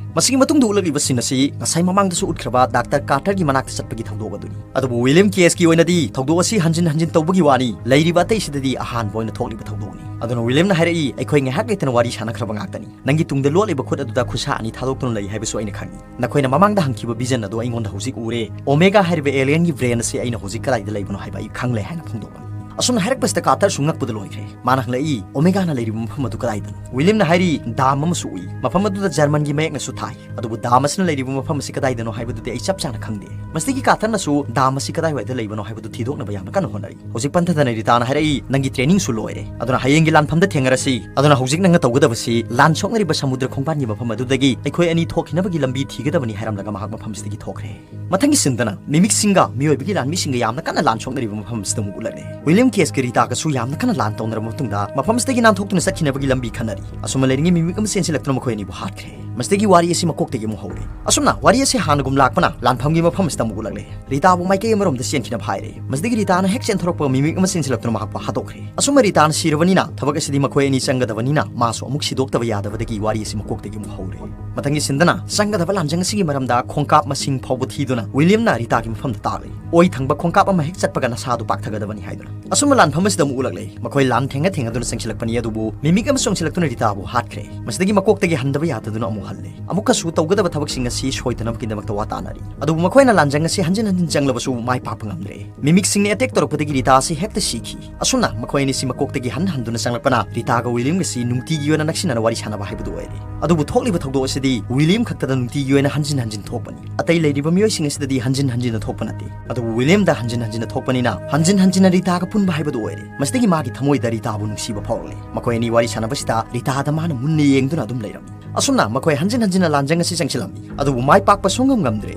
ꯃꯁꯤꯒꯤ ꯃꯇꯨꯡꯗ ꯎꯠꯂꯛꯂꯤꯕ ꯁꯤꯟ ꯑꯁꯤ ꯉꯁꯥꯏ ꯃꯃꯥꯡꯗꯁꯨ ꯎꯠꯈ꯭ꯔꯕ ꯗꯥꯛꯇꯔ ꯀꯥꯔꯇꯔꯒꯤ ꯃꯅꯥꯛꯇ ꯆꯠꯄꯒꯤ ꯊꯧꯗꯣꯛ ꯑꯗꯨꯅꯤ꯫ ꯑꯗꯨꯕꯨ ꯋꯤꯂꯤꯌꯝ ꯀꯦꯁꯀꯤ ꯑꯣꯏꯅꯗꯤ ꯊꯧꯗꯣꯛ ꯑꯁꯤ ꯍꯟꯖꯤꯟ ꯍꯟꯖꯤꯟ ꯇꯧꯕꯒꯤ ꯋꯥꯅꯤ, ꯂꯩꯔꯤꯕ ꯑꯇꯩꯁꯤꯗꯗꯤ ꯑꯍꯥꯟꯕ ꯑꯣꯏꯅ ꯊꯣꯛꯂꯤꯕ ꯊꯧꯗꯣꯛꯅꯤ꯫ ꯑꯗꯨꯅ ꯋꯤꯂꯤꯌꯝꯅ ꯍꯥꯏꯔꯛꯏ, "ꯑꯩꯈꯣꯏ ꯉꯥꯏꯍꯥꯛ ꯂꯩꯇꯅ ꯋꯥꯔꯤ ꯁꯥꯟꯅꯈ꯭ꯔꯕ ꯉꯥꯛꯇꯅꯤ꯫ ꯅꯪꯒꯤ ꯇꯨꯡꯗ ꯂꯣꯠꯂꯤꯕ ꯈꯨꯠ ꯑꯗꯨꯗ ꯈꯨꯠꯁꯥ ꯑꯅꯤ ꯊꯥꯗꯣꯛꯇꯨꯅ ꯂꯩ ꯍꯥꯏꯕꯁꯨ ꯑꯩꯅ ꯈꯪꯏ꯫ ꯅꯈꯣꯏꯅ ꯃꯃꯥꯡꯗ ꯍꯪꯈꯤꯕ ꯚꯤꯖꯟ ꯑꯗꯨ ꯑꯩꯉꯣꯟꯗ ꯍꯧꯖꯤꯛ ꯎꯔꯦ꯫ ꯑꯣꯃꯦꯒꯥ ꯍꯥꯏꯔꯤꯕ ꯑꯦꯂꯤꯌꯟꯒꯤ ꯕ꯭ꯔꯦꯟ ꯑꯁꯤ ꯑꯩꯅ ꯍꯧꯖꯤꯛ ꯀꯗꯥꯏꯗ ꯂꯩꯕꯅꯣ ꯍꯥꯏꯕ ꯑꯩ ꯈꯪꯂꯦ" ꯍꯥꯏꯅ ꯐꯣꯡꯗꯣꯛꯂꯝꯃꯤ꯫ ꯑꯁꯨꯝꯅ ꯍꯥꯏꯔꯛꯄꯁꯤꯗ ꯀꯥꯔꯇꯔꯁꯨ ꯉꯛꯄꯗ ꯂꯣꯏꯈ꯭ꯔꯦ꯫ ꯃꯥꯅ ꯍꯪꯂꯛꯏ, "ꯑꯣꯃꯦꯒꯥꯅ ꯂꯩꯔꯤꯕ ꯃꯐꯝ ꯑꯗꯨ ꯀꯗꯥꯏꯗꯅꯣ?" ꯋꯤꯂꯤꯌꯝꯅ ꯍꯥꯏꯔꯤ, "ꯗꯥꯝ ꯑꯃꯁꯨ ꯎꯏ꯫ ꯃꯐꯝ ꯑꯗꯨꯗ ꯖꯔꯃꯟꯒꯤ ꯃꯌꯦꯛꯅꯁꯨ ꯊꯥꯏ꯫ ꯑꯗꯨꯕꯨ ꯗꯥꯝ ꯑꯁꯤꯅ ꯂꯩꯔꯤꯕ ꯃꯐꯝ ꯑꯁꯤ ꯀꯗꯥꯏꯗꯅꯣ ꯍꯥꯏꯕꯗꯨꯗꯤ ꯑꯩ ꯆꯞ ꯆꯥꯅ ꯈꯪꯗꯦ꯫" ꯃꯁꯤꯗꯒꯤ ꯀꯥꯔꯇꯔꯅꯁꯨ ꯗꯥꯝ ꯑꯁꯤ ꯀꯗꯥꯏꯋꯥꯏꯗ ꯂꯩꯕꯅꯣ ꯍꯥꯏꯕꯗꯨ ꯊꯤꯗꯣꯛꯅꯕ ꯌꯥꯝꯅ ꯀꯟꯅ ꯍꯣꯠꯅꯔꯤ꯫ ꯍꯧꯖꯤꯛ ꯄꯟꯊꯗꯅ ꯔꯤꯇꯥꯅ ꯍꯥꯏꯔꯛꯏ, "ꯅꯪꯒꯤ ꯇ꯭ꯔꯦꯅꯤꯡꯁꯨ ꯂꯣꯏꯔꯦ꯫ ꯑꯗꯨꯅ ꯍꯌꯦꯡꯒꯤ ꯂꯥꯟꯐꯝꯗ ꯊꯦꯡꯅꯔꯁꯤ꯫ ꯑꯗꯨꯅ ꯍꯧꯖꯤꯛ ꯅꯪꯅ ꯇꯧꯒꯗꯕꯁꯤ ꯂꯥꯟ ꯁꯣꯛꯅꯔꯤꯕ ꯁꯃꯨꯗ꯭ꯔ ꯈꯣꯡꯕꯥꯟꯒꯤ ꯃꯐꯝ ꯑꯗꯨꯗꯒꯤ ꯑꯩꯈꯣꯏ ꯑꯅꯤ ꯊꯣꯛꯈꯤꯅꯕꯒꯤ ꯂꯝꯕꯤ ꯊꯤꯒꯗꯕꯅꯤ" ꯍꯥꯏꯔꯝꯂꯒ ꯃꯍꯥꯛ ꯃꯐꯝꯁꯤꯗꯒꯤ ꯊꯣꯛꯈ꯭ꯔꯦ꯫ ꯃꯊꯪꯒꯤ ꯁꯤꯟꯗꯅ ꯃꯤꯃꯤꯛꯁꯤꯡꯒ ꯃꯤꯑꯣꯏꯕꯒꯤ ꯂꯥꯟꯃꯤꯁꯤꯡꯒ ꯌꯥꯝꯅ ꯀꯟꯅ ꯂꯥꯟ ꯁꯣꯛꯅꯔꯤꯕ ꯃꯐꯝ ꯑꯁꯤꯗ ꯑꯃꯨꯛ ꯎꯠꯂꯛꯂꯦ꯫ ꯋꯤꯂꯤꯌꯝ ꯀꯦꯁꯀ ꯔꯤꯇꯥꯒꯁꯨ ꯌꯥꯝꯅ ꯀꯟꯅ ꯂꯥꯟ ꯇꯧꯅꯔꯕ ꯃꯇꯨꯡꯗ ꯃꯐꯝ ꯑꯁꯤꯗꯒꯤ ꯅꯥꯟꯊꯣꯛꯇꯨꯅ ꯆꯠꯈꯤꯅꯕꯒꯤ ꯂꯝꯕꯤ ꯈꯟꯅꯔꯤ꯫ ꯑꯁꯨꯝꯅ ꯂꯩꯔꯤꯉꯩ ꯃꯤꯃꯤꯛ ꯑꯃ ꯆꯦꯟꯁꯤꯜꯂꯛꯇꯨꯅ ꯃꯈꯣꯏ ꯑꯅꯤꯕꯨ ꯍꯥꯠꯈ꯭ꯔꯦ꯫ ꯃꯁꯤꯗꯒꯤ ꯋꯥꯔꯤ ꯑꯁꯤ ꯃꯀꯣꯛꯇꯒꯤ ꯑꯃꯨꯛ ꯍꯧꯔꯦ꯫ ꯑꯁꯨꯝꯅ ꯋꯥꯔꯤ ꯑꯁꯤ ꯍꯥꯟꯅꯒꯨꯝ ꯂꯥꯛꯄꯅ ꯂꯥꯟꯐꯝꯒꯤ ꯃꯐꯝ ꯑꯁꯤꯗ ꯑꯃꯨꯛ ꯎꯠꯂꯛꯂꯦ꯫ ꯔꯤꯇꯥꯕꯨ ꯃꯥꯏꯀꯩ ꯑꯃꯔꯣꯝꯗ ꯆꯦꯟꯈꯤꯅꯕ ꯍꯥꯏꯔꯦ꯫ ꯃꯁꯤꯗꯒꯤ ꯔꯤꯇꯥꯅ ꯍꯦꯛ ꯆꯦꯟꯊꯣꯔꯛꯄ ꯃꯤꯃꯤꯛ ꯑꯃ ꯆꯦꯟꯁꯤꯜꯂꯛꯇꯨꯅ ꯃꯍꯥꯛꯄꯨ ꯍꯥꯠꯇꯣꯛꯈ꯭ꯔꯦ꯫ ꯑꯁꯨꯝꯅ ꯔꯤꯇꯥꯅ ꯁꯤꯔꯕꯅꯤꯅ ꯊꯕꯛ ꯑꯁꯤꯗꯤ ꯃꯈꯣꯏ ꯑꯅꯤ ꯆꯪꯒꯗꯕꯅꯤꯅ ꯃꯥꯁꯨ ꯑꯃꯨꯛ ꯁꯤꯗꯣꯛꯇꯕ ꯌꯥꯗꯕꯗꯒꯤ ꯋꯥꯔꯤ ꯑꯁꯤ ꯃꯀꯣꯛꯇꯒꯤ ꯑꯃꯨꯛ ꯍꯧꯔꯦ꯫ ꯃꯊꯪꯒꯤ ꯁꯤꯟꯗꯅ ꯆꯪꯒꯗꯕ ꯂꯥꯟꯖꯪ ꯑꯁꯤꯒꯤ ꯃꯔꯝꯗ ꯈꯣꯡꯀꯥꯞ ꯃꯁꯤꯡ ꯐꯥꯎꯕ ꯊꯤꯗꯨꯅ ꯋꯤꯂꯤꯌꯝꯅ ꯔꯤꯇꯥꯒꯤ ꯃꯐꯝꯗ ꯇꯥꯛꯂꯤ꯫ ꯑꯣꯏ ꯊꯪꯕ ꯈꯣꯡꯀꯥꯞ ꯑꯃ ꯍꯦꯛ ꯆꯠꯄꯒ ꯅꯁꯥꯗꯨ ꯄꯥꯛꯊꯒꯗꯕꯅꯤ ꯍꯥꯏꯗꯨꯅ꯫ ꯑꯁꯨꯝꯕ ꯂꯥꯟꯐꯝ ꯑꯁꯤꯗ ꯑꯃꯨꯛ ꯎꯠꯂꯛꯂꯦ꯫ ꯃꯈꯣꯏ ꯂꯥꯟ ꯊꯦꯡꯅ ꯊꯦꯡꯅꯗꯨꯅ ꯆꯪꯁꯤꯜꯂꯛꯄꯅꯤ, ꯑꯗꯨꯕꯨ ꯃꯤꯃꯤꯛ ꯑꯃꯁꯨ ꯆꯪꯁꯤꯜꯂꯛꯇꯨꯅ ꯔꯤꯇꯥꯕꯨ ꯍꯥꯠꯈ꯭ꯔꯦ꯫ ꯃꯁꯤꯗꯒꯤ ꯃꯀꯣꯛꯇꯒꯤ ꯍꯟꯗꯕ ꯌꯥꯗꯗꯨꯅ ꯑꯃꯨꯛ ꯍꯜꯂꯦ꯫ ꯑꯃꯨꯛꯀꯁꯨ ꯇꯧꯒꯗꯕ ꯊꯕꯛꯁꯤꯡ ꯑꯁꯤ ꯁꯣꯏꯗꯅꯕꯒꯤꯗꯃꯛꯇ ꯋꯥ ꯇꯥꯅꯔꯤ꯫ ꯑꯗꯨꯕꯨ ꯃꯈꯣꯏꯅ ꯂꯥꯟꯖꯪ ꯑꯁꯤ ꯍꯟꯖꯤꯟ ꯍꯟꯖꯤꯟ ꯆꯪꯂꯕꯁꯨ ꯃꯥꯏ ꯄꯥꯛꯄ ꯉꯝꯗ꯭ꯔꯦ꯫ ꯃꯤꯃꯤꯛꯁꯤꯡꯅ ꯑꯦꯇꯦꯛ ꯇꯧꯔꯛꯄꯗꯒꯤ ꯔꯤꯇꯥ ꯑꯁꯤ ꯍꯦꯛꯇ ꯁꯤꯈꯤ꯫ ꯑꯁꯨꯝꯅ ꯃꯈꯣꯏ ꯑꯅꯤꯁꯤ ꯃꯀꯣꯛꯇꯒꯤ ꯍꯟ ꯍꯟꯗꯨꯅ ꯆꯪꯂꯛꯄꯅ ꯔꯤꯇꯥꯒ ꯋꯤꯂꯤꯌꯝꯒꯁꯤ ꯅꯨꯡꯇꯤꯒꯤ ꯑꯣꯏꯅ ꯅꯛꯁꯤꯟꯅꯅ ꯋꯥꯔꯤ ꯁꯥꯟꯅꯕ ꯍꯥꯏꯕꯗꯨ ꯑꯣꯏꯔꯦ꯫ ꯑꯗꯨꯕꯨ ꯊꯣꯛꯂꯤꯕ ꯊꯧꯗꯣꯛ ꯑꯁꯤꯗꯤ ꯋꯤꯂꯤꯌꯝ ꯈꯛꯇꯗ ꯅꯨꯡꯇꯤꯒꯤ ꯑꯣꯏꯅ ꯍꯟꯖꯤꯟ ꯍꯟꯖꯤꯟ ꯊꯣꯛꯄꯅꯤ꯫ ꯑꯇꯩ ꯂꯩꯔꯤꯕ ꯃꯤꯑꯣꯏꯁꯤꯡ ꯑꯁꯤꯗꯗꯤ ꯍꯟꯖꯤꯟ ꯍꯟꯖꯤꯟꯅ ꯊꯣꯛꯄ ꯅꯠꯇꯦ꯫ ꯑꯗꯨꯕꯨ ꯋꯤꯂꯤꯌꯝꯗ ꯍꯟꯖꯤꯟ ꯍꯟꯖꯤꯟꯅ ꯊꯣꯛꯄꯅꯤꯅ ꯍꯟꯖꯤꯟ ꯍꯟꯖꯤꯟꯅ ꯔꯤꯇꯥꯒ ꯄꯨꯟꯕ ꯍꯥꯏꯕꯗꯨ ꯑꯣꯏꯔꯦ꯫ ꯃꯁꯤꯗꯒꯤ ꯃꯥꯒꯤ ꯊꯃꯣꯏꯗ ꯔꯤꯇꯥꯕꯨ ꯅꯨꯡꯁꯤꯕ ꯐꯥꯎꯔꯛꯂꯦ꯫ ꯃꯈꯣꯏ ꯑꯅꯤ ꯋꯥꯔꯤ ꯁꯥꯟꯅꯕꯁꯤꯗ ꯔꯤꯇꯥꯗ ꯃꯥꯅ ꯃꯨꯟꯅ ꯌꯦꯡꯗꯨꯅ ꯑꯗꯨꯝ ꯂꯩꯔꯝꯃꯤ꯫ ꯑꯁꯨꯝꯅ ꯃꯈꯣꯏ ꯍꯟꯖꯤꯟ ꯍꯟꯖꯤꯟꯅ ꯂꯥꯟꯖꯪ ꯑꯁꯤ ꯆꯪꯁꯤꯜꯂꯝꯃꯤ꯫ ꯑꯗꯨꯕꯨ ꯃꯥꯏ ꯄꯥꯛꯄ ꯁꯨꯡꯉꯝ ꯉꯝꯗ꯭ꯔꯦ꯫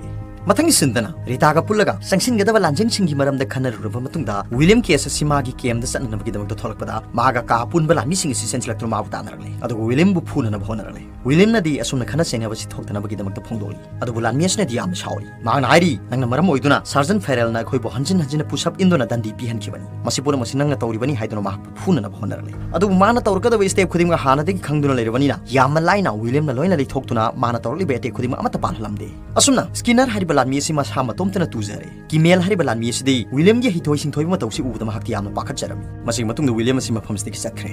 ꯃꯊꯪꯒꯤ ꯁꯤꯟꯗꯅ ꯔꯤꯇꯥꯒ ꯄꯨꯜꯂꯒ ꯆꯪꯁꯤꯟꯒꯗꯕ ꯂꯥꯟꯖꯪꯁꯤꯡꯒꯤ ꯃꯔꯝꯗ ꯈꯟꯅꯔꯨꯔꯕ ꯃꯇꯨꯡꯗ ꯋꯤꯂꯤꯌꯝ ꯀꯦꯁ ꯑꯁꯤ ꯃꯥꯒꯤ ꯀꯦꯝꯗ ꯆꯠꯅꯅꯕꯒꯤꯗꯃꯛꯇ ꯊꯣꯛꯂꯛꯄꯗ ꯃꯥꯒ ꯀꯥ ꯑꯄꯨꯟꯕ ꯂꯥꯟꯃꯤꯁꯤꯡ ꯑꯁꯤ ꯆꯦꯟꯁꯤꯜꯂꯛꯇꯨꯅ ꯃꯥꯕꯨ ꯇꯥꯟꯅꯔꯛꯂꯦ꯫ ꯑꯗꯨꯒ ꯋꯤꯂꯤꯌꯝꯕꯨ ꯐꯨꯅꯅꯕ ꯍꯣꯠꯅꯔꯛꯂꯦ꯫ ꯋꯤꯂꯤꯌꯝꯅꯗꯤ ꯑꯁꯨꯝꯅ ꯈꯠꯅ ꯆꯩꯅꯕꯁꯤ ꯊꯣꯛꯇꯅꯕꯒꯤꯗꯃꯛꯇ ꯐꯣꯡꯗꯣꯛꯂꯤ꯫ ꯑꯗꯨꯕꯨ ꯂꯥꯟꯃꯤ ꯑꯁꯤꯅꯗꯤ ꯌꯥꯝꯅ ꯁꯥꯎꯔꯤ꯫ ꯃꯍꯥꯛꯅ ꯍꯥꯏꯔꯤ, "ꯅꯪꯅ ꯃꯔꯝ ꯑꯣꯏꯗꯨꯅ ꯁꯥꯔꯖꯟ ꯐꯦꯔꯦꯜꯅ ꯑꯩꯈꯣꯏꯕꯨ ꯍꯟꯖꯤꯟ ꯍꯟꯖꯤꯟꯅ ꯄꯨꯁ ꯑꯞ ꯏꯟꯗꯨꯅ ꯗꯟꯗꯤ ꯄꯤꯍꯟꯈꯤꯕꯅꯤ꯫ ꯃꯁꯤ ꯄꯨꯝꯅꯃꯛꯁꯤ ꯅꯪꯅ ꯇꯧꯔꯤꯕꯅꯤ" ꯍꯥꯏꯗꯨꯅ ꯃꯍꯥꯛꯄꯨ ꯐꯨꯅꯅꯕ ꯍꯣꯠꯅꯔꯛꯂꯦ꯫ ꯑꯗꯨꯕꯨ ꯃꯥꯅ ꯇꯧꯔꯛꯀꯗꯕ ꯁ꯭ꯇꯦꯞ ꯈꯨꯗꯤꯡꯃꯛ ꯍꯥꯟꯅꯗꯒꯤ ꯈꯪꯗꯨꯅ ꯂꯩꯔꯕꯅꯤꯅ ꯌꯥꯝꯅ ꯂꯥꯏꯅ ꯋꯤꯂꯤꯌꯝꯅ ꯂꯣꯏꯅ ꯂꯩꯊꯣꯛꯇꯨꯅ ꯃꯥꯅ ꯇꯧꯔꯛꯂꯤꯕ ꯑꯦꯇꯦꯛ ꯈꯨꯗꯤꯡꯃꯛ ꯑꯃꯠꯇ ꯄꯥꯜꯍꯜꯂꯝꯗꯦ꯫ ꯑꯁꯨꯝꯅ ꯁ꯭ꯀꯤꯅꯔ ꯍꯥꯏꯔꯤꯕ ꯂꯥꯟꯃꯤ ꯑꯁꯤ ꯃꯁꯥ ꯃꯇꯣꯝꯇꯅ ꯇꯨꯖꯔꯦ꯫ ꯀꯤꯃꯦꯜ ꯍꯥꯏꯔꯤꯕ ꯂꯥꯟꯃꯤ ꯑꯁꯤꯗꯤ ꯋꯤꯂꯤꯌꯝꯒꯤ ꯍꯩꯊꯣꯏ ꯁꯤꯡꯊꯣꯏꯕ ꯃꯇꯧꯁꯤ ꯎꯕꯗ ꯃꯍꯥꯛꯇꯤ ꯌꯥꯝꯅ ꯄꯥꯈꯠꯆꯔꯝꯃꯤ꯫ ꯃꯁꯤꯒꯤ ꯃꯇꯨꯡꯗ ꯋꯤꯂꯤꯌꯝ ꯑꯁꯤ ꯃꯐꯝꯁꯤꯗꯒꯤ ꯆꯠꯈ꯭ꯔꯦ꯫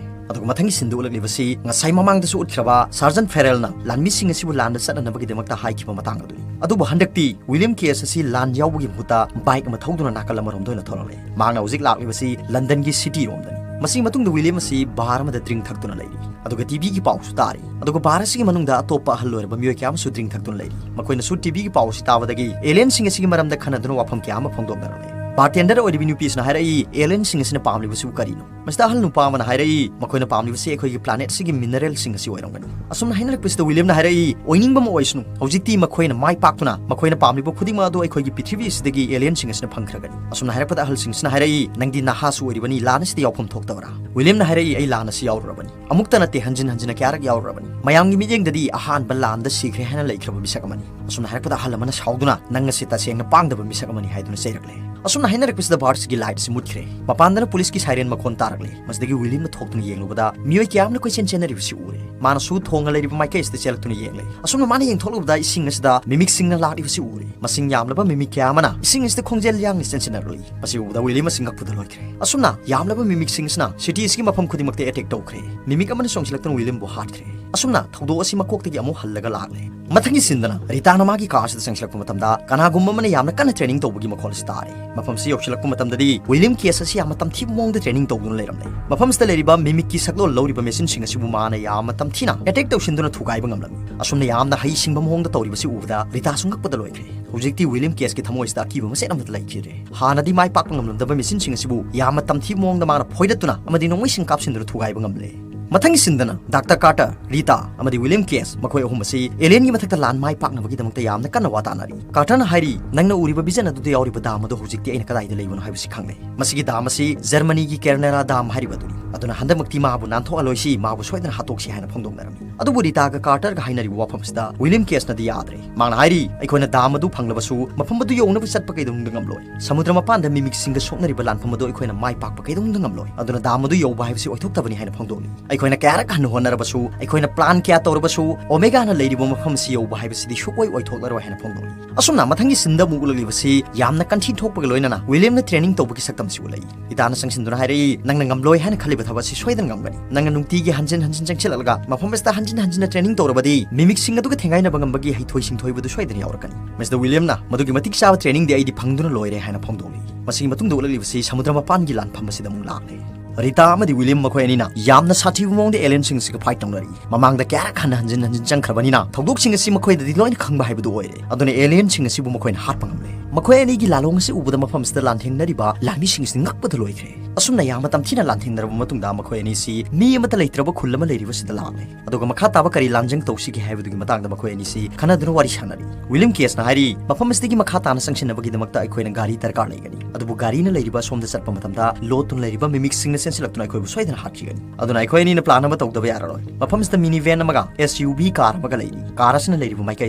ꯑꯗꯨꯒ ꯃꯊꯪꯒꯤ ꯁꯤꯟꯗ ꯎꯠꯂꯛꯂꯤꯕꯁꯤ ꯉꯁꯥꯏ ꯃꯃꯥꯡꯗꯁꯨ ꯎꯠꯈ꯭ꯔꯕ ꯁꯥꯔꯖꯟ ꯐꯦꯔꯦꯜꯅ ꯂꯥꯟꯃꯤꯁꯤꯡ ꯑꯁꯤꯕꯨ ꯂꯥꯟꯗ ꯆꯠꯅꯅꯕꯒꯤꯗꯃꯛꯇ ꯍꯥꯏꯈꯤꯕ ꯃꯇꯥꯡ ꯑꯗꯨꯅꯤ꯫ ꯑꯗꯨꯕꯨ ꯍꯟꯗꯛꯇꯤ ꯋꯤꯂꯤꯌꯝ ꯀꯦꯁ ꯑꯁꯤ ꯂꯥꯟ ꯌꯥꯎꯕꯒꯤ ꯃꯍꯨꯠꯇ ꯕꯥꯏꯛ ꯑꯃ ꯊꯧꯗꯨꯅ ꯅꯥꯀꯜ ꯑꯃꯔꯣꯝꯗ ꯑꯣꯏꯅ ꯊꯧꯔꯛꯂꯦ꯫ ꯃꯍꯥꯛꯅ ꯍꯧꯖꯤꯛ ꯂꯥꯛꯂꯤꯕꯁꯤ ꯂꯟꯗꯟꯒꯤ ꯁꯤꯇꯤ ꯔꯣꯝꯗꯅꯤ꯫ ꯃꯁꯤꯒꯤ ꯃꯇꯨꯡꯗ ꯋꯤꯂꯤꯌꯝ ꯑꯁꯤ ꯕꯥꯔ ꯑꯃꯗ ꯗ꯭ꯔꯤꯡ ꯊꯛꯇꯨꯅ ꯂꯩꯔꯤ꯫ ꯑꯗꯨꯒ ꯇꯤꯚꯤꯒꯤ ꯄꯥꯎꯁꯨ ꯇꯥꯔꯤ꯫ ꯑꯗꯨꯒ ꯕꯥꯔ ꯑꯁꯤꯒꯤ ꯃꯅꯨꯡꯗ ꯑꯇꯣꯞꯄ ꯑꯍꯜ ꯑꯣꯏꯔꯕ ꯃꯤꯑꯣꯏ ꯀꯌꯥ ꯑꯃꯁꯨ ꯗ꯭ꯔꯤꯡ ꯊꯛꯇꯨꯅ ꯂꯩꯔꯤ꯫ ꯃꯈꯣꯏꯅꯁꯨ ꯇꯤꯚꯤꯒꯤ ꯄꯥꯎ ꯑꯁꯤ ꯇꯥꯕꯗꯒꯤ ꯑꯦꯂꯤꯌꯟꯁꯤꯡ ꯑꯁꯤꯒꯤ ꯃꯔꯝꯗ ꯈꯟꯅꯗꯨꯅ ꯋꯥꯐꯝ ꯀꯌꯥ ꯑꯃ ꯐꯣꯡꯗꯣꯛꯅꯔꯝꯃꯤ꯫ ꯕꯥꯔꯇꯦꯟꯗꯔ ꯑꯣꯏꯔꯤꯕ ꯅꯨꯄꯤꯁꯤꯅ ꯍꯥꯏꯔꯛꯏ, "ꯑꯦꯂꯤꯌꯟꯁꯤꯡ ꯑꯁꯤꯅ ꯄꯥꯝꯂꯤꯕꯁꯤꯕꯨ ꯀꯔꯤꯅꯣ?" ꯃꯁꯤꯗ ꯑꯍꯜ ꯅꯨꯄꯥ ꯑꯃꯅ ꯍꯥꯏꯔꯛꯏ, "ꯃꯈꯣꯏꯅ ꯄꯥꯝꯂꯤꯕꯁꯤ ꯑꯩꯈꯣꯏꯒꯤ ꯄ꯭ꯂꯥꯅꯦꯠꯁꯤꯒꯤ ꯃꯤꯅꯔꯦꯜꯁꯤꯡ ꯑꯁꯤ ꯑꯣꯏꯔꯝꯒꯅꯤ꯫" ꯑꯁꯨꯝꯅ ꯍꯥꯏꯅꯔꯛꯄꯁꯤꯗ ꯋꯤꯂꯤꯌꯝꯅ ꯍꯥꯏꯔꯛꯏ, "ꯑꯣꯏꯅꯤꯡꯕ ꯑꯃ ꯑꯣꯏꯁꯅꯨ, ꯍꯧꯖꯤꯛꯇꯤ ꯃꯈꯣꯏꯅ ꯃꯥꯏ ꯄꯥꯛꯇꯨꯅ ꯃꯈꯣꯏꯅ ꯄꯥꯝꯂꯤꯕ ꯈꯨꯗꯤꯡꯃꯛ ꯑꯗꯨ ꯑꯩꯈꯣꯏꯒꯤ ꯄ꯭ꯔꯤꯊꯤꯕꯤ ꯑꯁꯤꯗꯒꯤ ꯑꯦꯂꯤꯌꯟꯁꯤꯡ ꯑꯁꯤꯅ ꯐꯪꯈ꯭ꯔꯒꯅꯤ꯫" ꯑꯁꯨꯝꯅ ꯍꯥꯏꯔꯛꯄꯗ ꯑꯍꯜꯁꯤꯡꯁꯤꯅ ꯍꯥꯏꯔꯛꯏ, "ꯅꯪꯗꯤ ꯅꯍꯥꯁꯨ ꯑꯣꯏꯔꯤꯕꯅꯤ, ꯂꯥꯟ ꯑꯁꯤꯗ ꯌꯥꯎꯐꯝ ꯊꯣꯛꯇꯕꯔꯥ?" ꯋꯤꯂꯤꯌꯝꯅ ꯍꯥꯏꯔꯛꯏ, "ꯑꯩ ꯂꯥꯟ ꯑꯁꯤ ꯌꯥꯎꯔꯨꯔꯕꯅꯤ꯫ ꯑꯃꯨꯛꯇ ꯅꯠꯇꯦ, ꯍꯟꯖꯤꯟ ꯍꯟꯖꯤꯟꯅ ꯀꯌꯥꯔꯛ ꯌꯥꯎꯔꯨꯔꯕꯅꯤ꯫ ꯃꯌꯥꯝꯒꯤ ꯃꯤꯠꯌꯦꯡꯗꯗꯤ ꯑꯍꯥꯟꯕ ꯂꯥꯟꯗ ꯁꯤꯈ꯭ꯔꯦ ꯍꯥꯏꯅ ꯂꯩꯈ꯭ꯔꯕ ꯃꯤꯁꯛ ꯑꯃꯅꯤ꯫" ꯑꯁꯨꯝꯅ ꯍꯥꯏꯔꯛꯄꯗ ꯑꯍꯜ ꯑꯃꯅ ꯁꯥꯎꯗꯨꯅ, "ꯅꯪ ꯑꯁꯤ ꯇꯁꯦꯡꯅ ꯄꯥꯡꯗꯕ ꯃꯤꯁꯛ ꯑꯃꯅꯤ" ꯍꯥꯏꯗꯨꯅ ꯆꯩꯔꯛꯂꯦ꯫ ꯑꯁꯨꯝꯅ ꯍꯥꯏꯅꯔꯛꯄꯁꯤꯗ ꯕꯥꯔꯠꯁꯤꯒꯤ ꯂꯥꯏꯠ ꯑꯁꯤ ꯃꯨꯠꯈ꯭ꯔꯦ꯫ ꯃꯄꯥꯟꯗꯅ ꯄꯨꯂꯤꯁꯀꯤ ꯁꯥꯏꯔꯦꯟ ꯃꯈꯣꯟ ꯇꯥꯔꯛꯂꯦ꯫ ꯃꯁꯤꯗꯒꯤ ꯋꯤꯂꯤꯌꯝꯅ ꯊꯣꯛꯇꯨꯅ ꯌꯦꯡꯂꯨꯕꯗ ꯃꯤꯑꯣꯏ ꯀꯌꯥ ꯑꯃꯅ ꯀꯣꯏꯆꯦꯟ ꯆꯦꯟꯅꯔꯤꯕꯁꯤ ꯎꯔꯦ꯫ ꯃꯥꯅꯁꯨ ꯊꯣꯡꯅ ꯂꯩꯔꯤꯕ ꯃꯥꯏꯀꯩ ꯑꯁꯤꯗ ꯆꯦꯜꯂꯛꯇꯨꯅ ꯌꯦꯡꯂꯦ꯫ ꯑꯁꯨꯝꯅ ꯃꯥꯅ ꯌꯦꯡꯊꯣꯛꯂꯨꯕꯗ ꯏꯁꯤꯡ ꯑꯁꯤꯗ ꯃꯤꯃꯤꯛꯁꯤꯡꯅ ꯂꯥꯛꯂꯤꯕꯁꯤ ꯎꯔꯦ꯫ ꯃꯁꯤꯡ ꯌꯥꯝꯂꯕ ꯃꯤꯃꯤꯛ ꯀꯌꯥ ꯑꯃꯅ ꯏꯁꯤꯡ ꯑꯁꯤꯗ ꯈꯣꯡꯖꯦꯜ ꯌꯥꯡꯅ ꯆꯦꯟꯁꯤꯟꯅꯔꯛꯂꯤ꯫ ꯃꯁꯤ ꯎꯕꯗ ꯋꯤꯂꯤꯌꯝ ꯑꯁꯤ ꯉꯛꯄꯗ ꯂꯣꯏꯈ꯭ꯔꯦ꯫ ꯑꯁꯨꯝꯅ ꯌꯥꯝꯂꯕ ꯃꯤꯃꯤꯛꯁꯤꯡ ꯑꯁꯤꯅ ꯁꯤꯇꯤ ꯑꯁꯤꯒꯤ ꯃꯐꯝ ꯈꯨꯗꯤꯡꯃꯛꯇ ꯑꯦꯇꯦꯛ ꯇꯧꯈ꯭ꯔꯦ꯫ ꯃꯤꯃꯤꯛ ꯑꯃꯅ ꯆꯣꯡꯁꯤꯜꯂꯛꯇꯨꯅ ꯋꯤꯂꯤꯌꯝꯕꯨ ꯍꯥꯠꯈ꯭ꯔꯦ꯫ ꯑꯁꯨꯝꯅ ꯊꯧꯗꯣꯛ ꯑꯁꯤ ꯃꯀꯣꯛꯇꯒꯤ ꯑꯃꯨꯛ ꯍꯜꯂꯒ ꯂꯥꯛꯂꯦ꯫ ꯃꯊꯪꯒꯤ ꯁꯤꯟꯗꯅ ꯔꯤꯇꯥꯅ ꯃꯥꯒꯤ ꯀꯥꯔ ꯑꯁꯤꯗ ꯆꯪꯁꯤꯜꯂꯛꯄ ꯃꯇꯝꯗ ꯀꯅꯥꯒꯨꯝꯕ ꯑꯃꯅ ꯌꯥꯝꯅ ꯀꯟꯅ ꯇ꯭ꯔꯦꯅꯤꯡ ꯇꯧꯕꯒꯤ ꯃꯈꯣꯜ ꯑꯁꯤ ꯇꯥꯔꯦ꯫ ꯃꯐꯝꯁꯤ ꯌꯧꯁꯤꯜꯂꯛꯄ ꯃꯇꯝꯗꯗꯤ ꯋꯤꯂꯤꯌꯝ ꯀꯦꯁ ꯑꯁꯤ ꯌꯥꯝꯅ ꯇꯝꯊꯤꯕ ꯃꯑꯣꯡꯗ ꯇ꯭ꯔꯦꯅꯤꯡ ꯇꯧꯗꯨꯅ ꯂꯩꯔꯝꯂꯦ꯫ ꯃꯐꯝꯁꯤꯗ ꯂꯩꯔꯤꯕ ꯃꯤꯃꯤꯛꯀꯤ ꯁꯛꯂꯣꯟ ꯂꯧꯔꯤꯕ ꯃꯦꯆꯤꯟꯁꯤꯡ ꯑꯁꯤꯕꯨ ꯃꯥꯅ ꯌꯥꯝꯅ ꯇꯝꯊꯤꯅ ꯑꯦꯇꯦꯛ ꯇꯧꯁꯤꯟꯗꯨꯅ ꯊꯨꯒꯥꯏꯕ ꯉꯝꯂꯝꯃꯤ꯫ ꯑꯁꯨꯝꯅ ꯌꯥꯝꯅ ꯍꯩꯁꯤꯡꯕ ꯃꯑꯣꯡꯗ ꯇꯧꯔꯤꯕꯁꯤ ꯎꯕꯗ ꯔꯤꯇꯥꯁꯨ ꯉꯛꯄꯗ ꯂꯣꯏꯈ꯭ꯔꯦ꯫ ꯍꯧꯖꯤꯛꯇꯤ ꯋꯤꯂꯤꯌꯝ ꯀꯦꯁꯀꯤ ꯊꯃꯣꯏꯁꯤꯗ ꯑꯀꯤꯕ ꯃꯆꯦꯠ ꯑꯃꯠꯇ ꯂꯩꯈꯤꯗ꯭ꯔꯦ꯫ ꯍꯥꯟꯅꯗꯤ ꯃꯥꯏ ꯄꯥꯛꯄ ꯉꯝꯂꯝꯗꯕ ꯃꯦꯆꯤꯟꯁꯤꯡ ꯑꯁꯤꯕꯨ ꯌꯥꯝꯅ ꯇꯝꯊꯤꯕ ꯃꯑꯣꯡꯗ ꯃꯥꯅ ꯐꯣꯏꯗꯠꯇꯨꯅ ꯑꯃꯗꯤ ꯅꯣꯡꯃꯩꯁꯤꯡ ꯀꯥꯞꯁꯤꯟꯗꯨꯅ ꯊꯨꯒꯥꯏꯕ ꯉꯝꯂꯦ꯫ ꯃꯊꯪꯒꯤ ꯁꯤꯟꯗꯅ ꯗꯥꯛꯇꯔ ꯀꯥꯔꯇꯔ, ꯔꯤꯇꯥ ꯑꯃꯗꯤ ꯋꯤꯂꯤꯌꯝ ꯀꯦꯁ ꯃꯈꯣꯏ ꯑꯍꯨꯝ ꯑꯁꯤ ꯑꯦꯂꯤꯌꯟꯒꯤ ꯃꯊꯛꯇ ꯂꯥꯟ ꯃꯥꯏ ꯄꯥꯛꯅꯕꯒꯤꯗꯃꯛꯇ ꯌꯥꯝꯅ ꯀꯟꯅ ꯋꯥ ꯇꯥꯅꯔꯤ꯫ ꯀꯥꯔꯇꯔꯅ ꯍꯥꯏꯔꯤ, "ꯅꯪꯅ ꯎꯔꯤꯕ ꯚꯤꯖꯟ ꯑꯗꯨꯗ ꯌꯥꯎꯔꯤꯕ ꯗꯥꯝ ꯑꯗꯨ ꯍꯧꯖꯤꯛꯇꯤ ꯑꯩꯅ ꯀꯗꯥꯏꯗ ꯂꯩꯕꯅꯣ ꯍꯥꯏꯕꯁꯤ ꯈꯪꯂꯦ꯫ ꯃꯁꯤꯒꯤ ꯗꯥꯝ ꯑꯁꯤ ꯖꯔꯃꯅꯤꯒꯤ ꯀꯦꯔꯅꯦꯔꯥ ꯗꯥꯝ ꯍꯥꯏꯔꯤꯕ ꯑꯗꯨꯅꯤ꯫ ꯑꯗꯨꯅ ꯍꯟꯗꯛꯃꯛꯇꯤ ꯃꯥꯕꯨ ꯅꯥꯟꯊꯣꯛꯍꯜꯂꯣꯏꯁꯤ, ꯃꯥꯕꯨ ꯁꯣꯏꯗꯅ ꯍꯥꯠꯇꯣꯛꯁꯤ" ꯍꯥꯏꯅ ꯐꯣꯡꯗꯣꯛꯅꯔꯝꯃꯤ꯫ ꯑꯗꯨꯕꯨ ꯔꯤꯇꯥꯒ ꯀꯥꯔꯇꯔꯒ ꯍꯥꯏꯅꯔꯤꯕ ꯋꯥꯐꯝ ꯑꯁꯤꯗ ꯋꯤꯂꯤꯌꯝ ꯀꯦꯁꯅꯗꯤ ꯌꯥꯗ꯭ꯔꯦ꯫ ꯃꯥꯅ ꯍꯥꯏꯔꯤ, "ꯑꯩꯈꯣꯏꯅ ꯗꯥꯝ ꯑꯗꯨ ꯐꯪꯂꯕꯁꯨ ꯃꯐꯝ ꯑꯗꯨ ꯌꯧꯅꯕ ꯆꯠꯄ ꯀꯩꯗꯧꯅꯨꯡꯗ ꯉꯝꯂꯣꯏ꯫ ꯁꯃꯨꯗ꯭ꯔ ꯃꯄꯥꯟꯗ ꯃꯤꯃꯤꯛꯁꯤꯡꯒ ꯁꯣꯛꯅꯔꯤꯕ ꯂꯥꯟꯐꯝ ꯑꯗꯨ ꯑꯩꯈꯣꯏꯅ ꯃꯥꯏ ꯄꯥꯛꯄ ꯀꯩꯗꯧꯅꯨꯡꯗ ꯉꯝꯂꯣꯏ꯫ ꯑꯗꯨꯅ ꯗꯥꯝ ꯑꯗꯨ ꯌꯧꯕ ꯍꯥꯏꯕꯁꯤ ꯑꯣꯏꯊꯣꯛꯇꯕꯅꯤ" ꯍꯥꯏꯅ ꯐꯣꯡꯗꯣꯛꯂꯤ꯫ "ꯑꯩꯈꯣꯏꯅ ꯀꯌꯥꯔꯛ ꯍꯟꯅ ꯍꯣꯠꯅꯔꯕꯁꯨ, ꯑꯩꯈꯣꯏꯅ ꯄ꯭ꯂꯥꯟ ꯀꯌꯥ ꯇꯧꯔꯕꯁꯨ, ꯑꯣꯃꯦꯒꯥꯅ ꯂꯩꯔꯤꯕ ꯃꯐꯝ ꯑꯁꯤ ꯌꯧꯕ ꯍꯥꯏꯕꯁꯤꯗꯤ ꯁꯨꯛꯑꯣꯏ ꯑꯣꯏꯊꯣꯛꯂꯔꯣꯏ" ꯍꯥꯏꯅ ꯐꯣꯡꯗꯣꯛꯂꯤ꯫ ꯑꯁꯨꯝꯅ ꯃꯊꯪꯒꯤ ꯁꯤꯟꯗ ꯑꯃꯨꯛ ꯎꯠꯂꯛꯂꯤꯕꯁꯤ ꯌꯥꯝꯅ ꯀꯟꯊꯤ ꯊꯣꯛꯄꯒ ꯂꯣꯏꯅꯅ ꯋꯤꯂꯤꯌꯝꯅ ꯇ꯭ꯔꯦꯅꯤꯡ ꯇꯧꯕꯒꯤ ꯁꯛꯇꯝꯁꯤ ꯎꯠꯂꯛꯏ꯫ ꯔꯤꯇꯥꯅ ꯆꯪꯁꯤꯟꯗꯨꯅ ꯍꯥꯏꯔꯛꯏ, "ꯅꯪꯅ ꯉꯝꯂꯣꯏ ꯍꯥꯏꯅ ꯈꯜꯂꯤꯕ ꯊꯕꯛ ꯑꯁꯤ ꯁꯣꯏꯗꯅ ꯉꯝꯒꯅꯤ꯫ ꯅꯪꯅ ꯅꯨꯡꯇꯤꯒꯤ ꯍꯟꯖꯤꯟ ꯍꯟꯖꯤꯟ ꯆꯪꯁꯤꯜꯂꯛꯂꯒ ꯃꯐꯝ ꯑꯁꯤꯗ ꯍꯟꯖꯤꯟ ꯍꯟꯖꯤꯟꯅ ꯇ꯭ꯔꯦꯅꯤꯡ ꯇꯧꯔꯕꯗꯤ ꯃꯤꯃꯤꯛꯁꯤꯡ ꯑꯗꯨꯒ ꯊꯦꯡꯒꯥꯏꯅꯕ ꯉꯝꯕꯒꯤ ꯍꯩꯊꯣꯏ ꯁꯤꯡꯊꯣꯏꯕꯗꯨ ꯁꯣꯏꯗꯅ ꯌꯥꯎꯔꯛꯀꯅꯤ꯫" ꯃꯁꯤꯗ ꯋꯤꯂꯤꯌꯝꯅ, "ꯃꯗꯨꯒꯤ ꯃꯇꯤꯛ ꯆꯥꯕ ꯇ꯭ꯔꯦꯅꯤꯡꯗꯤ ꯑꯩꯗꯤ ꯐꯪꯗꯨꯅ ꯂꯣꯏꯔꯦ" ꯍꯥꯏꯅ ꯐꯣꯡꯗꯣꯛꯂꯤ꯫ ꯃꯁꯤꯒꯤ ꯃꯇꯨꯡꯗ ꯎꯠꯂꯛꯂꯤꯕꯁꯤ ꯁꯃꯨꯗ꯭ꯔ ꯃꯄꯥꯟꯒꯤ ꯂꯥꯟꯐꯝ ꯑꯁꯤꯗ ꯑꯃꯨꯛ ꯂꯥꯛꯂꯦ꯫ ꯔꯤꯇꯥ ꯑꯃꯗꯤ ꯋꯤꯂꯤꯌꯝ ꯃꯈꯣꯏ ꯑꯅꯤꯅ ꯌꯥꯝꯅ ꯁꯥꯊꯤꯕ ꯃꯑꯣꯡꯗ ꯑꯦꯂꯤꯌꯟꯁꯤꯡ ꯑꯁꯤꯒ ꯐꯥꯏꯠ ꯇꯧꯅꯔꯤ꯫ ꯃꯃꯥꯡꯗ ꯀꯌꯥꯔꯛ ꯍꯟꯅ ꯍꯟꯖꯤꯟ ꯍꯟꯖꯤꯟ ꯆꯪꯈ꯭ꯔꯕꯅꯤꯅ ꯊꯧꯗꯣꯛꯁꯤꯡ ꯑꯁꯤ ꯃꯈꯣꯏꯗꯗꯤ ꯂꯣꯏꯅ ꯈꯪꯕ ꯍꯥꯏꯕꯗꯨ ꯑꯣꯏꯔꯦ꯫ ꯑꯗꯨꯅ ꯑꯦꯂꯤꯌꯟꯁꯤꯡ ꯑꯁꯤꯕꯨ ꯃꯈꯣꯏꯅ ꯍꯥꯠꯄ ꯉꯝꯂꯦ꯫ ꯃꯈꯣꯏ ꯑꯅꯤꯒꯤ ꯂꯥꯂꯣꯡ ꯑꯁꯤ ꯎꯕꯗ ꯃꯐꯝ ꯑꯁꯤꯗ ꯂꯥꯟꯊꯦꯡꯅꯔꯤꯕ ꯂꯥꯟꯃꯤꯁꯤꯡ ꯑꯁꯤ ꯉꯛꯄꯗ ꯂꯣꯏꯈ꯭ꯔꯦ꯫ ꯑꯁꯨꯝꯅ ꯌꯥꯝꯅ ꯇꯝꯊꯤꯅ ꯂꯥꯟꯊꯦꯡꯅꯔꯕ ꯃꯇꯨꯡꯗ ꯃꯈꯣꯏ ꯑꯅꯤꯁꯤ ꯃꯤ ꯑꯃꯠꯇ ꯂꯩꯇ꯭ꯔꯕ ꯈꯨꯜ ꯑꯃ ꯂꯩꯔꯤꯕꯁꯤꯗ ꯂꯥꯛꯂꯦ꯫ ꯑꯗꯨꯒ ꯃꯈꯥ ꯇꯥꯕ ꯀꯔꯤ ꯂꯥꯟꯖꯪ ꯇꯧꯁꯤꯒꯦ ꯍꯥꯏꯕꯗꯨꯒꯤ ꯃꯇꯥꯡꯗ ꯃꯈꯣꯏ ꯑꯅꯤꯁꯤ ꯈꯟꯅꯗꯨꯅ ꯋꯥꯔꯤ ꯁꯥꯟꯅꯔꯤ꯫ ꯋꯤꯂꯤꯌꯝ ꯀꯦꯁꯅ ꯍꯥꯏꯔꯤ, "ꯃꯐꯝ ꯑꯁꯤꯗꯒꯤ ꯃꯈꯥ ꯇꯥꯅ ꯆꯪꯁꯤꯟꯅꯕꯒꯤꯗꯃꯛꯇ ꯑꯩꯈꯣꯏꯅ ꯒꯥꯔꯤ ꯗꯔꯀꯥꯔ ꯂꯩꯒꯅꯤ, ꯑꯗꯨꯕꯨ ꯒꯥꯔꯤꯅ ꯂꯩꯔꯤꯕ ꯑꯁꯣꯝꯗ ꯆꯠꯄ ꯃꯇꯝꯗ ꯂꯣꯠꯇꯨꯅ ꯂꯩꯔꯤꯕ ꯃꯤꯃꯤꯛꯁꯤꯡꯅ ꯆꯦꯟꯁꯤꯜꯂꯛꯇꯨꯅ ꯑꯩꯈꯣꯏꯕꯨ ꯁꯣꯏꯗꯅ ꯍꯥꯠꯈꯤꯒꯅꯤ꯫ ꯑꯗꯨꯅ ꯑꯩꯈꯣꯏ ꯑꯅꯤꯅ ꯄ꯭ꯂꯥꯟ ꯑꯃ ꯇꯧꯗꯕ ꯌꯥꯔꯔꯣꯏ꯫ ꯃꯐꯝ ꯑꯁꯤꯗ ꯃꯤꯅꯤ ꯚꯦꯟ ꯑꯃꯒ ꯑꯦꯁ ꯌꯨ ꯚꯤ ꯀꯥꯔ ꯑꯃꯒ ꯂꯩꯔꯤ꯫ ꯀꯥꯔ ꯑꯁꯤꯅ ꯂꯩꯔꯤꯕ ꯃꯥꯏꯀꯩ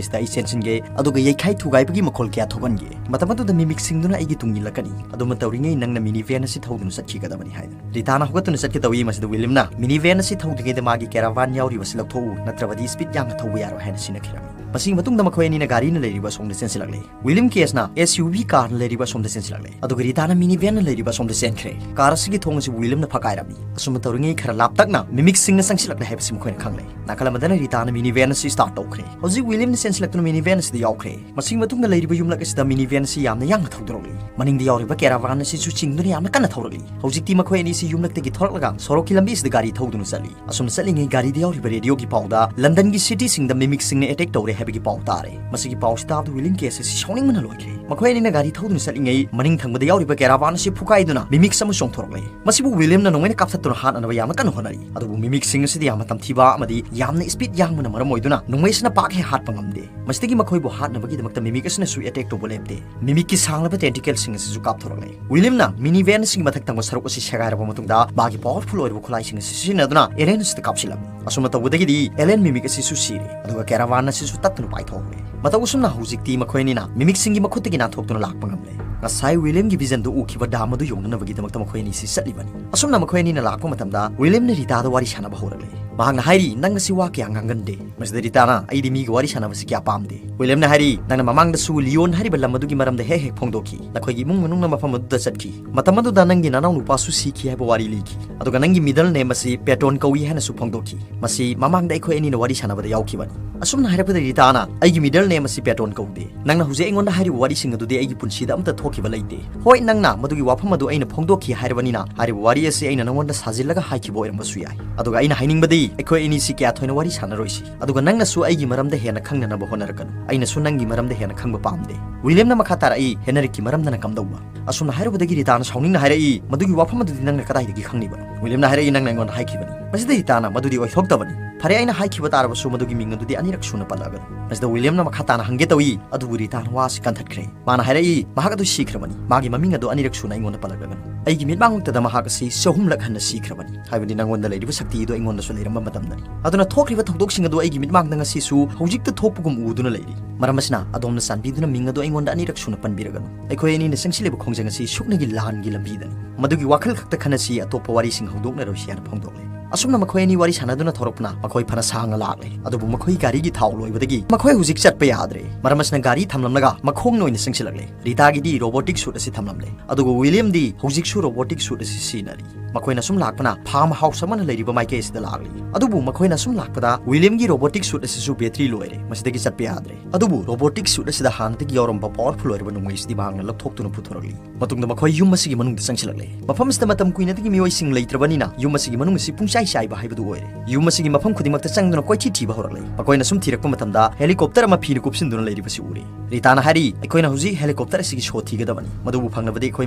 ꯑꯁꯤꯗ ꯑꯩ ꯆꯦꯟꯁꯤꯟꯒꯦ, ꯑꯗꯨꯒ ꯌꯩꯈꯥꯏ ꯊꯨꯒꯥꯏꯕꯒꯤ ꯃꯈꯣꯜ ꯀꯌꯥ ꯊꯣꯛꯍꯟꯒꯦ꯫ ꯃꯇꯝ ꯑꯗꯨꯗ ꯃꯤꯃꯤꯛꯁꯤꯡꯗꯨꯅ ꯑꯩꯒꯤ ꯇꯨꯡ ꯏꯜꯂꯛꯀꯅꯤ꯫ ꯑꯗꯨꯃ ꯇꯧꯔꯤꯉꯩ ꯅꯪꯅ ꯃꯤꯅꯤ ꯚꯦꯟ ꯑꯁꯤ ꯊꯧꯗꯨꯅ ꯆꯠꯈꯤꯒꯗꯕꯅꯤ" ꯍꯥꯏꯗꯅ꯫ ꯔꯤꯇꯥꯅ ꯍꯧꯒꯠꯇꯨꯅ ꯆꯠꯀꯗꯧꯏ꯫ ꯃꯁꯤꯗ ꯋꯤꯂꯤꯌꯝꯅ, "ꯃꯤꯅꯤ ꯚꯦꯟ ꯑꯁꯤ ꯊꯧꯗ꯭ꯔꯤꯉꯩꯗ ꯃꯥꯒꯤ ꯀꯦꯔꯥꯚꯥꯟ ꯌꯥꯎꯔꯤꯕꯁꯤ ꯂꯧꯊꯣꯛꯎ, ꯅꯠꯇ꯭ꯔꯕꯗꯤ ꯁ꯭ꯄꯤꯗ ꯌꯥꯡꯅ ꯊꯧꯕ ꯌꯥꯔꯣꯏ" ꯍꯥꯏꯅ ꯁꯤꯟꯅꯈꯤꯔꯝꯃꯤ꯫ ꯃꯁꯤꯒꯤ ꯃꯇꯨꯡꯗ ꯃꯈꯣꯏ ꯑꯅꯤꯅ ꯒꯥꯔꯤꯅ ꯂꯩꯔꯤꯕ ꯑꯁꯣꯝꯗ ꯆꯦꯟꯁꯤꯜꯂꯛꯂꯦ꯫ ꯋꯤꯂꯤꯌꯝ ꯀꯦꯁꯅ ꯑꯦꯁ ꯌꯨ ꯚꯤ ꯀꯥꯔꯅ ꯂꯩꯔꯤꯕ ꯑꯁꯣꯝꯗ ꯆꯦꯟꯁꯤꯜꯂꯛꯂꯦ꯫ ꯑꯗꯨꯒ ꯔꯤꯇꯥꯅ ꯃꯤꯅꯤ ꯚꯦꯟꯅ ꯂꯩꯔꯤꯕ ꯑꯁꯣꯝꯗ ꯆꯦꯟꯈ꯭ꯔꯦ꯫ ꯀꯥꯔ ꯑꯁꯤꯒꯤ ꯊꯣꯡ ꯑꯁꯤꯕꯨ ꯋꯤꯂꯤꯌꯝꯅ ꯐꯛꯀꯥꯏꯔꯝꯃꯤ꯫ ꯑꯁꯨꯝꯅ ꯇꯧꯔꯤꯉꯩ ꯈꯔ ꯂꯥꯞꯇꯛꯅ ꯃꯤꯃꯤꯛꯁꯤꯡꯅ ꯆꯪꯁꯤꯜꯂꯛꯂꯦ ꯍꯥꯏꯕꯁꯤ ꯃꯈꯣꯏꯅ ꯈꯪꯂꯦ꯫ ꯅꯥꯀꯜ ꯑꯃꯗꯅ ꯔꯤꯇꯥꯅ ꯃꯤꯅꯤ ꯚꯦꯟ ꯑꯁꯤ ꯁ꯭ꯇꯥꯔꯠ ꯇꯧꯈ꯭ꯔꯦ꯫ ꯍꯧꯖꯤꯛ ꯋꯤꯂꯤꯌꯝꯅ ꯆꯦꯟꯁꯤꯜꯂꯛꯇꯨꯅ ꯃꯤꯅꯤ ꯚꯦꯟ ꯑꯁꯤꯗ ꯌꯥꯎꯈ꯭ꯔꯦ꯫ ꯃꯁꯤꯒꯤ ꯃꯇꯨꯡꯗ ꯂꯩꯔꯤꯕ ꯌꯨꯝꯂꯛ ꯑꯁꯤꯗ ꯃꯤꯅꯤ ꯚꯦꯟ ꯑꯁꯤ ꯌꯥꯝꯅ ꯌꯥꯡꯅ ꯊꯧꯗꯣꯔꯛꯂꯤ꯫ ꯃꯅꯤꯡꯗ ꯌꯥꯎꯔꯤꯕ ꯀꯦꯔꯥꯚꯥꯟ ꯑꯁꯤꯁꯨ ꯆꯤꯡꯗꯨꯅ ꯌꯥꯝꯅ ꯀꯟꯅ ꯊꯧꯔꯛꯂꯤ꯫ ꯍꯧꯖꯤꯛꯇꯤ ꯃꯈꯣꯏ ꯑꯅꯤꯁꯤ ꯌꯨꯝꯂꯛꯇꯒꯤ ꯊꯣꯔꯛꯂꯒ ꯁꯣꯔꯣꯛꯀꯤ ꯂꯝꯕꯤ ꯑꯁꯤꯗ ꯒꯥꯔꯤ ꯊꯧꯗꯨꯅ ꯆꯠꯂꯤ꯫ ꯑꯁꯨꯝꯅ ꯆꯠꯂꯤꯉꯩ ꯒꯥꯔꯤꯗ ꯌꯥꯎꯔꯤꯕ ꯔꯦꯗꯤꯑꯣꯒꯤ ꯄꯥꯎꯗ ꯂꯟꯗꯟꯒꯤ ꯁꯤꯇꯤꯁꯤꯡꯗ ꯃꯤꯃꯤꯛꯁꯤꯡꯅ ꯑꯦꯇꯦꯛ ꯇꯧꯔꯦ ꯍꯥꯏꯕꯒꯤ ꯄꯥꯎ ꯇꯥꯔꯦ꯫ ꯃꯁꯤꯒꯤ ꯄꯥꯎꯁꯤ ꯇꯥꯕꯗ ꯋꯤꯂꯤꯌꯝ ꯀꯦꯁ ꯑꯁꯤ ꯁꯥꯎꯅꯤꯡꯕꯅ ꯂꯣꯏꯈ꯭ꯔꯦ꯫ ꯃꯈꯣꯏ ꯑꯅꯤꯅ ꯒꯥꯔꯤ ꯊꯧꯗꯨꯅ ꯆꯠꯂꯤꯉꯩ ꯃꯅꯤꯡ ꯊꯪꯕꯗ ꯌꯥꯎꯔꯤꯕ ꯀꯦꯔꯥꯚꯥꯟ ꯑꯁꯤ ꯐꯨꯒꯥꯏꯗꯨꯅ ꯃꯤꯃꯤꯛꯁ ꯑꯃ ꯆꯣꯡꯊꯣꯔꯛꯂꯦ꯫ ꯃꯁꯤꯕꯨ ꯋꯤꯂꯤꯌꯝꯅ ꯅꯣꯡꯃꯩꯅ ꯀꯥꯞꯊꯠꯇꯨꯅ ꯍꯥꯠꯅꯅꯕ ꯌꯥꯝꯅ ꯀꯟꯅ ꯍꯣꯠꯅꯔꯤ꯫ ꯑꯗꯨꯕꯨ ꯃꯤꯃꯤꯛꯁꯤꯡ ꯑꯁꯤꯗꯤ ꯌꯥꯝꯅ ꯇꯝꯊꯤꯕ ꯑꯃꯗꯤ ꯌꯥꯝꯅ ꯁ꯭ꯄꯤꯗ ꯌꯥꯡꯕꯅ ꯃꯔꯝ ꯑꯣꯏꯗꯨꯅ ꯅꯣꯡꯃꯩ ꯑꯁꯤꯅ ꯄꯥꯛ ꯍꯦꯛ ꯍꯥꯠꯄ ꯉꯝꯗꯦ꯫ ꯃꯁꯤꯗꯒꯤ ꯃꯈꯣꯏꯕꯨ ꯍꯥꯠꯅꯕꯒꯤꯗꯃꯛꯇ ꯃꯤꯃꯤꯛ ꯑꯁꯤꯅꯁꯨ ꯑꯦꯇꯦꯛ ꯇꯧꯕ ꯂꯦꯞꯇꯦ꯫ ꯃꯤꯃꯤꯛꯀꯤ ꯁꯥꯡꯂꯕ ꯇꯦꯟꯇꯤꯀꯜꯁꯤꯡ ꯑꯁꯤꯁꯨ ꯀꯥꯞꯊꯣꯔꯛꯂꯦ꯫ ꯋꯤꯂꯤꯌꯝꯅ ꯃꯤꯅꯤ ꯚꯦꯟ ꯑꯁꯤꯒꯤ ꯃꯊꯛ ꯊꯪꯕ ꯁꯔꯨꯛ ꯑꯁꯤ ꯁꯦꯒꯥꯏꯔꯕ ꯃꯇꯨꯡꯗ ꯃꯥꯒꯤ ꯄꯥꯋꯔꯐꯨꯜ ꯑꯣꯏꯔꯕ ꯈꯨꯠꯂꯥꯏꯁꯤꯡ ꯑꯁꯤ ꯁꯤꯖꯤꯟꯅꯗꯨꯅ ꯑꯦꯂꯦꯟ ꯑꯁꯤꯗ ꯀꯥꯞꯁꯤꯜꯂꯝꯃꯤ꯫ ꯑꯁꯨꯝꯅ ꯇꯧꯕꯗꯒꯤꯗꯤ ꯑꯦꯂꯦꯟ ꯃꯤꯃꯤꯛ ꯑꯁꯤꯁꯨ ꯁꯤꯔꯦ, ꯑꯗꯨꯒ ꯀꯦꯔꯥꯚꯥꯟ ꯑꯁꯤꯁꯨ ꯇꯠꯇꯨꯅ ꯄꯥꯏꯊꯣꯛꯈ꯭ꯔꯦ꯫ ꯃꯇꯧ ꯑꯁꯨꯝꯅ ꯍꯧꯖꯤꯛꯇꯤ ꯃꯈꯣꯏ ꯑꯅꯤꯅ ꯃꯤꯃꯤꯛꯁꯤꯡꯒꯤ ꯃꯈꯨꯠꯇꯒꯤ ꯅꯥꯟꯊꯣꯛꯇꯨꯅ ꯂꯥꯛꯄ ꯉꯝꯂꯦ꯫ ꯉꯁꯥꯏ ꯋꯤꯂꯤꯌꯝꯒꯤ ꯚꯤꯖꯟꯗꯨ ꯎꯈꯤꯕ ꯗꯥꯝ ꯑꯗꯨ ꯌꯧꯅꯅꯕꯒꯤꯗꯃꯛꯇ ꯃꯈꯣꯏ ꯑꯅꯤꯁꯤ ꯆꯠꯂꯤꯕꯅꯤ꯫ ꯑꯁꯨꯝꯅ ꯃꯈꯣꯏ ꯑꯅꯤꯅ ꯂꯥꯛꯄ ꯃꯇꯝꯗ ꯋꯤꯂꯤꯌꯝꯅ ꯔꯤꯇꯥꯗ ꯋꯥꯔꯤ ꯁꯥꯟꯅꯕ ꯍꯧꯔꯛꯂꯦ꯫ ꯃꯍꯥꯛꯅ ꯍꯥꯏꯔꯤ, "ꯅꯪ ꯑꯁꯤ ꯋꯥ ꯀꯌꯥ ꯉꯥꯡꯒꯟꯗꯦ?" ꯃꯁꯤꯗ ꯔꯤꯇꯥꯅ, "ꯑꯩꯗꯤ ꯃꯤꯒ ꯋꯥꯔꯤ ꯁꯥꯟꯅꯕꯁꯤ ꯀꯌꯥ ꯄꯥꯝꯗꯦ꯫" ꯋꯤꯂꯤꯌꯝꯅ ꯍꯥꯏꯔꯤ, "ꯅꯪꯅ ꯃꯃꯥꯡꯗꯁꯨ ꯂꯤꯌꯣꯟ ꯍꯥꯏꯔꯤꯕ ꯂꯝ ꯑꯗꯨꯒꯤ ꯃꯔꯝꯗ ꯍꯦꯛ ꯍꯦꯛ ꯐꯣꯡꯗꯣꯛꯈꯤ꯫ ꯅꯈꯣꯏꯒꯤ ꯏꯃꯨꯡ ꯃꯅꯨꯡꯅ ꯃꯐꯝ ꯑꯗꯨꯗ ꯆꯠꯈꯤ꯫ ꯃꯇꯝ ꯑꯗꯨꯗ ꯅꯪꯒꯤ ꯅꯅꯥꯎꯅꯨꯄꯥꯁꯨ ꯁꯤꯈꯤ ꯍꯥꯏꯕ ꯋꯥꯔꯤ ꯂꯤꯈꯤ꯫ ꯑꯗꯨꯒ ꯅꯪꯒꯤ ꯃꯤꯗꯜ ꯅꯦꯝ ꯑꯁꯤ ꯄꯦꯇꯣꯟ ꯀꯧꯏ ꯍꯥꯏꯅꯁꯨ ꯐꯣꯡꯗꯣꯛꯈꯤ꯫ ꯃꯁꯤ ꯃꯃꯥꯡꯗ ꯑꯩꯈꯣꯏ ꯑꯅꯤꯅ ꯋꯥꯔꯤ ꯁꯥꯟꯅꯕꯗ ꯌꯥꯎꯈꯤꯕꯅꯤ꯫" ꯑꯁꯨꯝꯅ ꯍꯥꯏꯔꯛꯄꯗ ꯔꯤꯇꯥꯅ, "ꯑꯩꯒꯤ ꯃꯤꯗꯜ ꯅꯦꯝ ꯑꯁꯤ ꯄꯦꯇꯣꯟ ꯀꯧꯗꯦ꯫ ꯅꯪꯅ ꯍꯧꯖꯤꯛ ꯑꯩꯉꯣꯟꯗ ꯍꯥꯏꯔꯤꯕ ꯋꯥꯔꯤꯁꯤꯡ ꯑꯗꯨꯗꯤ ꯑꯩꯒꯤ ꯄꯨꯟꯁꯤꯗ ꯑꯃꯠꯇ ꯊꯣꯛꯈꯤꯕ ꯂꯩꯇꯦ꯫ ꯍꯣꯏ, ꯅꯪꯅ ꯃꯗꯨꯒꯤ ꯋꯥꯐꯝ ꯑꯗꯨ ꯑꯩꯅ ꯐꯣꯡꯗꯣꯛꯈꯤ ꯍꯥꯏꯔꯕꯅꯤꯅ ꯍꯥꯏꯔꯤꯕ ꯋꯥꯔꯤ ꯑꯁꯤ ꯑꯩꯅ ꯅꯉꯣꯟꯗ ꯁꯥꯖꯤꯜꯂꯒ ꯍꯥꯏꯈꯤꯕ ꯑꯣꯏꯔꯝꯕꯁꯨ ꯌꯥꯏ꯫ ꯑꯗꯨꯒ ꯑꯩꯅ ꯍꯥꯏꯅꯤꯡꯕꯗꯤ "ꯑꯩꯈꯣꯏ ꯑꯅꯤꯁꯤ ꯀꯌꯥ ꯊꯣꯏꯅ ꯋꯥꯔꯤ ꯁꯥꯟꯅꯔꯣꯏꯁꯤ, ꯑꯗꯨꯒ ꯅꯪꯅꯁꯨ ꯑꯩꯒꯤ ꯃꯔꯝꯗ ꯍꯦꯟꯅ ꯈꯪꯅꯅꯕ ꯍꯣꯠꯅꯔꯛꯀꯅꯨ, ꯑꯩꯅꯁꯨ ꯅꯪꯒꯤ ꯃꯔꯝꯗ ꯍꯦꯟꯅ ꯈꯪꯕ ꯄꯥꯝꯗꯦ꯫" ꯋꯤꯂꯤꯌꯝꯅ ꯃꯈꯥ ꯇꯥꯔꯛꯏ, "ꯍꯦꯅꯔꯤꯛꯀꯤ ꯃꯔꯝꯗꯅ ꯀꯝꯗꯧꯕ?" ꯑꯁꯨꯝꯅ ꯍꯥꯏꯔꯨꯕꯗꯒꯤ ꯔꯤꯇꯥꯅ ꯁꯥꯎꯅꯤꯡꯅ ꯍꯥꯏꯔꯛꯏ, "ꯃꯗꯨꯒꯤ ꯋꯥꯐꯝ ꯑꯗꯨꯗꯤ ꯅꯪꯅ ꯀꯗꯥꯏꯗꯒꯤ ꯈꯪꯂꯤꯕ?" ꯋꯤꯂꯤꯌꯝꯅ ꯍꯥꯏꯔꯛꯏ, "ꯅꯪꯅ ꯑꯩꯉꯣꯟꯗ ꯍꯥꯏꯈꯤꯕꯅꯤ꯫" ꯃꯁꯤꯗ ꯔꯤꯇꯥꯅ, "ꯃꯗꯨꯗꯤ ꯑꯣꯏꯊꯣꯛꯇꯕꯅꯤ꯫ ꯐꯔꯦ, ꯑꯩꯅ ꯍꯥꯏꯈꯤꯕ ꯇꯥꯔꯕꯁꯨ ꯃꯗꯨꯒꯤ ꯃꯤꯡ ꯑꯗꯨꯗꯤ ꯑꯅꯤꯔꯛ ꯁꯨꯅ ꯄꯜꯂꯛꯑꯒꯅꯨ꯫" ꯃꯁꯤꯗ ꯋꯤꯂꯤꯌꯝꯅ ꯃꯈꯥ ꯇꯥꯅ ꯍꯪꯒꯦ ꯇꯧꯏ, ꯑꯗꯨꯕꯨ ꯔꯤꯇꯥꯅ ꯋꯥ ꯑꯁꯤ ꯀꯟꯊꯠꯈ꯭ꯔꯦ꯫ ꯃꯥꯅ ꯍꯥꯏꯔꯛꯏ, "ꯃꯍꯥꯛ ꯑꯗꯨ ꯁꯤꯈ꯭ꯔꯕꯅꯤ꯫ ꯃꯥꯒꯤ ꯃꯃꯤꯡ ꯑꯗꯨ ꯑꯅꯤꯔꯛ ꯁꯨꯅ ꯑꯩꯉꯣꯟꯗ ꯄꯜꯂꯛꯂꯒꯅꯨ꯫ ꯑꯩꯒꯤ ꯃꯤꯠꯃꯥꯡꯃꯛꯇꯗ ꯃꯍꯥꯛ ꯑꯁꯤ ꯆꯍꯨꯝꯂꯛ ꯍꯟꯅ ꯁꯤꯈ꯭ꯔꯕꯅꯤ, ꯍꯥꯏꯕꯗꯤ ꯅꯪꯉꯣꯟꯗ ꯂꯩꯔꯤꯕ ꯁꯛꯇꯤ ꯑꯗꯨ ꯑꯩꯉꯣꯟꯗꯁꯨ ꯂꯩꯔꯝꯕ ꯃꯇꯝꯗꯅꯤ꯫ ꯑꯗꯨꯅ ꯊꯣꯛꯈ꯭ꯔꯤꯕ ꯊꯧꯗꯣꯛꯁꯤꯡ ꯑꯗꯨ ꯑꯩꯒꯤ ꯃꯤꯠꯃꯥꯡꯗ ꯉꯁꯤꯁꯨ ꯍꯧꯖꯤꯛꯇ ꯊꯣꯛꯄꯒꯨꯝ ꯎꯗꯨꯅ ꯂꯩꯔꯤ꯫ ꯃꯔꯝ ꯑꯁꯤꯅ ꯑꯗꯣꯝꯅ ꯆꯥꯟꯕꯤꯗꯨꯅ ꯃꯤꯡ ꯑꯗꯨ ꯑꯩꯉꯣꯟꯗ ꯑꯅꯤꯔꯛ ꯁꯨꯅ ꯄꯟꯕꯤꯔꯒꯅꯨ꯫ ꯑꯩꯈꯣꯏ ꯑꯅꯤꯅ ꯆꯪꯁꯤꯜꯂꯤꯕ ꯈꯣꯡꯖꯪ ꯑꯁꯤ ꯁꯨꯞꯅꯒꯤ ꯂꯥꯟꯒꯤ ꯂꯝꯕꯤꯗꯅꯤ꯫ ꯃꯗꯨꯒꯤ ꯋꯥꯈꯜ ꯈꯛꯇ ꯈꯟꯅꯁꯤ, ꯑꯇꯣꯞꯄ ꯋꯥꯔꯤꯁꯤꯡ ꯍꯧꯗꯣꯛꯅꯔꯣꯏꯁꯤ" ꯍꯥꯏꯅ ꯐꯣꯡꯗꯣꯛꯂꯦ꯫ ꯑꯁꯨꯝꯅ ꯃꯈꯣꯏ ꯑꯅꯤ ꯋꯥꯔꯤ ꯁꯥꯟꯅꯗꯨꯅ ꯊꯧꯔꯛꯄꯅ ꯃꯈꯣꯏ ꯐꯅ ꯁꯥꯡꯅ ꯂꯥꯛꯂꯦ, ꯑꯗꯨꯕꯨ ꯃꯈꯣꯏ ꯒꯥꯔꯤꯒꯤ ꯊꯥꯎ ꯂꯣꯏꯕꯗꯒꯤ ꯃꯈꯣꯏ ꯍꯧꯖꯤꯛ ꯆꯠꯄ ꯌꯥꯗ꯭ꯔꯦ꯫ ꯃꯔꯝ ꯑꯁꯤꯅ ꯒꯥꯔꯤ ꯊꯝꯂꯝꯂꯒ ꯃꯈꯣꯡꯅ ꯑꯣꯏꯅ ꯆꯪꯁꯤꯜꯂꯛꯂꯦ꯫ ꯔꯤꯇꯥꯒꯤꯗꯤ ꯔꯣꯕꯣꯇꯤꯛ ꯁꯨꯠ ꯑꯁꯤ ꯊꯝꯂꯝꯂꯦ, ꯑꯗꯨꯒ ꯋꯤꯂꯤꯌꯝꯗꯤ ꯍꯧꯖꯤꯛꯁꯨ ꯔꯣꯕꯣꯇꯤꯛ ꯁꯨꯠ ꯑꯁꯤ ꯁꯤꯖꯤꯟꯅꯔꯤ꯫ ꯃꯈꯣꯏꯅ ꯁꯨꯝ ꯂꯥꯛꯄꯅ ꯐꯥꯔꯝ ꯍꯥꯎꯁ ꯑꯃꯅ ꯂꯩꯔꯤꯕ ꯃꯥꯏꯀꯩ ꯑꯁꯤꯗ ꯂꯥꯛꯂꯤ꯫ ꯑꯗꯨꯕꯨ ꯃꯈꯣꯏꯅ ꯁꯨꯝ ꯂꯥꯛꯄꯗ ꯋꯤꯂꯤꯌꯝꯒꯤ ꯔꯣꯕꯣꯇꯤꯛ ꯁꯨꯠ ꯑꯁꯤꯁꯨ ꯕꯦꯇ꯭ꯔꯤ ꯂꯣꯏꯔꯦ, ꯃꯁꯤꯗꯒꯤ ꯆꯠꯄ ꯌꯥꯗ꯭ꯔꯦ꯫ ꯑꯗꯨꯕꯨ ꯔꯣꯕꯣꯇꯤꯛ ꯁꯨꯠ ꯑꯁꯤꯗ ꯍꯥꯟꯅꯗꯒꯤ ꯌꯥꯎꯔꯝꯕ ꯄꯥꯋꯔꯐꯨꯜ ꯑꯣꯏꯔꯕ ꯅꯣꯡꯃꯩ ꯑꯁꯤꯗꯤ ꯃꯍꯥꯛꯅ ꯂꯧꯊꯣꯛꯇꯨꯅ ꯄꯨꯊꯣꯔꯛꯂꯤ꯫ ꯃꯇꯨꯡꯗ ꯃꯈꯣꯏ ꯌꯨꯝ ꯑꯁꯤꯒꯤ ꯃꯅꯨꯡꯗ ꯆꯪꯁꯤꯜꯂꯛꯂꯦ꯫ ꯃꯐꯝ ꯑꯁꯤꯗ ꯃꯇꯝ ꯀꯨꯏꯅꯗꯒꯤ ꯃꯤꯑꯣꯏꯁꯤꯡ ꯂꯩꯇ꯭ꯔꯕꯅꯤꯅ ꯌꯨꯝ ꯑꯁꯤꯒꯤ ꯃꯅꯨꯡ ꯑꯁꯤ ꯄꯨꯡꯆꯥꯏ ꯆꯥꯏꯕ ꯍꯥꯏꯕꯗꯨ ꯑꯣꯏꯔꯦ꯫ ꯌꯨꯝ ꯑꯁꯤꯒꯤ ꯃꯐꯝ ꯈꯨꯗꯤꯡꯃꯛꯇ ꯆꯪꯗꯨꯅ ꯀꯣꯏꯊꯤ ꯊꯤꯕ ꯍꯧꯔꯛꯂꯦ꯫ ꯃꯈꯣꯏꯅ ꯁꯨꯝ ꯊꯤꯔꯛꯄ ꯃꯇꯝꯗ ꯍꯦꯂꯤꯀꯣꯞꯇꯔ ꯑꯃ ꯐꯤꯅ ꯀꯨꯞꯁꯤꯟꯗꯨꯅ ꯂꯩꯔꯤꯕꯁꯤ ꯎꯔꯦ꯫ ꯔꯤꯇꯥꯅ ꯍꯥꯏꯔꯤ, "ꯑꯩꯈꯣꯏꯅ ꯍꯧꯖꯤꯛ ꯍꯦꯂꯤꯀꯣꯞꯇꯔ ꯑꯁꯤꯒꯤ ꯁꯣ ꯊꯤꯒꯗꯕꯅꯤ꯫ ꯃꯗꯨꯕꯨ ꯐꯪꯂꯕꯗꯤ ꯑꯩꯈꯣꯏ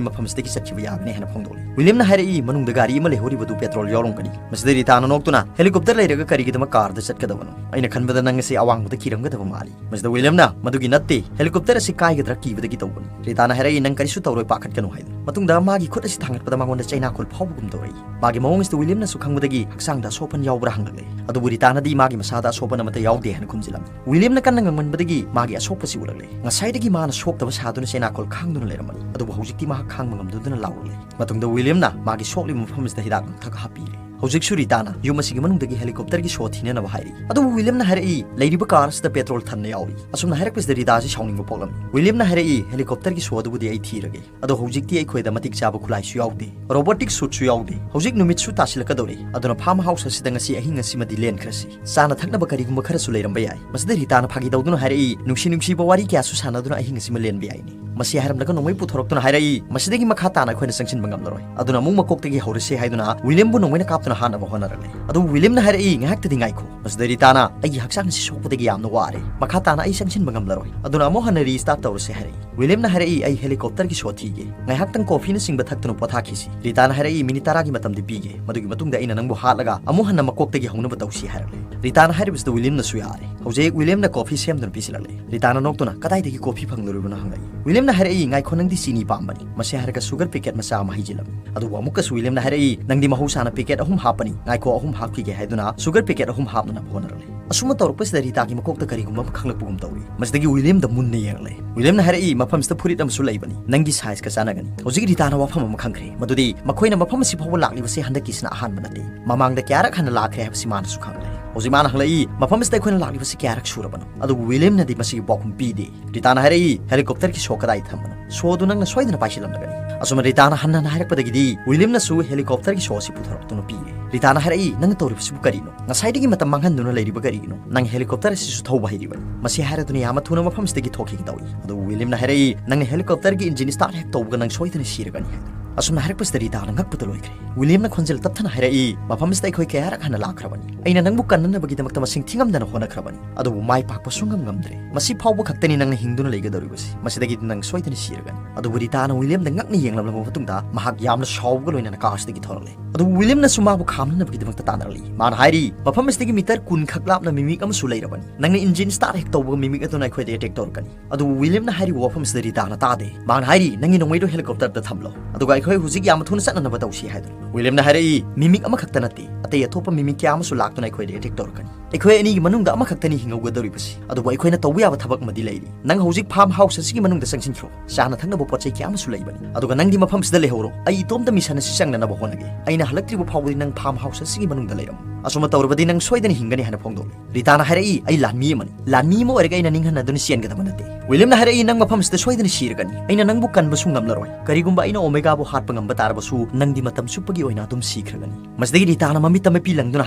ꯃꯐꯝ ꯑꯁꯤꯗꯒꯤ ꯆꯠꯈꯤꯕ ꯌꯥꯒꯅꯤ" ꯍꯥꯏꯅ ꯐꯣꯡꯗꯣꯛꯂꯤ꯫ ꯋꯤꯂꯤꯌꯝꯅ ꯍꯥꯏꯔꯛꯏ, "ꯃꯅꯨꯡꯗ ꯒꯥꯔꯤ ꯑꯃ ꯂꯩꯍꯧꯔꯤꯕꯗꯨ ꯄꯦꯇ꯭ꯔꯣꯜ ꯌꯥꯎꯔꯝꯒꯅꯤ꯫" ꯃꯁꯤꯗ ꯔꯤꯇꯥꯅ ꯅꯣꯛꯇꯨꯅ, "ꯍꯦꯂꯤꯀꯣꯞꯇꯔ ꯂꯩꯔꯒ ꯀꯔꯤꯒꯤꯗꯃꯛ ꯀꯥꯔꯗ ꯆꯠꯀꯗꯕꯅꯣ? ꯑꯩꯅ ꯈꯟꯕꯗ ꯅꯪ ꯑꯁꯤ ꯑꯋꯥꯡꯕꯗ ꯀꯤꯔꯝꯒꯗꯕ ꯃꯥꯜꯂꯤ꯫" ꯃꯁꯤꯗ ꯋꯤꯂꯤꯌꯝꯅ, "ꯃꯗꯨꯒꯤ ꯅꯠꯇꯦ, ꯍꯦꯂꯤꯀꯣꯞꯇꯔ ꯑꯁꯤ ꯀꯥꯏꯒꯗ꯭ꯔꯥ ꯀꯤꯕꯗꯒꯤ ꯇꯧꯕꯅꯤ꯫" ꯔꯤꯇꯥꯅ ꯍꯥꯏꯔꯛꯏ, "ꯅꯪ ꯀꯔꯤꯁꯨ ꯇꯧꯔꯣꯏ, ꯄꯥꯈꯠꯀꯅꯨ" ꯍꯥꯏꯗꯨꯅ꯫ ꯃꯇꯨꯡꯗ ꯃꯥꯒꯤ ꯈꯨꯠ ꯑꯁꯤ ꯊꯥꯡꯒꯠꯄꯗ ꯃꯉꯣꯟꯗ ꯆꯩꯅꯥꯈꯣꯜ ꯐꯥꯎꯕꯒꯨꯝ ꯇꯧꯔꯛꯏ꯫ ꯃꯥꯒꯤ ꯃꯑꯣꯡ ꯑꯁꯤꯗ ꯋꯤꯂꯤꯌꯝꯅꯁꯨ ꯈꯪꯕꯗꯒꯤ ꯍꯛꯆꯥꯡꯗ ꯑꯁꯣꯛꯄꯟ ꯌꯥꯎꯕ꯭ꯔꯥ ꯍꯪꯂꯛꯂꯦ꯫ ꯑꯗꯨꯕꯨ ꯔꯤꯇꯥꯅꯗꯤ ꯃꯥꯒꯤ ꯃꯁꯥꯗ ꯑꯁꯣꯛꯄꯟ ꯑꯃꯠꯇ ꯌꯥꯎꯗꯦ ꯍꯥꯏꯅ ꯈꯨꯝꯖꯤꯜꯂꯝꯃꯤ꯫ ꯋꯤꯂꯤꯌꯝꯅ ꯀꯟꯅ ꯉꯥꯡꯃꯟꯕꯗꯒꯤ ꯃꯥꯒꯤ ꯑꯁꯣꯛꯄꯁꯤ ꯎꯔꯛꯂꯦ꯫ ꯉꯁꯥꯏꯗꯒꯤ ꯃꯥꯅ ꯁꯣꯛꯇꯕ ꯁꯥꯗꯨꯅ ꯆꯩꯅꯥꯈꯣꯜ ꯈꯥꯡꯗꯨꯅ ꯂꯩꯔꯝꯕꯅꯤ, ꯑꯗꯨꯕꯨ ꯍꯧꯖꯤꯛꯇꯤ ꯃꯍꯥꯛ ꯈꯥꯡꯕ ꯉꯝꯗꯗꯨꯅ ꯂꯥꯎꯔꯛꯂꯦ꯫ ꯃꯇꯨꯡꯗ ꯋꯤꯂꯤꯌꯝꯅ ꯃꯥꯒꯤ ꯁꯣꯛꯂꯤꯕ ꯃꯐꯝ ꯑꯁꯤꯗ ꯍꯤꯗꯥꯛ ꯂꯥꯡꯊꯛ ꯍꯥꯞꯄꯤꯔꯦ꯫ ꯍꯧꯖꯤꯛꯁꯨ ꯔꯤꯇꯥꯅ ꯌꯨꯝ ꯑꯁꯤꯒꯤ ꯃꯅꯨꯡꯗꯒꯤ ꯍꯦꯂꯤꯀꯣꯞꯇꯔꯒꯤ ꯁꯣ ꯊꯤꯅꯅꯕ ꯍꯥꯏꯔꯤ꯫ ꯑꯗꯨꯕꯨ ꯋꯤꯂꯤꯌꯝꯅ ꯍꯥꯏꯔꯛꯏ, "ꯂꯩꯔꯤꯕ ꯀꯥꯔ ꯑꯁꯤꯗ ꯄꯦꯇ꯭ꯔꯣꯜ ꯊꯟꯅ ꯌꯥꯎꯔꯤ꯫" ꯑꯁꯨꯝꯅ ꯍꯥꯏꯔꯛꯄꯁꯤꯗ ꯔꯤꯇꯥ ꯑꯁꯤ ꯁꯥꯎꯅꯤꯡꯕ ꯄꯣꯛꯂꯝꯃꯤ꯫ ꯋꯤꯂꯤꯌꯝꯅ ꯍꯥꯏꯔꯛꯏ, "ꯍꯦꯂꯤꯀꯣꯞꯇꯔꯒꯤ ꯁꯣ ꯑꯗꯨꯕꯨꯗꯤ ꯑꯩ ꯊꯤꯔꯒꯦ꯫ ꯑꯗꯣ ꯍꯧꯖꯤꯛꯇꯤ ꯑꯩꯈꯣꯏꯗ ꯃꯇꯤꯛ ꯆꯥꯕ ꯈꯨꯠꯂꯥꯏꯁꯨ ꯌꯥꯎꯗꯦ, ꯔꯣꯕꯣꯇꯤꯛ ꯁꯨꯠꯁꯨ ꯌꯥꯎꯗꯦ꯫ ꯍꯧꯖꯤꯛ ꯅꯨꯃꯤꯠꯁꯨ ꯇꯥꯁꯤꯜꯂꯛꯀꯗꯧꯔꯦ, ꯑꯗꯨꯅ ꯐꯥꯔꯝ ꯍꯥꯎꯁ ꯑꯁꯤꯗ ꯉꯁꯤ ꯑꯍꯤꯡ ꯑꯁꯤꯃꯗꯤ ꯂꯦꯟꯈ꯭ꯔꯁꯤ꯫ ꯆꯥꯅ ꯊꯛꯅꯕ ꯀꯔꯤꯒꯨꯝꯕ ꯈꯔꯁꯨ ꯂꯩꯔꯝꯕ ꯌꯥꯏ꯫" ꯃꯁꯤꯗ ꯔꯤꯇꯥꯅ ꯐꯥꯒꯤ ꯇꯧꯗꯨꯅ ꯍꯥꯏꯔꯛꯏ, "ꯅꯨꯡꯁꯤ ꯅꯨꯡꯁꯤꯕ ꯋꯥꯔꯤ ꯀꯌꯥꯁꯨ ꯁꯥꯟꯅꯗꯨꯅ ꯑꯍꯤꯡ ꯑꯁꯤꯃ ꯂꯦꯟꯕ ꯌꯥꯏꯅꯦ꯫" ꯃꯁꯤ ꯍꯥꯏꯔꯝꯂꯒ ꯅꯣꯡꯃꯩ ꯄꯨꯊꯣꯔꯛꯇꯨꯅ ꯍꯥꯏꯔꯛꯏ, "ꯃꯁꯤꯗꯒꯤ ꯃꯈꯥ ꯇꯥꯅ ꯑꯩꯈꯣꯏꯅ ꯆꯪꯁꯤꯟꯕ ꯉꯝꯂꯔꯣꯏ, ꯑꯗꯨꯅ ꯑꯃꯨꯛ ꯃꯀꯣꯛꯇꯒꯤ ꯍꯧꯔꯁꯤ" ꯍꯥꯏꯗꯨꯅ ꯋꯤꯂꯤꯌꯝꯕꯨ ꯅꯣꯡꯃꯩꯅ ꯀꯥꯞꯇꯨꯅ ꯍꯥꯠꯅꯕ ꯍꯣꯠꯅꯔꯛꯂꯦ꯫ ꯑꯗꯨꯕꯨ ꯋꯤꯂꯤꯌꯝꯅ ꯍꯥꯏꯔꯛꯏ, "ꯉꯥꯏꯍꯥꯛꯇꯗꯤ ꯉꯥꯏꯈꯣ"꯫ ꯃꯁꯤꯗ ꯔꯤꯇꯥꯅ, "ꯑꯩꯒꯤ ꯍꯛꯆꯥꯡ ꯑꯁꯤ ꯁꯣꯛꯄꯗꯒꯤ ꯌꯥꯝꯅ ꯋꯥꯔꯦ, ꯃꯈꯥ ꯇꯥꯅ ꯑꯩ ꯆꯪꯁꯤꯟꯕ ꯉꯝꯂꯔꯣꯏ, ꯑꯗꯨꯅ ꯑꯃꯨꯛ ꯍꯟꯅ restart ꯇꯧꯔꯁꯤ" ꯍꯥꯏꯔꯛꯏ꯫ ꯋꯤꯂꯤꯌꯝꯅ ꯍꯥꯏꯔꯛꯏ, "ꯑꯩ helicopter ꯒꯤ show ꯊꯤꯒꯦ, ꯉꯥꯏꯍꯥꯛꯇꯪ coffee ꯅꯆꯤꯡꯕ ꯊꯛꯇꯨꯅ ꯄꯣꯊꯥꯈꯤꯁꯤ"꯫ ꯔꯤꯇꯥꯅ ꯍꯥꯏꯔꯛꯏ, "ꯃꯤꯅꯤꯠ ꯇꯔꯥꯒꯤ ꯃꯇꯝꯗꯤ ꯄꯤꯒꯦ, ꯃꯗꯨꯒꯤ ꯃꯇꯨꯡꯗ ꯑꯩꯅ ꯅꯪꯕꯨ ꯍꯥꯠꯂꯒ ꯑꯃꯨꯛ ꯍꯟꯅ ꯃꯀꯣꯛꯇꯒꯤ ꯍꯧꯅꯕ ꯇꯧꯁꯤ" ꯍꯥꯏꯔꯛꯂꯦ꯫ ꯔꯤꯇꯥꯅ ꯍꯥꯏꯔꯤꯕꯁꯤꯗ ꯋꯤꯂꯤꯌꯝꯅꯁꯨ ꯌꯥꯔꯦ꯫ ꯍꯧꯖꯤꯛ ꯋꯤꯂꯤꯌꯝꯅ coffee ꯁꯦꯝꯗꯨꯅ ꯄꯤꯁꯤꯜꯂꯛꯂꯦ꯫ ꯔꯤꯇꯥꯅ ꯅꯣꯛꯇꯨꯅ, "ꯀꯗꯥꯏꯗꯒꯤ coffee ꯐꯪꯂꯨꯔꯤꯕꯅꯣ?" ꯍꯪꯂꯛꯏ꯫ ꯋꯤꯂꯤꯌꯝꯅ ꯍꯥꯏꯔꯛꯏ, "ꯉꯥꯏꯈꯣ, ꯅꯪꯗꯤ ꯆꯤꯅꯤ ꯄꯥꯝꯕꯅꯤ"꯫ ꯃꯁꯤ ꯍꯥꯏꯔꯒ sugar packet ꯃꯆꯥ ꯑꯃ ꯍꯩꯖꯤꯜꯂꯝꯃꯤ꯫ ꯑꯗꯨꯕꯨ ꯑꯃꯨꯛꯀꯁꯨ ꯋꯤꯂꯤꯌꯝꯅ ꯍꯥꯏꯔꯛꯏ, "ꯅꯪꯗꯤ ꯃꯍꯧꯁꯥꯅ packet ꯑꯍꯨꯝ ꯍꯥꯞꯄꯅꯤ, ꯉꯥꯏꯈꯣ, ꯑꯍꯨꯝ ꯍꯥꯞꯈꯤꯒꯦ" ꯍꯥꯏꯗꯨꯅ sugar packet ꯑꯍꯨꯝ ꯍꯥꯞꯅꯅꯕ ꯍꯣꯠꯅꯔꯛꯂꯦ꯫ ꯑꯁꯨꯝꯅ ꯇꯧꯔꯛꯄꯁꯤꯗ ꯔꯤꯇꯥꯒꯤ ꯃꯀꯣꯛꯇ ꯀꯔꯤꯒꯨꯝꯕ ꯑꯃ ꯈꯪꯂꯛꯄꯒꯨꯝ ꯇꯧꯏ꯫ ꯃꯁꯤꯗꯒꯤ ꯋꯤꯂꯤꯌꯝꯗ ꯃꯨꯟꯅ ꯌꯦꯡꯂꯛꯂꯦ꯫ ꯋꯤꯂꯤꯌꯝꯅ ꯍꯥꯏꯔꯛꯏ, "ꯃꯐꯝꯁꯤꯗ ꯐꯨꯔꯤꯠ ꯑꯃꯁꯨ ꯂꯩꯕꯅꯤ, ꯅꯪꯒꯤ size ꯀ ꯆꯥꯟꯅꯒꯅꯤ"꯫ ꯍꯧꯖꯤꯛ ꯔꯤꯇꯥꯅ ꯋꯥꯐꯝ ꯑꯃ ꯈꯪꯈ꯭ꯔꯦ, ꯃꯗꯨꯗꯤ ꯃꯈꯣꯏꯅ ꯃꯐꯝ ꯑꯁꯤ ꯐꯥꯎꯕ ꯂꯥꯛꯂꯤꯕꯁꯤ ꯍꯟꯗꯛꯀꯤꯁꯤꯅ ꯑꯍꯥꯟꯕ ꯅꯠꯇꯦ, ꯃꯃꯥꯡꯗ ꯀꯌꯥꯔꯛ ꯍꯟꯅ ꯂꯥꯛꯈ꯭ꯔꯦ ꯍꯥꯏꯕꯁꯤ ꯃꯥꯅꯁꯨ ꯈꯪꯂꯦ꯫ ꯍꯧꯖꯤꯛ ꯃꯥꯅ ꯍꯪꯂꯛꯏ, "ꯃꯐꯝ ꯑꯁꯤꯗ ꯑꯩꯈꯣꯏꯅ ꯂꯥꯛꯂꯤꯕꯁꯤ ꯀꯌꯥꯔꯛ ꯁꯨꯔꯕꯅꯣ?" ꯑꯗꯨꯕꯨ ꯋꯤꯂꯤꯌꯝꯅꯗꯤ ꯃꯁꯤꯒꯤ ꯄꯥꯎꯈꯨꯝ ꯄꯤꯗꯦ꯫ ꯔꯤꯇꯥꯅ ꯍꯥꯏꯔꯛꯏ, "Helicopter ꯒꯤ show ꯀꯗꯥꯏꯗ ꯊꯝꯕꯅꯣ? Show ꯗꯨ ꯅꯪꯅ ꯁꯣꯏꯗꯅ ꯄꯥꯏꯁꯤꯜꯂꯝꯂꯒꯅꯤ"꯫ ꯑꯁꯨꯝꯅ ꯔꯤꯇꯥꯅ ꯍꯟꯅ ꯍꯟꯅ ꯍꯥꯏꯔꯛꯄꯗꯒꯤꯗꯤ ꯋꯤꯂꯤꯌꯝꯅꯁꯨ helicopter ꯒꯤ show ꯑꯁꯤ ꯄꯨꯊꯣꯔꯛꯇꯨꯅ ꯄꯤꯔꯦ꯫ ꯔꯤꯇꯥꯅ ꯍꯥꯏꯔꯛꯏ, "ꯅꯪꯅ ꯇꯧꯔꯤꯕꯁꯤꯕꯨ ꯀꯔꯤꯅꯣ? ꯉꯁꯥꯏꯗꯒꯤ ꯃꯇꯝ ꯃꯥꯡꯍꯟꯗꯨꯅ ꯂꯩꯔꯤꯕ ꯀꯔꯤꯒꯤꯅꯣ? ꯅꯪ helicopter ꯑꯁꯤꯁꯨ ꯊꯧꯕ ꯍꯩꯔꯤꯕꯅꯤ"꯫ ꯃꯁꯤ ꯍꯥꯏꯔꯗꯨꯅ ꯌꯥꯝꯅ ꯊꯨꯅ ꯃꯐꯝꯁꯤꯗꯒꯤ ꯊꯣꯛꯈꯤꯒꯦ ꯇꯧꯏ꯫ ꯑꯗꯨꯕꯨ ꯋꯤꯂꯤꯌꯝꯅ ꯍꯥꯏꯔꯛꯏ, "ꯅꯪꯅ helicopter ꯒꯤ engine start ꯍꯦꯛ ꯇꯧꯕꯒ ꯅꯪ ꯁꯣꯏꯗꯅ ꯁꯤꯔꯒꯅꯤ" ꯍꯥꯏꯗꯨꯅ꯫ ꯑꯁꯨꯝꯅ ꯍꯥꯏꯔꯛꯄꯁꯤꯗ ꯔꯤꯇꯥꯅ ꯉꯛꯄꯗ ꯂꯣꯏꯈ꯭ꯔꯦ꯫ ꯋꯤꯂꯤꯌꯝꯅ ꯈꯣꯟꯖꯦꯜ ꯇꯞꯊꯅ ꯍꯥꯏꯔꯛꯏ, "ꯃꯐꯝꯁꯤꯗ ꯑꯩꯈꯣꯏ ꯀꯌꯥꯔꯛ ꯍꯟꯅ ꯂꯥꯛꯈ꯭ꯔꯕꯅꯤ꯫ ꯑꯩꯅ ꯅꯪꯕꯨ ꯀꯟꯅꯅꯕꯒꯤꯗꯃꯛꯇ ꯃꯁꯤꯡ ꯊꯤꯉꯝꯗꯅ ꯍꯣꯠꯅꯈ꯭ꯔꯕꯅꯤ, ꯑꯗꯨꯕꯨ ꯃꯥꯏ ꯄꯥꯛꯄ ꯁꯨꯡꯉꯝ ꯉꯝꯗ꯭ꯔꯦ꯫ ꯃꯁꯤ ꯐꯥꯎꯕ ꯈꯛꯇꯅꯤ ꯅꯪꯅ ꯍꯤꯡꯗꯨꯅ ꯂꯩꯒꯗꯧꯔꯤꯕꯁꯤ꯫ ꯃꯁꯤꯗꯒꯤꯗꯤ ꯅꯪ ꯁꯣꯏꯗꯅ ꯁꯤꯔꯒꯅꯤ"꯫ ꯑꯗꯨꯕꯨ ꯔꯤꯇꯥꯅ ꯋꯤꯂꯤꯌꯝꯗ ꯉꯛꯅ ꯌꯦꯡꯂꯝꯂꯕ ꯃꯇꯨꯡꯗ ꯃꯍꯥꯛ ꯌꯥꯝꯅ ꯁꯥꯎꯕꯒ ꯂꯣꯏꯅꯅ car ꯁꯤꯗꯒꯤ ꯊꯣꯔꯛꯂꯦ꯫ ꯑꯗꯨꯕꯨ ꯋꯤꯂꯤꯌꯝꯅꯁꯨ ꯃꯥꯕꯨ ꯈꯥꯝꯅꯅꯕꯒꯤꯗꯃꯛꯇ ꯇꯥꯟꯅꯔꯛꯂꯤ꯫ ꯃꯥꯅ ꯍꯥꯏꯔꯤ, "ꯃꯐꯝ ꯑꯁꯤꯗꯒꯤ meter ꯀꯨꯟ ꯈꯛ ꯂꯥꯞꯅ ꯃꯤꯃꯤꯛ ꯑꯃꯁꯨ ꯂꯩꯔꯕꯅꯤ꯫ ꯅꯪꯅ engine start ꯍꯦꯛ ꯇꯧꯕꯒ ꯃꯤꯃꯤꯛ ꯑꯗꯨꯅ ꯑꯩꯈꯣꯏꯗ attack ꯇꯧꯔꯛꯀꯅꯤ"꯫ ꯑꯗꯨꯕꯨ ꯋꯤꯂꯤꯌꯝꯅ ꯍꯥꯏꯔꯤꯕ ꯋꯥꯐꯝꯁꯤꯗ ꯔꯤꯇꯥꯅ ꯇꯥꯗꯦ꯫ ꯃꯥꯅ ꯍꯥꯏꯔꯤ, "ꯅꯪꯒꯤ ꯅꯣꯡꯃꯩꯗꯣ helicopter ꯗ ꯊꯝꯂꯣ, ꯑꯗꯨꯒ ꯑꯩꯈꯣꯏ ꯍꯧꯖꯤꯛ ꯌꯥꯝꯅ ꯊꯨꯅ ꯆꯠꯅꯅꯕ ꯇꯧꯁꯤ" ꯍꯥꯏꯗꯨꯅ꯫ ꯋꯤꯂꯤꯌꯝꯅ ꯍꯥꯏꯔꯛꯏ, "ꯃꯤꯃꯤꯛ ꯑꯃꯈꯛꯇ ꯅꯠꯇꯦ, ꯑꯇꯩ ꯑꯇꯣꯞꯄ ꯃꯤꯃꯤꯛ ꯀꯌꯥ ꯑꯃꯁꯨ ꯂꯥꯛꯇꯨꯅ ꯑꯩꯈꯣꯏꯗ attack ꯇꯧꯔꯛꯀꯅꯤ꯫ ꯑꯩꯈꯣꯏ ꯑꯅꯤꯒꯤ ꯃꯅꯨꯡꯗ ꯑꯃꯈꯛꯇꯅꯤ ꯍꯤꯡꯍꯧꯒꯗꯧꯔꯤꯕꯁꯤ, ꯑꯗꯨꯕꯨ ꯑꯩꯈꯣꯏꯅ ꯇꯧꯕ ꯌꯥꯕ ꯊꯕꯛ ꯑꯃꯗꯤ ꯂꯩꯔꯤ꯫ ꯅꯪ ꯍꯧꯖꯤꯛ farm house ꯑꯁꯤꯒꯤ ꯃꯅꯨꯡꯗ ꯆꯪꯁꯤꯟꯈ꯭ꯔꯣ, ꯆꯥꯅ ꯊꯛꯅꯕ ꯄꯣꯠ ꯆꯩ ꯀꯌꯥ ꯑꯃꯁꯨ ꯂꯩꯕꯅꯤ, ꯑꯗꯨꯒ ꯅꯪꯗꯤ ꯃꯐꯝꯁꯤꯗ ꯂꯩꯍꯧꯔꯣ, ꯑꯩ ꯏꯇꯣꯝꯇ mission ꯑꯁꯤ ꯆꯪꯅꯅꯕ ꯍꯣꯠꯅꯒꯦ꯫ ꯑꯩꯅ ꯍꯜꯂꯛꯇ꯭ꯔꯤꯕ ꯐꯥꯎꯕꯗꯤ ꯅꯪ farm house ꯑꯁꯤꯒꯤ ꯃꯅꯨꯡꯗ ꯂꯩꯔꯝꯃꯨ꯫ ꯑꯁꯨꯝꯅ ꯇꯧꯔꯕꯗꯤ ꯅꯪ ꯁꯣꯏꯗꯅ ꯍꯤꯡꯒꯅꯤ" ꯍꯥꯏꯅ ꯐꯣꯡꯗꯣꯛꯂꯤ꯫ ꯔꯤꯇꯥꯅ ꯍꯥꯏꯔꯛꯏ, "ꯑꯩ ꯂꯥꯟꯃꯤ ꯑꯃꯅꯤ, ꯂꯥꯟꯃꯤ ꯑꯃ ꯑꯣꯏꯔꯒ ꯑꯩꯅ ꯅꯤꯡꯍꯟꯅꯗꯨꯅ ꯆꯦꯟꯒꯗꯕ ꯅꯠꯇꯦ"꯫ ꯋꯤꯂꯤꯌꯝꯅ ꯍꯥꯏꯔꯛꯏ, "ꯅꯪ ꯃꯐꯝꯁꯤꯗ ꯁꯣꯏꯗꯅ ꯁꯤꯔꯒꯅꯤ꯫ ꯑꯩꯅ ꯅꯪꯕꯨ ꯀꯟꯕꯁꯨ ꯉꯝꯂꯔꯣꯏ꯫ ꯀꯔꯤꯒꯨꯝꯕ ꯑꯩꯅ ꯑꯣꯃꯦꯒꯥꯕꯨ ꯍꯥꯠꯄ ꯉꯝꯕ ꯇꯥꯔꯕꯁꯨ, ꯅꯪꯗꯤ ꯃꯇꯝ ꯆꯨꯞꯄꯒꯤ ꯑꯣꯏꯅ ꯑꯗꯨꯝ ꯁꯤꯈ꯭ꯔꯒꯅꯤ꯫" ꯃꯁꯤꯗꯒꯤ ꯔꯤꯇꯥꯅ ꯃꯃꯤꯠꯇ ꯃꯤꯠꯄꯤ ꯂꯪꯗꯨꯅ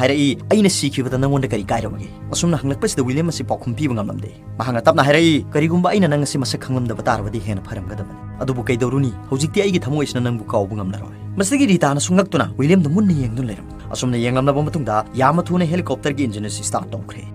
ꯍꯥꯏꯔꯛꯏ, "ꯑꯩꯅ ꯁꯤꯈꯤꯕꯗ ꯅꯪꯉꯣꯟꯗ ꯀꯔꯤ ꯀꯥꯏꯔꯕꯒꯦ?" ꯑꯁꯨꯝꯅ ꯍꯪꯂꯛꯄꯁꯤꯗ ꯋꯤꯂꯤꯌꯝ ꯑꯁꯤ ꯄꯥꯎꯈꯨꯝ ꯄꯤꯕ ꯉꯝꯂꯝꯗꯦ꯫ ꯃꯍꯥꯛꯅ ꯇꯞꯅ ꯍꯥꯏꯔꯛꯏ, "ꯀꯔꯤꯒꯨꯝꯕ ꯑꯩꯅ ꯅꯪ ꯑꯁꯤ ꯃꯁꯛ ꯈꯪꯂꯝꯗꯕ ꯇꯥꯔꯕꯗꯤ ꯍꯦꯟꯅ ꯐꯔꯝꯒꯗꯕꯅꯤ꯫ ꯑꯗꯨꯕꯨ ꯀꯩꯗꯧꯔꯨꯅꯤ, ꯍꯧꯖꯤꯛꯇꯤ ꯑꯩꯒꯤ ꯊꯃꯣꯏ ꯑꯁꯤꯅ ꯅꯪꯕꯨ ꯀꯥꯎꯕ ꯉꯝꯂꯔꯣꯏ꯫" ꯃꯁꯤꯗꯒꯤ ꯔꯤꯇꯥꯅꯁꯨ ꯉꯛꯇꯨꯅ ꯋꯤꯂꯤꯌꯝꯗ ꯃꯨꯟꯅ ꯌꯦꯡꯗꯨꯅ ꯂꯩꯔꯝꯃꯤ꯫ ꯑꯁꯨꯝꯅ ꯌꯦꯡꯂꯝꯂꯕ ꯃꯇꯨꯡꯗ ꯌꯥꯝꯅ ꯊꯨꯅ helicopterꯒꯤ engine ꯑꯁꯤ start ꯇꯧꯈ꯭ꯔꯦ꯫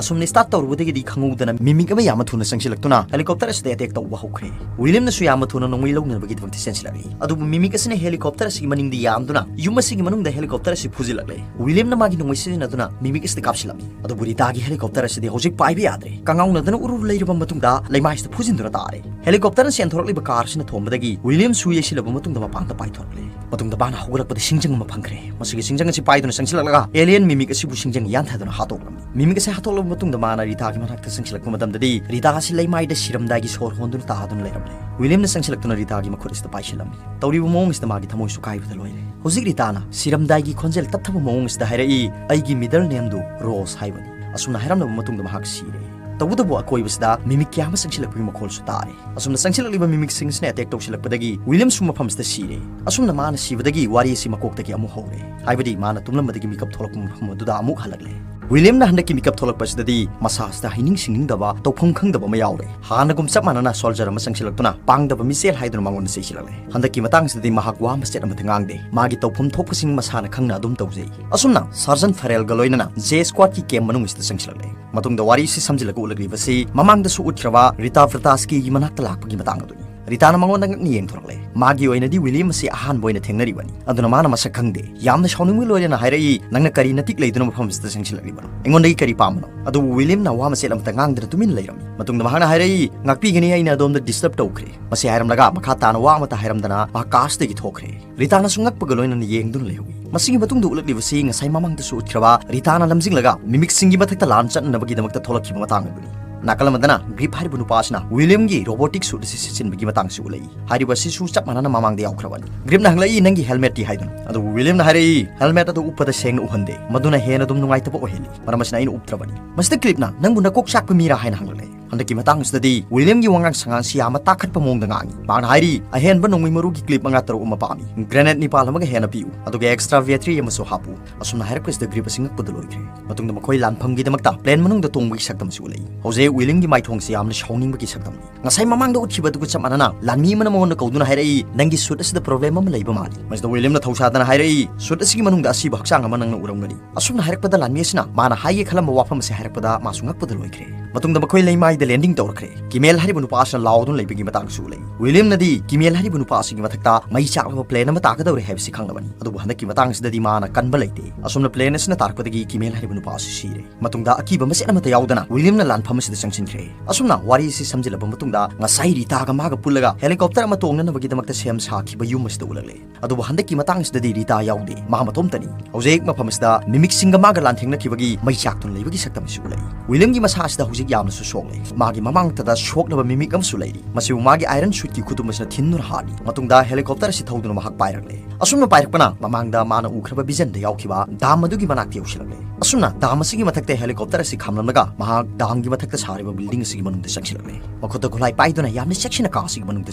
ꯑꯁꯨꯝꯅ start ꯇꯧꯔꯨꯕꯗꯒꯤꯗꯤ ꯈꯪꯍꯧꯗꯅ mimic ꯑꯃ ꯌꯥꯝꯅ ꯊꯨꯅ ꯆꯪꯁꯤꯜꯂꯛꯇꯨꯅ helicopter ꯑꯁꯤꯗ attack ꯇꯧꯕ ꯍꯧꯈ꯭ꯔꯦ꯫ ꯋꯤꯂꯤꯌꯝꯅꯁꯨ ꯌꯥꯝꯅ ꯊꯨꯅ ꯅꯣꯡꯃꯩ ꯂꯧꯅꯕꯒꯤꯗꯃꯛꯇ ꯆꯦꯟꯁꯤꯜꯂꯛꯏ꯫ ꯑꯗꯨꯕꯨ mimic ꯑꯁꯤꯅ helicopter ꯑꯁꯤꯒꯤ ꯃꯅꯤꯡꯗ ꯌꯥꯝꯗꯨꯅ ꯌꯨꯝ ꯑꯁꯤꯒꯤ ꯃꯅꯨꯡꯗ helicopter ꯑꯁꯤ ꯐꯨꯖꯤꯜꯂꯛꯂꯦ꯫ ꯋꯤꯂꯤꯌꯝꯅ ꯃꯥꯒꯤ ꯅꯣꯡꯃꯩ ꯁꯤꯖꯤꯟꯅꯗꯨꯅ mimic ꯑꯁꯤꯗ ꯀꯥꯞꯁꯤꯜꯂꯝꯃꯤ꯫ ꯑꯗꯨꯕꯨ ꯔꯤꯇꯥꯒꯤ helicopter ꯑꯁꯤꯗꯤ ꯍꯧꯖꯤꯛ ꯄꯥꯏꯕ ꯌꯥꯗ꯭ꯔꯦ꯫ ꯀꯉꯥꯎꯅꯗꯅ ꯎꯔꯨ ꯂꯩꯔꯕ ꯃꯇꯨꯡꯗ ꯂꯩꯃꯥꯏꯁꯤꯗ ꯐꯨꯖꯤꯟꯗꯨꯅ ꯇꯥꯔꯦ꯫ Helicopterꯅ ꯆꯦꯟꯊꯣꯔꯛꯂꯤꯕ car ꯑꯁꯤꯅ ꯊꯣꯝꯕꯗꯒꯤ ꯋꯤꯂꯤꯌꯝꯁꯨ ꯌꯩꯁꯤꯜꯂꯕ ꯃꯇꯨꯡꯗ ꯃꯄꯥꯟꯗ ꯄꯥꯏꯊꯣꯔꯛꯂꯦ꯫ ꯃꯇꯨꯡꯗ ꯃꯥꯅ ꯍꯧꯒꯠꯂꯛꯄꯗ ꯁꯤꯡꯖꯪ ꯑꯃ ꯐꯪꯈ꯭ꯔꯦ꯫ ꯃꯁꯤꯒꯤ ꯁꯤꯡꯖꯪ ꯑꯁꯤ ꯄꯥꯏꯗꯨꯅ ꯆꯪꯁꯤꯜꯂꯛꯂꯒ alien mimic ꯑꯁꯤꯕꯨ ꯁꯤꯡꯖꯪ ꯌꯥꯟꯊꯗꯨꯅ ꯍꯥꯠꯇꯣꯛꯂꯝꯃꯤ꯫ Mimic ꯑꯁꯤ ꯍꯥꯠꯇꯣꯛꯂꯕ ꯃꯇꯨꯡꯗ ꯃꯥꯅ ꯔꯤꯇꯥꯒꯤ ꯃꯅꯥꯛꯇ ꯆꯪꯁꯤꯜꯂꯛꯄ ꯃꯇꯝꯗꯗꯤ ꯔꯤꯇꯥ ꯑꯁꯤ ꯂꯩꯃꯥꯏꯗ ꯁꯤꯔꯝꯗꯥꯏꯒꯤ ꯁꯣꯔ ꯍꯣꯟꯗꯨꯅ ꯇꯥꯗꯨꯅ ꯂꯩꯔꯝꯂꯦ꯫ ꯋꯤꯂꯤꯌꯝꯅ ꯆꯪꯁꯤꯜꯂꯛꯇꯨꯅ ꯔꯤꯇꯥꯒꯤ ꯃꯈꯨꯠ ꯑꯁꯤꯗ ꯄꯥꯏꯁꯤꯜꯂꯝꯃꯤ꯫ ꯇꯧꯔꯤꯕ ꯃꯑꯣꯡ ꯑꯁꯤꯗ ꯃꯥꯒꯤ ꯊꯃꯣꯏꯁꯨ ꯀꯥꯏꯕꯗ ꯂꯣꯏꯔꯦ꯫ ꯍꯧꯖꯤꯛ ꯔꯤꯇꯥꯅ ꯁꯤꯔꯝꯗꯥꯏꯒꯤ ꯈꯣꯟꯖꯦꯜ ꯇꯞꯊꯕ ꯃꯑꯣꯡ ꯑꯁꯤꯗ ꯍꯥꯏꯔꯛꯏ, "ꯑꯩꯒꯤ middle nameꯗꯨ ꯔꯣꯁ ꯍꯥꯏꯕꯅꯤ꯫" ꯑꯁꯨꯝꯅ ꯍꯥꯏꯔꯝꯂꯕ ꯃꯇꯨꯡꯗ ꯃꯍꯥꯛ ꯁꯤꯔꯦ꯫ ꯇꯧꯕꯇꯕꯨ ꯑꯀꯣꯏꯕꯁꯤꯗ mimic ꯀꯌꯥ ꯑꯃ ꯆꯪꯁꯤꯜꯂꯛꯄꯒꯤ ꯃꯈꯣꯜꯁꯨ ꯇꯥꯔꯦ꯫ ꯑꯁꯨꯝꯅ ꯆꯪꯁꯤꯜꯂꯛꯂꯤꯕ mimicꯁꯤꯡ ꯑꯁꯤꯅ attack ꯇꯧꯁꯤꯜꯂꯛꯄꯗꯒꯤ ꯋꯤꯂꯤꯌꯝꯁꯨ ꯃꯐꯝꯁꯤꯗ ꯁꯤꯔꯦ꯫ ꯑꯁꯨꯝꯅ ꯃꯥꯅ ꯁꯤꯕꯗꯒꯤ ꯋꯥꯔꯤ ꯑꯁꯤ ꯃꯀꯣꯛꯇꯒꯤ ꯑꯃꯨꯛ ꯍꯧꯔꯦ꯫ ꯍꯥꯏꯕꯗꯤ ꯃꯥꯅ ꯇꯨꯝꯂꯝꯕꯗꯒꯤ ꯃꯤꯀꯞ ꯊꯣꯛꯂꯛꯄ ꯃꯐꯝ ꯑꯗꯨꯗ ꯑꯃꯨꯛ ꯍꯜꯂꯛꯂꯦ꯫ ꯋꯤꯂꯤꯌꯝꯅ ꯍꯟꯗꯛꯀꯤ ꯃꯤꯀꯞ ꯊꯣꯛꯂꯛꯄ ꯑꯁꯤꯗꯗꯤ ꯃꯁꯥꯁꯤꯗ ꯍꯩꯅꯤꯡ ꯁꯤꯡꯅꯤꯡꯗꯕ, ꯇꯧꯐꯝ ꯈꯪꯗꯕ ꯑꯃ ꯌꯥꯎꯔꯦ꯫ ꯍꯥꯟꯅꯒꯨꯝ ꯆꯞ ꯃꯥꯟꯅꯅ soldier ꯑꯃ ꯆꯪꯁꯤꯜꯂꯛꯇꯨꯅ ꯄꯥꯡꯗꯕ ꯃꯤꯁꯦꯜ ꯍꯥꯏꯗꯨꯅ ꯃꯉꯣꯟꯗ ꯆꯩꯁꯤꯜꯂꯛꯂꯦ꯫ ꯍꯟꯗꯛꯀꯤ ꯃꯇꯥꯡꯁꯤꯗꯗꯤ ꯃꯍꯥꯛ ꯋꯥ ꯃꯆꯦꯠ ꯑꯃꯠꯇ ꯉꯥꯡꯗꯦ꯫ ꯃꯥꯒꯤ ꯇꯧꯐꯝ ꯊꯣꯛꯄꯁꯤꯡ ꯃꯁꯥꯅ ꯈꯪꯅ ꯑꯗꯨꯝ ꯇꯧꯖꯩ꯫ ꯑꯁꯨꯝꯅ Sergeant Farrellꯒ ꯂꯣꯏꯅꯅ J Squadꯀꯤ camp ꯃꯅꯨꯡ ꯑꯁꯤꯗ ꯆꯪꯁꯤꯜꯂꯛꯂꯦ꯫ ꯃꯇꯨꯡꯗ ꯋꯥꯔꯤꯁꯤ ꯁꯝꯖꯤꯜꯂꯒ ꯎꯠꯂꯛꯂꯤꯕꯁꯤ ꯃꯃꯥꯡꯗꯁꯨ ꯎꯠꯈ꯭ꯔꯕ ꯔꯤꯇꯥ ꯕ꯭ꯔꯇꯥꯁꯀꯤꯒꯤ ꯃꯅꯥꯛꯇ ꯂꯥꯛꯄꯒꯤ ꯃꯇꯥꯡ ꯑꯗꯨꯅꯤ꯫ ꯔꯤꯇꯥꯅ ꯃꯉꯣꯟꯗ ꯉꯛꯅ ꯌꯦꯡꯊꯣꯔꯛꯂꯦ꯫ ꯃꯥꯒꯤ ꯑꯣꯏꯅꯗꯤ ꯋꯤꯂꯤꯌꯝ ꯑꯁꯤ ꯑꯍꯥꯟꯕ ꯑꯣꯏꯅ ꯊꯦꯡꯅꯔꯤꯕꯅꯤ꯫ ꯑꯗꯨꯅ ꯃꯥꯅ ꯃꯁꯛ ꯈꯪꯗꯦ꯫ ꯌꯥꯝꯅ ꯁꯥꯎꯅꯤꯡꯕ ꯂꯣꯏꯔꯦꯅ ꯍꯥꯏꯔꯛꯏ, "ꯅꯪꯅ ꯀꯔꯤ ꯅꯇꯤꯛ ꯂꯩꯗꯨꯅ ꯃꯐꯝ ꯑꯁꯤꯗ ꯆꯪꯁꯤꯜꯂꯛꯂꯤꯕꯅꯣ? ꯑꯩꯉꯣꯟꯗꯒꯤ ꯀꯔꯤ ꯄꯥꯝꯕꯅꯣ?" ꯑꯗꯨꯕꯨ ꯋꯤꯂꯤꯌꯝꯅ ꯋꯥ ꯃꯆꯦꯠ ꯑꯃꯠꯇ ꯉꯥꯡꯗꯅ ꯇꯨꯃꯤꯟꯅ ꯂꯩꯔꯝꯃꯤ꯫ ꯃꯇꯨꯡꯗ ꯃꯍꯥꯛꯅ ꯍꯥꯏꯔꯛꯏ, "ꯉꯥꯛꯄꯤꯒꯅꯤ, ꯑꯩꯅ ꯑꯗꯣꯝꯗ disturb ꯇꯧꯈ꯭ꯔꯦ꯫" ꯃꯁꯤ ꯍꯥꯏꯔꯝꯂꯒ ꯃꯈꯥ ꯇꯥꯅ ꯋꯥ ꯑꯃꯠꯇ ꯍꯥꯏꯔꯝꯗꯅ ꯃꯍꯥꯛ carꯗꯒꯤ ꯊꯣꯛꯈ꯭ꯔꯦ꯫ ꯔꯤꯇꯥꯅꯁꯨ ꯉꯛꯄꯒ ꯂꯣꯏꯅꯅ ꯌꯦꯡꯗꯨꯅ ꯂꯩꯍꯧꯏ꯫ ꯃꯁꯤꯒꯤ ꯃꯇꯨꯡꯗ ꯎꯠꯂꯛꯂꯤꯕꯁꯤ ꯉꯁꯥꯏ ꯃꯃꯥꯡꯗꯁꯨ ꯎꯠꯈ꯭ꯔꯕ ꯔꯤꯇꯥꯅ ꯂꯝꯖꯤꯡꯂꯒ mimicꯁꯤꯡꯒꯤ ꯃꯊꯛꯇ ꯂꯥꯟ ꯆꯠꯅꯅꯕꯒꯤꯗꯃꯛꯇ ꯊꯣꯛꯂꯛꯈꯤꯕ ꯃꯇꯥꯡ ꯑꯗꯨꯅꯤ꯫ ꯅꯥꯀꯜ ꯑꯃꯗꯅ ꯒ꯭ꯔꯤꯞ ꯍꯥꯏꯔꯤꯕ ꯅꯨꯄꯥ ꯑꯁꯤꯅ ꯋꯤꯂꯤꯌꯝꯒꯤ robotic suit ꯑꯁꯤ ꯁꯤꯖꯤꯟꯕꯒꯤ ꯃꯇꯥꯡꯁꯤ ꯎꯠꯂꯛꯏ꯫ ꯍꯥꯏꯔꯤꯕ ꯑꯁꯤꯁꯨ ꯆꯞ ꯃꯥꯟꯅꯅ ꯃꯃꯥꯡꯗ ꯌꯥꯎꯈ꯭ꯔꯕꯅꯤ꯫ ꯒ꯭ꯔꯤꯞꯅ ꯍꯪꯂꯛꯏ, "ꯅꯪꯒꯤ helmetꯇꯤ?" ꯍꯥꯏꯗꯨꯅ꯫ ꯑꯗꯨꯕꯨ ꯋꯤꯂꯤꯌꯝꯅ ꯍꯥꯏꯔꯛꯏ, "Helmet ꯑꯗꯨ ꯎꯞꯄꯗ ꯁꯦꯡꯅ ꯎꯍꯟꯗꯦ꯫ ꯃꯗꯨꯅ ꯍꯦꯟꯅ ꯑꯗꯨꯝ ꯅꯨꯡꯉꯥꯏꯇꯕ ꯑꯣꯏꯍꯜꯂꯤ꯫ ꯃꯔꯝ ꯑꯁꯤꯅ ꯑꯩꯅ ꯎꯞꯇ꯭ꯔꯕꯅꯤ꯫" ꯃꯁꯤꯗ ꯒ꯭ꯔꯤꯞꯅ, "ꯅꯪꯕꯨ ꯅꯀꯣꯛ ꯆꯥꯛꯄ ꯃꯤꯔꯥ?" ꯍꯥꯏꯅ ꯍꯪꯂꯛꯂꯦ꯫ ꯍꯟꯗꯛꯀꯤ ꯃꯇꯥꯡ ꯑꯁꯤꯗꯗꯤ ꯋꯤꯂꯤꯌꯝꯒꯤ ꯋꯥꯉꯥꯡ ꯁꯉꯥꯡꯁꯤ ꯌꯥꯝꯅ ꯇꯥꯈꯠꯄ ꯃꯑꯣꯡꯗ ꯉꯥꯡꯉꯤ꯫ ꯃꯥꯅ ꯍꯥꯏꯔꯤ, "ꯑꯍꯦꯟꯕ ꯅꯣꯡꯃꯩ ꯃꯔꯨꯒꯤ ꯀ꯭ꯂꯤꯞ ꯃꯉꯥ ꯇꯔꯨꯛ ꯑꯃ ꯄꯥꯝꯃꯤ, ꯒ꯭ꯔꯦꯅꯦꯗ ꯅꯤꯄꯥꯜ ꯑꯃꯒ ꯍꯦꯟꯅ ꯄꯤꯌꯨ, ꯑꯗꯨꯒ ꯑꯦꯛꯁꯇ꯭ꯔꯥ ꯕꯦꯇ꯭ꯔꯤ ꯑꯃꯁꯨ ꯍꯥꯞꯄꯨ"꯫ ꯑꯁꯨꯝꯅ ꯍꯥꯏꯔꯛꯄꯁꯤꯗ ꯒ꯭ꯔꯤꯞ ꯑꯁꯤ ꯉꯛꯄꯗ ꯂꯣꯏꯈ꯭ꯔꯦ꯫ ꯃꯇꯨꯡꯗ ꯃꯈꯣꯏ ꯂꯥꯟꯐꯝꯒꯤꯗꯃꯛꯇ ꯄ꯭ꯂꯦꯟ ꯃꯅꯨꯡꯗ ꯇꯣꯡꯕꯒꯤ ꯁꯛꯇꯝꯁꯨ ꯎꯠꯂꯛꯏ꯫ ꯍꯧꯖꯤꯛ ꯋꯤꯂꯤꯌꯝꯒꯤ ꯃꯥꯏꯊꯣꯡꯁꯤ ꯌꯥꯝꯅ ꯁꯥꯎꯅꯤꯡꯕꯒꯤ ꯁꯛꯇꯝꯅꯤ꯫ ꯉꯁꯥꯏ ꯃꯃꯥꯡꯗ ꯎꯠꯈꯤꯕ ꯑꯗꯨꯒ ꯆꯞ ꯃꯥꯟꯅꯅ ꯂꯥꯟꯃꯤ ꯑꯃꯅ ꯃꯉꯣꯟꯗ ꯀꯧꯗꯨꯅ ꯍꯥꯏꯔꯛꯏ, "ꯅꯪꯒꯤ ꯁꯨꯠ ꯑꯁꯤꯗ ꯄ꯭ꯔꯣꯕ꯭ꯂꯦꯝ ꯑꯃ ꯂꯩꯕ ꯃꯥꯜꯂꯤ"꯫ ꯃꯁꯤꯗ ꯋꯤꯂꯤꯌꯝꯅ ꯊꯧꯁꯥꯗꯅ ꯍꯥꯏꯔꯛꯏ, "ꯁꯨꯠ ꯑꯁꯤꯒꯤ ꯃꯅꯨꯡꯗ ꯑꯁꯤꯕ ꯍꯛꯆꯥꯡ ꯑꯃ ꯅꯪꯅ ꯎꯔꯝꯒꯅꯤ"꯫ ꯑꯁꯨꯝꯅ ꯍꯥꯏꯔꯛꯄꯗ ꯂꯥꯟꯃꯤ ꯑꯁꯤꯅ ꯃꯥꯅ ꯍꯥꯏꯒꯦ ꯈꯜꯂꯝꯕ ꯋꯥꯐꯝ ꯑꯁꯤ ꯍꯥꯏꯔꯛꯄꯗ ꯃꯥꯁꯨ ꯉꯛꯄꯗ ꯂꯣꯏꯈ꯭ꯔꯦ꯫ ꯃꯇꯨꯡꯗ ꯃꯈꯣꯏ ꯂꯩꯃꯥꯏꯗ ꯂꯦꯟꯗꯤꯡ ꯇꯧꯔꯛꯈ꯭ꯔꯦ꯫ ꯀꯤꯃꯦꯜ ꯍꯥꯏꯔꯤꯕ ꯅꯨꯄꯥ ꯑꯁꯤꯅ ꯂꯥꯎꯗꯨꯅ ꯂꯩꯕꯒꯤ ꯃꯇꯥꯡꯁꯨ ꯎꯠꯂꯛꯏ꯫ ꯋꯤꯂꯤꯌꯝꯅꯗꯤ ꯀꯤꯃꯦꯜ ꯍꯥꯏꯔꯤꯕ ꯅꯨꯄꯥ ꯑꯁꯤꯒꯤ ꯃꯊꯛꯇ ꯃꯩ ꯆꯥꯛꯂꯕ ꯄ꯭ꯂꯦꯟ ꯑꯃ ꯇꯥꯒꯗꯧꯔꯦ ꯍꯥꯏꯕꯁꯤ ꯈꯪꯂꯕꯅꯤ꯫ ꯑꯗꯨꯕꯨ ꯍꯟꯗꯛꯀꯤ ꯃꯇꯥꯡ ꯑꯁꯤꯗꯗꯤ ꯃꯥꯅ ꯀꯟꯕ ꯂꯩꯇꯦ꯫ ꯑꯁꯨꯝꯅ ꯄ꯭ꯂꯦꯟ ꯑꯁꯤꯅ ꯇꯥꯔꯛꯄꯗꯒꯤ ꯀꯤꯃꯦꯜ ꯍꯥꯏꯔꯤꯕ ꯅꯨꯄꯥ ꯑꯁꯤ ꯁꯤꯔꯦ꯫ ꯃꯇꯨꯡꯗ ꯑꯀꯤꯕ ꯃꯆꯦꯠ ꯑꯃꯠꯇ ꯌꯥꯎꯗꯅ ꯋꯤꯂꯤꯌꯝꯅ ꯂꯥꯟꯐꯝ ꯑꯁꯤꯗ ꯆꯪꯁꯤꯟꯈ꯭ꯔꯦ꯫ ꯑꯁꯨꯝꯅ ꯋꯥꯔꯤ ꯑꯁꯤ ꯁꯝꯖꯤꯜꯂꯕ ꯃꯇꯨꯡꯗ ꯉꯁꯥꯏ ꯔꯤꯇꯥꯒ ꯃꯥꯒ ꯄꯨꯜꯂꯒ ꯍꯦꯂꯤꯀꯣꯞꯇꯔ ꯑꯃ ꯇꯣꯡꯅꯅꯕꯒꯤꯗꯃꯛꯇ ꯁꯦꯝ ꯁꯥꯈꯤꯕ ꯌꯨꯝ ꯑꯁꯤꯗ ꯎꯠꯂꯛꯂꯦ꯫ ꯑꯗꯨꯕꯨ ꯍꯟꯗꯛꯀꯤ ꯃꯇꯥꯡ ꯑꯁꯤꯗꯗꯤ ꯔꯤꯇꯥ ꯌꯥꯎꯗꯦ, ꯃꯥ ꯃꯇꯣꯝꯇꯅꯤ꯫ ꯍꯧꯖꯤꯛ ꯃꯐꯝ ꯑꯁꯤꯗ ꯃꯤꯃꯤꯛꯁꯤꯡꯒ ꯃꯥꯒ ꯂꯥꯟꯊꯦꯡꯅꯈꯤꯕꯒꯤ ꯃꯩ ꯆꯥꯛꯇꯨꯅ ꯂꯩꯕꯒꯤ ꯁꯛꯇꯝ ꯑꯁꯤ ꯎꯠꯂꯛꯏ꯫ ꯋꯤꯂꯤꯌꯝꯒꯤ ꯃꯁꯥ ꯑꯁꯤꯗ ꯍꯧꯖꯤꯛ ꯌꯥꯝꯅꯁꯨ ꯁꯣꯛꯂꯦ꯫ ꯃꯥꯒꯤ ꯃꯃꯥꯡꯇꯗ ꯁꯣꯛꯂꯕ ꯃꯤꯃꯤꯛ ꯑꯃꯁꯨ ꯂꯩꯔꯤ꯫ ꯃꯁꯤꯕꯨ ꯃꯥꯒꯤ ꯑꯥꯏꯔꯟ ꯁꯨꯠꯀꯤ ꯈꯨꯇꯨꯝ ꯑꯁꯤꯅ ꯊꯤꯟꯗꯨꯅ ꯍꯥꯠꯂꯤ꯫ ꯃꯇꯨꯡꯗ ꯍꯦꯂꯤꯀꯣꯞꯇꯔ ꯑꯁꯤ ꯊꯧꯗꯨꯅ ꯃꯍꯥꯛ ꯄꯥꯏꯔꯛꯂꯦ꯫ ꯑꯁꯨꯝꯅ ꯄꯥꯏꯔꯛꯄꯅ ꯃꯃꯥꯡꯗ ꯃꯥꯅ ꯎꯈ꯭ꯔꯕ ꯚꯤꯖꯟꯗ ꯌꯥꯎꯈꯤꯕ ꯗꯥꯝ ꯑꯗꯨꯒꯤ ꯃꯅꯥꯛꯇ ꯌꯧꯁꯤꯜꯂꯛꯂꯦ꯫ ꯑꯁꯨꯝꯅ ꯗꯥꯝ ꯑꯁꯤꯒꯤ ꯃꯊꯛꯇ ꯍꯦꯂꯤꯀꯣꯞꯇꯔ ꯑꯁꯤ ꯈꯥꯝꯂꯝꯂꯒ ꯃꯍꯥꯛ ꯗꯥꯝꯒꯤ ꯃꯊꯛꯇ ꯁꯥꯔꯤꯕ ꯕꯤꯜꯗꯤꯡ ꯑꯁꯤꯒꯤ ꯃꯅꯨꯡꯗ ꯆꯪꯁꯤꯜꯂꯛꯂꯦ꯫ ꯃꯈꯨꯠꯇ ꯈꯨꯠꯂꯥꯏ ꯄꯥꯏꯗꯨꯅ ꯌꯥꯝꯅ ꯆꯦꯛꯁꯤꯟꯅ ꯀꯥ ꯑꯁꯤꯒꯤ ꯃꯅꯨꯡꯗ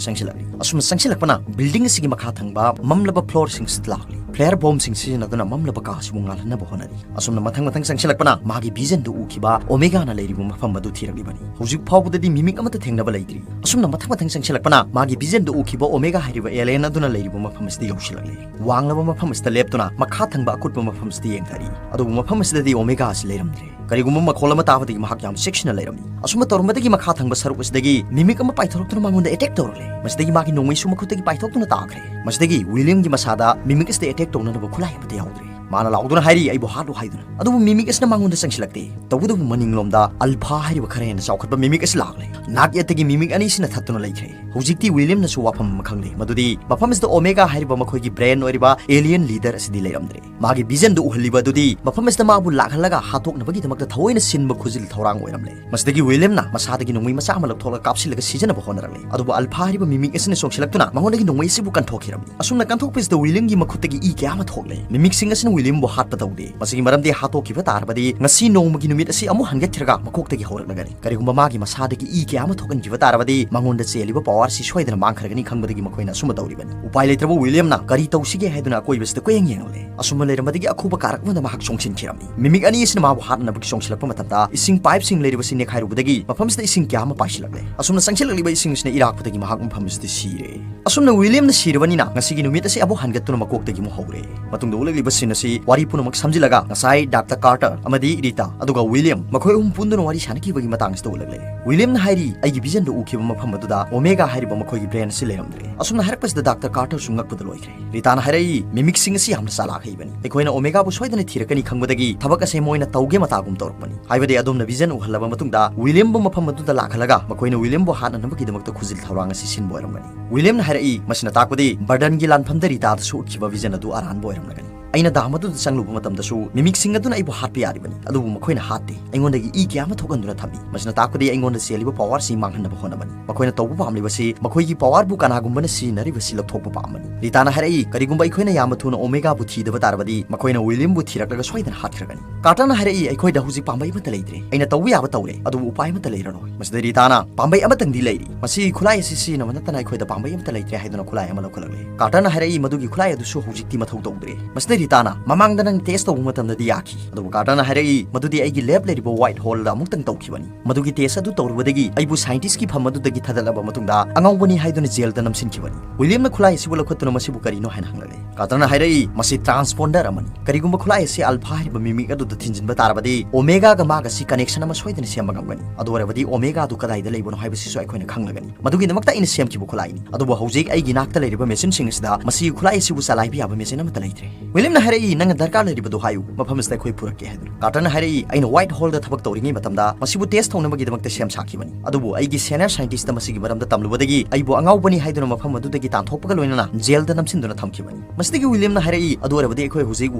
ꯆꯪꯁꯤꯜꯂꯛꯂꯤ꯫ ꯑꯁꯨꯝꯅ ꯆꯪꯁꯤꯜꯂꯛꯄꯅ ꯕꯤꯜꯗꯤꯡ ꯑꯁꯤꯒꯤ ꯃꯈꯥ ꯊꯪꯕ ꯃꯝꯂꯕ ꯐ꯭ꯂꯣꯔꯁꯤꯡꯁꯤꯗ ꯂꯥꯛꯂꯤ꯫ ꯐ꯭ꯂꯦꯌꯔ ꯕꯣꯝꯁꯤꯡ ꯁꯤꯖꯤꯟꯅꯗꯨꯅ ꯃꯝꯂꯕ ꯀꯥ ꯑꯁꯤꯕꯨ ꯉꯥꯜꯍꯟꯅꯕ ꯍꯣꯠꯅꯔꯤ꯫ ꯑꯁꯨꯝꯅ ꯃꯊꯪ ꯃꯊꯪ ꯆꯪꯁꯤꯜꯂꯛꯄꯅ ꯃꯥꯒꯤ ꯚꯤꯖꯟꯗ ꯎꯈꯤꯕ ꯑꯣꯃꯦꯒꯥꯅ ꯂꯩꯔꯤꯕ ꯃꯐꯝ ꯑꯗꯨ ꯊꯤꯔꯛꯂꯤꯕꯅꯤ꯫ ꯍꯧꯖꯤꯛ ꯐꯥꯎꯕꯗꯗꯤ ꯃꯤꯃꯤꯛ ꯑꯃꯠꯇ ꯊꯦꯡꯅꯕ ꯂꯩꯇ꯭ꯔꯤ꯫ ꯑꯁꯨꯝꯅ ꯃꯊꯪ ꯃꯊꯪ ꯆꯪꯁꯤꯜꯂꯛꯄꯅ ꯃꯥꯒꯤ ꯚꯤꯖꯟꯗ ꯎꯈꯤꯕ ꯑꯣꯃꯦꯒꯥ ꯍꯥꯏꯔꯤꯕ ꯑꯦꯂꯤꯌꯟ ꯑꯗꯨꯅ ꯂꯩꯔꯤꯕ ꯃꯐꯝ ꯑꯁꯤꯗ ꯌꯧꯁꯤꯜꯂꯛꯂꯤ꯫ ꯋꯥꯡꯂꯕ ꯃꯐꯝ ꯑꯁꯤꯗ ꯂꯦꯞꯇꯨꯅ ꯃꯈꯥ ꯊꯪꯕ ꯑꯀꯨꯠꯄ ꯃꯐꯝ ꯑꯁꯤꯗ ꯌꯦꯡꯊꯔꯤ꯫ ꯑꯗꯨꯕꯨ ꯃꯐꯝ ꯑꯁꯤꯗꯗꯤ ꯑꯣꯃꯦꯒꯥ ꯑꯁꯤ ꯂꯩꯔꯝꯗ꯭ꯔꯦ꯫ ꯀꯔꯤꯒꯨꯝꯕ ꯃꯈꯣꯜ ꯑꯃ ꯇꯥꯕꯗꯒꯤ ꯃꯍꯥꯛ ꯌꯥꯝ ꯆꯦꯛꯁꯤꯟꯅ ꯂꯩꯔꯝꯃꯤ꯫ ꯑꯁꯨꯝꯅ ꯇꯧꯔꯝꯕꯗꯒꯤ ꯃꯈꯥ ꯊꯪꯕ ꯁꯔꯨꯛ ꯑꯁꯤꯗꯒꯤ ꯃꯤꯃꯤꯛ ꯑꯃ ꯄꯥꯏꯊꯣꯔꯛꯇꯨꯅ ꯃꯉꯣꯟꯗ ꯑꯦꯇꯦꯛ ꯇꯧꯔꯛꯂꯦ꯫ ꯃꯁꯤꯗꯒꯤ ꯃꯥꯒꯤ ꯅꯣꯡꯃꯩꯁꯨ ꯃꯈꯨꯠꯇꯒꯤ ꯄꯥꯏꯊꯣꯛꯇꯨꯅ ꯇꯥꯈ꯭ꯔꯦ꯫ ꯃꯁꯤꯗꯒꯤ ꯋꯤꯂꯤꯌꯝꯒꯤ ꯃꯁꯥꯗ ꯃꯤꯃꯤꯛ ꯑꯁꯤꯗ ꯑꯦꯇꯦꯛ ꯇꯧꯅꯅꯕ ꯈꯨꯠꯂꯥꯏ ꯑꯃꯠꯇ ꯌꯥꯎꯗ꯭ꯔꯦ꯫ ꯃꯥꯅ ꯂꯥꯎꯗꯨꯅ ꯍꯥꯏꯔꯤ, "ꯑꯩꯕꯨ ꯍꯥꯠꯂꯨ" ꯍꯥꯏꯗꯨꯅ꯫ ꯑꯗꯨꯕꯨ ꯃꯤꯃꯤꯛ ꯑꯁꯤꯅ ꯃꯉꯣꯟꯗ ꯆꯪꯁꯤꯜꯂꯛꯇꯦ꯫ ꯇꯧꯕꯇꯕꯨ ꯃꯅꯤꯡꯂꯣꯝꯗ ꯑꯜꯐꯥ ꯍꯥꯏꯔꯤꯕ ꯈꯔ ꯍꯦꯟꯅ ꯆꯥꯎꯈꯠꯄ ꯃꯤꯃꯤꯛ ꯑꯁꯤ ꯂꯥꯛꯂꯦ꯫ ꯅꯥꯛ ꯌꯦꯠꯇꯒꯤ ꯃꯤꯃꯤꯛ ꯑꯅꯤꯁꯤꯅ ꯊꯠꯇꯨꯅ ꯂꯩꯈ꯭ꯔꯦ꯫ ꯍꯧꯖꯤꯛꯇꯤ ꯋꯤꯂꯤꯌꯝꯅꯁꯨ ꯋꯥꯐꯝ ꯑꯃ ꯈꯪꯂꯦ, ꯃꯗꯨꯗꯤ ꯃꯐꯝ ꯑꯁꯤꯗ ꯑꯣꯃꯦꯒꯥ ꯍꯥꯏꯔꯤꯕ ꯃꯈꯣꯏꯒꯤ ꯕ꯭ꯔꯦꯟ ꯑꯣꯏꯔꯤꯕ ꯑꯦꯂꯤꯌꯟ ꯂꯤꯗꯔ ꯑꯁꯤꯗꯤ ꯂꯩꯔꯝꯗ꯭ꯔꯦ꯫ ꯃꯥꯒꯤ ꯚꯤꯖꯟꯗꯨ ꯎꯍꯜꯂꯤꯕ ꯑꯗꯨꯗꯤ ꯃꯐꯝ ꯑꯁꯤꯗ ꯃꯥꯕꯨ ꯂꯥꯛꯍꯜꯂꯒ ꯍꯥꯠꯇꯣꯛꯅꯕꯒꯤꯗꯃꯛꯇ ꯊꯑꯣꯏꯅ ꯁꯤꯟꯕ ꯈꯨꯖꯤꯜ ꯊꯧꯔꯥꯡ ꯑꯣꯏꯔꯝꯂꯦ꯫ ꯃꯁꯤꯗꯒꯤ ꯋꯤꯂꯤꯌꯝꯅ ꯃꯁꯥꯗꯒꯤ ꯅꯣꯡꯃꯩ ꯃꯆꯥ ꯑꯃ ꯂꯧꯊꯣꯛꯂꯒ ꯀꯥꯞꯁꯤꯜꯂꯒ ꯁꯤꯖꯤꯟꯅꯕ ꯍꯣꯠꯅꯔꯛꯂꯦ꯫ ꯑꯗꯨꯕꯨ ꯑꯜꯐꯥ ꯍꯥꯏꯔꯤꯕ ꯃꯤꯃꯤꯛ ꯑꯁꯤꯅ ꯆꯣꯡꯁꯤꯜꯂꯛꯇꯨꯅ ꯃꯉꯣꯟꯗꯒꯤ ꯅꯣꯡꯃꯩ ꯑꯁꯤꯕꯨ ꯀꯟꯊꯣꯛꯈꯤꯔꯝꯃꯤ꯫ ꯑꯁꯨꯝꯅ ꯀꯟꯊꯣꯛꯄꯁꯤꯗ ꯋꯤꯂꯤꯌꯝꯒꯤ ꯃꯈꯨꯠꯇꯒꯤ ꯏ ꯀꯌꯥ ꯑꯃ ꯊꯣꯛꯂꯦ꯫ ꯃꯤꯃꯤꯛꯁꯤꯡ ꯑꯁꯤꯅ ꯋꯤꯂꯤꯌꯝꯕꯨ ꯍꯥꯠꯄ ꯇꯧꯗꯦ꯫ ꯃꯁꯤꯒꯤ ꯃꯔꯝꯗꯤ ꯍꯥꯠꯇꯣꯛꯈꯤꯕ ꯇꯥꯔꯕꯗꯤ ꯉꯁꯤ ꯅꯣꯡꯃꯒꯤ ꯅꯨꯃꯤꯠ ꯑꯁꯤ ꯑꯃꯨꯛ ꯍꯟꯒꯠꯈꯤꯔꯒ ꯃꯀꯣꯛꯇꯒꯤ ꯍꯧꯔꯛꯂꯒꯅꯤ꯫ ꯀꯔꯤꯒꯨꯝꯕ ꯃꯥꯒꯤ ꯃꯁꯥꯗꯒꯤ ꯏ ꯀꯌꯥ ꯑꯃ ꯊꯣꯛꯍꯟꯈꯤꯕ ꯇꯥꯔꯕꯗꯤ ꯃꯉꯣꯟꯗ ꯆꯦꯜꯂꯤꯕ ꯄꯋꯥꯔꯁꯤ ꯁꯣꯏꯗꯅ ꯃꯥꯡꯈ꯭ꯔꯒꯅꯤ ꯈꯪꯕꯗꯒꯤ ꯃꯈꯣꯏꯅ ꯑꯁꯨꯝꯕ ꯇꯧꯔꯤꯕꯅꯤ꯫ ꯎꯄꯥꯏ ꯂꯩꯇ꯭ꯔꯕ ꯋꯤꯂꯤꯌꯝꯅ ꯀꯔꯤ ꯇꯧꯁꯤꯒꯦ ꯍꯥꯏꯗꯨꯅ ꯑꯀꯣꯏꯕꯁꯤꯗ ꯀꯣꯏꯌꯦꯡ ꯌꯦꯡꯂꯦ꯫ ꯑꯁꯨꯝꯅ ꯂꯩꯔꯝꯕꯗꯒꯤ ꯑꯈꯨꯕ ꯀꯥꯔꯛ ꯑꯃꯗ ꯃꯍꯥꯛ ꯆꯣꯡꯁꯤꯟꯈꯤꯔꯝꯃꯤ꯫ ꯃꯤꯃꯤꯛ ꯑꯅꯤ ꯑꯁꯤꯅ ꯃꯥꯕꯨ ꯍꯥꯠꯅꯅꯕꯒꯤ ꯆꯣꯡꯁꯤꯜꯂꯛꯄ ꯃꯇꯝꯗ ꯏꯁꯤꯡ ꯄꯥꯏꯞꯁꯤꯡ ꯂꯩꯔꯤꯕꯁꯤ ꯅꯦꯈꯥꯏꯔꯨꯕꯗꯒꯤ ꯃꯐꯝꯁꯤꯗ ꯏꯁꯤꯡ ꯀꯌꯥ ꯑꯃ ꯄꯥꯏꯁꯤꯜꯂꯛꯂꯦ꯫ ꯑꯁꯨꯝꯅ ꯆꯪꯁꯤꯜꯂꯛꯂꯤꯕ ꯏꯁꯤꯡꯁꯤꯅ ꯏꯔꯥꯛꯄꯗꯒꯤ ꯃꯍꯥꯛ ꯃꯐꯝ ꯑꯁꯤꯗ ꯁꯤꯔꯦ꯫ ꯑꯁꯨꯝꯅ ꯋꯤꯂꯤꯌꯝꯅ ꯁꯤꯔꯕꯅꯤꯅ ꯉꯁꯤꯒꯤ ꯅꯨꯃꯤꯠ ꯑꯁꯤ ꯑꯃꯨꯛ ꯍꯟꯒꯠꯇꯨꯅ ꯃꯀꯣꯛꯇꯒꯤ ꯑꯃꯨꯛ ꯍꯧꯔꯦ꯫ ꯃꯇꯨꯡꯗ ꯎꯠꯂꯛꯂꯤꯕ ꯁꯤꯟ ꯑꯁꯤ ꯋꯥꯔꯤ ꯄꯨꯝꯅꯃꯛ ꯁꯝꯖꯤꯜꯂꯒ ꯉꯁꯥꯏ ꯗꯥꯛꯇꯔ ꯀꯥꯔꯇꯔ ꯑꯃꯗꯤ ꯔꯤꯇꯥ ꯑꯗꯨꯒ ꯋꯤꯂꯤꯌꯝ ꯃꯈꯣꯏ ꯑꯍꯨꯝ ꯄꯨꯟꯗꯨꯅ ꯋꯥꯔꯤ ꯁꯥꯟꯅꯈꯤꯕꯒꯤ ꯃꯇꯥꯡ ꯑꯁꯤꯗ ꯎꯠꯂꯛꯂꯦ꯫ ꯋꯤꯂꯤꯌꯝꯅ ꯍꯥꯏꯔꯤ, "ꯑꯩꯒꯤ ꯚꯤꯖꯟꯗ ꯎꯈꯤꯕ ꯃꯐꯝ ꯑꯗꯨꯗ ꯑꯣꯃꯦꯒꯥ ꯍꯥꯏꯔꯤꯕ ꯃꯈꯣꯏꯒꯤ ꯕ꯭ꯔꯦꯟ ꯑꯁꯤ ꯂꯩꯔꯝꯗ꯭ꯔꯦ"꯫ ꯑꯁꯨꯝꯅ ꯍꯥꯏꯔꯛꯄꯁꯤꯗ ꯗꯥꯛꯇꯔ ꯀꯥꯔꯇꯔꯁꯨ ꯉꯛꯄꯗ ꯂꯣꯏꯈ꯭ꯔꯦ꯫ ꯔꯤꯇꯥꯅ ꯍꯥꯏꯔꯛꯏ, "ꯃꯤꯃꯤꯛꯁꯤꯡ ꯑꯁꯤ ꯌꯥꯝꯅ ꯆꯥꯂꯥꯛ ꯍꯩꯕꯅꯤ꯫ ꯑꯩꯈꯣꯏꯅ ꯑꯣꯃꯦꯒꯥꯕꯨ ꯁꯣꯏꯗꯅ ꯊꯤꯔꯛꯀꯅꯤ ꯈꯪꯕꯗꯒꯤ ꯊꯕꯛ ꯑꯁꯦ ꯃꯣꯏꯅ ꯇꯧꯒꯦ ꯃꯇꯥꯒꯨꯝ ꯇꯧꯔꯛꯄꯅꯤ꯫ ꯍꯥꯏꯕꯗꯤ ꯑꯗꯣꯝꯅ ꯚꯤꯖꯟ ꯎꯍꯜꯂꯕ ꯃꯇꯨꯡꯗ ꯋꯤꯂꯤꯌꯝꯕꯨ ꯃꯐꯝ ꯑꯗꯨꯗ ꯂꯥꯛꯍꯜꯂꯒ ꯃꯈꯣꯏꯅ ꯋꯤꯂꯤꯌꯝꯕꯨ ꯍꯥꯠꯅꯅꯕꯒꯤꯗꯃꯛꯇ ꯈꯨꯖꯤꯜ ꯊꯧꯔꯥꯡ ꯑꯁꯤ ꯁꯤꯟꯕ ꯑꯣꯏꯔꯝꯒꯅꯤ"꯫ ꯋꯤꯂꯤꯌꯝꯅ ꯍꯥꯏꯔꯛꯏ, "ꯃꯁꯤꯅ ꯇꯥꯛꯄꯗꯤ ꯕꯔꯗꯟꯒꯤ ꯂꯥꯟꯐꯝꯗ ꯔꯤꯇꯥꯗꯁꯨ ꯎꯠꯈꯤꯕ ꯚꯤꯖꯟ ꯑꯗꯨ ꯑꯔꯥꯟꯕ ꯑꯣꯏꯔꯝꯂꯒꯅꯤ꯫ ꯑꯩꯅ ꯗꯥꯝ ꯑꯗꯨꯗ ꯆꯪꯂꯨꯕ ꯃꯇꯝꯗꯁꯨ ꯃꯤꯃꯤꯛꯁꯤꯡ ꯑꯗꯨꯅ ꯑꯩꯕꯨ ꯍꯥꯠꯄ ꯌꯥꯔꯤꯕꯅꯤ, ꯑꯗꯨꯕꯨ ꯃꯈꯣꯏꯅ ꯍꯥꯠꯇꯦ꯫ ꯑꯩꯉꯣꯟꯗꯒꯤ ꯏ ꯀꯌꯥ ꯑꯃ ꯊꯣꯛꯍꯟꯗꯨꯅ ꯊꯝꯃꯤ꯫ ꯃꯁꯤꯅ ꯇꯥꯛꯄꯗꯤ ꯑꯩꯉꯣꯟꯗ ꯆꯦꯜꯂꯤꯕ ꯄꯋꯥꯔꯁꯤ ꯃꯥꯡꯍꯟꯅꯕ ꯍꯣꯠꯅꯕꯅꯤ꯫ ꯃꯈꯣꯏꯅ ꯇꯧꯕ ꯄꯥꯝꯂꯤꯕꯁꯤ ꯃꯈꯣꯏꯒꯤ ꯄꯋꯥꯔꯕꯨ ꯀꯅꯥꯒꯨꯝꯕꯅ ꯁꯤꯖꯤꯟꯅꯔꯤꯕꯁꯤ ꯂꯧꯊꯣꯛꯄ ꯄꯥꯝꯕꯅꯤ"꯫ ꯔꯤꯇꯥꯅ ꯍꯥꯏꯔꯛꯏ, "ꯀꯔꯤꯒꯨꯝꯕ ꯑꯩꯈꯣꯏꯅ ꯌꯥꯝꯅ ꯊꯨꯅ ꯑꯣꯃꯦꯒꯥꯕꯨ ꯊꯤꯗꯕ ꯇꯥꯔꯕꯗꯤ ꯃꯈꯣꯏꯅ ꯋꯤꯂꯤꯌꯝꯕꯨ ꯊꯤꯔꯛꯂꯒ ꯁꯣꯏꯗꯅ ꯍꯥꯠꯈ꯭ꯔꯒꯅꯤ"꯫ ꯀꯥꯔꯇꯔꯅ ꯍꯥꯏꯔꯛꯏ, "ꯑꯩꯈꯣꯏꯗ ꯍꯧꯖꯤꯛ ꯄꯥꯝꯕꯩ ꯑꯃꯠꯇ ꯂꯩꯇ꯭ꯔꯦ꯫ ꯑꯩꯅ ꯇꯧꯕ ꯌꯥꯕ ꯇꯧꯔꯦ, ꯑꯗꯨꯕꯨ ꯎꯄꯥꯏ ꯑꯃꯠꯇ ꯂꯩꯔꯔꯣꯏ"꯫ ꯃꯁꯤꯗ ꯔꯤꯇꯥꯅ, "ꯄꯥꯝꯕꯩ ꯑꯃꯇꯪꯗꯤ ꯂꯩꯔꯤ꯫ ꯃꯁꯤꯒꯤ ꯈꯨꯠꯂꯥꯏ ꯑꯁꯤ ꯁꯤꯖꯤꯟꯅꯕ ꯅꯠꯇꯅ ꯑꯩꯈꯣꯏꯗ ꯄꯥꯝꯕꯩ ꯑꯃꯠꯇ ꯂꯩꯇ꯭ꯔꯦ" ꯍꯥꯏꯗꯨꯅ ꯈꯨꯠꯂꯥꯏ ꯑꯃ ꯂꯧꯈꯠꯂꯛꯂꯦ꯫ ꯀꯥꯔꯇꯔꯅ ꯍꯥꯏꯔꯛꯏ, "ꯃꯗꯨꯒꯤ ꯈꯨꯠꯂꯥꯏ ꯑꯗꯨꯁꯨ ꯍꯧꯖꯤꯛꯇꯤ ꯃꯊꯧ ꯇꯧꯗ꯭ꯔꯦ"꯫ ꯃꯁꯤꯗ ꯔꯤꯇꯥꯅ, "ꯃꯃꯥꯡꯗ ꯅꯪ ꯇꯦꯁ ꯇꯧꯕ ꯃꯇꯝꯗꯗꯤ ꯌꯥꯈꯤ"꯫ ꯑꯗꯨꯕꯨ ꯀꯥꯔꯇꯔꯅ ꯍꯥꯏꯔꯛꯏ, "ꯃꯗꯨꯗꯤ ꯑꯩꯒꯤ ꯂꯦꯕ ꯂꯩꯔꯤꯕ ꯋꯥꯏꯠ ꯍꯣꯜꯗ ꯑꯃꯨꯛꯇꯪ ꯇꯧꯈꯤꯕꯅꯤ꯫ ꯃꯗꯨꯒꯤ ꯇꯦꯁ ꯑꯗꯨ ꯇꯧꯔꯨꯕꯗꯒꯤ ꯑꯩꯕꯨ ꯁꯥꯏꯟꯇꯤꯁꯀꯤ ꯐꯝ ꯑꯗꯨꯗꯒꯤ ꯊꯥꯗꯠꯂꯕ ꯃꯇꯨꯡꯗ ꯑꯉꯥꯎꯕꯅꯤ ꯍꯥꯏꯗꯨꯅ ꯖꯦꯜꯗ ꯅꯝꯁꯤꯟꯈꯤꯕꯅꯤ"꯫ ꯋꯤꯂꯤꯌꯝꯅ ꯈꯨꯠꯂꯥꯏ ꯑꯁꯤꯕꯨ ꯂꯧꯈꯠꯇꯨꯅ ꯃꯁꯤꯕꯨ ꯀꯔꯤꯅꯣ ꯍꯥꯏꯅ ꯍꯪꯂꯛꯂꯦ꯫ ꯀꯥꯔꯇꯔꯅ ꯍꯥꯏꯔꯛꯏ, "ꯃꯁꯤ ꯇ꯭ꯔꯥꯟꯁꯄꯣꯟꯗꯔ ꯑꯃꯅꯤ꯫ ꯀꯔꯤꯒꯨꯝꯕ ꯈꯨꯠꯂꯥꯏ ꯑꯁꯤ ꯑꯜꯐꯥ ꯍꯥꯏꯔꯤꯕ ꯃꯤꯃꯤꯛ ꯑꯗꯨꯗ ꯊꯤꯟꯖꯤꯟꯕ ꯇꯥꯔꯕꯗꯤ ꯑꯣꯃꯦꯒꯥꯒ ꯃꯥꯒ ꯑꯁꯤ ꯀꯅꯦꯛꯁꯟ ꯑꯃ ꯁꯣꯏꯗꯅ ꯁꯦꯝꯕ ꯉꯝꯒꯅꯤ꯫ ꯑꯗꯨ ꯑꯣꯏꯔꯕꯗꯤ ꯑꯣꯃꯦꯒꯥ ꯑꯗꯨ ꯀꯗꯥꯏꯗ ꯂꯩꯕꯅꯣ ꯍꯥꯏꯕꯁꯤꯁꯨ ꯑꯩꯈꯣꯏꯅ ꯈꯪꯂꯒꯅꯤ꯫ ꯃꯗꯨꯒꯤꯗꯃꯛꯇ ꯑꯩꯅ ꯁꯦꯝꯈꯤꯕ ꯈꯨꯠꯂꯥꯏꯅꯤ꯫ ꯑꯗꯨꯕꯨ ꯍꯧꯖꯤꯛ ꯑꯩꯒꯤ ꯏꯅꯥꯛꯇ ꯂꯩꯔꯤꯕ ꯃꯦꯆꯤꯟꯁꯤꯡ ꯑꯁꯤꯗ ꯃꯁꯤꯒꯤ ꯈꯨꯠꯂꯥꯏ ꯑꯁꯤꯕꯨ ꯆꯂꯥꯏꯕ ꯌꯥꯕ ꯃꯦꯆꯤꯟ ꯑꯃꯠꯇ ꯂꯩꯇ꯭ꯔꯦ"꯫ ꯋꯤꯂꯤꯌꯝꯅ ꯍꯥꯏꯔꯛꯏ, "ꯅꯪꯅ ꯗꯔꯀꯥꯔ ꯂꯩꯔꯤꯕꯗꯨ ꯍꯥꯏꯌꯨ, ꯃꯐꯝ ꯑꯁꯤꯗ ꯑꯩꯈꯣꯏ ꯄꯨꯔꯛꯀꯦ" ꯍꯥꯏꯗꯨꯅ꯫ ꯀꯥꯔꯇꯔꯅ ꯍꯥꯏꯔꯛꯏ, "ꯑꯩꯅ ꯋꯥꯏꯠ ꯍꯣꯜꯗ ꯊꯕꯛ ꯇꯧꯔꯤꯉꯩ ꯃꯇꯝꯗ ꯃꯁꯤꯕꯨ ꯇꯦꯁ ꯇꯧꯅꯕꯒꯤꯗꯃꯛꯇ ꯁꯦꯝ ꯁꯥꯈꯤꯕꯅꯤ꯫ ꯑꯗꯨꯕꯨ ꯑꯩꯒꯤ ꯁꯦꯅꯤꯌꯔ ꯁꯥꯏꯟꯇꯤꯁꯇ ꯃꯁꯤꯒꯤ ꯃꯔꯝꯗ ꯇꯝꯂꯨꯕꯗꯒꯤ ꯑꯩꯕꯨ ꯑꯉꯥꯎꯕꯅꯤ ꯍꯥꯏꯗꯨꯅ ꯃꯐꯝ ꯑꯗꯨꯗꯒꯤ ꯇꯥꯟꯊꯣꯛꯄꯒ ꯂꯣꯏꯅꯅ ꯖꯦꯜꯗ ꯅꯝꯁꯤꯟꯗꯨꯅ ꯊꯝꯈꯤꯕꯅꯤ"꯫ ꯃꯁꯤꯗꯒꯤ ꯋꯤꯂꯤꯌꯝꯅ ꯍꯥꯏꯔꯛꯏ, "ꯑꯗꯨ ꯑꯣꯏꯔꯕꯗꯤ ꯑꯩꯈꯣꯏ ꯍꯧꯖꯤꯛ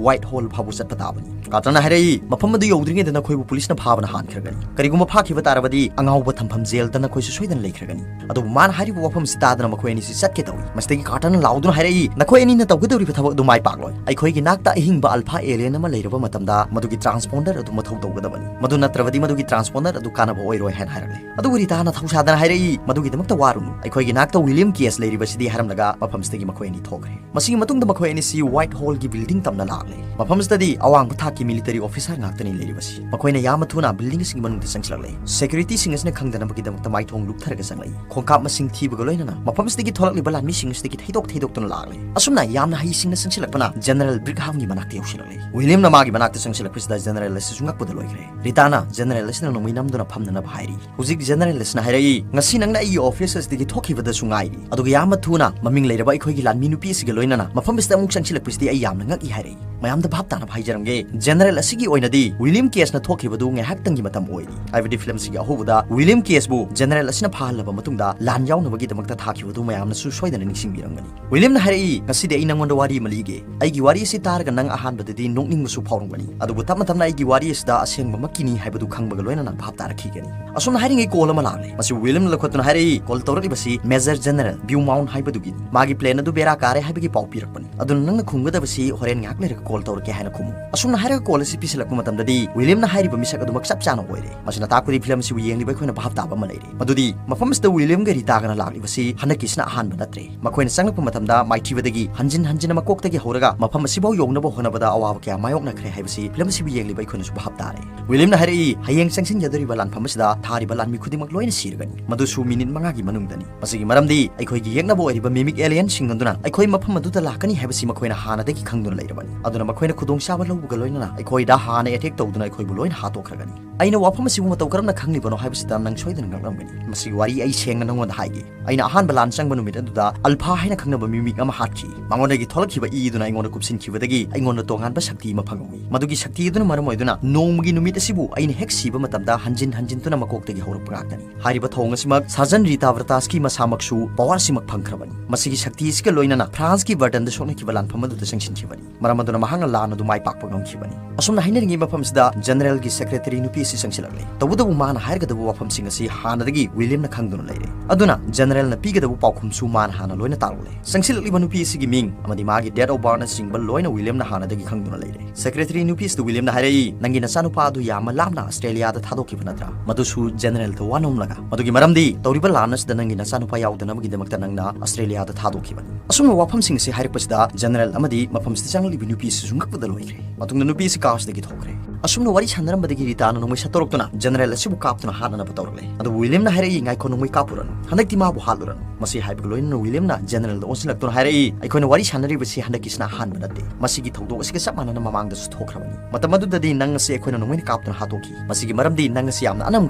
ꯋꯥꯏꯠ ꯍꯣꯜ ꯐꯥꯎꯕ ꯆꯠꯄ ꯇꯥꯕꯅꯤ"꯫ ꯀꯥꯔꯇꯔꯅ ꯍꯥꯏꯔꯛꯏ, "ꯃꯐꯝ ꯑꯗꯨ ꯌꯧꯗ꯭ꯔꯤꯉꯩꯗ ꯅꯈꯣꯏꯕꯨ ꯄꯨꯂꯤꯁꯅ ꯐꯥꯕꯅ ꯍꯥꯟꯈ꯭ꯔꯒꯅꯤ꯫ ꯀꯔꯤꯒꯨꯝꯕ ꯐꯥꯈꯤꯕ ꯇꯥꯔꯕꯗꯤ ꯑꯉꯥꯎꯕ ꯊꯝꯐꯝ ꯖꯦꯜꯗ ꯅꯈꯣꯏꯁꯨ ꯁꯣꯏꯗꯅ ꯂꯩꯈ꯭ꯔꯒꯅꯤ"꯫ ꯑꯗꯨꯕꯨ ꯃꯥꯅ ꯍꯥꯏꯔꯤꯕ ꯋꯥꯐꯝ ꯑꯁꯤ ꯇꯥꯗꯅ ꯃꯈꯣꯏ ꯑꯅꯤꯁꯤ ꯆꯠꯀꯦ ꯇꯧꯏ꯫ ꯃꯁꯤꯗꯒꯤ ꯀꯥꯔꯇꯔꯅ ꯂꯥꯎꯗꯨꯅ ꯍꯥꯏꯔꯛꯏ, "ꯅꯈꯣꯏ ꯑꯅꯤꯅ ꯇꯧꯒꯗꯧꯔꯤꯕ ꯊꯕꯛ ꯑꯗꯨ ꯃꯥꯏ ꯄꯥꯛꯂꯣꯏ꯫ ꯑꯩꯈꯣꯏ ꯒꯤ ꯅꯥꯛꯇ ꯑꯍꯤꯡꯕ alpha alien ꯑꯃ ꯂꯩꯔꯕ ꯃꯇꯝꯗ ꯃꯗꯨꯒꯤ transponder ꯑꯗꯨ ꯃꯊꯧ ꯇꯧꯒꯗꯕꯅꯤ꯫ ꯃꯗꯨ ꯅꯠꯇ꯭ꯔꯕꯗꯤ ꯃꯗꯨꯒꯤ transponder ꯑꯗꯨ ꯀꯥꯟꯅꯕ ꯑꯣꯏꯔꯣꯏ ꯍꯥꯏꯅ ꯍꯥꯏꯔꯛꯂꯦ꯫ ꯑꯗꯨꯕꯨ ꯔꯤꯇꯥꯅ ꯊꯧꯁꯥꯗꯅ ꯍꯥꯏꯔꯛꯏ, "ꯃꯗꯨꯒꯤꯗꯃꯛꯇ ꯋꯥꯔꯨꯅꯨ, ꯑꯩꯈꯣꯏꯒꯤ ꯅꯥꯛꯇ ꯋꯤꯂꯤꯌꯝ ꯀꯦꯁ ꯂꯩꯔꯤꯕꯁꯤꯗꯤ" ꯍꯥꯏꯔꯝꯂꯒ ꯃꯐꯝꯁꯤꯗꯒꯤ ꯃꯈꯣꯏ ꯑꯅꯤ ꯊꯣꯛꯈ꯭ꯔꯦ꯫ ꯃꯁꯤꯒꯤ ꯃꯇꯨꯡꯗ ꯃꯈꯣꯏ ꯑꯅꯤꯁꯤ Whitehall ꯒꯤ building ꯇꯝꯅ ꯂꯥꯛꯂꯦ꯫ ꯃꯐꯝꯁꯤꯗꯗꯤ ꯑꯋꯥꯡꯕ ꯊꯥꯛꯀꯤ military officer ꯉꯥꯛꯇꯅꯤ ꯂꯩꯔꯤꯕꯁꯤ꯫ ꯃꯈꯣꯏꯅ ꯌꯥꯝꯅ ꯊꯨꯅ building ꯁꯤꯡꯒꯤ ꯃꯅꯨꯡꯗ ꯆꯪꯁꯤꯜꯂꯛꯂꯦ꯫ Security ꯁꯤꯡ ꯑꯁꯤꯅ ꯈꯪꯗꯅꯕꯒꯤꯗꯃꯛꯇ ꯃꯥꯏꯊꯣꯡ ꯂꯨꯞꯊꯔꯒ ꯆꯪꯂꯛꯏ꯫ ꯈꯣꯡꯀꯥꯞ ꯃꯁꯤꯡ ꯊꯤꯕꯒ ꯂꯣꯏꯅꯅ ꯃꯐꯝꯁꯤꯗꯒꯤ ꯊꯣꯛꯂꯛꯂꯤꯕ ꯂꯥꯟꯃꯤꯁꯤꯡ ꯑꯁꯤꯗꯒꯤ ꯊꯩꯗꯣꯛ ꯊꯩꯗꯣꯛꯇꯨꯅ ꯂꯥꯛꯂꯦ꯫ ꯑꯁꯨꯝꯅ ꯌꯥꯝꯅ ꯍꯩꯁꯤꯡꯅ ꯆꯪꯁꯤꯜꯂꯛꯄꯅ General Brigham ꯒꯤ ꯃꯅꯥꯛꯇ ꯌꯧꯁꯤꯜꯂꯛꯂꯦ꯫ ꯋꯤꯂꯤꯌꯝꯅ ꯃꯥꯒꯤ ꯃꯅꯥꯛꯇ ꯆꯪꯁꯤꯜꯂꯛꯄꯁꯤꯗ General ꯑꯁꯤꯁꯨ ꯉꯛꯄꯗ ꯂꯣꯏꯈ꯭ꯔꯦ꯫ ꯔꯤꯇꯥꯅ General ꯑꯁꯤꯗ ꯅꯣꯡꯃꯩ ꯅꯝꯗꯨꯅ ꯐꯝꯅꯅꯕ ꯍꯥꯏꯔꯤ꯫ ꯍꯧꯖꯤꯛ General ꯑꯁꯤꯅ ꯍꯥꯏꯔꯛꯏ, "ꯉꯁꯤ ꯅꯪꯅ ꯑꯩꯒꯤ office ꯑꯁꯤꯗꯒꯤ ꯊꯣꯛꯈꯤꯕꯗꯁꯨ ꯉꯥꯏꯔꯤ, ꯑꯗꯨꯒ ꯌꯥꯝꯅ ꯊꯨꯅ ꯃꯃꯤꯡ ꯂꯩꯔꯕ ꯑꯩꯈꯣꯏꯒꯤ ꯂꯥꯟꯃꯤ ꯅꯨꯄꯤ ꯑꯁꯤꯒ ꯂꯣꯏꯅꯅ ꯃꯐꯝ ꯑꯁꯤꯗ ꯑꯃꯨꯛ ꯆꯪꯁꯤꯜꯂꯛꯄꯁꯤꯗꯤ ꯑꯩ ꯌꯥꯝꯅ ꯉꯛꯏ" ꯍꯥꯏꯔꯛꯏ꯫ ꯃꯌꯥꯝꯗ ꯚꯥꯞ ꯇꯥꯅꯕ ꯍꯥꯏꯖꯔꯝꯒꯦ, General ꯑꯁꯤꯒꯤ ꯑꯣꯏꯅꯗꯤ ꯋꯤꯂꯤꯌꯝ ꯀꯦꯁꯅ ꯊꯣꯛꯈꯤꯕꯗꯨ ꯉꯥꯏꯍꯥꯛꯇꯪꯒꯤ ꯃꯇꯝ ꯑꯣꯏꯔꯤ꯫ ꯍꯥꯏꯕꯗꯤ film ꯁꯤꯒꯤ ꯑꯍꯧꯕꯗ ꯋꯤꯂꯤꯌꯝ ꯀꯦꯁꯕꯨ General ꯑꯁꯤꯅ ꯐꯥꯍꯜꯂꯕ ꯃꯇꯨꯡꯗ ꯂꯥꯟ ꯌꯥꯎꯅꯕꯒꯤꯗꯃꯛꯇ ꯊꯥꯈꯤꯕꯗꯨ ꯃꯌꯥꯝꯅꯁꯨ ꯁꯣꯏꯗꯅ ꯅꯤꯡꯁꯤꯡꯕꯤꯔꯝꯒꯅꯤ꯫ ꯋꯤꯂꯤꯌꯝꯅ ꯍꯥꯏꯔꯛꯏ, "ꯉꯁꯤꯗꯤ ꯑꯩ ꯅꯪꯉꯣꯟꯗ ꯋꯥꯔꯤ ꯑꯃ ꯂꯤꯒꯦ꯫ ꯑꯩꯒꯤ ꯋꯥꯔꯤ ꯑꯁꯤ ꯇꯥꯔꯒ ꯅꯪ ꯑꯍꯥꯟꯕꯗꯗꯤ ꯅꯣꯛꯅꯤꯡꯕꯁꯨ ꯐꯥꯎꯔꯝꯒꯅꯤ, ꯑꯗꯨꯕꯨ ꯇꯞꯅ ꯇꯞꯅ ꯑꯩꯒꯤ ꯋꯥꯔꯤ ꯑꯁꯤꯗ ꯑꯁꯦꯡꯕꯃꯛꯀꯤꯅꯤ ꯍꯥꯏꯕꯗꯨ ꯈꯪꯕꯒ ꯂꯣꯏꯅꯅ ꯚꯥꯞ ꯇꯥꯔꯛꯈꯤꯒꯅꯤ"꯫ ꯑꯁꯨꯝꯅ ꯍꯥꯏꯔꯤꯉꯩ call ꯑꯃ ꯂꯥꯛꯂꯦ꯫ ꯃꯁꯤ ꯋꯤꯂꯤꯌꯝꯅ ꯂꯧꯈꯠꯇꯨꯅ ꯍꯥꯏꯔꯛꯏ, "Call ꯇꯧꯔꯛꯂꯤꯕꯁꯤ Major General Beaumont ꯍꯥꯏꯕꯗꯨꯒꯤꯅꯤ꯫ ꯃꯥꯒꯤ plane ꯑꯗꯨ ꯕꯦꯔꯥ ꯀꯥꯔꯦ ꯍꯥꯏꯕꯒꯤ ꯄꯥꯎ ꯄꯤꯔꯛꯄꯅꯤ꯫ ꯑꯗꯨꯅ ꯅꯪꯅ ꯈꯨꯝꯒꯗꯕꯁꯤ ꯍꯣꯔꯦꯟ ꯉꯥꯏꯍꯥꯛ ꯂꯩꯔꯒ call ꯇꯧꯔꯛꯀꯦ ꯍꯥꯏꯅ ꯈꯨꯝꯃꯨ"꯫ ꯑꯁꯨꯝꯅ ꯍꯥꯏꯔꯒ call ꯑꯁꯤ ꯄꯤꯁꯤꯜꯂꯛꯄ ꯃꯇꯝꯗꯗꯤ ꯋꯤꯂꯤꯌꯝꯅ ꯍꯥꯏꯔꯤꯕ ꯃꯤꯁꯛ ꯑꯗꯨꯃꯛ ꯆꯞ ꯆꯥꯅ ꯑꯣꯏꯔꯦ꯫ ꯃꯁꯤꯅ ꯇꯥꯛꯄꯗꯤ film ꯑꯁꯤꯕꯨ ꯌꯦꯡꯂꯤꯕ ꯑꯩꯈꯣꯏꯅ ꯚꯥꯞ ꯇꯥꯕ ꯑꯃ ꯂꯩꯔꯦ꯫ ꯃꯗꯨꯗꯤ ꯃꯐꯝ ꯑꯁꯤꯗ ꯋꯤꯂꯤꯌꯝꯒ ꯔꯤꯇꯥꯒꯅ ꯂꯥꯛꯂꯤꯕꯁꯤ ꯍꯟꯗꯛꯀꯤꯁꯤꯅ ꯑꯍꯥꯟꯕ ꯅꯠꯇ꯭ꯔꯦ꯫ ꯃꯈꯣꯏꯅ ꯆꯪꯂꯛꯄ ꯃꯇꯝꯗ ꯃꯥꯏꯊꯤꯕꯗꯒꯤ ꯍꯟꯖꯤꯟ ꯍꯟꯖꯤꯟꯅ ꯃꯀꯣꯛꯇꯒꯤ ꯍꯧꯔꯒ ꯃꯐꯝ ꯑꯁꯤꯐꯥꯎ ꯌꯧꯅꯕ ꯍꯣꯠꯅꯕꯗ ꯑꯋꯥꯕ ꯀꯌꯥ ꯃꯥꯌꯣꯛꯅꯈ꯭ꯔꯦ ꯍꯥꯏꯕꯁꯤ film ꯑꯁꯤꯕꯨ ꯌꯦꯡꯂꯤꯕ ꯑꯩꯈꯣꯏꯅꯁꯨ ꯚꯥꯞ ꯇꯥꯔꯦ꯫ ꯋꯤꯂꯤꯌꯝꯅ ꯍꯥꯏꯔꯛꯏ, "ꯍꯌꯦꯡ ꯆꯪꯁꯤꯟꯒꯗꯧꯔꯤꯕ ꯂꯥꯟꯐꯝ ꯑꯁꯤꯗ ꯊꯥꯔꯤꯕ ꯂꯥꯟꯃꯤ ꯈꯨꯗꯤꯡꯃꯛ ꯂꯣꯏꯅ ꯁꯤꯔꯒꯅꯤ꯫ ꯃꯗꯨꯁꯨ minute ꯃꯉꯥꯒꯤ ꯃꯅꯨꯡꯗꯅꯤ꯫ ꯃꯁꯤꯒꯤ ꯃꯔꯝꯗꯤ ꯑꯩꯈꯣꯏꯒꯤ ꯌꯦꯛꯅꯕ ꯑꯣꯏꯔꯤꯕ mimic alien ꯁꯤꯡ ꯑꯗꯨꯅ ꯑꯩꯈꯣꯏ ꯃꯐꯝ ꯑꯗꯨꯗ ꯂꯥꯛꯀꯅꯤ ꯍꯥꯏꯕꯁꯤ ꯃꯈꯣꯏꯅ ꯍꯥꯟꯅꯗꯒꯤ ꯈꯪꯗꯨꯅ ꯂꯩꯔꯕꯅꯤ꯫ ꯑꯗꯨꯅ ꯃꯈꯣꯏꯅ ꯈꯨꯗꯣꯡꯆꯥꯕ ꯂꯧꯕꯒ ꯂꯣꯏꯅꯅ ꯑꯩꯈꯣꯏꯗ ꯍꯥꯟꯅ attack ꯇꯧꯗꯨꯅ ꯑꯩꯈꯣꯏꯕꯨ ꯂꯣꯏꯅ ꯍꯥꯠꯇꯣꯛꯈ꯭ꯔꯒꯅꯤ"꯫ ꯑꯩꯅ ꯋꯥꯐꯝ ꯑꯁꯤꯕꯨ ꯃꯇꯧ ꯀꯔꯝꯅ ꯈꯪꯂꯤꯕꯅꯣ ꯍꯥꯏꯕꯁꯤꯗ ꯅꯪ ꯁꯣꯏꯗꯅ ꯉꯛꯂꯝꯒꯅꯤ꯫ ꯃꯁꯤꯒꯤ ꯋꯥꯔꯤ ꯑꯩ ꯁꯦꯡꯅ ꯅꯪꯉꯣꯟꯗ ꯍꯥꯏꯒꯦ꯫ ꯑꯩꯅ ꯑꯍꯥꯟꯕ ꯂꯥꯟ ꯆꯪꯕ ꯅꯨꯃꯤꯠ ꯑꯗꯨꯗ alpha ꯍꯥꯏꯅ ꯈꯪꯅꯕ mimic ꯑꯃ ꯍꯥꯠꯈꯤ꯫ ꯃꯉꯣꯟꯗꯒꯤ ꯊꯣꯛꯂꯛꯈꯤꯕ ꯏ ꯑꯗꯨꯅ ꯑꯩꯉꯣꯟꯗ ꯀꯨꯞꯁꯤꯟꯈꯤꯕꯗꯒꯤ ꯑꯩꯉꯣꯟꯗ ꯇꯣꯉꯥꯟꯕ ꯁꯛꯇꯤ ꯑꯃ ꯐꯪꯉꯝꯃꯤ꯫ ꯃꯗꯨꯒꯤ ꯁꯛꯇꯤ ꯑꯗꯨꯅ ꯃꯔꯝ ꯑꯣꯏꯗꯨꯅ ꯅꯣꯡꯃꯒꯤ ꯅꯨꯃꯤꯠ ꯑꯁꯤꯕꯨ ꯑꯩꯅ ꯍꯦꯛ ꯁꯤꯕ ꯃꯇꯝꯗ ꯍꯟꯖꯤꯟ ꯍꯟꯖꯤꯟꯗꯨꯅ ꯃꯀꯣꯛꯇꯒꯤ ꯍꯧꯔꯛꯄ ꯉꯥꯛꯇꯅꯤ꯫ ꯍꯥꯏꯔꯤꯕ ꯊꯧꯑꯣꯡ ꯑꯁꯤꯃꯛ Sergeant Rita Vartasꯀꯤ ꯃꯁꯥꯃꯛꯁꯨ power ꯁꯤꯃꯛ ꯐꯪꯈ꯭ꯔꯕꯅꯤ꯫ ꯃꯁꯤꯒꯤ ꯁꯛꯇꯤ ꯑꯁꯤꯒ ꯂꯣꯏꯅꯅ Franceꯀꯤ Verdunꯗ ꯁꯣꯛꯅꯈꯤꯕ ꯂꯥꯟꯐꯝ ꯑꯗꯨꯗ ꯆꯪꯁꯤꯟꯈꯤꯕꯅꯤ꯫ ꯃꯔꯝ ꯑꯗꯨꯅ ꯃꯍꯥꯛꯅ ꯂꯥꯟ ꯑꯗꯨ ꯃꯥꯏ ꯄꯥꯛꯄ ꯉꯝꯈꯤꯕꯅꯤ꯫ ꯑꯁꯨꯝꯅ ꯍꯥꯏꯅꯔꯤꯉꯩ ꯃꯐꯝꯁꯤꯗ Generalꯒꯤ secretary ꯅꯨꯄꯤ ꯑꯁꯤ ꯆꯪꯁꯤꯜꯂꯛꯂꯦ꯫ ꯇꯧꯕꯇꯕꯨ ꯃꯥꯅ ꯍꯥꯏꯔꯒꯗꯕ ꯋꯥꯐꯝꯁꯤꯡ ꯑꯁꯤ ꯍꯥꯟꯅꯗꯒꯤ ꯋꯤꯂꯤꯌꯝꯅ ꯈꯪꯗꯨꯅ ꯂꯩꯔꯦ꯫ ꯑꯗꯨꯅ Generalꯅ ꯄꯤꯒꯗꯕ ꯄꯥꯎꯈꯨꯝꯁꯨ ꯃꯥꯅ ꯍꯥꯟꯅ ꯂꯣꯏꯅ ꯇꯥꯔꯛꯂꯦ꯫ ꯆꯪꯁꯤꯜꯂꯛꯂꯤꯕ ꯅꯨꯄꯤ ꯑꯁꯤꯒꯤ ꯃꯤꯡ ꯑꯃꯗꯤ ꯃꯥꯒꯤ date of birthꯅꯆꯤꯡꯕ ꯂꯣꯏꯅ ꯋꯤꯂꯤꯌꯝꯅ ꯍꯥꯟꯅꯗꯒꯤ ꯈꯪꯗꯨꯅ ꯂꯩꯔꯦ꯫ ꯁꯦꯀ꯭ꯔꯦꯇꯔꯤ ꯅꯨꯄꯤ ꯑꯁꯤꯗ ꯋꯤꯂꯤꯌꯝꯅ ꯍꯥꯏꯔꯛꯏ, "ꯅꯪꯒꯤ ꯅꯆꯥꯅꯨꯄꯥ ꯑꯗꯨ ꯌꯥꯝꯅ ꯂꯥꯞꯅ ꯑꯁꯇ꯭ꯔꯦꯂꯤꯌꯥꯗ ꯊꯥꯗꯣꯛꯈꯤꯕ ꯅꯠꯇ꯭ꯔꯥ? ꯃꯗꯨꯁꯨ ꯖꯦꯅꯔꯦꯜꯗ ꯋꯥ ꯅꯣꯝꯂꯒ꯫ ꯃꯗꯨꯒꯤ ꯃꯔꯝꯗꯤ ꯇꯧꯔꯤꯕ ꯂꯥꯟ ꯑꯁꯤꯗ ꯅꯪꯒꯤ ꯅꯆꯥꯅꯨꯄꯥ ꯌꯥꯎꯗꯅꯕꯒꯤꯗꯃꯛꯇ ꯅꯪꯅ ꯑꯁꯇ꯭ꯔꯦꯂꯤꯌꯥꯗ ꯊꯥꯗꯣꯛꯈꯤꯕꯅꯤ"꯫ ꯑꯁꯨꯝꯅ ꯋꯥꯐꯝꯁꯤꯡ ꯑꯁꯤ ꯍꯥꯏꯔꯛꯄꯁꯤꯗ ꯖꯦꯅꯔꯦꯜ ꯑꯃꯗꯤ ꯃꯐꯝꯁꯤꯗ ꯆꯪꯂꯛꯂꯤꯕ ꯅꯨꯄꯤ ꯑꯁꯤꯁꯨ ꯉꯛꯄꯗ ꯂꯣꯏꯈ꯭ꯔꯦ꯫ ꯃꯇꯨꯡꯗ ꯅꯨꯄꯤ ꯑꯁꯤ ꯀꯥ ꯑꯁꯤꯗꯒꯤ ꯊꯣꯛꯈ꯭ꯔꯦ꯫ ꯑꯁꯨꯝꯅ ꯋꯥꯔꯤ ꯁꯥꯟꯅꯔꯝꯕꯗꯒꯤ ꯔꯤꯇꯥꯅ ꯅꯣꯡꯃꯩ ꯁꯠꯇꯣꯔꯛꯇꯨꯅ ꯖꯦꯅꯔꯦꯜ ꯑꯁꯤꯕꯨ ꯀꯥꯞꯇꯨꯅ ꯍꯥꯠꯅꯅꯕ ꯇꯧꯔꯛꯂꯦ꯫ ꯑꯗꯨꯕꯨ ꯋꯤꯂꯤꯌꯝꯅ ꯍꯥꯏꯔꯛꯏ, "ꯉꯥꯏꯈꯣ, ꯅꯣꯡꯃꯩ ꯀꯥꯞꯄꯨꯔꯅꯨ꯫ ꯍꯟꯗꯛꯇꯤ ꯃꯥꯕꯨ ꯍꯥꯠꯂꯨꯔꯅꯨ"꯫ ꯃꯁꯤ ꯍꯥꯏꯕꯒ ꯂꯣꯏꯅꯅ ꯋꯤꯂꯤꯌꯝꯅ ꯖꯦꯅꯔꯦꯜꯗ ꯑꯣꯟꯁꯤꯜꯂꯛꯇꯨꯅ ꯍꯥꯏꯔꯛꯏ, "ꯑꯩꯈꯣꯏꯅ ꯋꯥꯔꯤ ꯁꯥꯟꯅꯔꯤꯕꯁꯤ ꯍꯟꯗꯛꯀꯤꯁꯤꯅ ꯑꯍꯥꯟꯕ ꯅꯠꯇꯦ꯫ ꯃꯁꯤꯒꯤ ꯊꯧꯗꯣꯛ ꯑꯁꯤꯒ ꯆꯞ ꯃꯥꯟꯅꯅ ꯃꯃꯥꯡꯗꯁꯨ ꯊꯣꯛꯈ꯭ꯔꯕꯅꯤ꯫ ꯃꯇꯝ ꯑꯗꯨꯗꯗꯤ ꯅꯪ ꯑꯁꯤ ꯑꯩꯈꯣꯏꯅ ꯅꯣꯡꯃꯩꯅ ꯀꯥꯞꯇꯨꯅ ꯍꯥꯠꯇꯣꯛꯈꯤ꯫ ꯃꯁꯤꯒꯤ ꯃꯔꯝꯗꯤ ꯅꯪ ꯑꯁꯤ ꯌꯥꯝꯅ ꯑꯅꯝ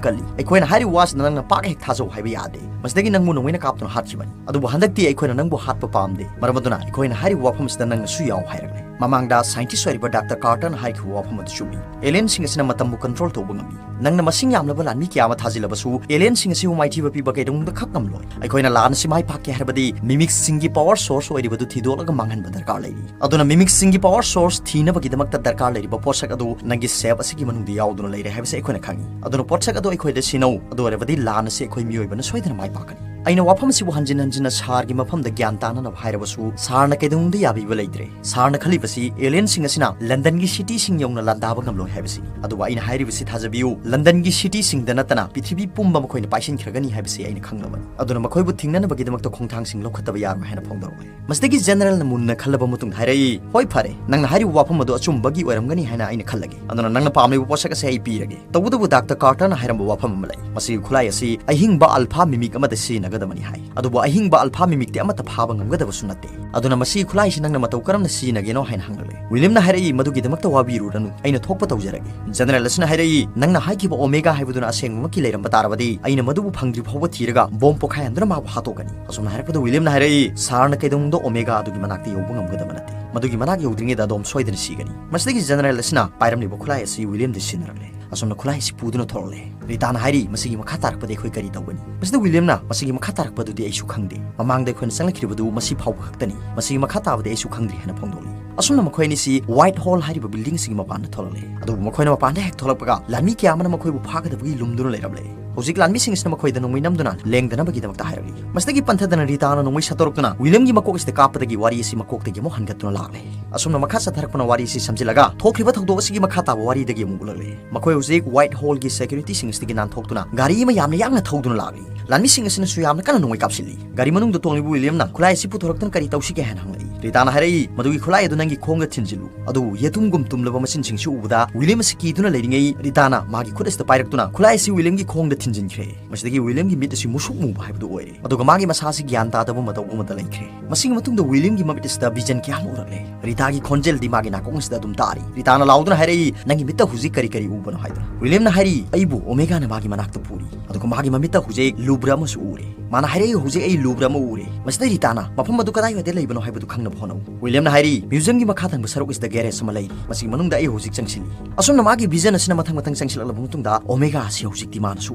ꯀꯜꯂꯤ꯫ ꯑꯩꯈꯣꯏꯅ ꯍꯥꯏꯔꯤꯕ ꯋꯥꯁꯤꯗ ꯅꯪꯅ ꯄꯥꯛ ꯍꯦꯛ ꯊꯥꯖꯧ ꯍꯥꯏꯕ ꯌꯥꯗꯦ꯫ ꯃꯁꯤꯗꯒꯤ ꯅꯪꯕꯨ ꯅꯣꯡꯃꯩꯅ ꯀꯥꯞꯇꯨꯅ ꯍꯥꯠꯈꯤꯕꯅꯤ꯫ ꯑꯗꯨꯕꯨ ꯍꯟꯗꯛꯇꯤ ꯑꯩꯈꯣꯏꯅ ꯅꯪꯕꯨ ꯍꯥꯠꯄ ꯄꯥꯝꯗꯦ꯫ ꯃꯔꯝ ꯑꯗꯨꯅ ꯑꯩꯈꯣꯏꯅ ꯍꯥꯏꯔꯤꯕ ꯋꯥꯐꯝ ꯑꯁꯤꯗ ꯅꯪꯅꯁꯨ ꯌꯥꯎ" ꯍꯥꯏꯔꯛꯂꯦ꯫ ꯃꯃꯥꯡꯗ ꯁꯥꯏꯟꯇꯤꯁ ꯑꯣꯏꯔꯤꯕ ꯗꯥꯛꯇꯔ ꯀꯥꯔꯇꯔꯅ ꯍꯥꯏꯈꯤꯕ ꯋꯥꯐꯝ ꯑꯗꯨ ꯆꯨꯝꯃꯤ꯫ ꯑꯦꯂꯤꯌꯟꯁꯤꯡ ꯑꯁꯤꯅ ꯃꯇꯝꯕꯨ ꯀꯟꯇ꯭ꯔꯣꯜ ꯇꯧꯕ ꯉꯝꯃꯤ꯫ ꯅꯪꯅ ꯃꯁꯤꯡ ꯌꯥꯝꯂꯕ ꯂꯥꯟꯃꯤ ꯀꯌꯥ ꯑꯃ ꯊꯥꯖꯤꯜꯂꯕꯁꯨ, ꯑꯦꯂꯤꯌꯟꯁꯤꯡ ꯑꯁꯤꯕꯨ ꯃꯥꯏꯊꯤꯕ ꯄꯤꯕ ꯀꯩꯗꯧꯅꯨꯡꯗ ꯈꯛ ꯉꯝꯂꯣꯏ꯫ ꯑꯩꯈꯣꯏꯅ ꯂꯥꯟ ꯑꯁꯤ ꯃꯥꯏ ꯄꯥꯛꯀꯦ ꯍꯥꯏꯔꯕꯗꯤ ꯃꯤꯃꯤꯛꯁꯤꯡꯒꯤ ꯄꯋꯔ ꯁꯣꯔꯁ ꯑꯣꯏꯔꯤꯕꯗꯨ ꯊꯤꯗꯣꯛꯂꯒ ꯃꯥꯡꯍꯟꯕ ꯗꯔꯀꯥꯔ ꯂꯩꯔꯤ꯫ ꯑꯗꯨꯅ ꯃꯤꯃꯤꯛꯁꯤꯡꯒꯤ ꯄꯋꯔ ꯁꯣꯔꯁ ꯊꯤꯅꯕꯒꯤꯗꯃꯛꯇ ꯗꯔꯀꯥꯔ ꯂꯩꯔꯤꯕ ꯄꯣꯠꯁꯛ ꯑꯗꯨ ꯅꯪꯒꯤ ꯁꯦꯞ ꯑꯁꯤꯒꯤ ꯃꯅꯨꯡꯗ ꯌꯥꯎꯗꯨꯅ ꯂꯩꯔꯦ ꯍꯥꯏꯕꯁꯤ ꯑꯩꯈꯣꯏꯅ ꯈꯪꯏ꯫ ꯑꯗꯨꯅ ꯄꯣꯠꯁꯛ ꯑꯗꯨ ꯑꯩꯈꯣꯏꯗ ꯁꯤꯟꯅꯧ꯫ ꯑꯗꯨ ꯑꯣꯏꯔꯕꯗꯤ ꯂꯥꯟ ꯑꯁꯤ ꯑꯩꯈꯣꯏ ꯃꯤꯑꯣꯏꯕꯅ ꯁꯣꯏꯗꯅ ꯃꯥꯏ ꯄꯥꯛꯀꯅꯤ꯫ ꯑꯩꯅ ꯋꯥꯐꯝ ꯑꯁꯤꯕꯨ ꯍꯟꯖꯤꯟ ꯍꯟꯖꯤꯟꯅ ꯁꯥꯔꯒꯤ ꯃꯐꯝꯗ ꯒ꯭ꯌꯥꯟ ꯇꯥꯅꯅꯕ ꯍꯥꯏꯔꯕꯁꯨ, ꯁꯥꯔꯅ ꯀꯩꯗꯧꯅꯨꯡꯗ ꯌꯥꯕꯤꯕ ꯂꯩꯇ꯭ꯔꯦ꯫ ꯁꯥꯔꯅ ꯈꯜꯂꯤꯕꯁꯤ ꯑꯦꯂꯤꯌꯟꯁꯤꯡ ꯑꯁꯤꯅ ꯂꯟꯗꯟꯒꯤ ꯁꯤꯇꯤꯁꯤꯡ ꯌꯧꯅ ꯂꯥꯟꯗꯥꯕ ꯉꯝꯂꯣꯏ ꯍꯥꯏꯕꯁꯤꯅꯤ꯫ ꯑꯗꯨꯕꯨ ꯑꯩꯅ ꯍꯥꯏꯔꯤꯕꯁꯤ ꯊꯥꯖꯕꯤꯌꯨ, ꯂꯟꯗꯟꯒꯤ ꯁꯤꯇꯤꯁꯤꯡꯗ ꯅꯠꯇꯅ ꯄ꯭ꯔꯤꯊꯤꯕꯤ ꯄꯨꯝꯕ ꯃꯈꯣꯏꯅ ꯄꯥꯏꯁꯤꯟꯈ꯭ꯔꯒꯅꯤ ꯍꯥꯏꯕꯁꯤ ꯑꯩꯅ ꯈꯪꯂꯕꯅꯤ꯫ ꯑꯗꯨꯅ ꯃꯈꯣꯏꯕꯨ ꯊꯤꯡꯅꯅꯕꯒꯤꯗꯃꯛꯇ ꯈꯣꯡꯊꯥꯡꯁꯤꯡ ꯂꯧꯈꯠꯇꯕ ꯌꯥꯔꯣꯏ ꯍꯥꯏꯅ ꯐꯣꯡꯗꯣꯔꯛꯂꯦ꯫ ꯃꯁꯤꯗꯒꯤ ꯖꯦꯅꯔꯦꯜꯅ ꯃꯨꯟꯅ ꯈꯜꯂꯕ ꯃꯇꯨꯡꯗ ꯍꯥꯏꯔꯛꯏ, "ꯍꯣꯏ, ꯐꯔꯦ, ꯅꯪꯅ ꯍꯥꯏꯔꯤꯕ ꯋꯥꯐꯝ ꯑꯗꯨ ꯑꯆꯨꯝꯕꯒꯤ ꯑꯣꯏꯔꯝꯒꯅꯤ ꯍꯥꯏꯅ ꯑꯩꯅ ꯈꯜꯂꯒꯦ꯫ ꯑꯗꯨꯅ ꯅꯪꯅ ꯄꯥꯝꯂꯤꯕ ꯄꯣꯠꯁꯛ ꯑꯁꯦ ꯑꯩ ꯄꯤꯔꯒꯦ꯫ ꯇꯧꯕꯇꯕꯨ ꯗꯥꯛꯇꯔ ꯀꯥꯔꯇꯔꯅ ꯍꯥꯏꯔꯝꯕ ꯋꯥꯐꯝ ꯑꯃ ꯂꯩ꯫ ꯃꯁꯤꯒꯤ ꯈꯨꯠꯂꯥꯏ ꯑꯁꯤ ꯑꯍꯤꯡꯕ ꯑꯜꯐꯥ ꯃꯤꯃꯤꯛ ꯑꯃꯗ ꯁꯤꯖꯤꯟꯅꯒꯗꯕꯅꯤ ꯍꯥꯏ꯫ ꯑꯗꯨꯕꯨ ꯑꯍꯤꯡꯕ ꯑꯜꯐꯥ ꯃꯤꯃꯤꯛꯇꯤ ꯑꯃꯠꯇ ꯐꯥꯕ ꯉꯝꯒꯗꯕꯁꯨ ꯅꯠꯇꯦ꯫ ꯑꯗꯨꯅ ꯃꯁꯤꯒꯤ ꯈꯨꯠꯂꯥꯏꯁꯤ ꯅꯪꯅ ꯃꯇꯧ ꯀꯔꯝꯅ ꯁꯤꯖꯤꯟꯅꯒꯦꯅꯣ?" ꯍꯥꯏꯅ ꯍꯪꯂꯛꯂꯦ꯫ ꯋꯤꯂꯤꯌꯝꯅ ꯍꯥꯏꯔꯛꯏ, "ꯃꯗꯨꯒꯤꯗꯃꯛꯇ ꯋꯥꯕꯤꯔꯨꯔꯅꯨ, ꯑꯩꯅ ꯊꯣꯛꯄ ꯇꯧꯖꯔꯒꯦ"꯫ ꯖꯦꯅꯔꯦꯜ ꯑꯁꯤꯅ ꯍꯥꯏꯔꯛꯏ, "ꯅꯪꯅ ꯍꯥꯏꯈꯤꯕ ꯑꯣꯃꯦꯒꯥ ꯍꯥꯏꯕꯗꯨꯅ ꯑꯁꯦꯡꯕꯃꯛꯀꯤ ꯂꯩꯔꯝꯕ ꯇꯥꯔꯕꯗꯤ, ꯑꯩꯅ ꯃꯗꯨꯕꯨ ꯐꯪꯗ꯭ꯔꯤ ꯐꯥꯎꯕ ꯊꯤꯔꯒ ꯕꯣꯝ ꯄꯣꯈꯥꯏꯍꯟꯗꯨꯅ ꯃꯥꯕꯨ ꯍꯥꯠꯇꯣꯛꯀꯅꯤ"꯫ ꯑꯁꯨꯝꯅ ꯍꯥꯏꯔꯛꯄꯗ ꯋꯤꯂꯤꯌꯝꯅ ꯍꯥꯏꯔꯛꯏ, "ꯁꯥꯔꯅ ꯀꯩꯗꯧꯅꯨꯡꯗ ꯑꯣꯃꯦꯒꯥ ꯑꯗꯨꯒꯤ ꯃꯅꯥꯛꯇ ꯌꯧꯕ ꯉꯝꯒꯗꯕ ꯅꯠꯇꯦ꯫ ꯃꯗꯨꯒꯤ ꯃꯅꯥꯛ ꯌꯧꯗ꯭ꯔꯤꯉꯩꯗ ꯑꯗꯣꯝ ꯁꯣꯏꯗꯅ ꯁꯤꯒꯅꯤ"꯫ ꯃꯁꯤꯗꯒꯤ ꯖꯦꯅꯔꯦꯜ ꯑꯁꯤꯅ ꯄꯥꯏꯔꯝꯂꯤꯕ ꯈꯨꯠꯂꯥꯏ ꯑꯁꯤ ꯋꯤꯂꯤꯌꯝꯗ ꯁꯤꯟꯅꯔꯛꯂꯦ꯫ ꯑꯁꯨꯝꯅ ꯈꯨꯠꯂꯥꯏ ꯑꯁꯤ ꯄꯨꯗꯨꯅ ꯊꯣꯔꯛꯂꯦ꯫ ꯔꯤꯇꯥꯅ ꯍꯥꯏꯔꯤ, "ꯃꯁꯤꯒꯤ ꯃꯈꯥ ꯇꯥꯔꯛꯄꯗꯤ ꯑꯩꯈꯣꯏ ꯀꯔꯤ ꯇꯧꯒꯅꯤ?" ꯃꯁꯤꯗ ꯋꯤꯂꯤꯌꯝꯅ, "ꯃꯁꯤꯒꯤ ꯃꯈꯥ ꯇꯥꯔꯛꯄꯗꯨꯗꯤ ꯑꯩꯁꯨ ꯈꯪꯗꯦ꯫ ꯃꯃꯥꯡꯗ ꯑꯩꯈꯣꯏꯅ ꯆꯪꯂꯛꯈꯤꯕꯗꯨ ꯃꯁꯤ ꯐꯥꯎꯕ ꯈꯛꯇꯅꯤ꯫ ꯃꯁꯤꯒꯤ ꯃꯈꯥ ꯇꯥꯕꯗꯤ ꯑꯩꯁꯨ ꯈꯪꯗ꯭ꯔꯤ" ꯍꯥꯏꯅ ꯐꯣꯡꯗꯣꯛꯂꯤ꯫ ꯑꯁꯨꯝꯅ ꯃꯈꯣꯏ ꯑꯅꯤꯁꯤ ꯋꯥꯏꯠ ꯍꯣꯜ ꯍꯥꯏꯔꯤꯕ ꯕꯤꯜꯗꯤꯡꯁꯤꯒꯤ ꯃꯄꯥꯟꯗ ꯊꯣꯛꯂꯛꯂꯦ꯫ ꯑꯗꯨꯕꯨ ꯃꯈꯣꯏꯅ ꯃꯄꯥꯟꯗ ꯍꯦꯛ ꯊꯣꯛꯂꯛꯄꯒ ꯂꯥꯟꯃꯤ ꯀꯌꯥ ꯑꯃꯅ ꯃꯈꯣꯏꯕꯨ ꯐꯥꯒꯗꯕꯒꯤ ꯂꯨꯝꯗꯨꯅ ꯂꯩꯔꯝꯂꯦ꯫ ꯍꯧꯖꯤꯛ ꯂꯥꯟꯃꯤꯁꯤꯡ ꯑꯁꯤꯅ ꯃꯈꯣꯏꯗ ꯅꯣꯡꯃꯩ ꯅꯝꯗꯨꯅ ꯂꯦꯡꯗꯅꯕꯒꯤꯗꯃꯛꯇ ꯍꯥꯏꯔꯛꯂꯤ꯫ ꯃꯁꯤꯗꯒꯤ ꯄꯟꯊꯗꯅ ꯔꯤꯇꯥꯅ ꯅꯣꯡꯃꯩ ꯁꯠꯇꯣꯔꯛꯇꯨꯅ ꯋꯤꯂꯤꯌꯝꯒꯤ ꯃꯀꯣꯛ ꯑꯁꯤꯗ ꯀꯥꯞꯄꯗꯒꯤ ꯋꯥꯔꯤ ꯑꯁꯤ ꯃꯀꯣꯛꯇꯒꯤ ꯑꯃꯨꯛ ꯍꯟꯒꯠꯇꯨꯅ ꯂꯥꯛꯂꯦ꯫ ꯑꯁꯨꯝꯅ ꯃꯈꯥ ꯆꯠꯊꯔꯛꯄꯅ ꯋꯥꯔꯤ ꯑꯁꯤ ꯁꯝꯖꯤꯜꯂꯒ ꯊꯣꯛꯈ꯭ꯔꯤꯕ ꯊꯧꯗꯣꯛ ꯑꯁꯤꯒꯤ ꯃꯈꯥ ꯇꯥꯕ ꯋꯥꯔꯤꯗꯒꯤ ꯑꯃꯨꯛ ꯎꯠꯂꯛꯂꯦ꯫ ꯃꯈꯣꯏ ꯍꯧꯖꯤꯛ ꯋꯥꯏꯠ ꯍꯣꯜꯒꯤ ꯁꯦꯀ꯭ꯌꯨꯔꯤꯇꯤꯁꯤꯡ ꯑꯁꯤꯗꯒꯤ ꯅꯥꯟꯊꯣꯛꯇꯨꯅ ꯒꯥꯔꯤ ꯑꯃ ꯌꯥꯝꯅ ꯌꯥꯡꯅ ꯊꯧꯗꯨꯅ ꯂꯥꯛꯂꯤ꯫ ꯂꯥꯟꯃꯤꯁꯤꯡ ꯑꯁꯤꯅꯁꯨ ꯌꯥꯝꯅ ꯀꯟꯅ ꯅꯣꯡꯃꯩ ꯀꯥꯞꯁꯤꯜꯂꯤ꯫ ꯒꯥꯔꯤ ꯃꯅꯨꯡꯗ ꯇꯣꯡꯂꯤꯕ ꯋꯤꯂꯤꯌꯝꯅ ꯈꯨꯠꯂꯥꯏ ꯑꯁꯤ ꯄꯨꯊꯣꯔꯛꯇꯨꯅ ꯀꯔꯤ ꯇꯧꯁꯤꯒꯦ ꯍꯥꯏꯅ ꯍꯪꯂꯛꯏ꯫ ꯔꯤꯇꯥꯅ ꯍꯥꯏꯔꯛꯏ, "ꯃꯗꯨꯒꯤ ꯈꯨꯠꯂꯥꯏ ꯑꯗꯨ ꯅꯪꯒꯤ ꯈꯣꯡꯗ ꯊꯤꯟꯖꯤꯜꯂꯨ"꯫ ꯑꯗꯨꯕꯨ ꯌꯦꯇꯨꯝꯒꯨꯝ ꯇꯨꯝꯂꯕ ꯃꯆꯤꯟꯁꯤꯡꯁꯤ ꯎꯕꯗ ꯋꯤꯂꯤꯌꯝ ꯑꯁꯤ ꯀꯤꯗꯨꯅ ꯂꯩꯔꯤꯉꯩ ꯔꯤꯇꯥꯅ ꯃꯥꯒꯤ ꯈꯨꯠ ꯑꯁꯤꯗ ꯄꯥꯏꯔꯛꯇꯨꯅ ꯈꯨꯠꯂꯥꯏ ꯑꯁꯤ ꯋꯤꯂꯤꯌꯝꯒꯤ ꯈꯣꯡꯗ ꯊꯤꯟꯖꯤꯟꯈ꯭ꯔꯦ꯫ ꯃꯁꯤꯗꯒꯤ ꯋꯤꯂꯤꯌꯝꯒꯤ ꯃꯤꯠ ꯑꯁꯤ ꯃꯨꯁꯨꯛ ꯃꯨꯕ ꯍꯥꯏꯕꯗꯨ ꯑꯣꯏꯔꯦ꯫ ꯑꯗꯨꯒ ꯃꯥꯒꯤ ꯃꯁꯥ ꯑꯁꯤ ꯒ꯭ꯌꯥꯟ ꯇꯥꯗꯕ ꯃꯇꯧ ꯑꯃꯗ ꯂꯩꯈ꯭ꯔꯦ꯫ ꯃꯁꯤꯒꯤ ꯃꯇꯨꯡꯗ ꯋꯤꯂꯤꯌꯝꯒꯤ ꯃꯃꯤꯠ ꯑꯁꯤꯗ ꯚꯤꯖꯟ ꯀꯌꯥ ꯑꯃ ꯎꯔꯛꯂꯦ꯫ ꯔꯤꯇꯥꯒꯤ ꯈꯣꯟꯖꯦꯜꯗꯤ ꯃꯥꯒꯤ ꯅꯥꯀꯣꯡ ꯑꯁꯤꯗ ꯑꯗꯨꯝ ꯇꯥꯔꯤ꯫ ꯔꯤꯇꯥꯅ ꯂꯥꯎꯗꯨꯅ ꯍꯥꯏꯔꯛꯏ, "ꯅꯪꯒꯤ ꯃꯤꯠꯇ ꯍꯧꯖꯤꯛ ꯀꯔꯤ ꯀꯔꯤ ꯎꯕꯅꯣ?" ꯍꯥꯏꯗꯨꯅ꯫ ꯋꯤꯂꯤꯌꯝꯅ ꯍꯥꯏꯔꯤ, "ꯑꯩꯕꯨ ꯑꯣꯃꯦꯒꯥꯅ ꯃꯥꯒꯤ ꯃꯅꯥꯛꯇ ꯄꯨꯔꯤ꯫ ꯑꯗꯨꯒ ꯃꯥꯒꯤ ꯃꯃꯤꯠꯇ ꯍꯧꯖꯤꯛ ꯂꯨꯕ꯭ꯔ ꯑꯃꯁꯨ ꯎꯔꯦ꯫ ꯃꯥꯅ ꯍꯥꯏꯔꯛꯏ, ꯍꯧꯖꯤꯛ ꯑꯩ ꯂꯨꯕ꯭ꯔ ꯑꯃ ꯎꯔꯦ꯫ ꯃꯁꯤꯗ ꯔꯤꯇꯥꯅ ꯃꯐꯝ ꯑꯗꯨ ꯀꯗꯥꯏꯋꯥꯏꯗ ꯂꯩꯕꯅꯣ ꯍꯥꯏꯕꯗꯨ ꯈꯪꯅꯕ ꯍꯣꯠꯅꯧ"꯫ ꯋꯤꯂꯤꯌꯝꯅ ꯍꯥꯏꯔꯤ, "ꯃ꯭ꯌꯨꯖꯤꯌꯝꯒꯤ ꯃꯈꯥ ꯊꯪꯕ ꯁꯔꯨꯛ ꯑꯁꯤꯗ ꯒꯦꯔꯦꯖ ꯑꯃ ꯂꯩꯔꯤ꯫ ꯃꯁꯤꯒꯤ ꯃꯅꯨꯡꯗ ꯑꯩ ꯍꯧꯖꯤꯛ ꯆꯪꯁꯤꯜꯂꯤ"꯫ ꯑꯁꯨꯝꯅ ꯃꯥꯒꯤ ꯚꯤꯖꯟ ꯑꯁꯤꯅ ꯃꯊꯪ ꯃꯊꯪ ꯆꯪꯁꯤꯜꯂꯛꯂꯕ ꯃꯇꯨꯡꯗ ꯑꯣꯃꯦꯒꯥ ꯑꯁꯤ ꯍꯧꯖꯤꯛꯇꯤ ꯃꯥꯅꯁꯨ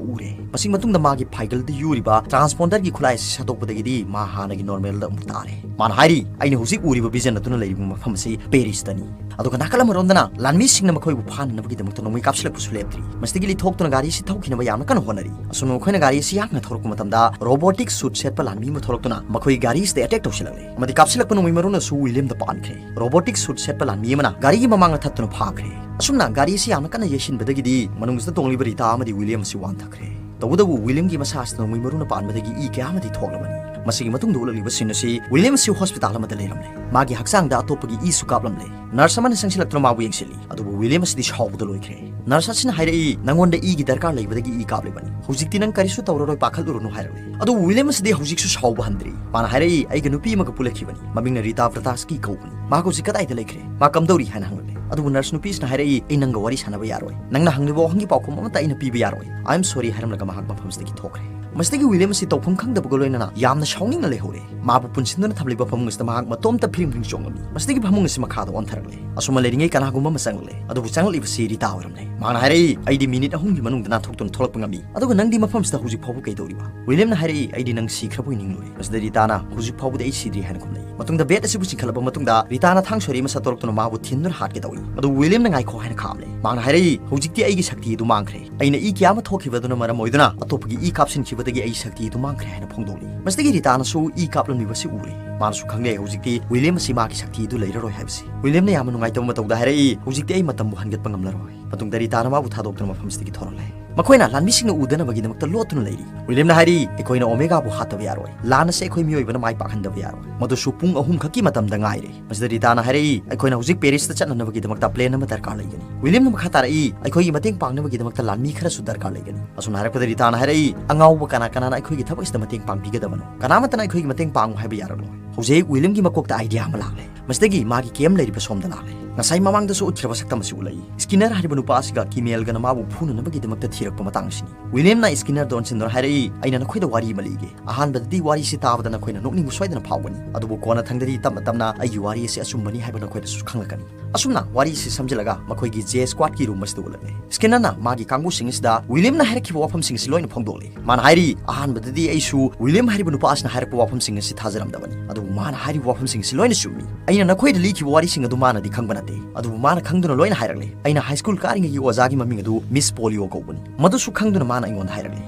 ꯎꯔꯦ꯫ ꯃꯁꯤꯒꯤ ꯃꯇꯨꯡꯗ ꯃꯥꯒꯤ ꯐꯥꯏꯒꯜꯗ ꯌꯨꯔꯤꯕ ꯇ꯭ꯔꯥꯟꯁꯄꯣꯟꯗꯔꯒꯤ ꯈꯨꯠꯂꯥꯏ ꯑꯁꯤ ꯁꯠꯇꯣꯛꯄꯗꯒꯤꯗꯤ ꯃꯥ ꯍꯥꯟꯅꯒꯤ ꯅꯣꯔꯃꯦꯜꯗ ꯑꯃꯨꯛ ꯇꯥꯔꯦ꯫ ꯃꯥꯅ ꯍꯥꯏꯔꯤ, "ꯑꯩꯅ ꯍꯧꯖꯤꯛ ꯎꯔꯤꯕ ꯚꯤꯖꯟ ꯑꯗꯨꯅ ꯂꯩꯔꯤꯕ ꯃꯐꯝ ꯑꯁꯤ ꯄꯦꯔꯤꯁꯇꯅꯤ"꯫ ꯑꯗꯨꯒ ꯅꯥꯀꯜ ꯑꯃꯔꯣꯝꯗꯅ ꯂꯥꯟꯃꯤꯁꯤꯡꯅ ꯃꯈꯣꯏꯕꯨ ꯐꯥꯅꯅꯕꯒꯤꯗꯃꯛꯇ ꯅꯣꯡꯃꯩ ꯀꯥꯞꯁꯤꯜꯂꯛꯄꯁꯨ ꯂꯦꯞꯇ꯭ꯔꯤ꯫ ꯃꯁꯤꯗꯒꯤ ꯂꯤꯊꯣꯛꯇꯨꯅ ꯒꯥꯔꯤ ꯑꯁꯤ ꯊꯧꯈꯤꯅꯕ ꯌꯥꯝꯅ ꯀꯟꯅ ꯍꯣꯠꯅꯔꯤ꯫ ꯑꯁꯨꯝꯅ ꯃꯈꯣꯏꯅ ꯒꯥꯔꯤ ꯑꯁꯤ ꯌꯥꯡꯅ ꯊꯧꯔꯛꯄ ꯃꯇꯝꯗ ꯔꯣꯕꯣꯇꯤꯛ ꯁꯨꯠ ꯁꯦꯠꯄ ꯂꯥꯟꯃꯤ ꯑꯃ ꯊꯣꯛꯂꯛꯇꯨꯅ ꯃꯈꯣꯏ ꯒꯥꯔꯤ ꯑꯁꯤꯗ ꯑꯦꯇꯦꯛ ꯇꯧꯁꯤꯜꯂꯛꯂꯦ꯫ ꯑꯃꯗꯤ ꯀꯥꯞꯁꯤꯜꯂꯛꯄ ꯅꯣꯡꯃꯩ ꯃꯔꯨꯅꯁꯨ ꯋꯤꯂꯤꯌꯝꯗ ꯄꯥꯟꯈ꯭ꯔꯦ꯫ ꯔꯣꯕꯣꯇꯤꯛ ꯁꯨꯠ ꯁꯦꯠꯄ ꯂꯥꯟꯃꯤ ꯑꯃꯅ ꯒꯥꯔꯤꯒꯤ ꯃꯃꯥꯡꯗ ꯊꯠꯇꯨꯅ ꯐꯥꯈ꯭ꯔꯦ꯫ ꯑꯁꯨꯝꯅ ꯒꯥꯔꯤ ꯑꯁꯤ ꯌꯥꯝꯅ ꯀꯟꯅ ꯌꯩꯁꯤꯟꯕꯗꯒꯤꯗꯤ ꯃꯅꯨꯡꯁꯤꯗ ꯇꯣꯡꯂꯤꯕ ꯔꯤꯇꯥ ꯑꯃꯗꯤ ꯋꯤꯂꯤꯌꯝ ꯑꯁꯤ ꯋꯥꯟꯊꯈ꯭ꯔꯦ꯫ ꯇꯧꯕꯇꯕꯨ ꯋꯤꯂꯤꯌꯝꯒꯤ ꯃꯁꯥ ꯑꯁꯤꯗ ꯅꯣꯡꯃꯩ ꯃꯔꯨꯅ ꯄꯥꯟꯕꯗꯒꯤ ꯏ ꯀꯌꯥ ꯑꯃꯗꯤ ꯊꯣꯛꯂꯕꯅꯤ꯫ ꯃꯁꯤꯒꯤ ꯃꯇꯨꯡꯗ ꯎꯠꯂꯛꯂꯤꯕ ꯁꯤꯟ ꯑꯁꯤ ꯋꯤꯂꯤꯌꯝ ꯑꯁꯤ ꯍꯣꯁꯄꯤꯇꯥꯜ ꯑꯃꯗ ꯂꯩꯔꯝꯂꯦ꯫ ꯃꯥꯒꯤ ꯍꯛꯆꯥꯡꯗ ꯑꯇꯣꯞꯄꯒꯤ ꯏꯁꯨ ꯀꯥꯞꯂꯝꯂꯦ꯫ ꯅꯔꯁ ꯑꯃꯅ ꯆꯪꯁꯤꯜꯂꯛꯇꯨꯅ ꯃꯥꯕꯨ ꯌꯦꯡꯁꯤꯜꯂꯤ, ꯑꯗꯨꯕꯨ ꯋꯤꯂꯤꯌꯝ ꯑꯁꯤꯗꯤ ꯁꯥꯎꯕꯗ ꯂꯣꯏꯈ꯭ꯔꯦ꯫ ꯅꯔꯁ ꯑꯁꯤꯅ ꯍꯥꯏꯔꯛꯏ, "ꯅꯉꯣꯟꯗ ꯏꯒꯤ ꯗꯔꯀꯥꯔ ꯂꯩꯕꯗꯒꯤ ꯏ ꯀꯥꯞꯂꯤꯕꯅꯤ꯫ ꯍꯧꯖꯤꯛꯇꯤ ꯅꯪ ꯀꯔꯤꯁꯨ ꯇꯧꯔꯔꯣꯏ, ꯄꯥꯈꯠꯂꯨꯔꯅꯨ" ꯍꯥꯏꯔꯛꯂꯦ꯫ ꯑꯗꯨꯕꯨ ꯋꯤꯂꯤꯌꯝ ꯑꯁꯤꯗꯤ ꯍꯧꯖꯤꯛꯁꯨ ꯁꯥꯎꯕ ꯍꯟꯗ꯭ꯔꯤ꯫ ꯃꯥꯅ ꯍꯥꯏꯔꯛꯏ, "ꯑꯩꯒ ꯅꯨꯄꯤ ꯑꯃꯒ ꯄꯨꯜꯂꯛꯈꯤꯕꯅꯤ꯫ ꯃꯃꯤꯡꯅ ꯔꯤꯇꯥ ꯕ꯭ꯔꯇꯥꯁꯀꯤ ꯀꯧꯕꯅꯤ꯫ ꯃꯍꯥꯛ ꯍꯧꯖꯤꯛ ꯀꯗꯥꯏꯗ ꯂꯩꯈ꯭ꯔꯦ? ꯃꯥ ꯀꯝꯗꯧꯔꯤ?" ꯍꯥꯏꯅ ꯍꯪꯂꯛꯂꯦ꯫ ꯑꯗꯨꯕꯨ ꯅꯔꯁ ꯅꯨꯄꯤꯁꯤꯅ ꯍꯥꯏꯔꯛꯏ, "ꯑꯩ ꯅꯪꯒ ꯋꯥꯔꯤ ꯁꯥꯟꯅꯕ ꯌꯥꯔꯣꯏ꯫ ꯅꯪꯅ ꯍꯪꯂꯤꯕ ꯋꯥꯍꯪꯒꯤ ꯄꯥꯎꯈꯨꯝ ꯑꯃꯠꯇ ꯑꯩꯅ ꯄꯤꯕ ꯌꯥꯔꯣꯏ꯫ I am sorry" ꯍꯥꯏꯔꯝꯂꯒ ꯃꯍꯥꯛ ꯃꯐꯝꯁꯤꯗꯒꯤ ꯊꯣꯛꯈ꯭ꯔꯦ꯫ ꯃꯁꯤꯗꯒꯤ ꯋꯤꯂꯤꯌꯝ ꯑꯁꯤ ꯇꯧꯐꯝ ꯈꯪꯗꯕꯒ ꯂꯣꯏꯅꯅ ꯌꯥꯝꯅ ꯁꯥꯎꯅꯤꯡꯅ ꯂꯩꯍꯧꯔꯦ꯫ ꯃꯥꯕꯨ ꯄꯨꯟꯁꯤꯟꯗꯨꯅ ꯊꯝꯂꯤꯕ ꯐꯃꯨꯡ ꯑꯁꯤꯗ ꯃꯍꯥꯛ ꯃꯇꯣꯝꯇ ꯐꯤꯔꯤꯡ ꯐꯤꯔꯤꯡ ꯆꯣꯡꯂꯝꯃꯤ꯫ ꯃꯁꯤꯗꯒꯤ ꯐꯃꯨꯡ ꯑꯁꯤ ꯃꯈꯥꯗ ꯑꯣꯟꯊꯔꯛꯂꯦ꯫ ꯑꯁꯨꯝꯅ ꯂꯩꯔꯤꯉꯩ ꯀꯅꯥꯒꯨꯝꯕ ꯑꯃ ꯆꯪꯂꯛꯂꯦ꯫ ꯑꯗꯨꯕꯨ ꯆꯪꯂꯛꯂꯤꯕꯁꯤ ꯔꯤꯇꯥ ꯑꯣꯏꯔꯝꯂꯦ꯫ ꯃꯍꯥꯛꯅ ꯍꯥꯏꯔꯛꯏ, "ꯑꯩꯗꯤ ꯃꯤꯅꯤꯠ ꯑꯍꯨꯝꯒꯤ ꯃꯅꯨꯡꯗ ꯅꯥꯟꯊꯣꯛꯇꯨꯅ ꯊꯣꯛꯂꯛꯄ ꯉꯝꯃꯤ, ꯑꯗꯨꯒ ꯅꯪꯗꯤ ꯃꯐꯝꯁꯤꯗ ꯍꯧꯖꯤꯛ ꯐꯥꯎꯕ ꯀꯩꯗꯧꯔꯤꯕ?" ꯋꯤꯂꯤꯌꯝꯅ ꯍꯥꯏꯔꯛꯏ, "ꯑꯩꯗꯤ ꯅꯪ ꯁꯤꯈ꯭ꯔꯕꯣꯏ ꯅꯤꯡꯂꯨꯔꯦ꯫" ꯃꯁꯤꯗ ꯔꯤꯇꯥꯅ, "ꯍꯧꯖꯤꯛ ꯐꯥꯎꯕꯗꯤ ꯑꯩ ꯁꯤꯗ꯭ꯔꯤ" ꯍꯥꯏꯅ ꯈꯨꯝꯂꯛꯏ꯫ ꯃꯇꯨꯡꯗ ꯕꯦꯠ ꯑꯁꯤꯕꯨ ꯆꯤꯡꯈꯠꯂꯕ ꯃꯇꯨꯡꯗ ꯔꯤꯇꯥꯅ ꯊꯥꯡ ꯁꯣꯏꯔꯤ ꯑꯃ ꯁꯠꯇꯣꯔꯛꯇꯨꯅ ꯃꯥꯕꯨ ꯊꯤꯟꯗꯨꯅ ꯍꯥꯠꯀꯦ ꯇꯧꯏ꯫ ꯑꯗꯨꯕꯨ ꯋꯤꯂꯤꯌꯝꯅ "ꯉꯥꯏꯈꯣ" ꯍꯥꯏꯅ ꯈꯥꯝꯂꯦ꯫ ꯃꯍꯥꯛꯅ ꯍꯥꯏꯔꯛꯏ, "ꯍꯧꯖꯤꯛꯇꯤ ꯑꯩꯒꯤ ꯁꯛꯇꯤ ꯑꯗꯨ ꯃꯥꯡꯈ꯭ꯔꯦ꯫ ꯑꯩꯅ ꯏ ꯀꯌꯥ ꯑꯃ ꯊꯣꯛꯈꯤꯕ ꯑꯗꯨꯅ ꯃꯔꯝ ꯑꯣꯏꯗꯨꯅ ꯑꯇꯣꯞꯄꯒꯤ ꯏ ꯀꯥꯞꯁꯤꯟꯈꯤꯕꯗꯒꯤ ꯑꯩ ꯁꯛꯇꯤ ꯑꯗꯨ ꯃꯥꯡꯈ꯭ꯔꯦ" ꯍꯥꯏꯅ ꯐꯣꯡꯗꯣꯛꯂꯤ꯫ ꯃꯁꯤꯗꯒꯤ ꯔꯤꯇꯥꯅꯁꯨ ꯏ ꯀꯥꯞꯂꯝꯂꯤꯕꯁꯤ ꯎꯔꯦ꯫ ꯃꯥꯅꯁꯨ ꯈꯪꯂꯦ ꯍꯧꯖꯤꯛꯇꯤ ꯋꯤꯂꯤꯌꯝ ꯑꯁꯤ ꯃꯥꯒꯤ ꯁꯛꯇꯤ ꯑꯗꯨ ꯂꯩꯔꯔꯣꯏ ꯍꯥꯏꯕꯁꯤ꯫ ꯋꯤꯂꯤꯌꯝꯅ ꯌꯥꯝꯅ ꯅꯨꯡꯉꯥꯏꯇꯕ ꯃꯇꯧꯗ ꯍꯥꯏꯔꯛꯏ, "ꯍꯧꯖꯤꯛꯇꯤ ꯑꯩ ꯃꯇꯝꯕꯨ ꯍꯟꯒꯠꯄ ꯉꯝꯂꯔꯣꯏ꯫" ꯃꯇꯨꯡꯗ ꯔꯤꯇꯥꯅ ꯃꯥꯕꯨ ꯊꯥꯗꯣꯛꯇꯨꯅ ꯃꯐꯝꯁꯤꯗꯒꯤ ꯊꯣꯔꯛꯂꯦ꯫ ꯃꯈꯣꯏꯅ ꯂꯥꯟꯃꯤꯁꯤꯡꯅ ꯎꯗꯅꯕꯒꯤꯗꯃꯛꯇ ꯂꯣꯠꯇꯨꯅ ꯂꯩꯔꯤ꯫ ꯋꯤꯂꯤꯌꯝꯅ ꯍꯥꯏꯔꯤ, "ꯑꯩꯈꯣꯏꯅ ꯑꯣꯃꯦꯒꯥꯕꯨ ꯍꯥꯠꯇꯕ ꯌꯥꯔꯣꯏ꯫ ꯂꯥꯟ ꯑꯁꯤ ꯑꯩꯈꯣꯏ ꯃꯤꯑꯣꯏꯕꯅ ꯃꯥꯏ ꯄꯥꯛꯍꯟꯗꯕ ꯌꯥꯔꯣꯏ꯫ ꯃꯗꯨꯁꯨ ꯄꯨꯡ ꯑꯍꯨꯝ ꯈꯛꯀꯤ ꯃꯇꯝꯗ ꯉꯥꯏꯔꯦ꯫" ꯃꯁꯤꯗ ꯔꯤꯇꯥꯅ ꯍꯥꯏꯔꯛꯏ, "ꯑꯩꯈꯣꯏꯅ ꯍꯧꯖꯤꯛ ꯄꯦꯔꯤꯁꯇ ꯆꯠꯅꯅꯕꯒꯤꯗꯃꯛꯇ ꯄ꯭ꯂꯦꯟ ꯑꯃ ꯗꯔꯀꯥꯔ ꯂꯩꯒꯅꯤ꯫" ꯋꯤꯂꯤꯌꯝꯅ ꯃꯈꯥ ꯇꯥꯔꯛꯏ, "ꯑꯩꯈꯣꯏꯒꯤ ꯃꯇꯦꯡ ꯄꯥꯡꯅꯕꯒꯤꯗꯃꯛꯇ ꯂꯥꯟꯃꯤ ꯈꯔꯁꯨ ꯗꯔꯀꯥꯔ ꯂꯩꯒꯅꯤ꯫" ꯑꯁꯨꯝꯅ ꯍꯥꯏꯔꯛꯄꯗ ꯔꯤꯇꯥꯅ ꯍꯥꯏꯔꯛꯏ, "ꯑꯉꯥꯎꯕ ꯀꯅꯥ ꯀꯅꯥꯅ ꯑꯩꯈꯣꯏꯒꯤ ꯊꯕꯛ ꯑꯁꯤꯗ ꯃꯇꯦꯡ ꯄꯥꯡꯕꯤꯒꯗꯕꯅꯣ? ꯀꯅꯥꯃꯠꯇꯅ ꯑꯩꯈꯣꯏꯒꯤ ꯃꯇꯦꯡ ꯄꯥꯡꯉꯨ ꯍꯥꯏꯕ ꯌꯥꯔꯔꯣꯏ꯫" ꯍꯧꯖꯤꯛ ꯋꯤꯂꯤꯌꯝꯒꯤ ꯃꯀꯣꯛꯇ ꯑꯥꯏꯗꯤꯌꯥ ꯑꯃ ꯂꯥꯛꯂꯦ꯫ ꯃꯁꯤꯗꯒꯤ ꯃꯥꯒꯤ ꯀꯦꯝ ꯂꯩꯔꯤꯕ ꯁꯣꯝꯗ ꯂꯥꯛꯂꯦ꯫ ꯉꯁꯥꯏ ꯃꯃꯥꯡꯗꯁꯨ ꯎꯠꯈ꯭ꯔꯕ ꯁꯛꯇꯝ ꯑꯁꯤ ꯎꯠꯂꯛꯏ꯫ ꯁ꯭ꯀꯤꯅꯔ ꯍꯥꯏꯔꯤꯕ ꯅꯨꯄꯥ ꯑꯁꯤꯒ ꯀꯤꯃꯦꯜꯒꯅ ꯃꯥꯕꯨ ꯐꯨꯅꯅꯕꯒꯤꯗꯃꯛꯇ ꯊꯤꯔꯛꯄ ꯃꯇꯥꯡ ꯑꯁꯤꯅꯤ꯫ ꯋꯤꯂꯤꯌꯝꯅ ꯁ꯭ꯀꯤꯅꯔꯗ ꯑꯣꯟꯁꯤꯟꯗꯨꯅ ꯍꯥꯏꯔꯛꯏ, "ꯑꯩꯅ ꯅꯈꯣꯏꯗ ꯋꯥꯔꯤ ꯑꯃ ꯂꯤꯒꯦ꯫ ꯑꯍꯥꯟꯕꯗꯗꯤ ꯋꯥꯔꯤꯁꯤ ꯇꯥꯕꯗ ꯅꯈꯣꯏꯅ ꯅꯣꯛꯅꯤꯡꯕ ꯁꯣꯏꯗꯅ ꯐꯥꯎꯒꯅꯤ, ꯑꯗꯨꯕꯨ ꯀꯣꯟꯅ ꯊꯪꯗꯗꯤ ꯇꯞꯅ ꯇꯞꯅ ꯑꯩꯒꯤ ꯋꯥꯔꯤ ꯑꯁꯤ ꯑꯆꯨꯝꯕꯅꯤ ꯍꯥꯏꯕ ꯅꯈꯣꯏꯗꯁꯨ ꯈꯪꯂꯛꯀꯅꯤ꯫" ꯑꯁꯨꯝꯅ ꯋꯥꯔꯤꯁꯤ ꯁꯝꯖꯤꯜꯂꯒ ꯃꯈꯣꯏꯒꯤ ꯖꯦ ꯁ꯭ꯀ꯭ꯋꯥꯗꯀꯤ ꯔꯨꯝ ꯑꯁꯤꯗ ꯎꯠꯂꯛꯂꯦ꯫ ꯁ꯭ꯀꯤꯅꯔꯅ ꯃꯥꯒꯤ ꯀꯥꯡꯕꯨꯁꯤꯡ ꯑꯁꯤꯗ ꯋꯤꯂꯤꯌꯝꯅ ꯍꯥꯏꯔꯛꯈꯤꯕ ꯋꯥꯐꯝꯁꯤꯡ ꯑꯁꯤ ꯂꯣꯏꯅ ꯐꯣꯡꯗꯣꯛꯂꯦ꯫ ꯃꯥꯅ ꯍꯥꯏꯔꯤ, "ꯑꯍꯥꯟꯕꯗꯗꯤ ꯑꯩꯁꯨ ꯋꯤꯂꯤꯌꯝ ꯍꯥꯏꯔꯤꯕ ꯅꯨꯄꯥ ꯑꯁꯤꯅ ꯍꯥꯏꯔꯛꯄ ꯋꯥꯐꯝꯁꯤꯡ ꯑꯁꯤ ꯊꯥꯖꯔꯝꯗꯕꯅꯤ, ꯑꯗꯨꯕꯨ ꯃꯥꯅ ꯍꯥꯏꯔꯤꯕ ꯋꯥꯐꯝꯁꯤꯡ ꯑꯁꯤ ꯂꯣꯏꯅ ꯆꯨꯝꯃꯤ꯫ ꯑꯩꯅ ꯅꯈꯣꯏꯗ ꯂꯤꯈꯤꯕ ꯋꯥꯔꯤꯁꯤꯡ ꯑꯗꯨ ꯃꯥꯅꯗꯤ ꯈꯪꯕ ꯅꯠꯇꯦ, ꯑꯗꯨꯕꯨ ꯃꯥꯅ ꯈꯪꯗꯨꯅ ꯂꯣꯏꯅ ꯍꯥꯏꯔꯛꯂꯦ꯫ ꯑꯩꯅ ꯍꯥꯏ ꯁ꯭ꯀꯨꯜ ꯀꯥꯔꯤꯉꯩꯒꯤ ꯑꯣꯖꯥꯒꯤ ꯃꯃꯤꯡ ꯑꯗꯨ ꯃꯤꯁ ꯄꯣꯂꯤꯑꯣ ꯀꯧꯕꯅꯤ꯫ ꯃꯗꯨꯁꯨ ꯈꯪꯗꯨꯅ ꯃꯥꯅ ꯑꯩꯉꯣꯟꯗ ꯍꯥꯏꯔꯛꯂꯦ꯫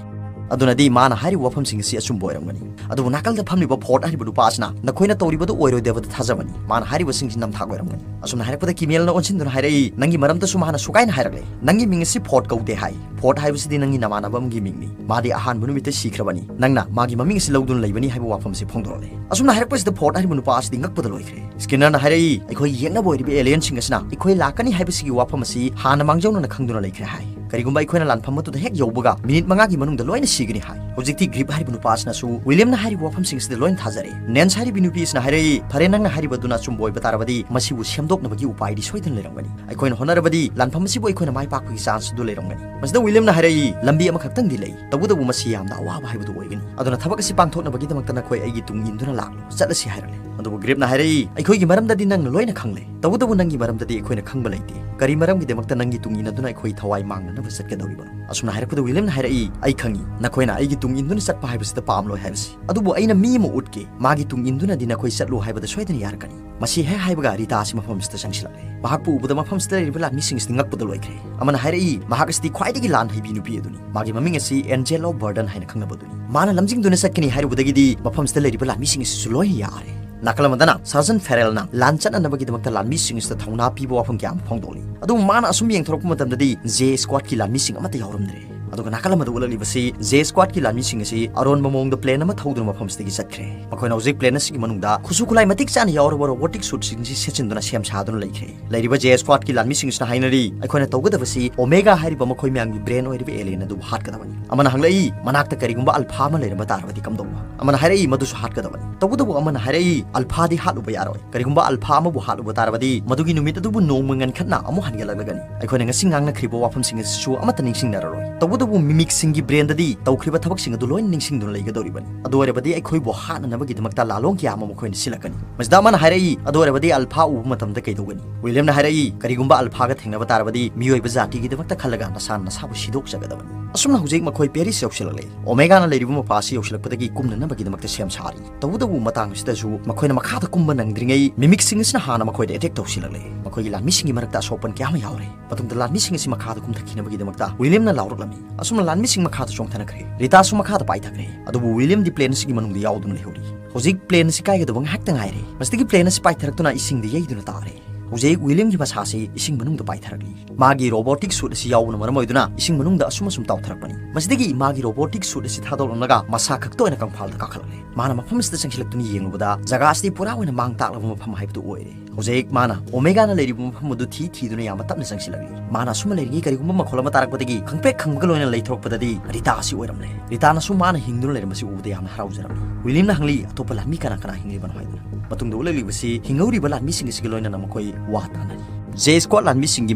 ꯑꯗꯨꯅꯗꯤ ꯃꯥꯅ ꯍꯥꯏꯔꯤꯕ ꯋꯥꯐꯝꯁꯤꯡ ꯑꯁꯤ ꯑꯆꯨꯝꯕ ꯑꯣꯏꯔꯝꯒꯅꯤ꯫" ꯑꯗꯨꯕꯨ ꯅꯥꯀꯜꯗ ꯐꯝꯂꯤꯕ ꯐꯣꯔꯗ ꯍꯥꯏꯔꯤꯕ ꯅꯨꯄꯥ ꯑꯁꯤꯅ ꯅꯈꯣꯏꯅ ꯇꯧꯔꯤꯕꯗꯨ ꯑꯣꯏꯔꯣꯏꯗꯕꯗ ꯊꯥꯖꯕꯅꯤ꯫ ꯃꯥꯅ ꯍꯥꯏꯔꯤꯕꯁꯤꯡꯁꯤ ꯅꯝꯊꯥꯛ ꯑꯣꯏꯔꯝꯒꯅꯤ꯫ ꯑꯁꯨꯝꯅ ꯍꯥꯏꯔꯛꯄꯗ ꯀꯤꯃꯦꯜꯅ ꯑꯣꯟꯁꯤꯟꯗꯨꯅ ꯍꯥꯏꯔꯛꯏ, "ꯅꯪꯒꯤ ꯃꯔꯝꯗꯁꯨ ꯃꯥꯅ ꯁꯨꯒꯥꯏꯅ ꯍꯥꯏꯔꯛꯂꯦ꯫ ꯅꯪꯒꯤ ꯃꯤꯡ ꯑꯁꯤ ꯐꯣꯔꯗ ꯀꯧꯗꯦ ꯍꯥꯏ꯫ ꯐꯣꯔꯗ ꯍꯥꯏꯕꯁꯤꯗꯤ ꯅꯪꯒꯤ ꯅꯃꯥꯟꯅꯕ ꯑꯃꯒꯤ ꯃꯤꯡꯅꯤ꯫ ꯃꯥꯗꯤ ꯑꯍꯥꯟꯕ ꯅꯨꯃꯤꯠꯇ ꯁꯤꯈ꯭ꯔꯕꯅꯤ꯫ ꯅꯪꯅ ꯃꯥꯒꯤ ꯃꯃꯤꯡ ꯑꯁꯤ ꯂꯧꯗꯨꯅ ꯂꯩꯕꯅꯤ" ꯍꯥꯏꯕ ꯋꯥꯐꯝꯁꯤ ꯐꯣꯡꯗꯣꯔꯛꯂꯦ꯫ ꯑꯁꯨꯝꯅ ꯍꯥꯏꯔꯛꯄꯁꯤꯗ ꯐꯣꯔꯗ ꯍꯥꯏꯔꯤꯕ ꯅꯨꯄꯥ ꯑꯁꯤꯗꯤ ꯉꯛꯄꯗ ꯂꯣꯏꯈ꯭ꯔꯦ꯫ ꯁ꯭ꯀꯤꯅꯔꯅ ꯍꯥꯏꯔꯛꯏ, "ꯑꯩꯈꯣꯏꯒꯤ ꯌꯦꯛꯅꯕ ꯑꯣꯏꯔꯤꯕ ꯑꯦꯂꯤꯌꯟꯁꯤꯡ ꯑꯁꯤꯅ ꯑꯩꯈꯣꯏ ꯂꯥꯛꯀꯅꯤ ꯍꯥꯏꯕꯁꯤꯒꯤ ꯋꯥꯐꯝ ꯑꯁꯤ ꯍꯥꯟꯅ ꯃꯥꯡꯖꯧꯅꯅ ꯈꯪꯗꯨꯅ ꯂꯩꯈ꯭ꯔꯦ ꯍꯥꯏ꯫ ꯀꯔꯤꯒꯨꯝꯕ ꯑꯩꯈꯣꯏꯅ ꯂꯥꯟꯐꯝ ꯑꯗꯨꯗ ꯍꯦꯛ ꯌꯧꯕꯒ ꯃꯤꯅꯤꯠ ꯃꯉꯥꯒꯤ ꯃꯅꯨꯡꯗ ꯂꯣꯏꯅ ꯁꯤꯒꯅꯤ ꯍꯥꯏ꯫ ꯍꯧꯖꯤꯛꯇꯤ ꯒ꯭ꯔꯤꯞ ꯍꯥꯏꯔꯤꯕ ꯅꯨꯄꯥ ꯑꯁꯤꯅꯁꯨ ꯋꯤꯂꯤꯌꯝꯅ ꯍꯥꯏꯔꯤꯕ ꯋꯥꯐꯝꯁꯤꯡ ꯑꯁꯤꯗ ꯂꯣꯏꯅ ꯊꯥꯖꯔꯦ꯫ ꯅꯦꯟꯁ ꯍꯥꯏꯔꯤꯕ ꯅꯨꯄꯤ ꯑꯁꯤꯅ ꯍꯥꯏꯔꯛꯏ, "ꯐꯔꯦ, ꯅꯪꯅ ꯍꯥꯏꯔꯤꯕ ꯑꯗꯨꯅ ꯑꯆꯨꯝꯕ ꯑꯣꯏꯕ ꯇꯥꯔꯕꯗꯤ ꯃꯁꯤꯕꯨ ꯁꯦꯝꯗꯣꯛꯅꯕꯒꯤ ꯎꯄꯥꯏꯗꯤ ꯁꯣꯏꯗꯅ ꯂꯩꯔꯝꯒꯅꯤ꯫ ꯑꯩꯈꯣꯏꯅ ꯍꯣꯠꯅꯔꯕꯗꯤ ꯂꯥꯟꯐꯝ ꯑꯁꯤꯕꯨ ꯑꯩꯈꯣꯏꯅ ꯃꯥꯏ ꯄꯥꯛꯄꯒꯤ ꯆꯥꯟꯁ ꯑꯗꯨ ꯂꯩꯔꯝꯒꯅꯤ꯫" ꯃꯁꯤꯗ ꯋꯤꯂꯤꯌꯝꯅ ꯍꯥꯏꯔꯛꯏ, "ꯂꯝꯕꯤ ꯑꯃꯈꯛꯇꯪꯗꯤ ꯂꯩ, ꯇꯧꯕꯇꯕꯨ ꯃꯁꯤ ꯌꯥꯝꯅ ꯑꯋꯥꯕ ꯍꯥꯏꯕꯗꯨ ꯑꯣꯏꯒꯅꯤ꯫ ꯑꯗꯨꯅ ꯊꯕꯛ ꯑꯁꯤ ꯄꯥꯡꯊꯣꯛꯅꯕꯒꯤꯗꯃꯛꯇ ꯅꯈꯣꯏ ꯑꯩꯒꯤ ꯇꯨꯡ ꯏꯟꯗꯨꯅ ꯂꯥꯛꯂꯨ, ꯆꯠꯂꯁꯤ" ꯍꯥꯏꯔꯛꯂꯦ꯫ ꯑꯗꯨꯕꯨ ꯒ꯭ꯔꯤꯞꯅ ꯍꯥꯏꯔꯛꯏ, "ꯑꯩꯈꯣꯏꯒꯤ ꯃꯔꯝꯗꯗꯤ ꯅꯪꯅ ꯂꯣꯏꯅ ꯈꯪꯂꯦ, ꯇꯧꯕꯇꯕꯨ ꯅꯪꯒꯤ ꯃꯔꯝꯗꯗꯤ ꯑꯩꯈꯣꯏꯅ ꯈꯪꯕ ꯂꯩꯇꯦ꯫ ꯀꯔꯤ ꯃꯔꯝꯒꯤꯗꯃꯛꯇ ꯅꯪꯒꯤ ꯇꯨꯡ ꯏꯟꯅꯗꯨꯅ ꯑꯩꯈꯣꯏ ꯊꯋꯥꯏ ꯃꯥꯡꯅꯅꯕ ꯆꯠꯀꯗꯧꯔꯤꯕꯅꯣ?" ꯑꯁꯨꯝꯅ ꯍꯥꯏꯔꯛꯄꯗ ꯋꯤꯂꯤꯌꯝꯅ ꯍꯥꯏꯔꯛꯏ, "ꯑꯩ ꯈꯪꯏ, ꯅꯈꯣꯏꯅ ꯑꯩꯒꯤ ꯇꯨꯡ ꯏꯟꯗꯨꯅ ꯆꯠꯄ ꯍꯥꯏꯕꯁꯤꯗ ꯄꯥꯝꯂꯣꯏ ꯍꯥꯏꯕꯁꯤ꯫ ꯑꯗꯨꯕꯨ ꯑꯩꯅ ꯃꯤ ꯑꯃ ꯎꯠꯀꯦ, ꯃꯥꯒꯤ ꯇꯨꯡ ꯏꯟꯗꯨꯅꯗꯤ ꯅꯈꯣꯏ ꯆꯠꯂꯨ ꯍꯥꯏꯕꯗ ꯁꯣꯏꯗꯅ ꯌꯥꯔꯛꯀꯅꯤ꯫" ꯃꯁꯤ ꯍꯦꯛ ꯍꯥꯏꯕꯒ ꯔꯤꯇꯥ ꯑꯁꯤ ꯃꯐꯝ ꯑꯁꯤꯗ ꯆꯪꯁꯤꯜꯂꯛꯂꯦ꯫ ꯃꯍꯥꯛꯄꯨ ꯎꯕꯗ ꯃꯐꯝ ꯑꯁꯤꯗ ꯂꯩꯔꯤꯕ ꯂꯥꯟꯃꯤꯁꯤꯡ ꯑꯁꯤꯗꯤ ꯉꯛꯄꯗ ꯂꯣꯏꯈ꯭ꯔꯦ꯫ ꯑꯃꯅ ꯍꯥꯏꯔꯛꯏ, "ꯃꯍꯥꯛ ꯑꯁꯤꯗꯤ ꯈ꯭ꯋꯥꯏꯗꯒꯤ ꯂꯥꯟ ꯍꯩꯕꯤ ꯅꯨꯄꯤ ꯑꯗꯨꯅꯤ꯫ ꯃꯥꯒꯤ ꯃꯃꯤꯡ ꯑꯁꯤ ꯑꯦꯟꯖꯦꯂꯣ ꯕꯔꯗꯟ ꯍꯥꯏꯅ ꯈꯪꯅꯕ ꯑꯗꯨꯅꯤ꯫ ꯃꯥꯅ ꯂꯝꯖꯤꯡꯗꯨꯅ ꯆꯠꯀꯅꯤ ꯍꯥꯏꯔꯨꯕꯗꯒꯤꯗꯤ ꯃꯐꯝ ꯑꯁꯤꯗ ꯂꯩꯔꯤꯕ ꯂꯥꯟꯃꯤꯁꯤꯡ ꯑꯁꯤꯁꯨ ꯂꯣꯏꯅ ꯌꯥꯔꯦ꯫" ꯅꯥꯀꯜ ꯑꯃꯗꯅ ꯁꯥꯔꯖꯟ ꯐꯦꯔꯦꯜꯅ ꯂꯥꯟ ꯆꯠꯅꯅꯕꯒꯤꯗꯃꯛꯇ ꯂꯥꯟꯃꯤꯁꯤꯡ ꯑꯁꯤꯗ ꯊꯧꯅꯥ ꯄꯤꯕ ꯋꯥꯐꯝ ꯀꯌꯥ ꯑꯃ ꯐꯣꯡꯗꯣꯛꯂꯤ꯫ ꯑꯗꯨꯕꯨ ꯃꯥꯅ ꯑꯁꯨꯝ ꯌꯦꯡꯊꯣꯔꯛꯄ ꯃꯇꯝꯗꯗꯤ ꯖꯦ ꯁ꯭ꯀ꯭ꯋꯥꯗꯀꯤ ꯂꯥꯟꯃꯤꯁꯤꯡ ꯑꯃꯠꯇ ꯌꯥꯎꯔꯝꯗ꯭ꯔꯦ꯫ ꯑꯗꯨꯒ ꯅꯥꯀꯜ ꯑꯃꯗ ꯎꯠꯂꯛꯂꯤꯕꯁꯤ ꯖꯦ ꯁ꯭ꯀ꯭ꯋꯥꯗꯀꯤ ꯂꯥꯟꯃꯤꯁꯤꯡ ꯑꯁꯤ ꯑꯔꯣꯟꯕ ꯃꯑꯣꯡꯗ ꯄ꯭ꯂꯦꯟ ꯑꯃ ꯊꯧꯗꯨꯅ ꯃꯐꯝꯁꯤꯗꯒꯤ ꯆꯠꯈ꯭ꯔꯦ꯫ ꯃꯈꯣꯏꯅ ꯍꯧꯖꯤꯛ ꯄ꯭ꯂꯦꯟ ꯑꯁꯤꯒꯤ ꯃꯅꯨꯡꯗ ꯈꯨꯠꯁꯨ ꯈꯨꯠꯂꯥꯏ ꯃꯇꯤꯛ ꯆꯥꯅ ꯌꯥꯎꯔꯕ ꯔꯣꯕꯣꯇꯤꯛ ꯁꯨꯠꯁꯤꯡꯁꯤ ꯁꯦꯠꯆꯤꯟꯗꯨꯅ ꯁꯦꯝ ꯁꯥꯗꯨꯅ ꯂꯩꯈ꯭ꯔꯦ꯫ ꯂꯩꯔꯤꯕ ꯖꯦ ꯁ꯭ꯀ꯭ꯋꯥꯗꯀꯤ ꯂꯥꯟꯃꯤꯁꯤꯡꯁꯤꯅ ꯍꯥꯏꯅꯔꯤ, "ꯑꯩꯈꯣꯏꯅ ꯇꯧꯒꯗꯕꯁꯤ ꯑꯣꯃꯦꯒꯥ ꯍꯥꯏꯔꯤꯕ ꯃꯈꯣꯏ ꯃꯌꯥꯝꯒꯤ ꯕ꯭ꯔꯦꯟ ꯑꯣꯏꯔꯤꯕ ꯑꯦꯂꯤꯌꯟ ꯑꯗꯨꯕꯨ ꯍꯥꯠꯀꯗꯕꯅꯤ꯫" ꯑꯃꯅ ꯍꯪꯂꯛꯏ, "ꯃꯅꯥꯛꯇ ꯀꯔꯤꯒꯨꯝꯕ ꯑꯜꯐꯥ ꯑꯃ ꯂꯩꯔꯝꯕ ꯇꯥꯔꯕꯗꯤ ꯀꯝꯗꯧꯕ?" ꯑꯃꯅ ꯍꯥꯏꯔꯛꯏ, "ꯃꯗꯨꯁꯨ ꯍꯥꯠꯀꯗꯕꯅꯤ꯫" ꯇꯧꯕꯇꯕꯨ ꯑꯃꯅ ꯍꯥꯏꯔꯛꯏ, "ꯑꯜꯐꯥꯗꯤ ꯍꯥꯠꯂꯨꯕ ꯌꯥꯔꯣꯏ꯫ ꯀꯔꯤꯒꯨꯝꯕ ꯑꯜꯐꯥ ꯑꯃꯕꯨ ꯍꯥꯠꯂꯨꯕ ꯇꯥꯔꯕꯗꯤ ꯃꯗꯨꯒꯤ ꯅꯨꯃꯤꯠ ꯑꯗꯨꯕꯨ ꯅꯣꯡꯃ ꯉꯟꯈꯠꯅ ꯑꯃꯨꯛ ꯍꯟꯒꯠꯂꯛꯂꯒꯅꯤ꯫ ꯑꯩꯈꯣꯏꯅ ꯉꯁꯤ ꯉꯥꯡꯅꯈ꯭ꯔꯤꯕ ꯋꯥꯐꯝꯁꯤꯡ ꯑꯁꯤꯁꯨ ꯑꯃꯠꯇ ꯅꯤꯡꯁꯤꯡꯅꯔꯔꯣꯏ꯫ ꯇꯧꯕꯇꯕꯨ ꯃꯤꯃꯤꯛꯁꯤꯡꯒꯤ ꯕ꯭ꯔꯦꯟꯗꯗꯤ ꯇꯧꯈ꯭ꯔꯤꯕ ꯊꯕꯛꯁꯤꯡ ꯑꯗꯨ ꯂꯣꯏꯅ ꯅꯤꯡꯁꯤꯡꯗꯨꯅ ꯂꯩꯒꯗꯧꯔꯤꯕꯅꯤ꯫ ꯑꯗꯨ ꯑꯣꯏꯔꯕꯗꯤ ꯑꯩꯈꯣꯏꯕꯨ ꯍꯥꯠꯅꯅꯕꯒꯤꯗꯃꯛꯇ ꯂꯥꯂꯣꯡ ꯀꯌꯥ ꯑꯃ ꯃꯈꯣꯏꯅ ꯁꯤꯜꯂꯛꯀꯅꯤ꯫" ꯃꯁꯤꯗ ꯑꯃꯅ ꯍꯥꯏꯔꯛꯏ, "ꯑꯗꯨ ꯑꯣꯏꯔꯕꯗꯤ ꯑꯜꯐꯥ ꯎꯕ ꯃꯇꯝꯗ ꯀꯩꯗꯧꯒꯅꯤ?" ꯋꯤꯂꯤꯌꯝꯅ ꯍꯥꯏꯔꯛꯏ, "ꯀꯔꯤꯒꯨꯝꯕ ꯑꯜꯐꯥꯒ ꯊꯦꯡꯅꯕ ꯇꯥꯔꯕꯗꯤ ꯃꯤꯑꯣꯏꯕ ꯖꯥꯇꯤꯒꯤꯗꯃꯛꯇ ꯈꯜꯂꯒ ꯅꯁꯥꯅ ꯅꯁꯥꯕꯨ ꯁꯤꯗꯣꯛꯆꯒꯗꯕꯅꯤ꯫" ꯑꯁꯨꯝꯅ ꯍꯧꯖꯤꯛ ꯃꯈꯣꯏ ꯄꯦꯔꯤꯁ ꯌꯧꯁꯤꯜꯂꯛꯂꯦ꯫ ꯑꯣꯃꯦꯒꯥꯅ ꯂꯩꯔꯤꯕ ꯃꯄꯥ ꯑꯁꯤ ꯌꯧꯁꯤꯜꯂꯛꯄꯗꯒꯤ ꯀꯨꯝꯅꯅꯕꯒꯤꯗꯃꯛꯇ ꯁꯦꯝ ꯁꯥꯔꯤ꯫ ꯇꯧꯕꯇꯕꯨ ꯃꯇꯥꯡ ꯑꯁꯤꯗꯁꯨ ꯃꯈꯣꯏꯅ ꯃꯈꯥꯗ ꯀꯨꯝꯕ ꯅꯪꯗ꯭ꯔꯤꯉꯩ ꯃꯤꯃꯤꯛꯁꯤꯡ ꯑꯁꯤꯅ ꯍꯥꯟꯅ ꯃꯈꯣꯏꯗ ꯑꯦꯇꯦꯛ ꯇꯧꯁꯤꯜꯂꯛꯂꯦ꯫ ꯃꯈꯣꯏꯒꯤ ꯂꯥꯟꯃꯤꯁꯤꯡꯒꯤ ꯃꯔꯛꯇ ꯑꯁꯣꯛꯄꯟ ꯀꯌꯥ ꯑꯃ ꯌꯥꯎꯔꯦ꯫ ꯃꯇꯨꯡꯗ ꯂꯥꯟꯃꯤꯁꯤꯡ ꯑꯁꯤ ꯃꯈꯥꯗ ꯀꯨꯝꯊꯈꯤꯅꯕꯒꯤꯗꯃꯛꯇ ꯋꯤꯂꯤꯌꯝꯅ ꯂꯥꯎꯔꯛꯂꯝꯃꯤ꯫ ꯑꯁꯨꯝꯅ ꯂꯥꯟꯃꯤꯁꯤꯡ ꯃꯈꯥꯗ ꯆꯣꯡꯊꯅꯈ꯭ꯔꯦ꯫ ꯔꯤꯇꯥꯁꯨ ꯃꯈꯥꯗ ꯄꯥꯏꯊꯈ꯭ꯔꯦ꯫ ꯑꯗꯨꯕꯨ ꯋꯤꯂꯤꯌꯝꯗꯤ ꯄ꯭ꯂꯦꯟ ꯑꯁꯤꯒꯤ ꯃꯅꯨꯡꯗ ꯌꯥꯎꯗꯨꯅ ꯂꯩꯍꯧꯔꯤ꯫ ꯍꯧꯖꯤꯛ ꯄ꯭ꯂꯦꯟ ꯑꯁꯤ ꯀꯥꯏꯒꯗꯕ ꯉꯥꯏꯍꯥꯛꯇ ꯉꯥꯏꯔꯦ꯫ ꯃꯁꯤꯗꯒꯤ ꯄ꯭ꯂꯦꯟ ꯑꯁꯤ ꯄꯥꯏꯊꯔꯛꯇꯨꯅ ꯏꯁꯤꯡꯗ ꯌꯩꯗꯨꯅ ꯇꯥꯔꯦ꯫ ꯍꯧꯖꯤꯛ ꯋꯤꯂꯤꯌꯝꯒꯤ ꯃꯁꯥꯁꯤ ꯏꯁꯤꯡ ꯃꯅꯨꯡꯗ ꯄꯥꯏꯊꯔꯛꯂꯤ꯫ ꯃꯥꯒꯤ ꯔꯣꯕꯣꯇꯤꯛ ꯁꯨꯠ ꯑꯁꯤ ꯌꯥꯎꯕꯅ ꯃꯔꯝ ꯑꯣꯏꯗꯨꯅ ꯏꯁꯤꯡ ꯃꯅꯨꯡꯗ ꯑꯁꯨꯝ ꯑꯁꯨꯝ ꯇꯥꯎꯊꯔꯛꯄꯅꯤ꯫ ꯃꯁꯤꯗꯒꯤ ꯃꯥꯒꯤ ꯔꯣꯕꯣꯇꯤꯛ ꯁꯨꯠ ꯑꯁꯤ ꯊꯥꯗꯣꯛꯂꯝꯂꯒ ꯃꯁꯥ ꯈꯛꯇ ꯑꯣꯏꯅ ꯀꯪꯐꯥꯜꯗ ꯀꯥꯈꯠꯂꯛꯂꯦ꯫ ꯃꯥꯅ ꯃꯐꯝ ꯑꯁꯤꯗ ꯆꯪꯁꯤꯜꯂꯛꯇꯨꯅ ꯌꯦꯡꯂꯨꯕꯗ ꯖꯒꯥ ꯑꯁꯤꯗꯤ ꯄꯨꯔꯥ ꯑꯣꯏꯅ ꯃꯥꯡ ꯇꯥꯛꯂꯕ ꯃꯐꯝ ꯍꯥꯏꯕꯗꯨ ꯑꯣꯏꯔꯦ꯫ ꯍꯧꯖꯤꯛ ꯃꯥꯅ ꯑꯣꯃꯦꯒꯥꯅ ꯂꯩꯔꯤꯕ ꯃꯐꯝ ꯑꯗꯨ ꯊꯤ ꯊꯤꯗꯨꯅ ꯌꯥꯝꯅ ꯇꯞꯅ ꯆꯪꯁꯤꯜꯂꯛꯂꯤ꯫ ꯃꯥꯅ ꯑꯁꯨꯝꯅ ꯂꯩꯔꯤꯉꯩ ꯀꯔꯤꯒꯨꯝꯕ ꯃꯈꯣꯜ ꯑꯃ ꯇꯥꯔꯛꯄꯗꯒꯤ ꯈꯪꯄ꯭ꯔꯦꯛ ꯈꯪꯕꯒ ꯂꯣꯏꯅꯅ ꯂꯩꯊꯣꯔꯛꯄꯗꯗꯤ ꯔꯤꯇꯥ ꯑꯁꯤ ꯑꯣꯏꯔꯝꯂꯦ꯫ ꯔꯤꯇꯥꯅꯁꯨ ꯃꯥꯅ ꯍꯤꯡꯗꯨꯅ ꯂꯩꯔꯝꯕꯁꯤ ꯎꯕꯗ ꯌꯥꯝꯅ ꯍꯔꯥꯎꯖꯔꯝꯃꯤ꯫ ꯋꯤꯂꯤꯌꯝꯅ ꯍꯪꯂꯤ, "ꯑꯇꯣꯞꯄ ꯂꯥꯟꯃꯤ ꯀꯅꯥ ꯀꯅꯥ ꯍꯤꯡꯂꯤꯕꯅꯣ?" ꯍꯥꯏꯗꯨꯅ꯫ ꯃꯇꯨꯡꯗ ꯎꯠꯂꯛꯂꯤꯕꯁꯤ ꯍꯤꯡꯍꯧꯔꯤꯕ ꯂꯥꯟꯃꯤꯁꯤꯡ ꯑꯁꯤꯒ ꯂꯣꯏꯅꯅ ꯃꯈꯣꯏ ꯋꯥ ꯇꯥꯅꯔꯤ꯫ ꯖꯦ ꯁ꯭ꯀ꯭ꯋꯥꯗ ꯂꯥꯟꯃꯤꯁꯤꯡꯒꯤ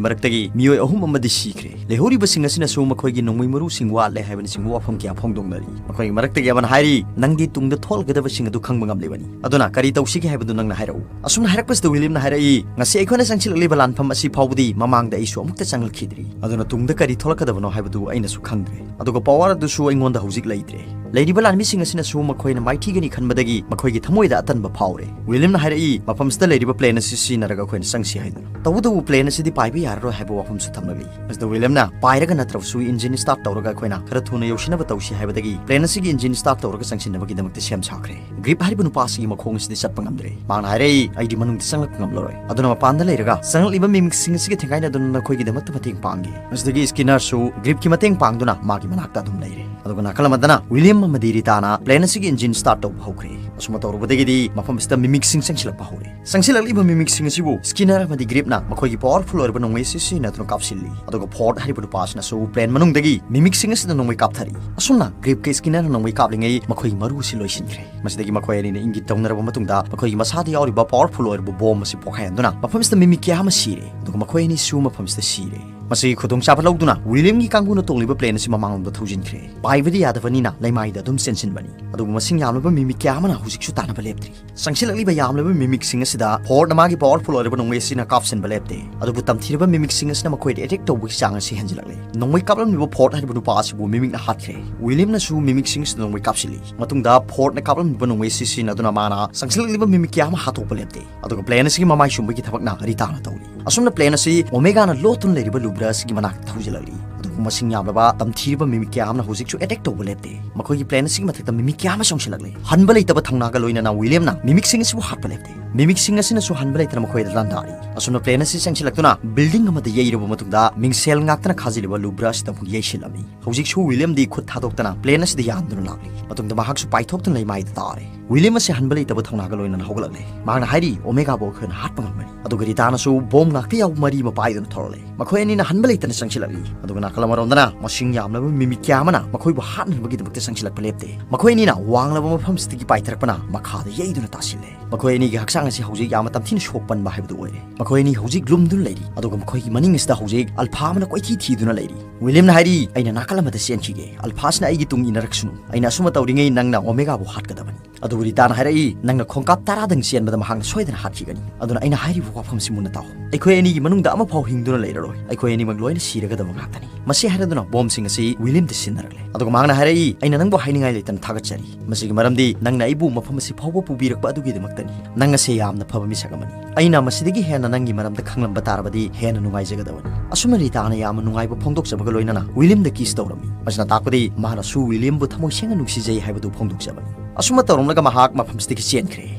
ꯃꯔꯛꯇꯒꯤ ꯃꯤꯑꯣꯏ ꯑꯍꯨꯝ ꯑꯃꯗꯤ ꯁꯤꯈ꯭ꯔꯦ꯫ ꯂꯩꯍꯧꯔꯤꯕꯁꯤꯡ ꯑꯁꯤꯅꯁꯨ ꯃꯈꯣꯏꯒꯤ ꯅꯣꯡꯃꯩ ꯃꯔꯨꯁꯤꯡ ꯋꯥꯠꯂꯦ ꯍꯥꯏꯕꯅꯆꯤꯡꯕ ꯋꯥꯐꯝ ꯀꯌꯥ ꯐꯣꯡꯗꯣꯛꯅꯔꯤ꯫ ꯃꯈꯣꯏꯒꯤ ꯃꯔꯛꯇꯒꯤ ꯑꯃꯅ ꯍꯥꯏꯔꯤ, "ꯅꯪꯗꯤ ꯇꯨꯡꯗ ꯊꯣꯛꯂꯒꯗꯕꯁꯤꯡ ꯑꯗꯨ ꯈꯪꯕ ꯉꯝꯂꯤꯕꯅꯤ꯫ ꯑꯗꯨꯅ ꯀꯔꯤ ꯇꯧꯁꯤꯒꯦ ꯍꯥꯏꯕꯗꯨ ꯅꯪꯅ ꯍꯥꯏꯔꯛꯎ꯫" ꯑꯁꯨꯝꯅ ꯍꯥꯏꯔꯛꯄꯁꯤꯗ ꯋꯤꯂꯤꯌꯝꯅ ꯍꯥꯏꯔꯛꯏ, "ꯉꯁꯤ ꯑꯩꯈꯣꯏꯅ ꯆꯪꯁꯤꯜꯂꯛꯂꯤꯕ ꯂꯥꯟꯐꯝ ꯑꯁꯤ ꯐꯥꯎꯕꯗꯤ ꯃꯃꯥꯡꯗ ꯑꯩꯁꯨ ꯑꯃꯨꯛꯇ ꯆꯪꯂꯛꯈꯤꯗ꯭ꯔꯤ꯫ ꯑꯗꯨꯅ ꯇꯨꯡꯗ ꯀꯔꯤ ꯊꯣꯛꯂꯛꯀꯗꯕꯅꯣ ꯍꯥꯏꯕꯗꯨ ꯑꯩꯅꯁꯨ ꯈꯪꯗ꯭ꯔꯦ꯫ ꯑꯗꯨꯒ ꯄꯋꯥꯔ ꯑꯗꯨꯁꯨ ꯑꯩꯉꯣꯟꯗ ꯍꯧꯖꯤꯛ ꯂꯩꯇ꯭ꯔꯦ꯫" ꯂꯩꯔꯤꯕ ꯂꯥꯟꯃꯤꯁꯤꯡ ꯑꯁꯤꯅꯁꯨ ꯃꯈꯣꯏꯅ ꯃꯥꯏꯊꯤꯒꯅꯤ ꯈꯟꯕꯗꯒꯤ ꯃꯈꯣꯏꯒꯤ ꯊꯃꯣꯏꯗ ꯑꯇꯟꯕ ꯐꯥꯎꯔꯦ꯫ ꯋꯤꯂꯤꯌꯝꯅ ꯍꯥꯏꯔꯛꯏ, "ꯃꯐꯝꯁꯤꯗ ꯂꯩꯔꯤꯕ ꯄ꯭ꯂꯦꯟ ꯑꯁꯤ ꯁꯤꯖꯤꯟꯅꯔꯒ ꯑꯩꯈꯣꯏꯅ ꯆꯪꯁꯤ" ꯍꯥꯏꯗꯨꯅ꯫ ꯇꯧꯕꯇꯕꯨ ꯄ꯭ꯂꯦꯟ ꯑꯁꯤꯗꯤ ꯄꯥꯏꯕ ꯌꯥꯔꯔꯣꯏ ꯍꯥꯏꯕ ꯋꯥꯐꯝꯁꯨ ꯊꯝꯂꯛꯂꯤ꯫ ꯃꯁꯤꯗ ꯋꯤꯂꯤꯌꯝꯅ, "ꯄꯥꯏꯔꯒ ꯅꯠꯇ꯭ꯔꯕꯁꯨ ꯏꯟꯖꯤꯟ ꯁ꯭ꯇꯥꯔꯠ ꯇꯧꯔꯒ ꯑꯩꯈꯣꯏꯅ ꯈꯔ ꯊꯨꯅ ꯌꯧꯁꯤꯟꯅꯕ ꯇꯧꯁꯤ" ꯍꯥꯏꯕꯗꯒꯤ ꯄ꯭ꯂꯦꯟ ꯑꯁꯤꯒꯤ ꯏꯟꯖꯤꯟ ꯁ꯭ꯇꯥꯔꯠ ꯇꯧꯔꯒ ꯆꯪꯁꯤꯟꯅꯕꯒꯤꯗꯃꯛꯇ ꯁꯦꯝ ꯁꯥꯈ꯭ꯔꯦ꯫ ꯒ꯭ꯔꯤꯞ ꯍꯥꯏꯔꯤꯕ ꯅꯨꯄꯥ ꯑꯁꯤꯒꯤ ꯃꯈꯣꯡ ꯑꯁꯤꯗꯤ ꯆꯠꯄ ꯉꯝꯗ꯭ꯔꯦ꯫ ꯃꯍꯥꯛꯅ ꯍꯥꯏꯔꯛꯏ, "ꯑꯩꯗꯤ ꯃꯅꯨꯡꯗ ꯆꯪꯂꯛꯄ ꯉꯝꯂꯔꯣꯏ꯫ ꯑꯗꯨꯅ ꯃꯄꯥꯟꯗ ꯂꯩꯔꯒ ꯆꯪꯂꯛꯂꯤꯕ ꯃꯤꯃꯤꯛꯁꯤꯡ ꯑꯁꯤꯒ ꯊꯦꯡꯒꯥꯏꯅꯗꯨꯅ ꯅꯈꯣꯏꯒꯤꯗꯃꯛꯇ ꯃꯇꯦꯡ ꯄꯥꯡꯒꯦ꯫" ꯃꯁꯤꯗꯒꯤ ꯁ꯭ꯀꯤꯅꯔꯁꯨ ꯒ꯭ꯔꯤꯞꯀꯤ ꯃꯇꯦꯡ ꯄꯥꯡꯗꯨꯅ ꯃꯥꯒꯤ ꯃꯅꯥꯛꯇ ꯑꯗꯨꯝ ꯂꯩꯔꯦ꯫ ꯑꯗꯨꯒ ꯅꯥꯀꯜ ꯑꯃꯗꯅ ꯋꯤꯂꯤꯌꯝ ꯑꯃꯗꯤ ꯔꯤꯇꯥꯅ ꯄ꯭ꯂꯦꯟ ꯑꯁꯤꯒꯤ ꯏꯟꯖꯤꯟ ꯁ꯭ꯇꯥꯔꯠ ꯇꯧꯕ ꯍꯧꯈ꯭ꯔꯦ꯫ ꯑꯁꯨꯝꯅ ꯇꯧꯔꯨꯕꯗꯒꯤꯗꯤ ꯃꯐꯝ ꯑꯁꯤꯗ ꯃꯤꯃꯤꯛꯁꯤꯡ ꯆꯪꯁꯤꯜꯂꯛꯄ ꯍꯧꯔꯦ꯫ ꯆꯪꯁꯤꯜꯂꯛꯂꯤꯕ ꯃꯤꯃꯤꯛꯁꯤꯡ ꯑꯁꯤꯕꯨ ꯁ꯭ꯀꯤꯅꯔ ꯑꯃꯗꯤ ꯒ꯭ꯔꯤꯞꯅ ꯃꯈꯣꯏꯒꯤ ꯄꯋꯥꯔꯐꯨꯜ ꯑꯣꯏꯔꯕ ꯅꯣꯡꯃꯩ ꯑꯁꯤ ꯁꯤꯖꯤꯟꯅꯗꯨꯅ ꯀꯥꯞꯁꯤꯜꯂꯤ꯫ ꯑꯗꯨꯒ ꯐꯣꯔꯗ ꯍꯥꯏꯔꯤꯕ ꯅꯨꯄꯥ ꯑꯁꯤꯅꯁꯨ ꯄ꯭ꯂꯦꯟ ꯃꯅꯨꯡꯗꯒꯤ ꯃꯤꯃꯤꯛꯁꯤꯡ ꯑꯁꯤꯗ ꯅꯣꯡꯃꯩ ꯀꯥꯞꯊꯔꯤ꯫ ꯑꯁꯨꯝꯅ ꯒ꯭ꯔꯤꯞꯀ ꯁ꯭ꯀꯤꯅꯔꯅ ꯅꯣꯡꯃꯩ ꯀꯥꯞꯂꯤꯉꯩ ꯃꯈꯣꯏꯒꯤ ꯃꯔꯨ ꯑꯁꯤ ꯂꯣꯏꯁꯤꯟꯈ꯭ꯔꯦ꯫ ꯃꯁꯤꯗꯒꯤ ꯃꯈꯣꯏ ꯑꯅꯤꯅ ꯏꯪꯒꯤꯠ ꯇꯧꯅꯔꯕ ꯃꯇꯨꯡꯗ ꯃꯈꯣꯏꯒꯤ ꯃꯁꯥꯗ ꯌꯥꯎꯔꯤꯕ ꯄꯋꯥꯔꯐꯨꯜ ꯑꯣꯏꯔꯕ ꯕꯣꯝ ꯑꯁꯤ ꯄꯣꯈꯥꯏꯍꯟꯗꯨꯅ ꯃꯐꯝꯁꯤꯗ ꯃꯤꯃꯤꯛ ꯀꯌꯥ ꯑꯃ ꯁꯤꯔꯦ꯫ ꯑꯗꯨꯒ ꯃꯈꯣꯏ ꯑꯅꯤꯁꯨ ꯃꯐꯝꯁꯤꯗ ꯁꯤꯔꯦ꯫ ꯃꯁꯤꯒꯤ ꯈꯨꯗꯣꯡꯆꯥꯕ ꯂꯧꯗꯨꯅ ꯋꯤꯂꯤꯌꯝꯒꯤ ꯀꯥꯡꯕꯨꯅ ꯇꯣꯡꯂꯤꯕ ꯄ꯭ꯂꯦꯟ ꯑꯁꯤ ꯃꯃꯥꯡꯂꯣꯝꯗ ꯊꯧꯖꯤꯟꯈ꯭ꯔꯦ꯫ ꯄꯥꯏꯕꯗꯤ ꯌꯥꯗꯕꯅꯤꯅ ꯂꯩꯃꯥꯏꯗ ꯑꯗꯨꯝ ꯆꯦꯟꯁꯤꯟꯕꯅꯤ꯫ ꯑꯗꯨꯕꯨ ꯃꯁꯤꯡ ꯌꯥꯝꯂꯕ ꯃꯤꯃꯤꯛ ꯀꯌꯥ ꯑꯃꯅ ꯍꯧꯖꯤꯛꯁꯨ ꯇꯥꯟꯅꯕ ꯂꯦꯞꯇ꯭ꯔꯤ꯫ ꯆꯪꯁꯤꯜꯂꯛꯂꯤꯕ ꯌꯥꯝꯂꯕ ꯃꯤꯃꯤꯛꯁꯤꯡ ꯑꯁꯤꯗ ꯐꯣꯔꯗꯅ ꯃꯥꯒꯤ ꯄꯋꯥꯔꯐꯨꯜ ꯑꯣꯏꯔꯕ ꯅꯣꯡꯃꯩ ꯑꯁꯤꯅ ꯀꯥꯞꯁꯤꯟꯕ ꯂꯦꯞꯇꯦ꯫ ꯑꯗꯨꯕꯨ ꯇꯝꯊꯤꯔꯕ ꯃꯤꯃꯤꯛꯁꯤꯡ ꯑꯁꯤꯅ ꯃꯈꯣꯏꯗ ꯑꯦꯇꯦꯛ ꯇꯧꯕꯒꯤ ꯆꯥꯡ ꯑꯁꯤ ꯍꯦꯟꯖꯤꯜꯂꯛꯂꯦ꯫ ꯅꯣꯡꯃꯩ ꯀꯥꯞꯂꯝꯂꯤꯕ ꯐꯣꯔꯗ ꯍꯥꯏꯔꯤꯕ ꯅꯨꯄꯥ ꯑꯁꯤꯕꯨ ꯃꯤꯃꯤꯛꯅ ꯍꯥꯠꯈ꯭ꯔꯦ꯫ ꯋꯤꯂꯤꯌꯝꯅꯁꯨ ꯃꯤꯃꯤꯛꯁꯤꯡ ꯑꯁꯤꯗ ꯅꯣꯡꯃꯩ ꯀꯥꯞꯁꯤꯜꯂꯤ꯫ ꯃꯇꯨꯡꯗ ꯐꯣꯔꯗꯅ ꯀꯥꯞꯂꯝꯂꯤꯕ ꯅꯣꯡꯃꯩ ꯑꯁꯤ ꯁꯤꯖꯤꯟꯅꯗꯨꯅ ꯃꯥꯅ ꯆꯪꯁꯤꯜꯂꯛꯂꯤꯕ ꯃꯤꯃꯤꯛ ꯀꯌꯥ ꯑꯃ ꯍꯥꯠꯇꯣꯛꯄ ꯂꯦꯞꯇꯦ꯫ ꯑꯗꯨꯒ ꯄ꯭ꯂꯦꯟ ꯑꯁꯤꯒꯤ ꯃꯃꯥꯏ ꯁꯨꯝꯕꯒꯤ ꯊꯕꯛꯅ ꯔꯤꯇꯥꯅ ꯇꯧꯔꯤ꯫ ꯑꯁꯨꯝꯅ ꯄ꯭ꯂꯦꯟ ꯑꯁꯤ ꯑꯣꯃꯦꯒꯥꯅ ꯂꯣꯠꯇꯨꯅ ꯂꯩꯔꯤꯕ ꯂꯨꯕ꯭ꯔꯥ ꯑꯁꯤꯒꯤ ꯃꯅꯥꯛꯇ ꯊꯧꯖꯤꯜꯂꯛꯂꯤ꯫ ꯑꯗꯨꯕꯨ ꯃꯁꯤꯡ ꯌꯥꯝꯂꯕ ꯇꯝꯊꯤꯔꯕ ꯃꯤꯃꯤꯛ ꯀꯌꯥ ꯑꯃꯅ ꯍꯧꯖꯤꯛꯁꯨ ꯑꯦꯇꯦꯛ ꯇꯧꯕ ꯂꯦꯞꯇꯦ꯫ ꯃꯈꯣꯏꯒꯤ ꯄ꯭ꯂꯦꯟ ꯑꯁꯤꯒꯤ ꯃꯊꯛꯇ ꯃꯤꯃꯤꯛ ꯀꯌꯥ ꯑꯃ ꯆꯣꯡꯁꯤꯜꯂꯛꯂꯤ꯫ ꯍꯟꯕ ꯂꯩꯇꯕ ꯊꯧꯅꯥꯒ ꯂꯣꯏꯅꯅ ꯋꯤꯂꯤꯌꯝꯅ ꯃꯤꯃꯤꯛꯁꯤꯡ ꯑꯁꯤꯕꯨ ꯍꯥꯠꯄ ꯂꯦꯞꯇꯦ꯫ ꯃꯤꯃꯤꯛꯁꯤꯡ ꯑꯁꯤꯅꯁꯨ ꯍꯟꯕ ꯂꯩꯇꯅ ꯃꯈꯣꯏꯗ ꯂꯥꯟꯗꯥꯔꯤ꯫ ꯑꯁꯨꯝꯅ ꯄ꯭ꯂꯦꯟ ꯑꯁꯤ ꯆꯪꯁꯤꯜꯂꯛꯇꯨꯅ ꯕꯤꯜꯗꯤꯡ ꯑꯃꯗ ꯌꯩꯔꯕ ꯃꯇꯨꯡꯗ ꯃꯤꯡꯁꯦꯜ ꯉꯥꯛꯇꯅ ꯈꯥꯖꯤꯜꯂꯤꯕ ꯂꯨꯕ꯭ꯔꯥ ꯑꯁꯤꯗ ꯑꯃꯨꯛ ꯌꯩꯁꯤꯜꯂꯝꯃꯤ꯫ ꯍꯧꯖꯤꯛꯁꯨ ꯋꯤꯂꯤꯌꯝꯗꯤ ꯈꯨꯠ ꯊꯥꯗꯣꯛꯇꯅ ꯄ꯭ꯂꯦꯟ ꯑꯁꯤꯗ ꯌꯥꯟꯗꯨꯅ ꯂꯥꯛꯂꯤ꯫ ꯃꯇꯨꯡꯗ ꯃꯍꯥꯛꯁꯨ ꯄꯥꯏꯊꯣꯛꯇꯨꯅ ꯂꯩꯃꯥꯏꯗ ꯇꯥꯔꯦ꯫ ꯋꯤꯂꯤꯌꯝ ꯑꯁꯤ ꯍꯟꯕ ꯂꯩꯇꯕ ꯊꯧꯅꯥꯒ ꯂꯣꯏꯅꯅ ꯍꯧꯒꯠꯂꯛꯂꯦ꯫ ꯃꯍꯥꯛꯅ ꯍꯥꯏꯔꯤ, "ꯑꯣꯃꯦꯒꯥꯕꯨ ꯑꯩꯈꯣꯏꯅ ꯍꯥꯠꯄ ꯉꯝꯒꯅꯤ"꯫ ꯑꯗꯨꯒ ꯔꯤꯇꯥꯅꯁꯨ ꯕꯣꯝ ꯉꯥꯛꯇ ꯌꯥꯎꯕ ꯃꯔꯤ ꯑꯃ ꯄꯥꯏꯗꯨꯅ ꯊꯣꯔꯛꯂꯦ꯫ ꯃꯈꯣꯏ ꯑꯅꯤꯅ ꯍꯟꯕ ꯂꯩꯇꯅ ꯆꯪꯁꯤꯜꯂꯛꯂꯤ꯫ ꯑꯗꯨꯒ ꯅꯥꯀꯜ ꯑꯃꯔꯣꯝꯗꯅ ꯃꯁꯤꯡ ꯌꯥꯝꯂꯕ ꯃꯤꯃꯤꯛ ꯀꯌꯥ ꯑꯃꯅ ꯃꯈꯣꯏꯕꯨ ꯍꯥꯠꯅꯅꯕꯒꯤꯗꯃꯛꯇ ꯆꯪꯁꯤꯜꯂꯛꯄ ꯂꯦꯞꯇꯦ꯫ ꯃꯈꯣꯏ ꯑꯅꯤꯅ ꯋꯥꯡꯂꯕ ꯃꯐꯝꯁꯤꯗꯒꯤ ꯄꯥꯏꯊꯔꯛꯄꯅ ꯃꯈꯥꯗ ꯌꯩꯗꯨꯅ ꯇꯥꯁꯤꯜꯂꯦ꯫ ꯃꯈꯣꯏ ꯑꯅꯤꯒꯤ ꯍꯛꯆꯥꯡ ꯑꯁꯤ ꯍꯧꯖꯤꯛ ꯌꯥꯝꯅ ꯇꯝꯊꯤꯅ ꯁꯣꯛꯄꯟꯕ ꯍꯥꯏꯕꯗꯨ ꯑꯣꯏꯔꯦ꯫ ꯃꯈꯣꯏ ꯑꯅꯤ ꯍꯧꯖꯤꯛ ꯂꯨꯝꯗꯨꯅ ꯂꯩꯔꯤ꯫ ꯑꯗꯨꯒ ꯃꯈꯣꯏꯒꯤ ꯃꯅꯤꯡ ꯑꯁꯤꯗ ꯍꯧꯖꯤꯛ ꯑꯜꯐꯥ ꯑꯃꯅ ꯀꯣꯏꯊꯤ ꯊꯤꯗꯨꯅ ꯂꯩꯔꯤ꯫ ꯋꯤꯂꯤꯌꯝꯅ ꯍꯥꯏꯔꯤ, "ꯑꯩꯅ ꯅꯥꯀꯜ ꯑꯃꯗ ꯆꯦꯟꯈꯤꯒꯦ꯫ ꯑꯜꯐꯥꯁꯤꯅ ꯑꯩꯒꯤ ꯇꯨꯡ ꯏꯟꯅꯔꯛꯁꯅꯨ꯫ ꯑꯩꯅ ꯑꯁꯨꯝꯅ ꯇꯧꯔꯤꯉꯩ ꯅꯪꯅ ꯑꯣꯃꯦꯒꯥꯕꯨ ꯍꯥꯠꯀꯗꯕꯅꯤ"꯫ ꯑꯗꯨꯕꯨ ꯔꯤꯇꯥꯅ ꯍꯥꯏꯔꯛꯏ, "ꯅꯪꯅ ꯈꯣꯡꯀꯥꯞ ꯇꯔꯥꯗꯪ ꯆꯦꯟꯕꯗ ꯃꯍꯥꯛꯅ ꯁꯣꯏꯗꯅ ꯍꯥꯠꯈꯤꯒꯅꯤ꯫ ꯑꯗꯨꯅ ꯑꯩꯅ ꯍꯥꯏꯔꯤꯕ ꯋꯥꯐꯝꯁꯤ ꯃꯨꯟꯅ ꯇꯥꯎ꯫ ꯑꯩꯈꯣꯏ ꯑꯅꯤꯒꯤ ꯃꯅꯨꯡꯗ ꯑꯃꯐꯥꯎ ꯍꯤꯡꯗꯨꯅ ꯂꯩꯔꯔꯣꯏ꯫ ꯑꯩꯈꯣꯏ ꯑꯅꯤꯃꯛ ꯂꯣꯏꯅ ꯁꯤꯔꯒꯗꯕ ꯉꯥꯛꯇꯅꯤ"꯫ ꯃꯁꯤ ꯍꯥꯏꯔꯗꯨꯅ ꯕꯣꯝꯁꯤꯡ ꯑꯁꯤ ꯋꯤꯂꯤꯌꯝꯗ ꯁꯤꯟꯅꯔꯛꯂꯦ꯫ ꯑꯗꯨꯒ ꯃꯍꯥꯛꯅ ꯍꯥꯏꯔꯛꯏ, "ꯑꯩꯅ ꯅꯪꯕꯨ ꯍꯥꯏꯅꯤꯡꯉꯥꯏ ꯂꯩꯇꯅ ꯊꯥꯒꯠꯆꯔꯤ꯫ ꯃꯁꯤꯒꯤ ꯃꯔꯝꯗꯤ ꯅꯪꯅ ꯑꯩꯕꯨ ꯃꯐꯝ ꯑꯁꯤ ꯐꯥꯎꯕ ꯄꯨꯕꯤꯔꯛꯄ ꯑꯗꯨꯒꯤꯗꯃꯛꯇꯅꯤ꯫ ꯅꯪ ꯑꯁꯤ ꯌꯥꯝꯅ ꯐꯕ ꯃꯤꯁꯛ ꯑꯃꯅꯤ꯫ ꯑꯩꯅ ꯃꯁꯤꯗꯒꯤ ꯍꯦꯟꯅ ꯅꯪꯒꯤ ꯃꯔꯝꯗ ꯈꯪꯂꯝꯕ ꯇꯥꯔꯕꯗꯤ ꯍꯦꯟꯅ ꯅꯨꯡꯉꯥꯏꯖꯒꯗꯕꯅꯤ"꯫ ꯑꯁꯨꯝꯅ ꯔꯤꯇꯥꯅ ꯌꯥꯝꯅ ꯅꯨꯡꯉꯥꯏꯕ ꯐꯣꯡꯗꯣꯛꯆꯕꯒ ꯂꯣꯏꯅꯅ ꯋꯤꯂꯤꯌꯝꯗ ꯀꯤꯁ ꯇꯧꯔꯝꯃꯤ꯫ ꯃꯁꯤꯅ ꯇꯥꯛꯄꯗꯤ ꯃꯍꯥꯛꯅꯁꯨ ꯋꯤꯂꯤꯌꯝꯕꯨ ꯊꯃꯣꯏ ꯁꯦꯡꯅ ꯅꯨꯡꯁꯤꯖꯩ ꯍꯥꯏꯕꯗꯨ ꯐꯣꯡꯗꯣꯛꯆꯕꯅꯤ꯫ ꯑꯁꯨꯝꯅ ꯇꯧꯔꯝꯂꯒ ꯃꯍꯥꯛ ꯃꯐꯝꯁꯤꯗꯒꯤ ꯆꯦꯟꯈ꯭ꯔꯦ꯫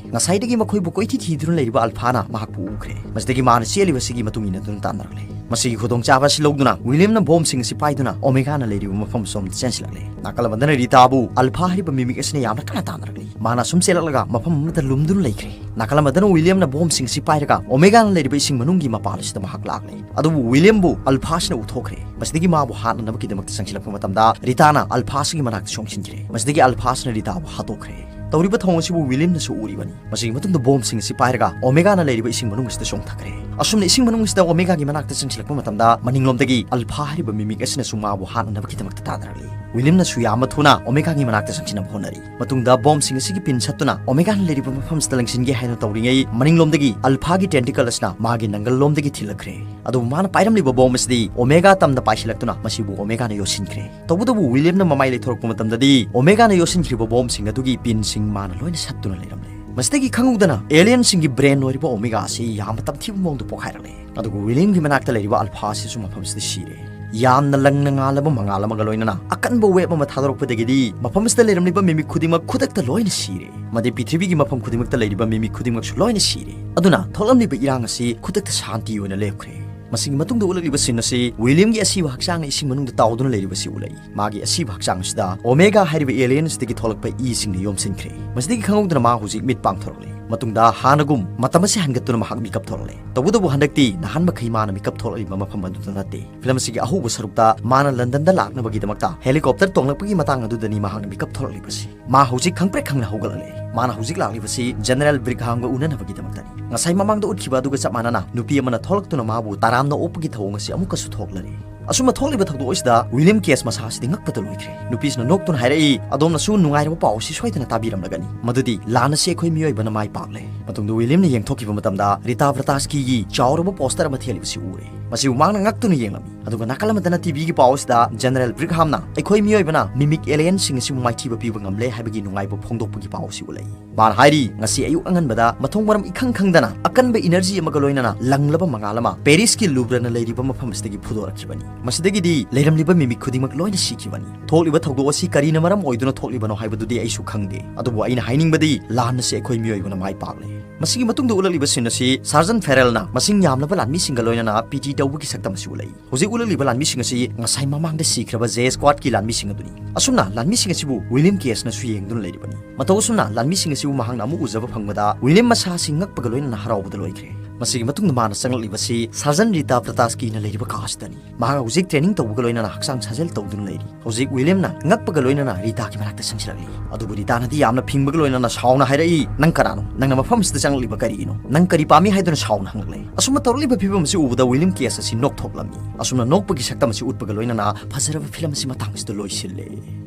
ꯉꯁꯥꯏꯗꯒꯤ ꯃꯈꯣꯏꯕꯨ ꯀꯣꯏꯊꯤ ꯊꯤꯗꯨꯅ ꯂꯩꯔꯤꯕ ꯑꯜꯐꯥꯅ ꯃꯍꯥꯛꯄꯨ ꯎꯈ꯭ꯔꯦ꯫ ꯃꯁꯤꯗꯒꯤ ꯃꯥꯅ ꯆꯦꯜꯂꯤꯕꯁꯤꯒꯤ ꯃꯇꯨꯡ ꯏꯟꯅꯗꯨꯅ ꯇꯥꯟꯅꯔꯛꯂꯦ꯫ ꯃꯁꯤꯒꯤ ꯈꯨꯗꯣꯡꯆꯥꯕ ꯑꯁꯤ ꯂꯧꯗꯨꯅ ꯋꯤꯂꯤꯌꯝꯅ ꯕꯣꯝꯁꯤꯡ ꯑꯁꯤ ꯄꯥꯏꯗꯨꯅ ꯑꯣꯃꯦꯒꯥꯅ ꯂꯩꯔꯤꯕ ꯃꯐꯝ ꯑꯁꯣꯝꯗ ꯆꯦꯟꯁꯤꯜꯂꯛꯂꯦ꯫ ꯅꯥꯀꯜ ꯑꯃꯗꯅ ꯔꯤꯇꯥꯕꯨ ꯑꯜꯐꯥ ꯍꯥꯏꯔꯤꯕ ꯃꯤꯃꯤꯛ ꯑꯁꯤꯅ ꯌꯥꯝꯅ ꯀꯟꯅ ꯇꯥꯟꯅꯔꯛꯂꯤ꯫ ꯃꯥꯅ ꯑꯁꯨꯝ ꯆꯦꯜꯂꯛꯂꯒ ꯃꯐꯝ ꯑꯃꯗ ꯂꯨꯝꯗꯨꯅ ꯂꯩꯈ꯭ꯔꯦ꯫ ꯅꯥꯀꯜ ꯑꯃꯗꯅ ꯋꯤꯂꯤꯌꯝꯅ ꯕꯣꯝꯁꯤꯡ ꯑꯁꯤ ꯄꯥꯏꯔꯒ ꯑꯣꯃꯦꯒꯥꯅ ꯂꯩꯔꯤꯕ ꯏꯁꯤꯡ ꯃꯅꯨꯡꯒꯤ ꯃꯄꯥꯟ ꯑꯁꯤꯗ ꯃꯍꯥꯛ ꯂꯥꯛꯂꯦ꯫ ꯑꯗꯨꯕꯨ ꯋꯤꯂꯤꯌꯝꯕꯨ ꯑꯜꯐꯥꯁꯤꯅ ꯎꯊꯣꯛꯈ꯭ꯔꯦ꯫ ꯃꯁꯤꯗꯒꯤ ꯃꯥꯕꯨ ꯍꯥꯠꯅꯅꯕꯒꯤꯗꯃꯛꯇ ꯆꯪꯁꯤꯜꯂꯛꯄ ꯃꯇꯝꯗ ꯔꯤꯇꯥꯅ ꯑꯜꯐꯥꯁꯤꯒꯤ ꯃꯅꯥꯛꯇ ꯆꯣꯡꯁꯤꯟꯈ꯭ꯔꯦ꯫ ꯃꯁꯤꯗꯒꯤ ꯑꯜꯐꯥꯁꯤꯅ ꯔꯤꯇꯥꯕꯨ ꯍꯥꯠꯇꯣꯛꯈ꯭ꯔꯦ꯫ ꯇꯧꯔꯤꯕ ꯊꯧꯑꯣꯡ ꯑꯁꯤꯕꯨ ꯋꯤꯂꯤꯌꯝꯅꯁꯨ ꯎꯔꯤꯕꯅꯤ꯫ ꯃꯁꯤꯒꯤ ꯃꯇꯨꯡꯗ ꯕꯣꯝꯁꯤꯡ ꯑꯁꯤ ꯄꯥꯏꯔꯒ ꯑꯣꯃꯦꯒꯥꯅ ꯂꯩꯔꯤꯕ ꯏꯁꯤꯡ ꯃꯅꯨꯡ ꯑꯁꯤꯗ ꯆꯣꯡꯊꯈ꯭ꯔꯦ꯫ ꯑꯁꯨꯝꯅ ꯏꯁꯤꯡ ꯃꯅꯨꯡ ꯑꯁꯤꯗ ꯑꯣꯃꯦꯒꯥꯒꯤ ꯃꯅꯥꯛꯇ ꯆꯪꯁꯤꯜꯂꯛꯄ ꯃꯇꯝꯗ ꯃꯅꯤꯡꯂꯣꯝꯗꯒꯤ ꯑꯜꯐꯥ ꯍꯥꯏꯔꯤꯕ ꯃꯤꯃꯤꯛ ꯑꯁꯤꯅꯁꯨ ꯃꯥꯕꯨ ꯍꯥꯠꯅꯅꯕꯒꯤꯗꯃꯛꯇ ꯇꯥꯟꯅꯔꯛꯂꯤ꯫ ꯋꯤꯂꯤꯌꯝꯅꯁꯨ ꯌꯥꯝꯅ ꯊꯨꯅ ꯑꯣꯃꯦꯒꯥꯒꯤ ꯃꯅꯥꯛꯇ ꯆꯪꯁꯤꯟꯅꯕ ꯍꯣꯠꯅꯔꯤ꯫ ꯃꯇꯨꯡꯗ ꯕꯣꯝꯁꯤꯡ ꯑꯁꯤꯒꯤ ꯄꯤꯟ ꯁꯠꯇꯨꯅ ꯑꯣꯃꯦꯒꯥꯅ ꯂꯩꯔꯤꯕ ꯃꯐꯝꯁꯤꯗ ꯂꯪꯁꯤꯟꯒꯦ ꯍꯥꯏꯅ ꯇꯧꯔꯤꯉꯩ ꯃꯅꯤꯡꯂꯣꯝꯗꯒꯤ ꯑꯜꯐꯥꯒꯤ ꯇꯦꯟꯇꯤꯀꯜ ꯑꯁꯤꯅ ꯃꯥꯒꯤ ꯅꯪꯒꯜꯂꯣꯝꯗꯒꯤ ꯊꯤꯜꯂꯛꯈ꯭ꯔꯦ꯫ ꯑꯗꯨꯕꯨ ꯃꯥꯅ ꯄꯥꯏꯔꯝꯂꯤꯕ ꯕꯣꯝ ꯑꯁꯤꯗꯤ ꯑꯣꯃꯦꯒꯥ ꯇꯝꯗ ꯄꯥꯏꯁꯤꯜꯂꯛꯇꯨꯅ ꯃꯁꯤꯕꯨ ꯑꯣꯃꯦꯒꯥꯅ ꯌꯣꯠꯁꯤꯟꯈ꯭ꯔꯦ꯫ ꯇꯧꯕꯇꯕꯨ ꯋꯤꯂꯤꯌꯝꯅ ꯃꯃꯥꯏ ꯂꯩꯊꯣꯔꯛꯄ ꯃꯇꯝꯗꯗꯤ ꯑꯣꯃꯦꯒꯥꯅ ꯌꯣꯠꯁꯤꯟꯈ꯭ꯔꯤꯕ ꯕꯣꯝꯁꯤꯡ ꯑꯗꯨꯒꯤ ꯄꯤꯟꯁꯤꯡ ꯃꯥꯅ ꯂꯣꯏꯅ ꯁꯠꯇꯨꯅ ꯂꯩꯔꯝꯂꯦ꯫ ꯃꯁꯤꯗꯒꯤ ꯈꯪꯍꯧꯗꯅ ꯑꯦꯂꯤꯌꯟꯁꯤꯡꯒꯤ ꯕ꯭ꯔꯦꯟ ꯑꯣꯏꯔꯤꯕ ꯑꯣꯃꯦꯒꯥ ꯑꯁꯤ ꯌꯥꯝꯅ ꯇꯝꯊꯤꯕ ꯃꯑꯣꯡꯗ ꯄꯣꯈꯥꯏꯔꯛꯂꯦ꯫ ꯑꯗꯨꯒ ꯋꯤꯂꯤꯌꯝꯒꯤ ꯃꯅꯥꯛꯇ ꯂꯩꯔꯤꯕ ꯑꯜꯐꯥ ꯑꯁꯤꯁꯨ ꯃꯐꯝꯁꯤꯗ ꯁꯤꯔꯦ꯫ ꯌꯥꯝꯅ ꯂꯪꯅ ꯉꯥꯜꯂꯕ ꯃꯉꯥꯜ ꯑꯃꯒ ꯂꯣꯏꯅꯅ ꯑꯀꯟꯕ wave ꯑꯃ ꯊꯥꯗꯣꯔꯛꯄꯗꯒꯤꯗꯤ ꯃꯐꯝ ꯑꯁꯤꯗ ꯂꯩꯔꯝꯂꯤꯕ ꯃꯤꯃꯤꯛ ꯈꯨꯗꯤꯡꯃꯛ ꯈꯨꯗꯛꯇ ꯂꯣꯏꯅ ꯁꯤꯔꯦ꯫ ꯃꯗꯩ ꯄ꯭ꯔꯤꯊꯤꯕꯤꯒꯤ ꯃꯐꯝ ꯈꯨꯗꯤꯡꯃꯛꯇ ꯂꯩꯔꯤꯕ ꯃꯤꯃꯤꯛ ꯈꯨꯗꯤꯡꯃꯛꯁꯨ ꯂꯣꯏꯅ ꯁꯤꯔꯦ꯫ ꯑꯗꯨꯅ ꯊꯣꯛꯂꯝꯂꯤꯕ ꯏꯔꯥꯡ ꯑꯁꯤ ꯈꯨꯗꯛꯇ ꯁꯥꯟꯇꯤ ꯑꯣꯏꯅ ꯂꯦꯞꯈ꯭ꯔꯦ꯫ ꯃꯁꯤꯒꯤ ꯃꯇꯨꯡꯗ ꯎꯠꯂꯛꯂꯤꯕ scene ꯑꯁꯤ ꯋꯤꯂꯤꯌꯝꯒꯤ ꯑꯁꯤꯕ ꯍꯛꯆꯥꯡꯅ ꯏꯁꯤꯡ ꯃꯅꯨꯡꯗ ꯇꯥꯎꯗꯨꯅ ꯂꯩꯔꯤꯕꯁꯤ ꯎꯠꯂꯛꯏ꯫ ꯃꯥꯒꯤ ꯑꯁꯤꯕ ꯍꯛꯆꯥꯡ ꯑꯁꯤꯗ ꯑꯣꯃꯦꯒꯥ ꯍꯥꯏꯔꯤꯕ alien ꯑꯁꯤꯗꯒꯤ ꯊꯣꯛꯂꯛꯄ ꯏꯁꯤꯡꯅ ꯌꯣꯝꯁꯤꯟꯈ꯭ꯔꯦ꯫ ꯃꯁꯤꯗꯒꯤ ꯈꯪꯍꯧꯗꯅ ꯃꯥ ꯍꯧꯖꯤꯛ ꯃꯤꯠ ꯄꯥꯡꯊꯣꯔꯛꯂꯦ꯫ ꯃꯇꯨꯡꯗ ꯍꯥꯟꯅꯒꯨꯝ ꯃꯇꯝ ꯑꯁꯤ ꯍꯟꯒꯠꯇꯨꯅ ꯃꯍꯥꯛ ꯃꯤꯀꯞ ꯊꯣꯛꯂꯛꯂꯦ꯫ ꯇꯧꯕꯇꯕꯨ ꯍꯟꯗꯛꯇꯤ ꯅꯍꯥꯟ ꯃꯈꯩ ꯃꯥꯅ ꯃꯤꯀꯞ ꯊꯣꯛꯂꯛꯂꯤꯕ ꯃꯐꯝ ꯑꯗꯨꯗ ꯅꯠꯇꯦ꯫ Film ꯑꯁꯤꯒꯤ ꯑꯍꯧꯕ ꯁꯔꯨꯛꯇ ꯃꯥꯅ ꯂꯟꯗꯟꯗ ꯂꯥꯛꯅꯕꯒꯤꯗꯃꯛꯇ helicopter ꯇꯣꯡꯂꯛꯄꯒꯤ ꯃꯇꯥꯡ ꯑꯗꯨꯗꯅꯤ ꯃꯍꯥꯛꯅ ꯃꯤꯀꯞ ꯊꯣꯛꯂꯛꯂꯤꯕꯁꯤ꯫ ꯃꯥ ꯍꯧꯖꯤꯛ ꯈꯪꯄ꯭ꯔꯦꯛ ꯈꯪꯅ ꯍꯧꯒꯠꯂꯛꯂꯦ꯫ ꯃꯥꯅ ꯍꯧꯖꯤꯛ ꯂꯥꯛꯂꯤꯕꯁꯤ General ꯕ꯭ꯔꯤꯒꯍꯥꯝꯒ ꯎꯅꯅꯕꯒꯤꯗꯃꯛꯇꯅꯤ꯫ ꯉꯁꯥꯏ ꯃꯃꯥꯡꯗ ꯎꯠꯈꯤꯕ ꯑꯗꯨꯒ ꯆꯞ ꯃꯥꯟꯅꯅ ꯅꯨꯄꯤ ꯑꯃꯅ ꯊꯣꯛꯂꯛꯇꯨꯅ ꯃꯥꯕꯨ ꯇꯔꯥꯝꯅ ꯑꯣꯛꯄꯒꯤ ꯊꯧꯑꯣꯡ ꯑꯁꯤ ꯑꯃꯨꯛꯀꯁꯨ ꯊꯣꯛꯂꯔꯦ꯫ ꯑꯁꯨꯝꯅ ꯊꯣꯛꯂꯤꯕ ꯊꯧꯗꯣꯛ ꯑꯁꯤꯗ ꯋꯤꯂꯤꯌꯝ ꯀꯦꯁ ꯃꯁꯥ ꯑꯁꯤꯗꯤ ꯉꯛꯄꯗ ꯂꯣꯏꯈ꯭ꯔꯦ꯫ ꯅꯨꯄꯤꯁꯤꯅ ꯅꯣꯛꯇꯨꯅ ꯍꯥꯏꯔꯛꯏ, "ꯑꯗꯣꯝꯅꯁꯨ ꯅꯨꯡꯉꯥꯏꯔꯕ ꯄꯥꯎ ꯑꯁꯤ ꯁꯣꯏꯗꯅ ꯇꯥꯕꯤꯔꯝꯂꯒꯅꯤ, ꯃꯗꯨꯗꯤ ꯂꯥꯟ ꯑꯁꯤ ꯑꯩꯈꯣꯏ ꯃꯤꯑꯣꯏꯕꯅ ꯃꯥꯏ ꯄꯥꯛꯂꯦ꯫" ꯃꯇꯨꯡꯗ ꯋꯤꯂꯤꯌꯝꯅ ꯌꯦꯡꯊꯣꯛꯈꯤꯕ ꯃꯇꯝꯗ ꯔꯤꯇꯥ ꯕ꯭ꯔꯇꯥꯁꯀꯤꯒꯤ ꯆꯥꯎꯔꯕ poster ꯑꯃ ꯊꯦꯠꯂꯤꯕꯁꯤ ꯎꯔꯦ꯫ ꯃꯁꯤꯕꯨ ꯃꯍꯥꯛꯅ ꯉꯛꯇꯨꯅ ꯌꯦꯡꯂꯝꯃꯤ꯫ ꯑꯗꯨꯒ ꯅꯥꯀꯜ ꯑꯃꯗꯅ ꯇꯤꯚꯤꯒꯤ ꯄꯥꯎ ꯑꯁꯤꯗ General ꯕ꯭ꯔꯤꯒꯍꯥꯝꯅ ꯑꯩꯈꯣꯏ ꯃꯤꯑꯣꯏꯕꯅ ꯃꯤꯃꯤꯛ alienꯁꯤꯡ ꯑꯁꯤꯕꯨ ꯃꯥꯏꯊꯤꯕ ꯄꯤꯕ ꯉꯝꯂꯦ ꯍꯥꯏꯕꯒꯤ ꯅꯨꯡꯉꯥꯏꯕ ꯐꯣꯡꯗꯣꯛꯄꯒꯤ ꯄꯥꯎ ꯑꯁꯤ ꯎꯠꯂꯛꯏ꯫ ꯃꯥꯅ ꯍꯥꯏꯔꯤ, "ꯉꯁꯤ ꯑꯌꯨꯛ ꯑꯉꯟꯕꯗ ꯃꯊꯣꯡ ꯃꯔꯝ ꯏꯈꯪ ꯈꯪꯗꯅ ꯑꯀꯟꯕ energy ꯑꯃꯒ ꯂꯣꯏꯅꯅ ꯂꯪꯂꯕ ꯃꯉꯥꯜ ꯑꯃ ꯄꯦꯔꯤꯁꯀꯤ ꯂꯨꯕ꯭ꯔꯅ ꯂꯩꯔꯤꯕ ꯃꯐꯝ ꯑꯁꯤꯗꯒꯤ ꯐꯨꯗꯣꯔꯛꯈꯤꯕꯅꯤ꯫ ꯃꯁꯤꯗꯒꯤꯗꯤ ꯂꯩꯔꯝꯂꯤꯕ ꯃꯤꯃꯤꯛ ꯈꯨꯗꯤꯡꯃꯛ ꯂꯣꯏꯅ ꯁꯤꯈꯤꯕꯅꯤ꯫ ꯊꯣꯛꯂꯤꯕ ꯊꯧꯗꯣꯛ ꯑꯁꯤ ꯀꯔꯤꯅ ꯃꯔꯝ ꯑꯣꯏꯗꯨꯅ ꯊꯣꯛꯂꯤꯕꯅꯣ ꯍꯥꯏꯕꯗꯨꯗꯤ ꯑꯩꯁꯨ ꯈꯪꯗꯦ, ꯑꯗꯨꯕꯨ ꯑꯩꯅ ꯍꯥꯏꯅꯤꯡꯕꯗꯤ ꯂꯥꯟ ꯑꯁꯤ ꯑꯩꯈꯣꯏ ꯃꯤꯑꯣꯏꯕꯅ ꯃꯥꯏ ꯄꯥꯛꯂꯦ꯫" ꯃꯁꯤꯒꯤ ꯃꯇꯨꯡꯗ ꯎꯠꯂꯛꯂꯤꯕ scene ꯑꯁꯤ Sergeant Farrellꯅ ꯃꯁꯤꯡ ꯌꯥꯝꯂꯕ ꯂꯥꯟꯃꯤꯁꯤꯡꯒ ꯂꯣꯏꯅꯅ PT ꯇꯧꯕꯒꯤ ꯁꯛꯇꯝ ꯑꯁꯤ ꯎꯠꯂꯛꯏ꯫ ꯍꯧꯖꯤꯛ ꯎꯠꯂꯛꯂꯤꯕ ꯂꯥꯟꯃꯤꯁꯤꯡ ꯑꯁꯤ ꯉꯁꯥꯏ ꯃꯃꯥꯡꯗ ꯁꯤꯈ꯭ꯔꯕ J Squadꯀꯤ ꯂꯥꯟꯃꯤꯁꯤꯡ ꯑꯗꯨꯅꯤ꯫ ꯑꯁꯨꯝꯅ ꯂꯥꯟꯃꯤꯁꯤꯡ ꯑꯁꯤꯕꯨ ꯋꯤꯂꯤꯌꯝ ꯀꯦꯁꯅꯁꯨ ꯌꯦꯡꯗꯨꯅ ꯂꯩꯔꯤꯕꯅꯤ꯫ ꯃꯇꯧ ꯑꯁꯨꯝꯅ ꯂꯥꯟꯃꯤꯁꯤꯡ ꯑꯁꯤꯕꯨ ꯃꯍꯥꯛꯅ ꯑꯃꯨꯛ ꯎꯖꯕ ꯐꯪꯕꯗ ꯋꯤꯂꯤꯌꯝ ꯃꯁꯥ ꯑꯁꯤ ꯉꯛꯄꯒ ꯂꯣꯏꯅꯅ ꯍꯔꯥꯎꯕꯗ ꯂꯣꯏꯈ꯭ꯔꯦ꯫ ꯃꯁꯤꯒꯤ ꯃꯇꯨꯡꯗ ꯃꯥꯅ ꯆꯪꯂꯛꯂꯤꯕꯁꯤ Sergeant ꯔꯤꯇꯥ ꯕ꯭ꯔꯇꯥꯁꯀꯤꯅ ꯂꯩꯔꯤꯕ ꯀꯥ ꯑꯁꯤꯗꯅꯤ꯫ ꯃꯍꯥꯛ ꯍꯧꯖꯤꯛ training ꯇꯧꯕꯒ ꯂꯣꯏꯅꯅ ꯍꯛꯆꯥꯡ ꯁꯥꯖꯦꯜ ꯇꯧꯗꯨꯅ ꯂꯩꯔꯤ꯫ ꯍꯧꯖꯤꯛ ꯋꯤꯂꯤꯌꯝꯅ ꯉꯛꯄꯒ ꯂꯣꯏꯅꯅ ꯔꯤꯇꯥꯒꯤ ꯃꯅꯥꯛꯇ ꯆꯪꯁꯤꯜꯂꯛꯂꯤ꯫ ꯑꯗꯨꯕꯨ ꯔꯤꯇꯥꯅꯗꯤ ꯌꯥꯝꯅ ꯐꯤꯡꯕꯒ ꯂꯣꯏꯅꯅ ꯁꯥꯎꯅ ꯍꯥꯏꯔꯛꯏ, "ꯅꯪ ꯀꯅꯥꯅꯣ? ꯅꯪꯅ ꯃꯐꯝ ꯑꯁꯤꯗ ꯆꯪꯂꯛꯂꯤꯕ ꯀꯔꯤꯒꯤꯅꯣ? ꯅꯪ ꯀꯔꯤ ꯄꯥꯝꯃꯤ?" ꯍꯥꯏꯗꯨꯅ ꯁꯥꯎꯅ ꯍꯪꯂꯛꯂꯦ꯫ ꯑꯁꯨꯝꯅ ꯇꯧꯔꯛꯂꯤꯕ ꯐꯤꯕꯝ ꯑꯁꯤ ꯎꯕꯗ ꯋꯤꯂꯤꯌꯝ ꯀꯦꯁ ꯑꯁꯤ ꯅꯣꯛꯊꯣꯛꯂꯝꯃꯤ꯫ ꯑꯁꯨꯝꯅ ꯅꯣꯛꯄꯒꯤ ꯁꯛꯇꯝ ꯑꯁꯤ ꯎꯠꯄꯒ ꯂꯣꯏꯅꯅ ꯐꯖꯔꯕ film ꯑꯁꯤ ꯃꯇꯥꯡ ꯑꯁꯤꯗ ꯂꯣꯏꯁꯤꯜꯂꯦ꯫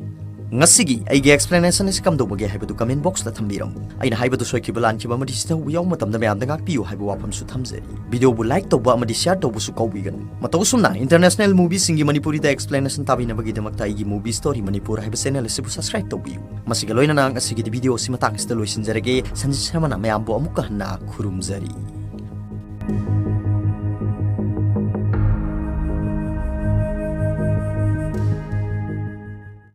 ꯉꯁꯤꯒꯤ ꯑꯩꯒꯤ explanation ꯑꯁꯤ ꯀꯝꯗꯧꯕꯒꯦ ꯍꯥꯏꯕꯗꯨ comment boxꯇ ꯊꯝꯕꯤꯔꯝꯃꯨ꯫ ꯑꯩꯅ ꯍꯥꯏꯕꯗꯨ ꯁꯣꯏꯈꯤꯕ ꯂꯥꯟꯈꯤꯕ ꯑꯃꯗꯤ ꯁꯤꯊꯧꯕ ꯌꯥꯎꯕ ꯃꯇꯝꯗ ꯃꯌꯥꯝꯗ ꯉꯥꯛꯄꯤꯌꯨ ꯍꯥꯏꯕ ꯋꯥꯐꯝꯁꯨ ꯊꯝꯖꯔꯤ꯫ Videoꯕꯨ like ꯇꯧꯕ ꯑꯃꯗꯤ share ꯇꯧꯕꯁꯨ ꯀꯥꯎꯕꯤꯒꯅꯨ꯫ ꯃꯇꯧ ꯑꯁꯨꯝꯅ international movieꯁꯤꯡꯒꯤ ꯃꯅꯤꯄꯨꯔꯤꯗ explanation ꯇꯥꯕꯤꯅꯕꯒꯤꯗꯃꯛꯇ ꯑꯩꯒꯤ Movie Story ꯃꯅꯤꯄꯨꯔ ꯍꯥꯏꯕ channel ꯑꯁꯤꯕꯨ subscribe ꯇꯧꯕꯤꯌꯨ꯫ ꯃꯁꯤꯒ ꯂꯣꯏꯅꯅ ꯉꯁꯤꯒꯤꯗꯤ video ꯑꯁꯤ ꯃꯇꯥꯡ ꯑꯁꯤꯗ ꯂꯣꯏꯁꯤꯟꯖꯔꯒꯦ꯫ ꯁꯟꯖꯤꯠ ꯁꯔꯃꯅ ꯃꯌꯥꯝꯕꯨ ꯑꯃꯨꯛꯀ ꯍꯟꯅ ꯈꯨꯔꯨꯝꯖꯔꯤ꯫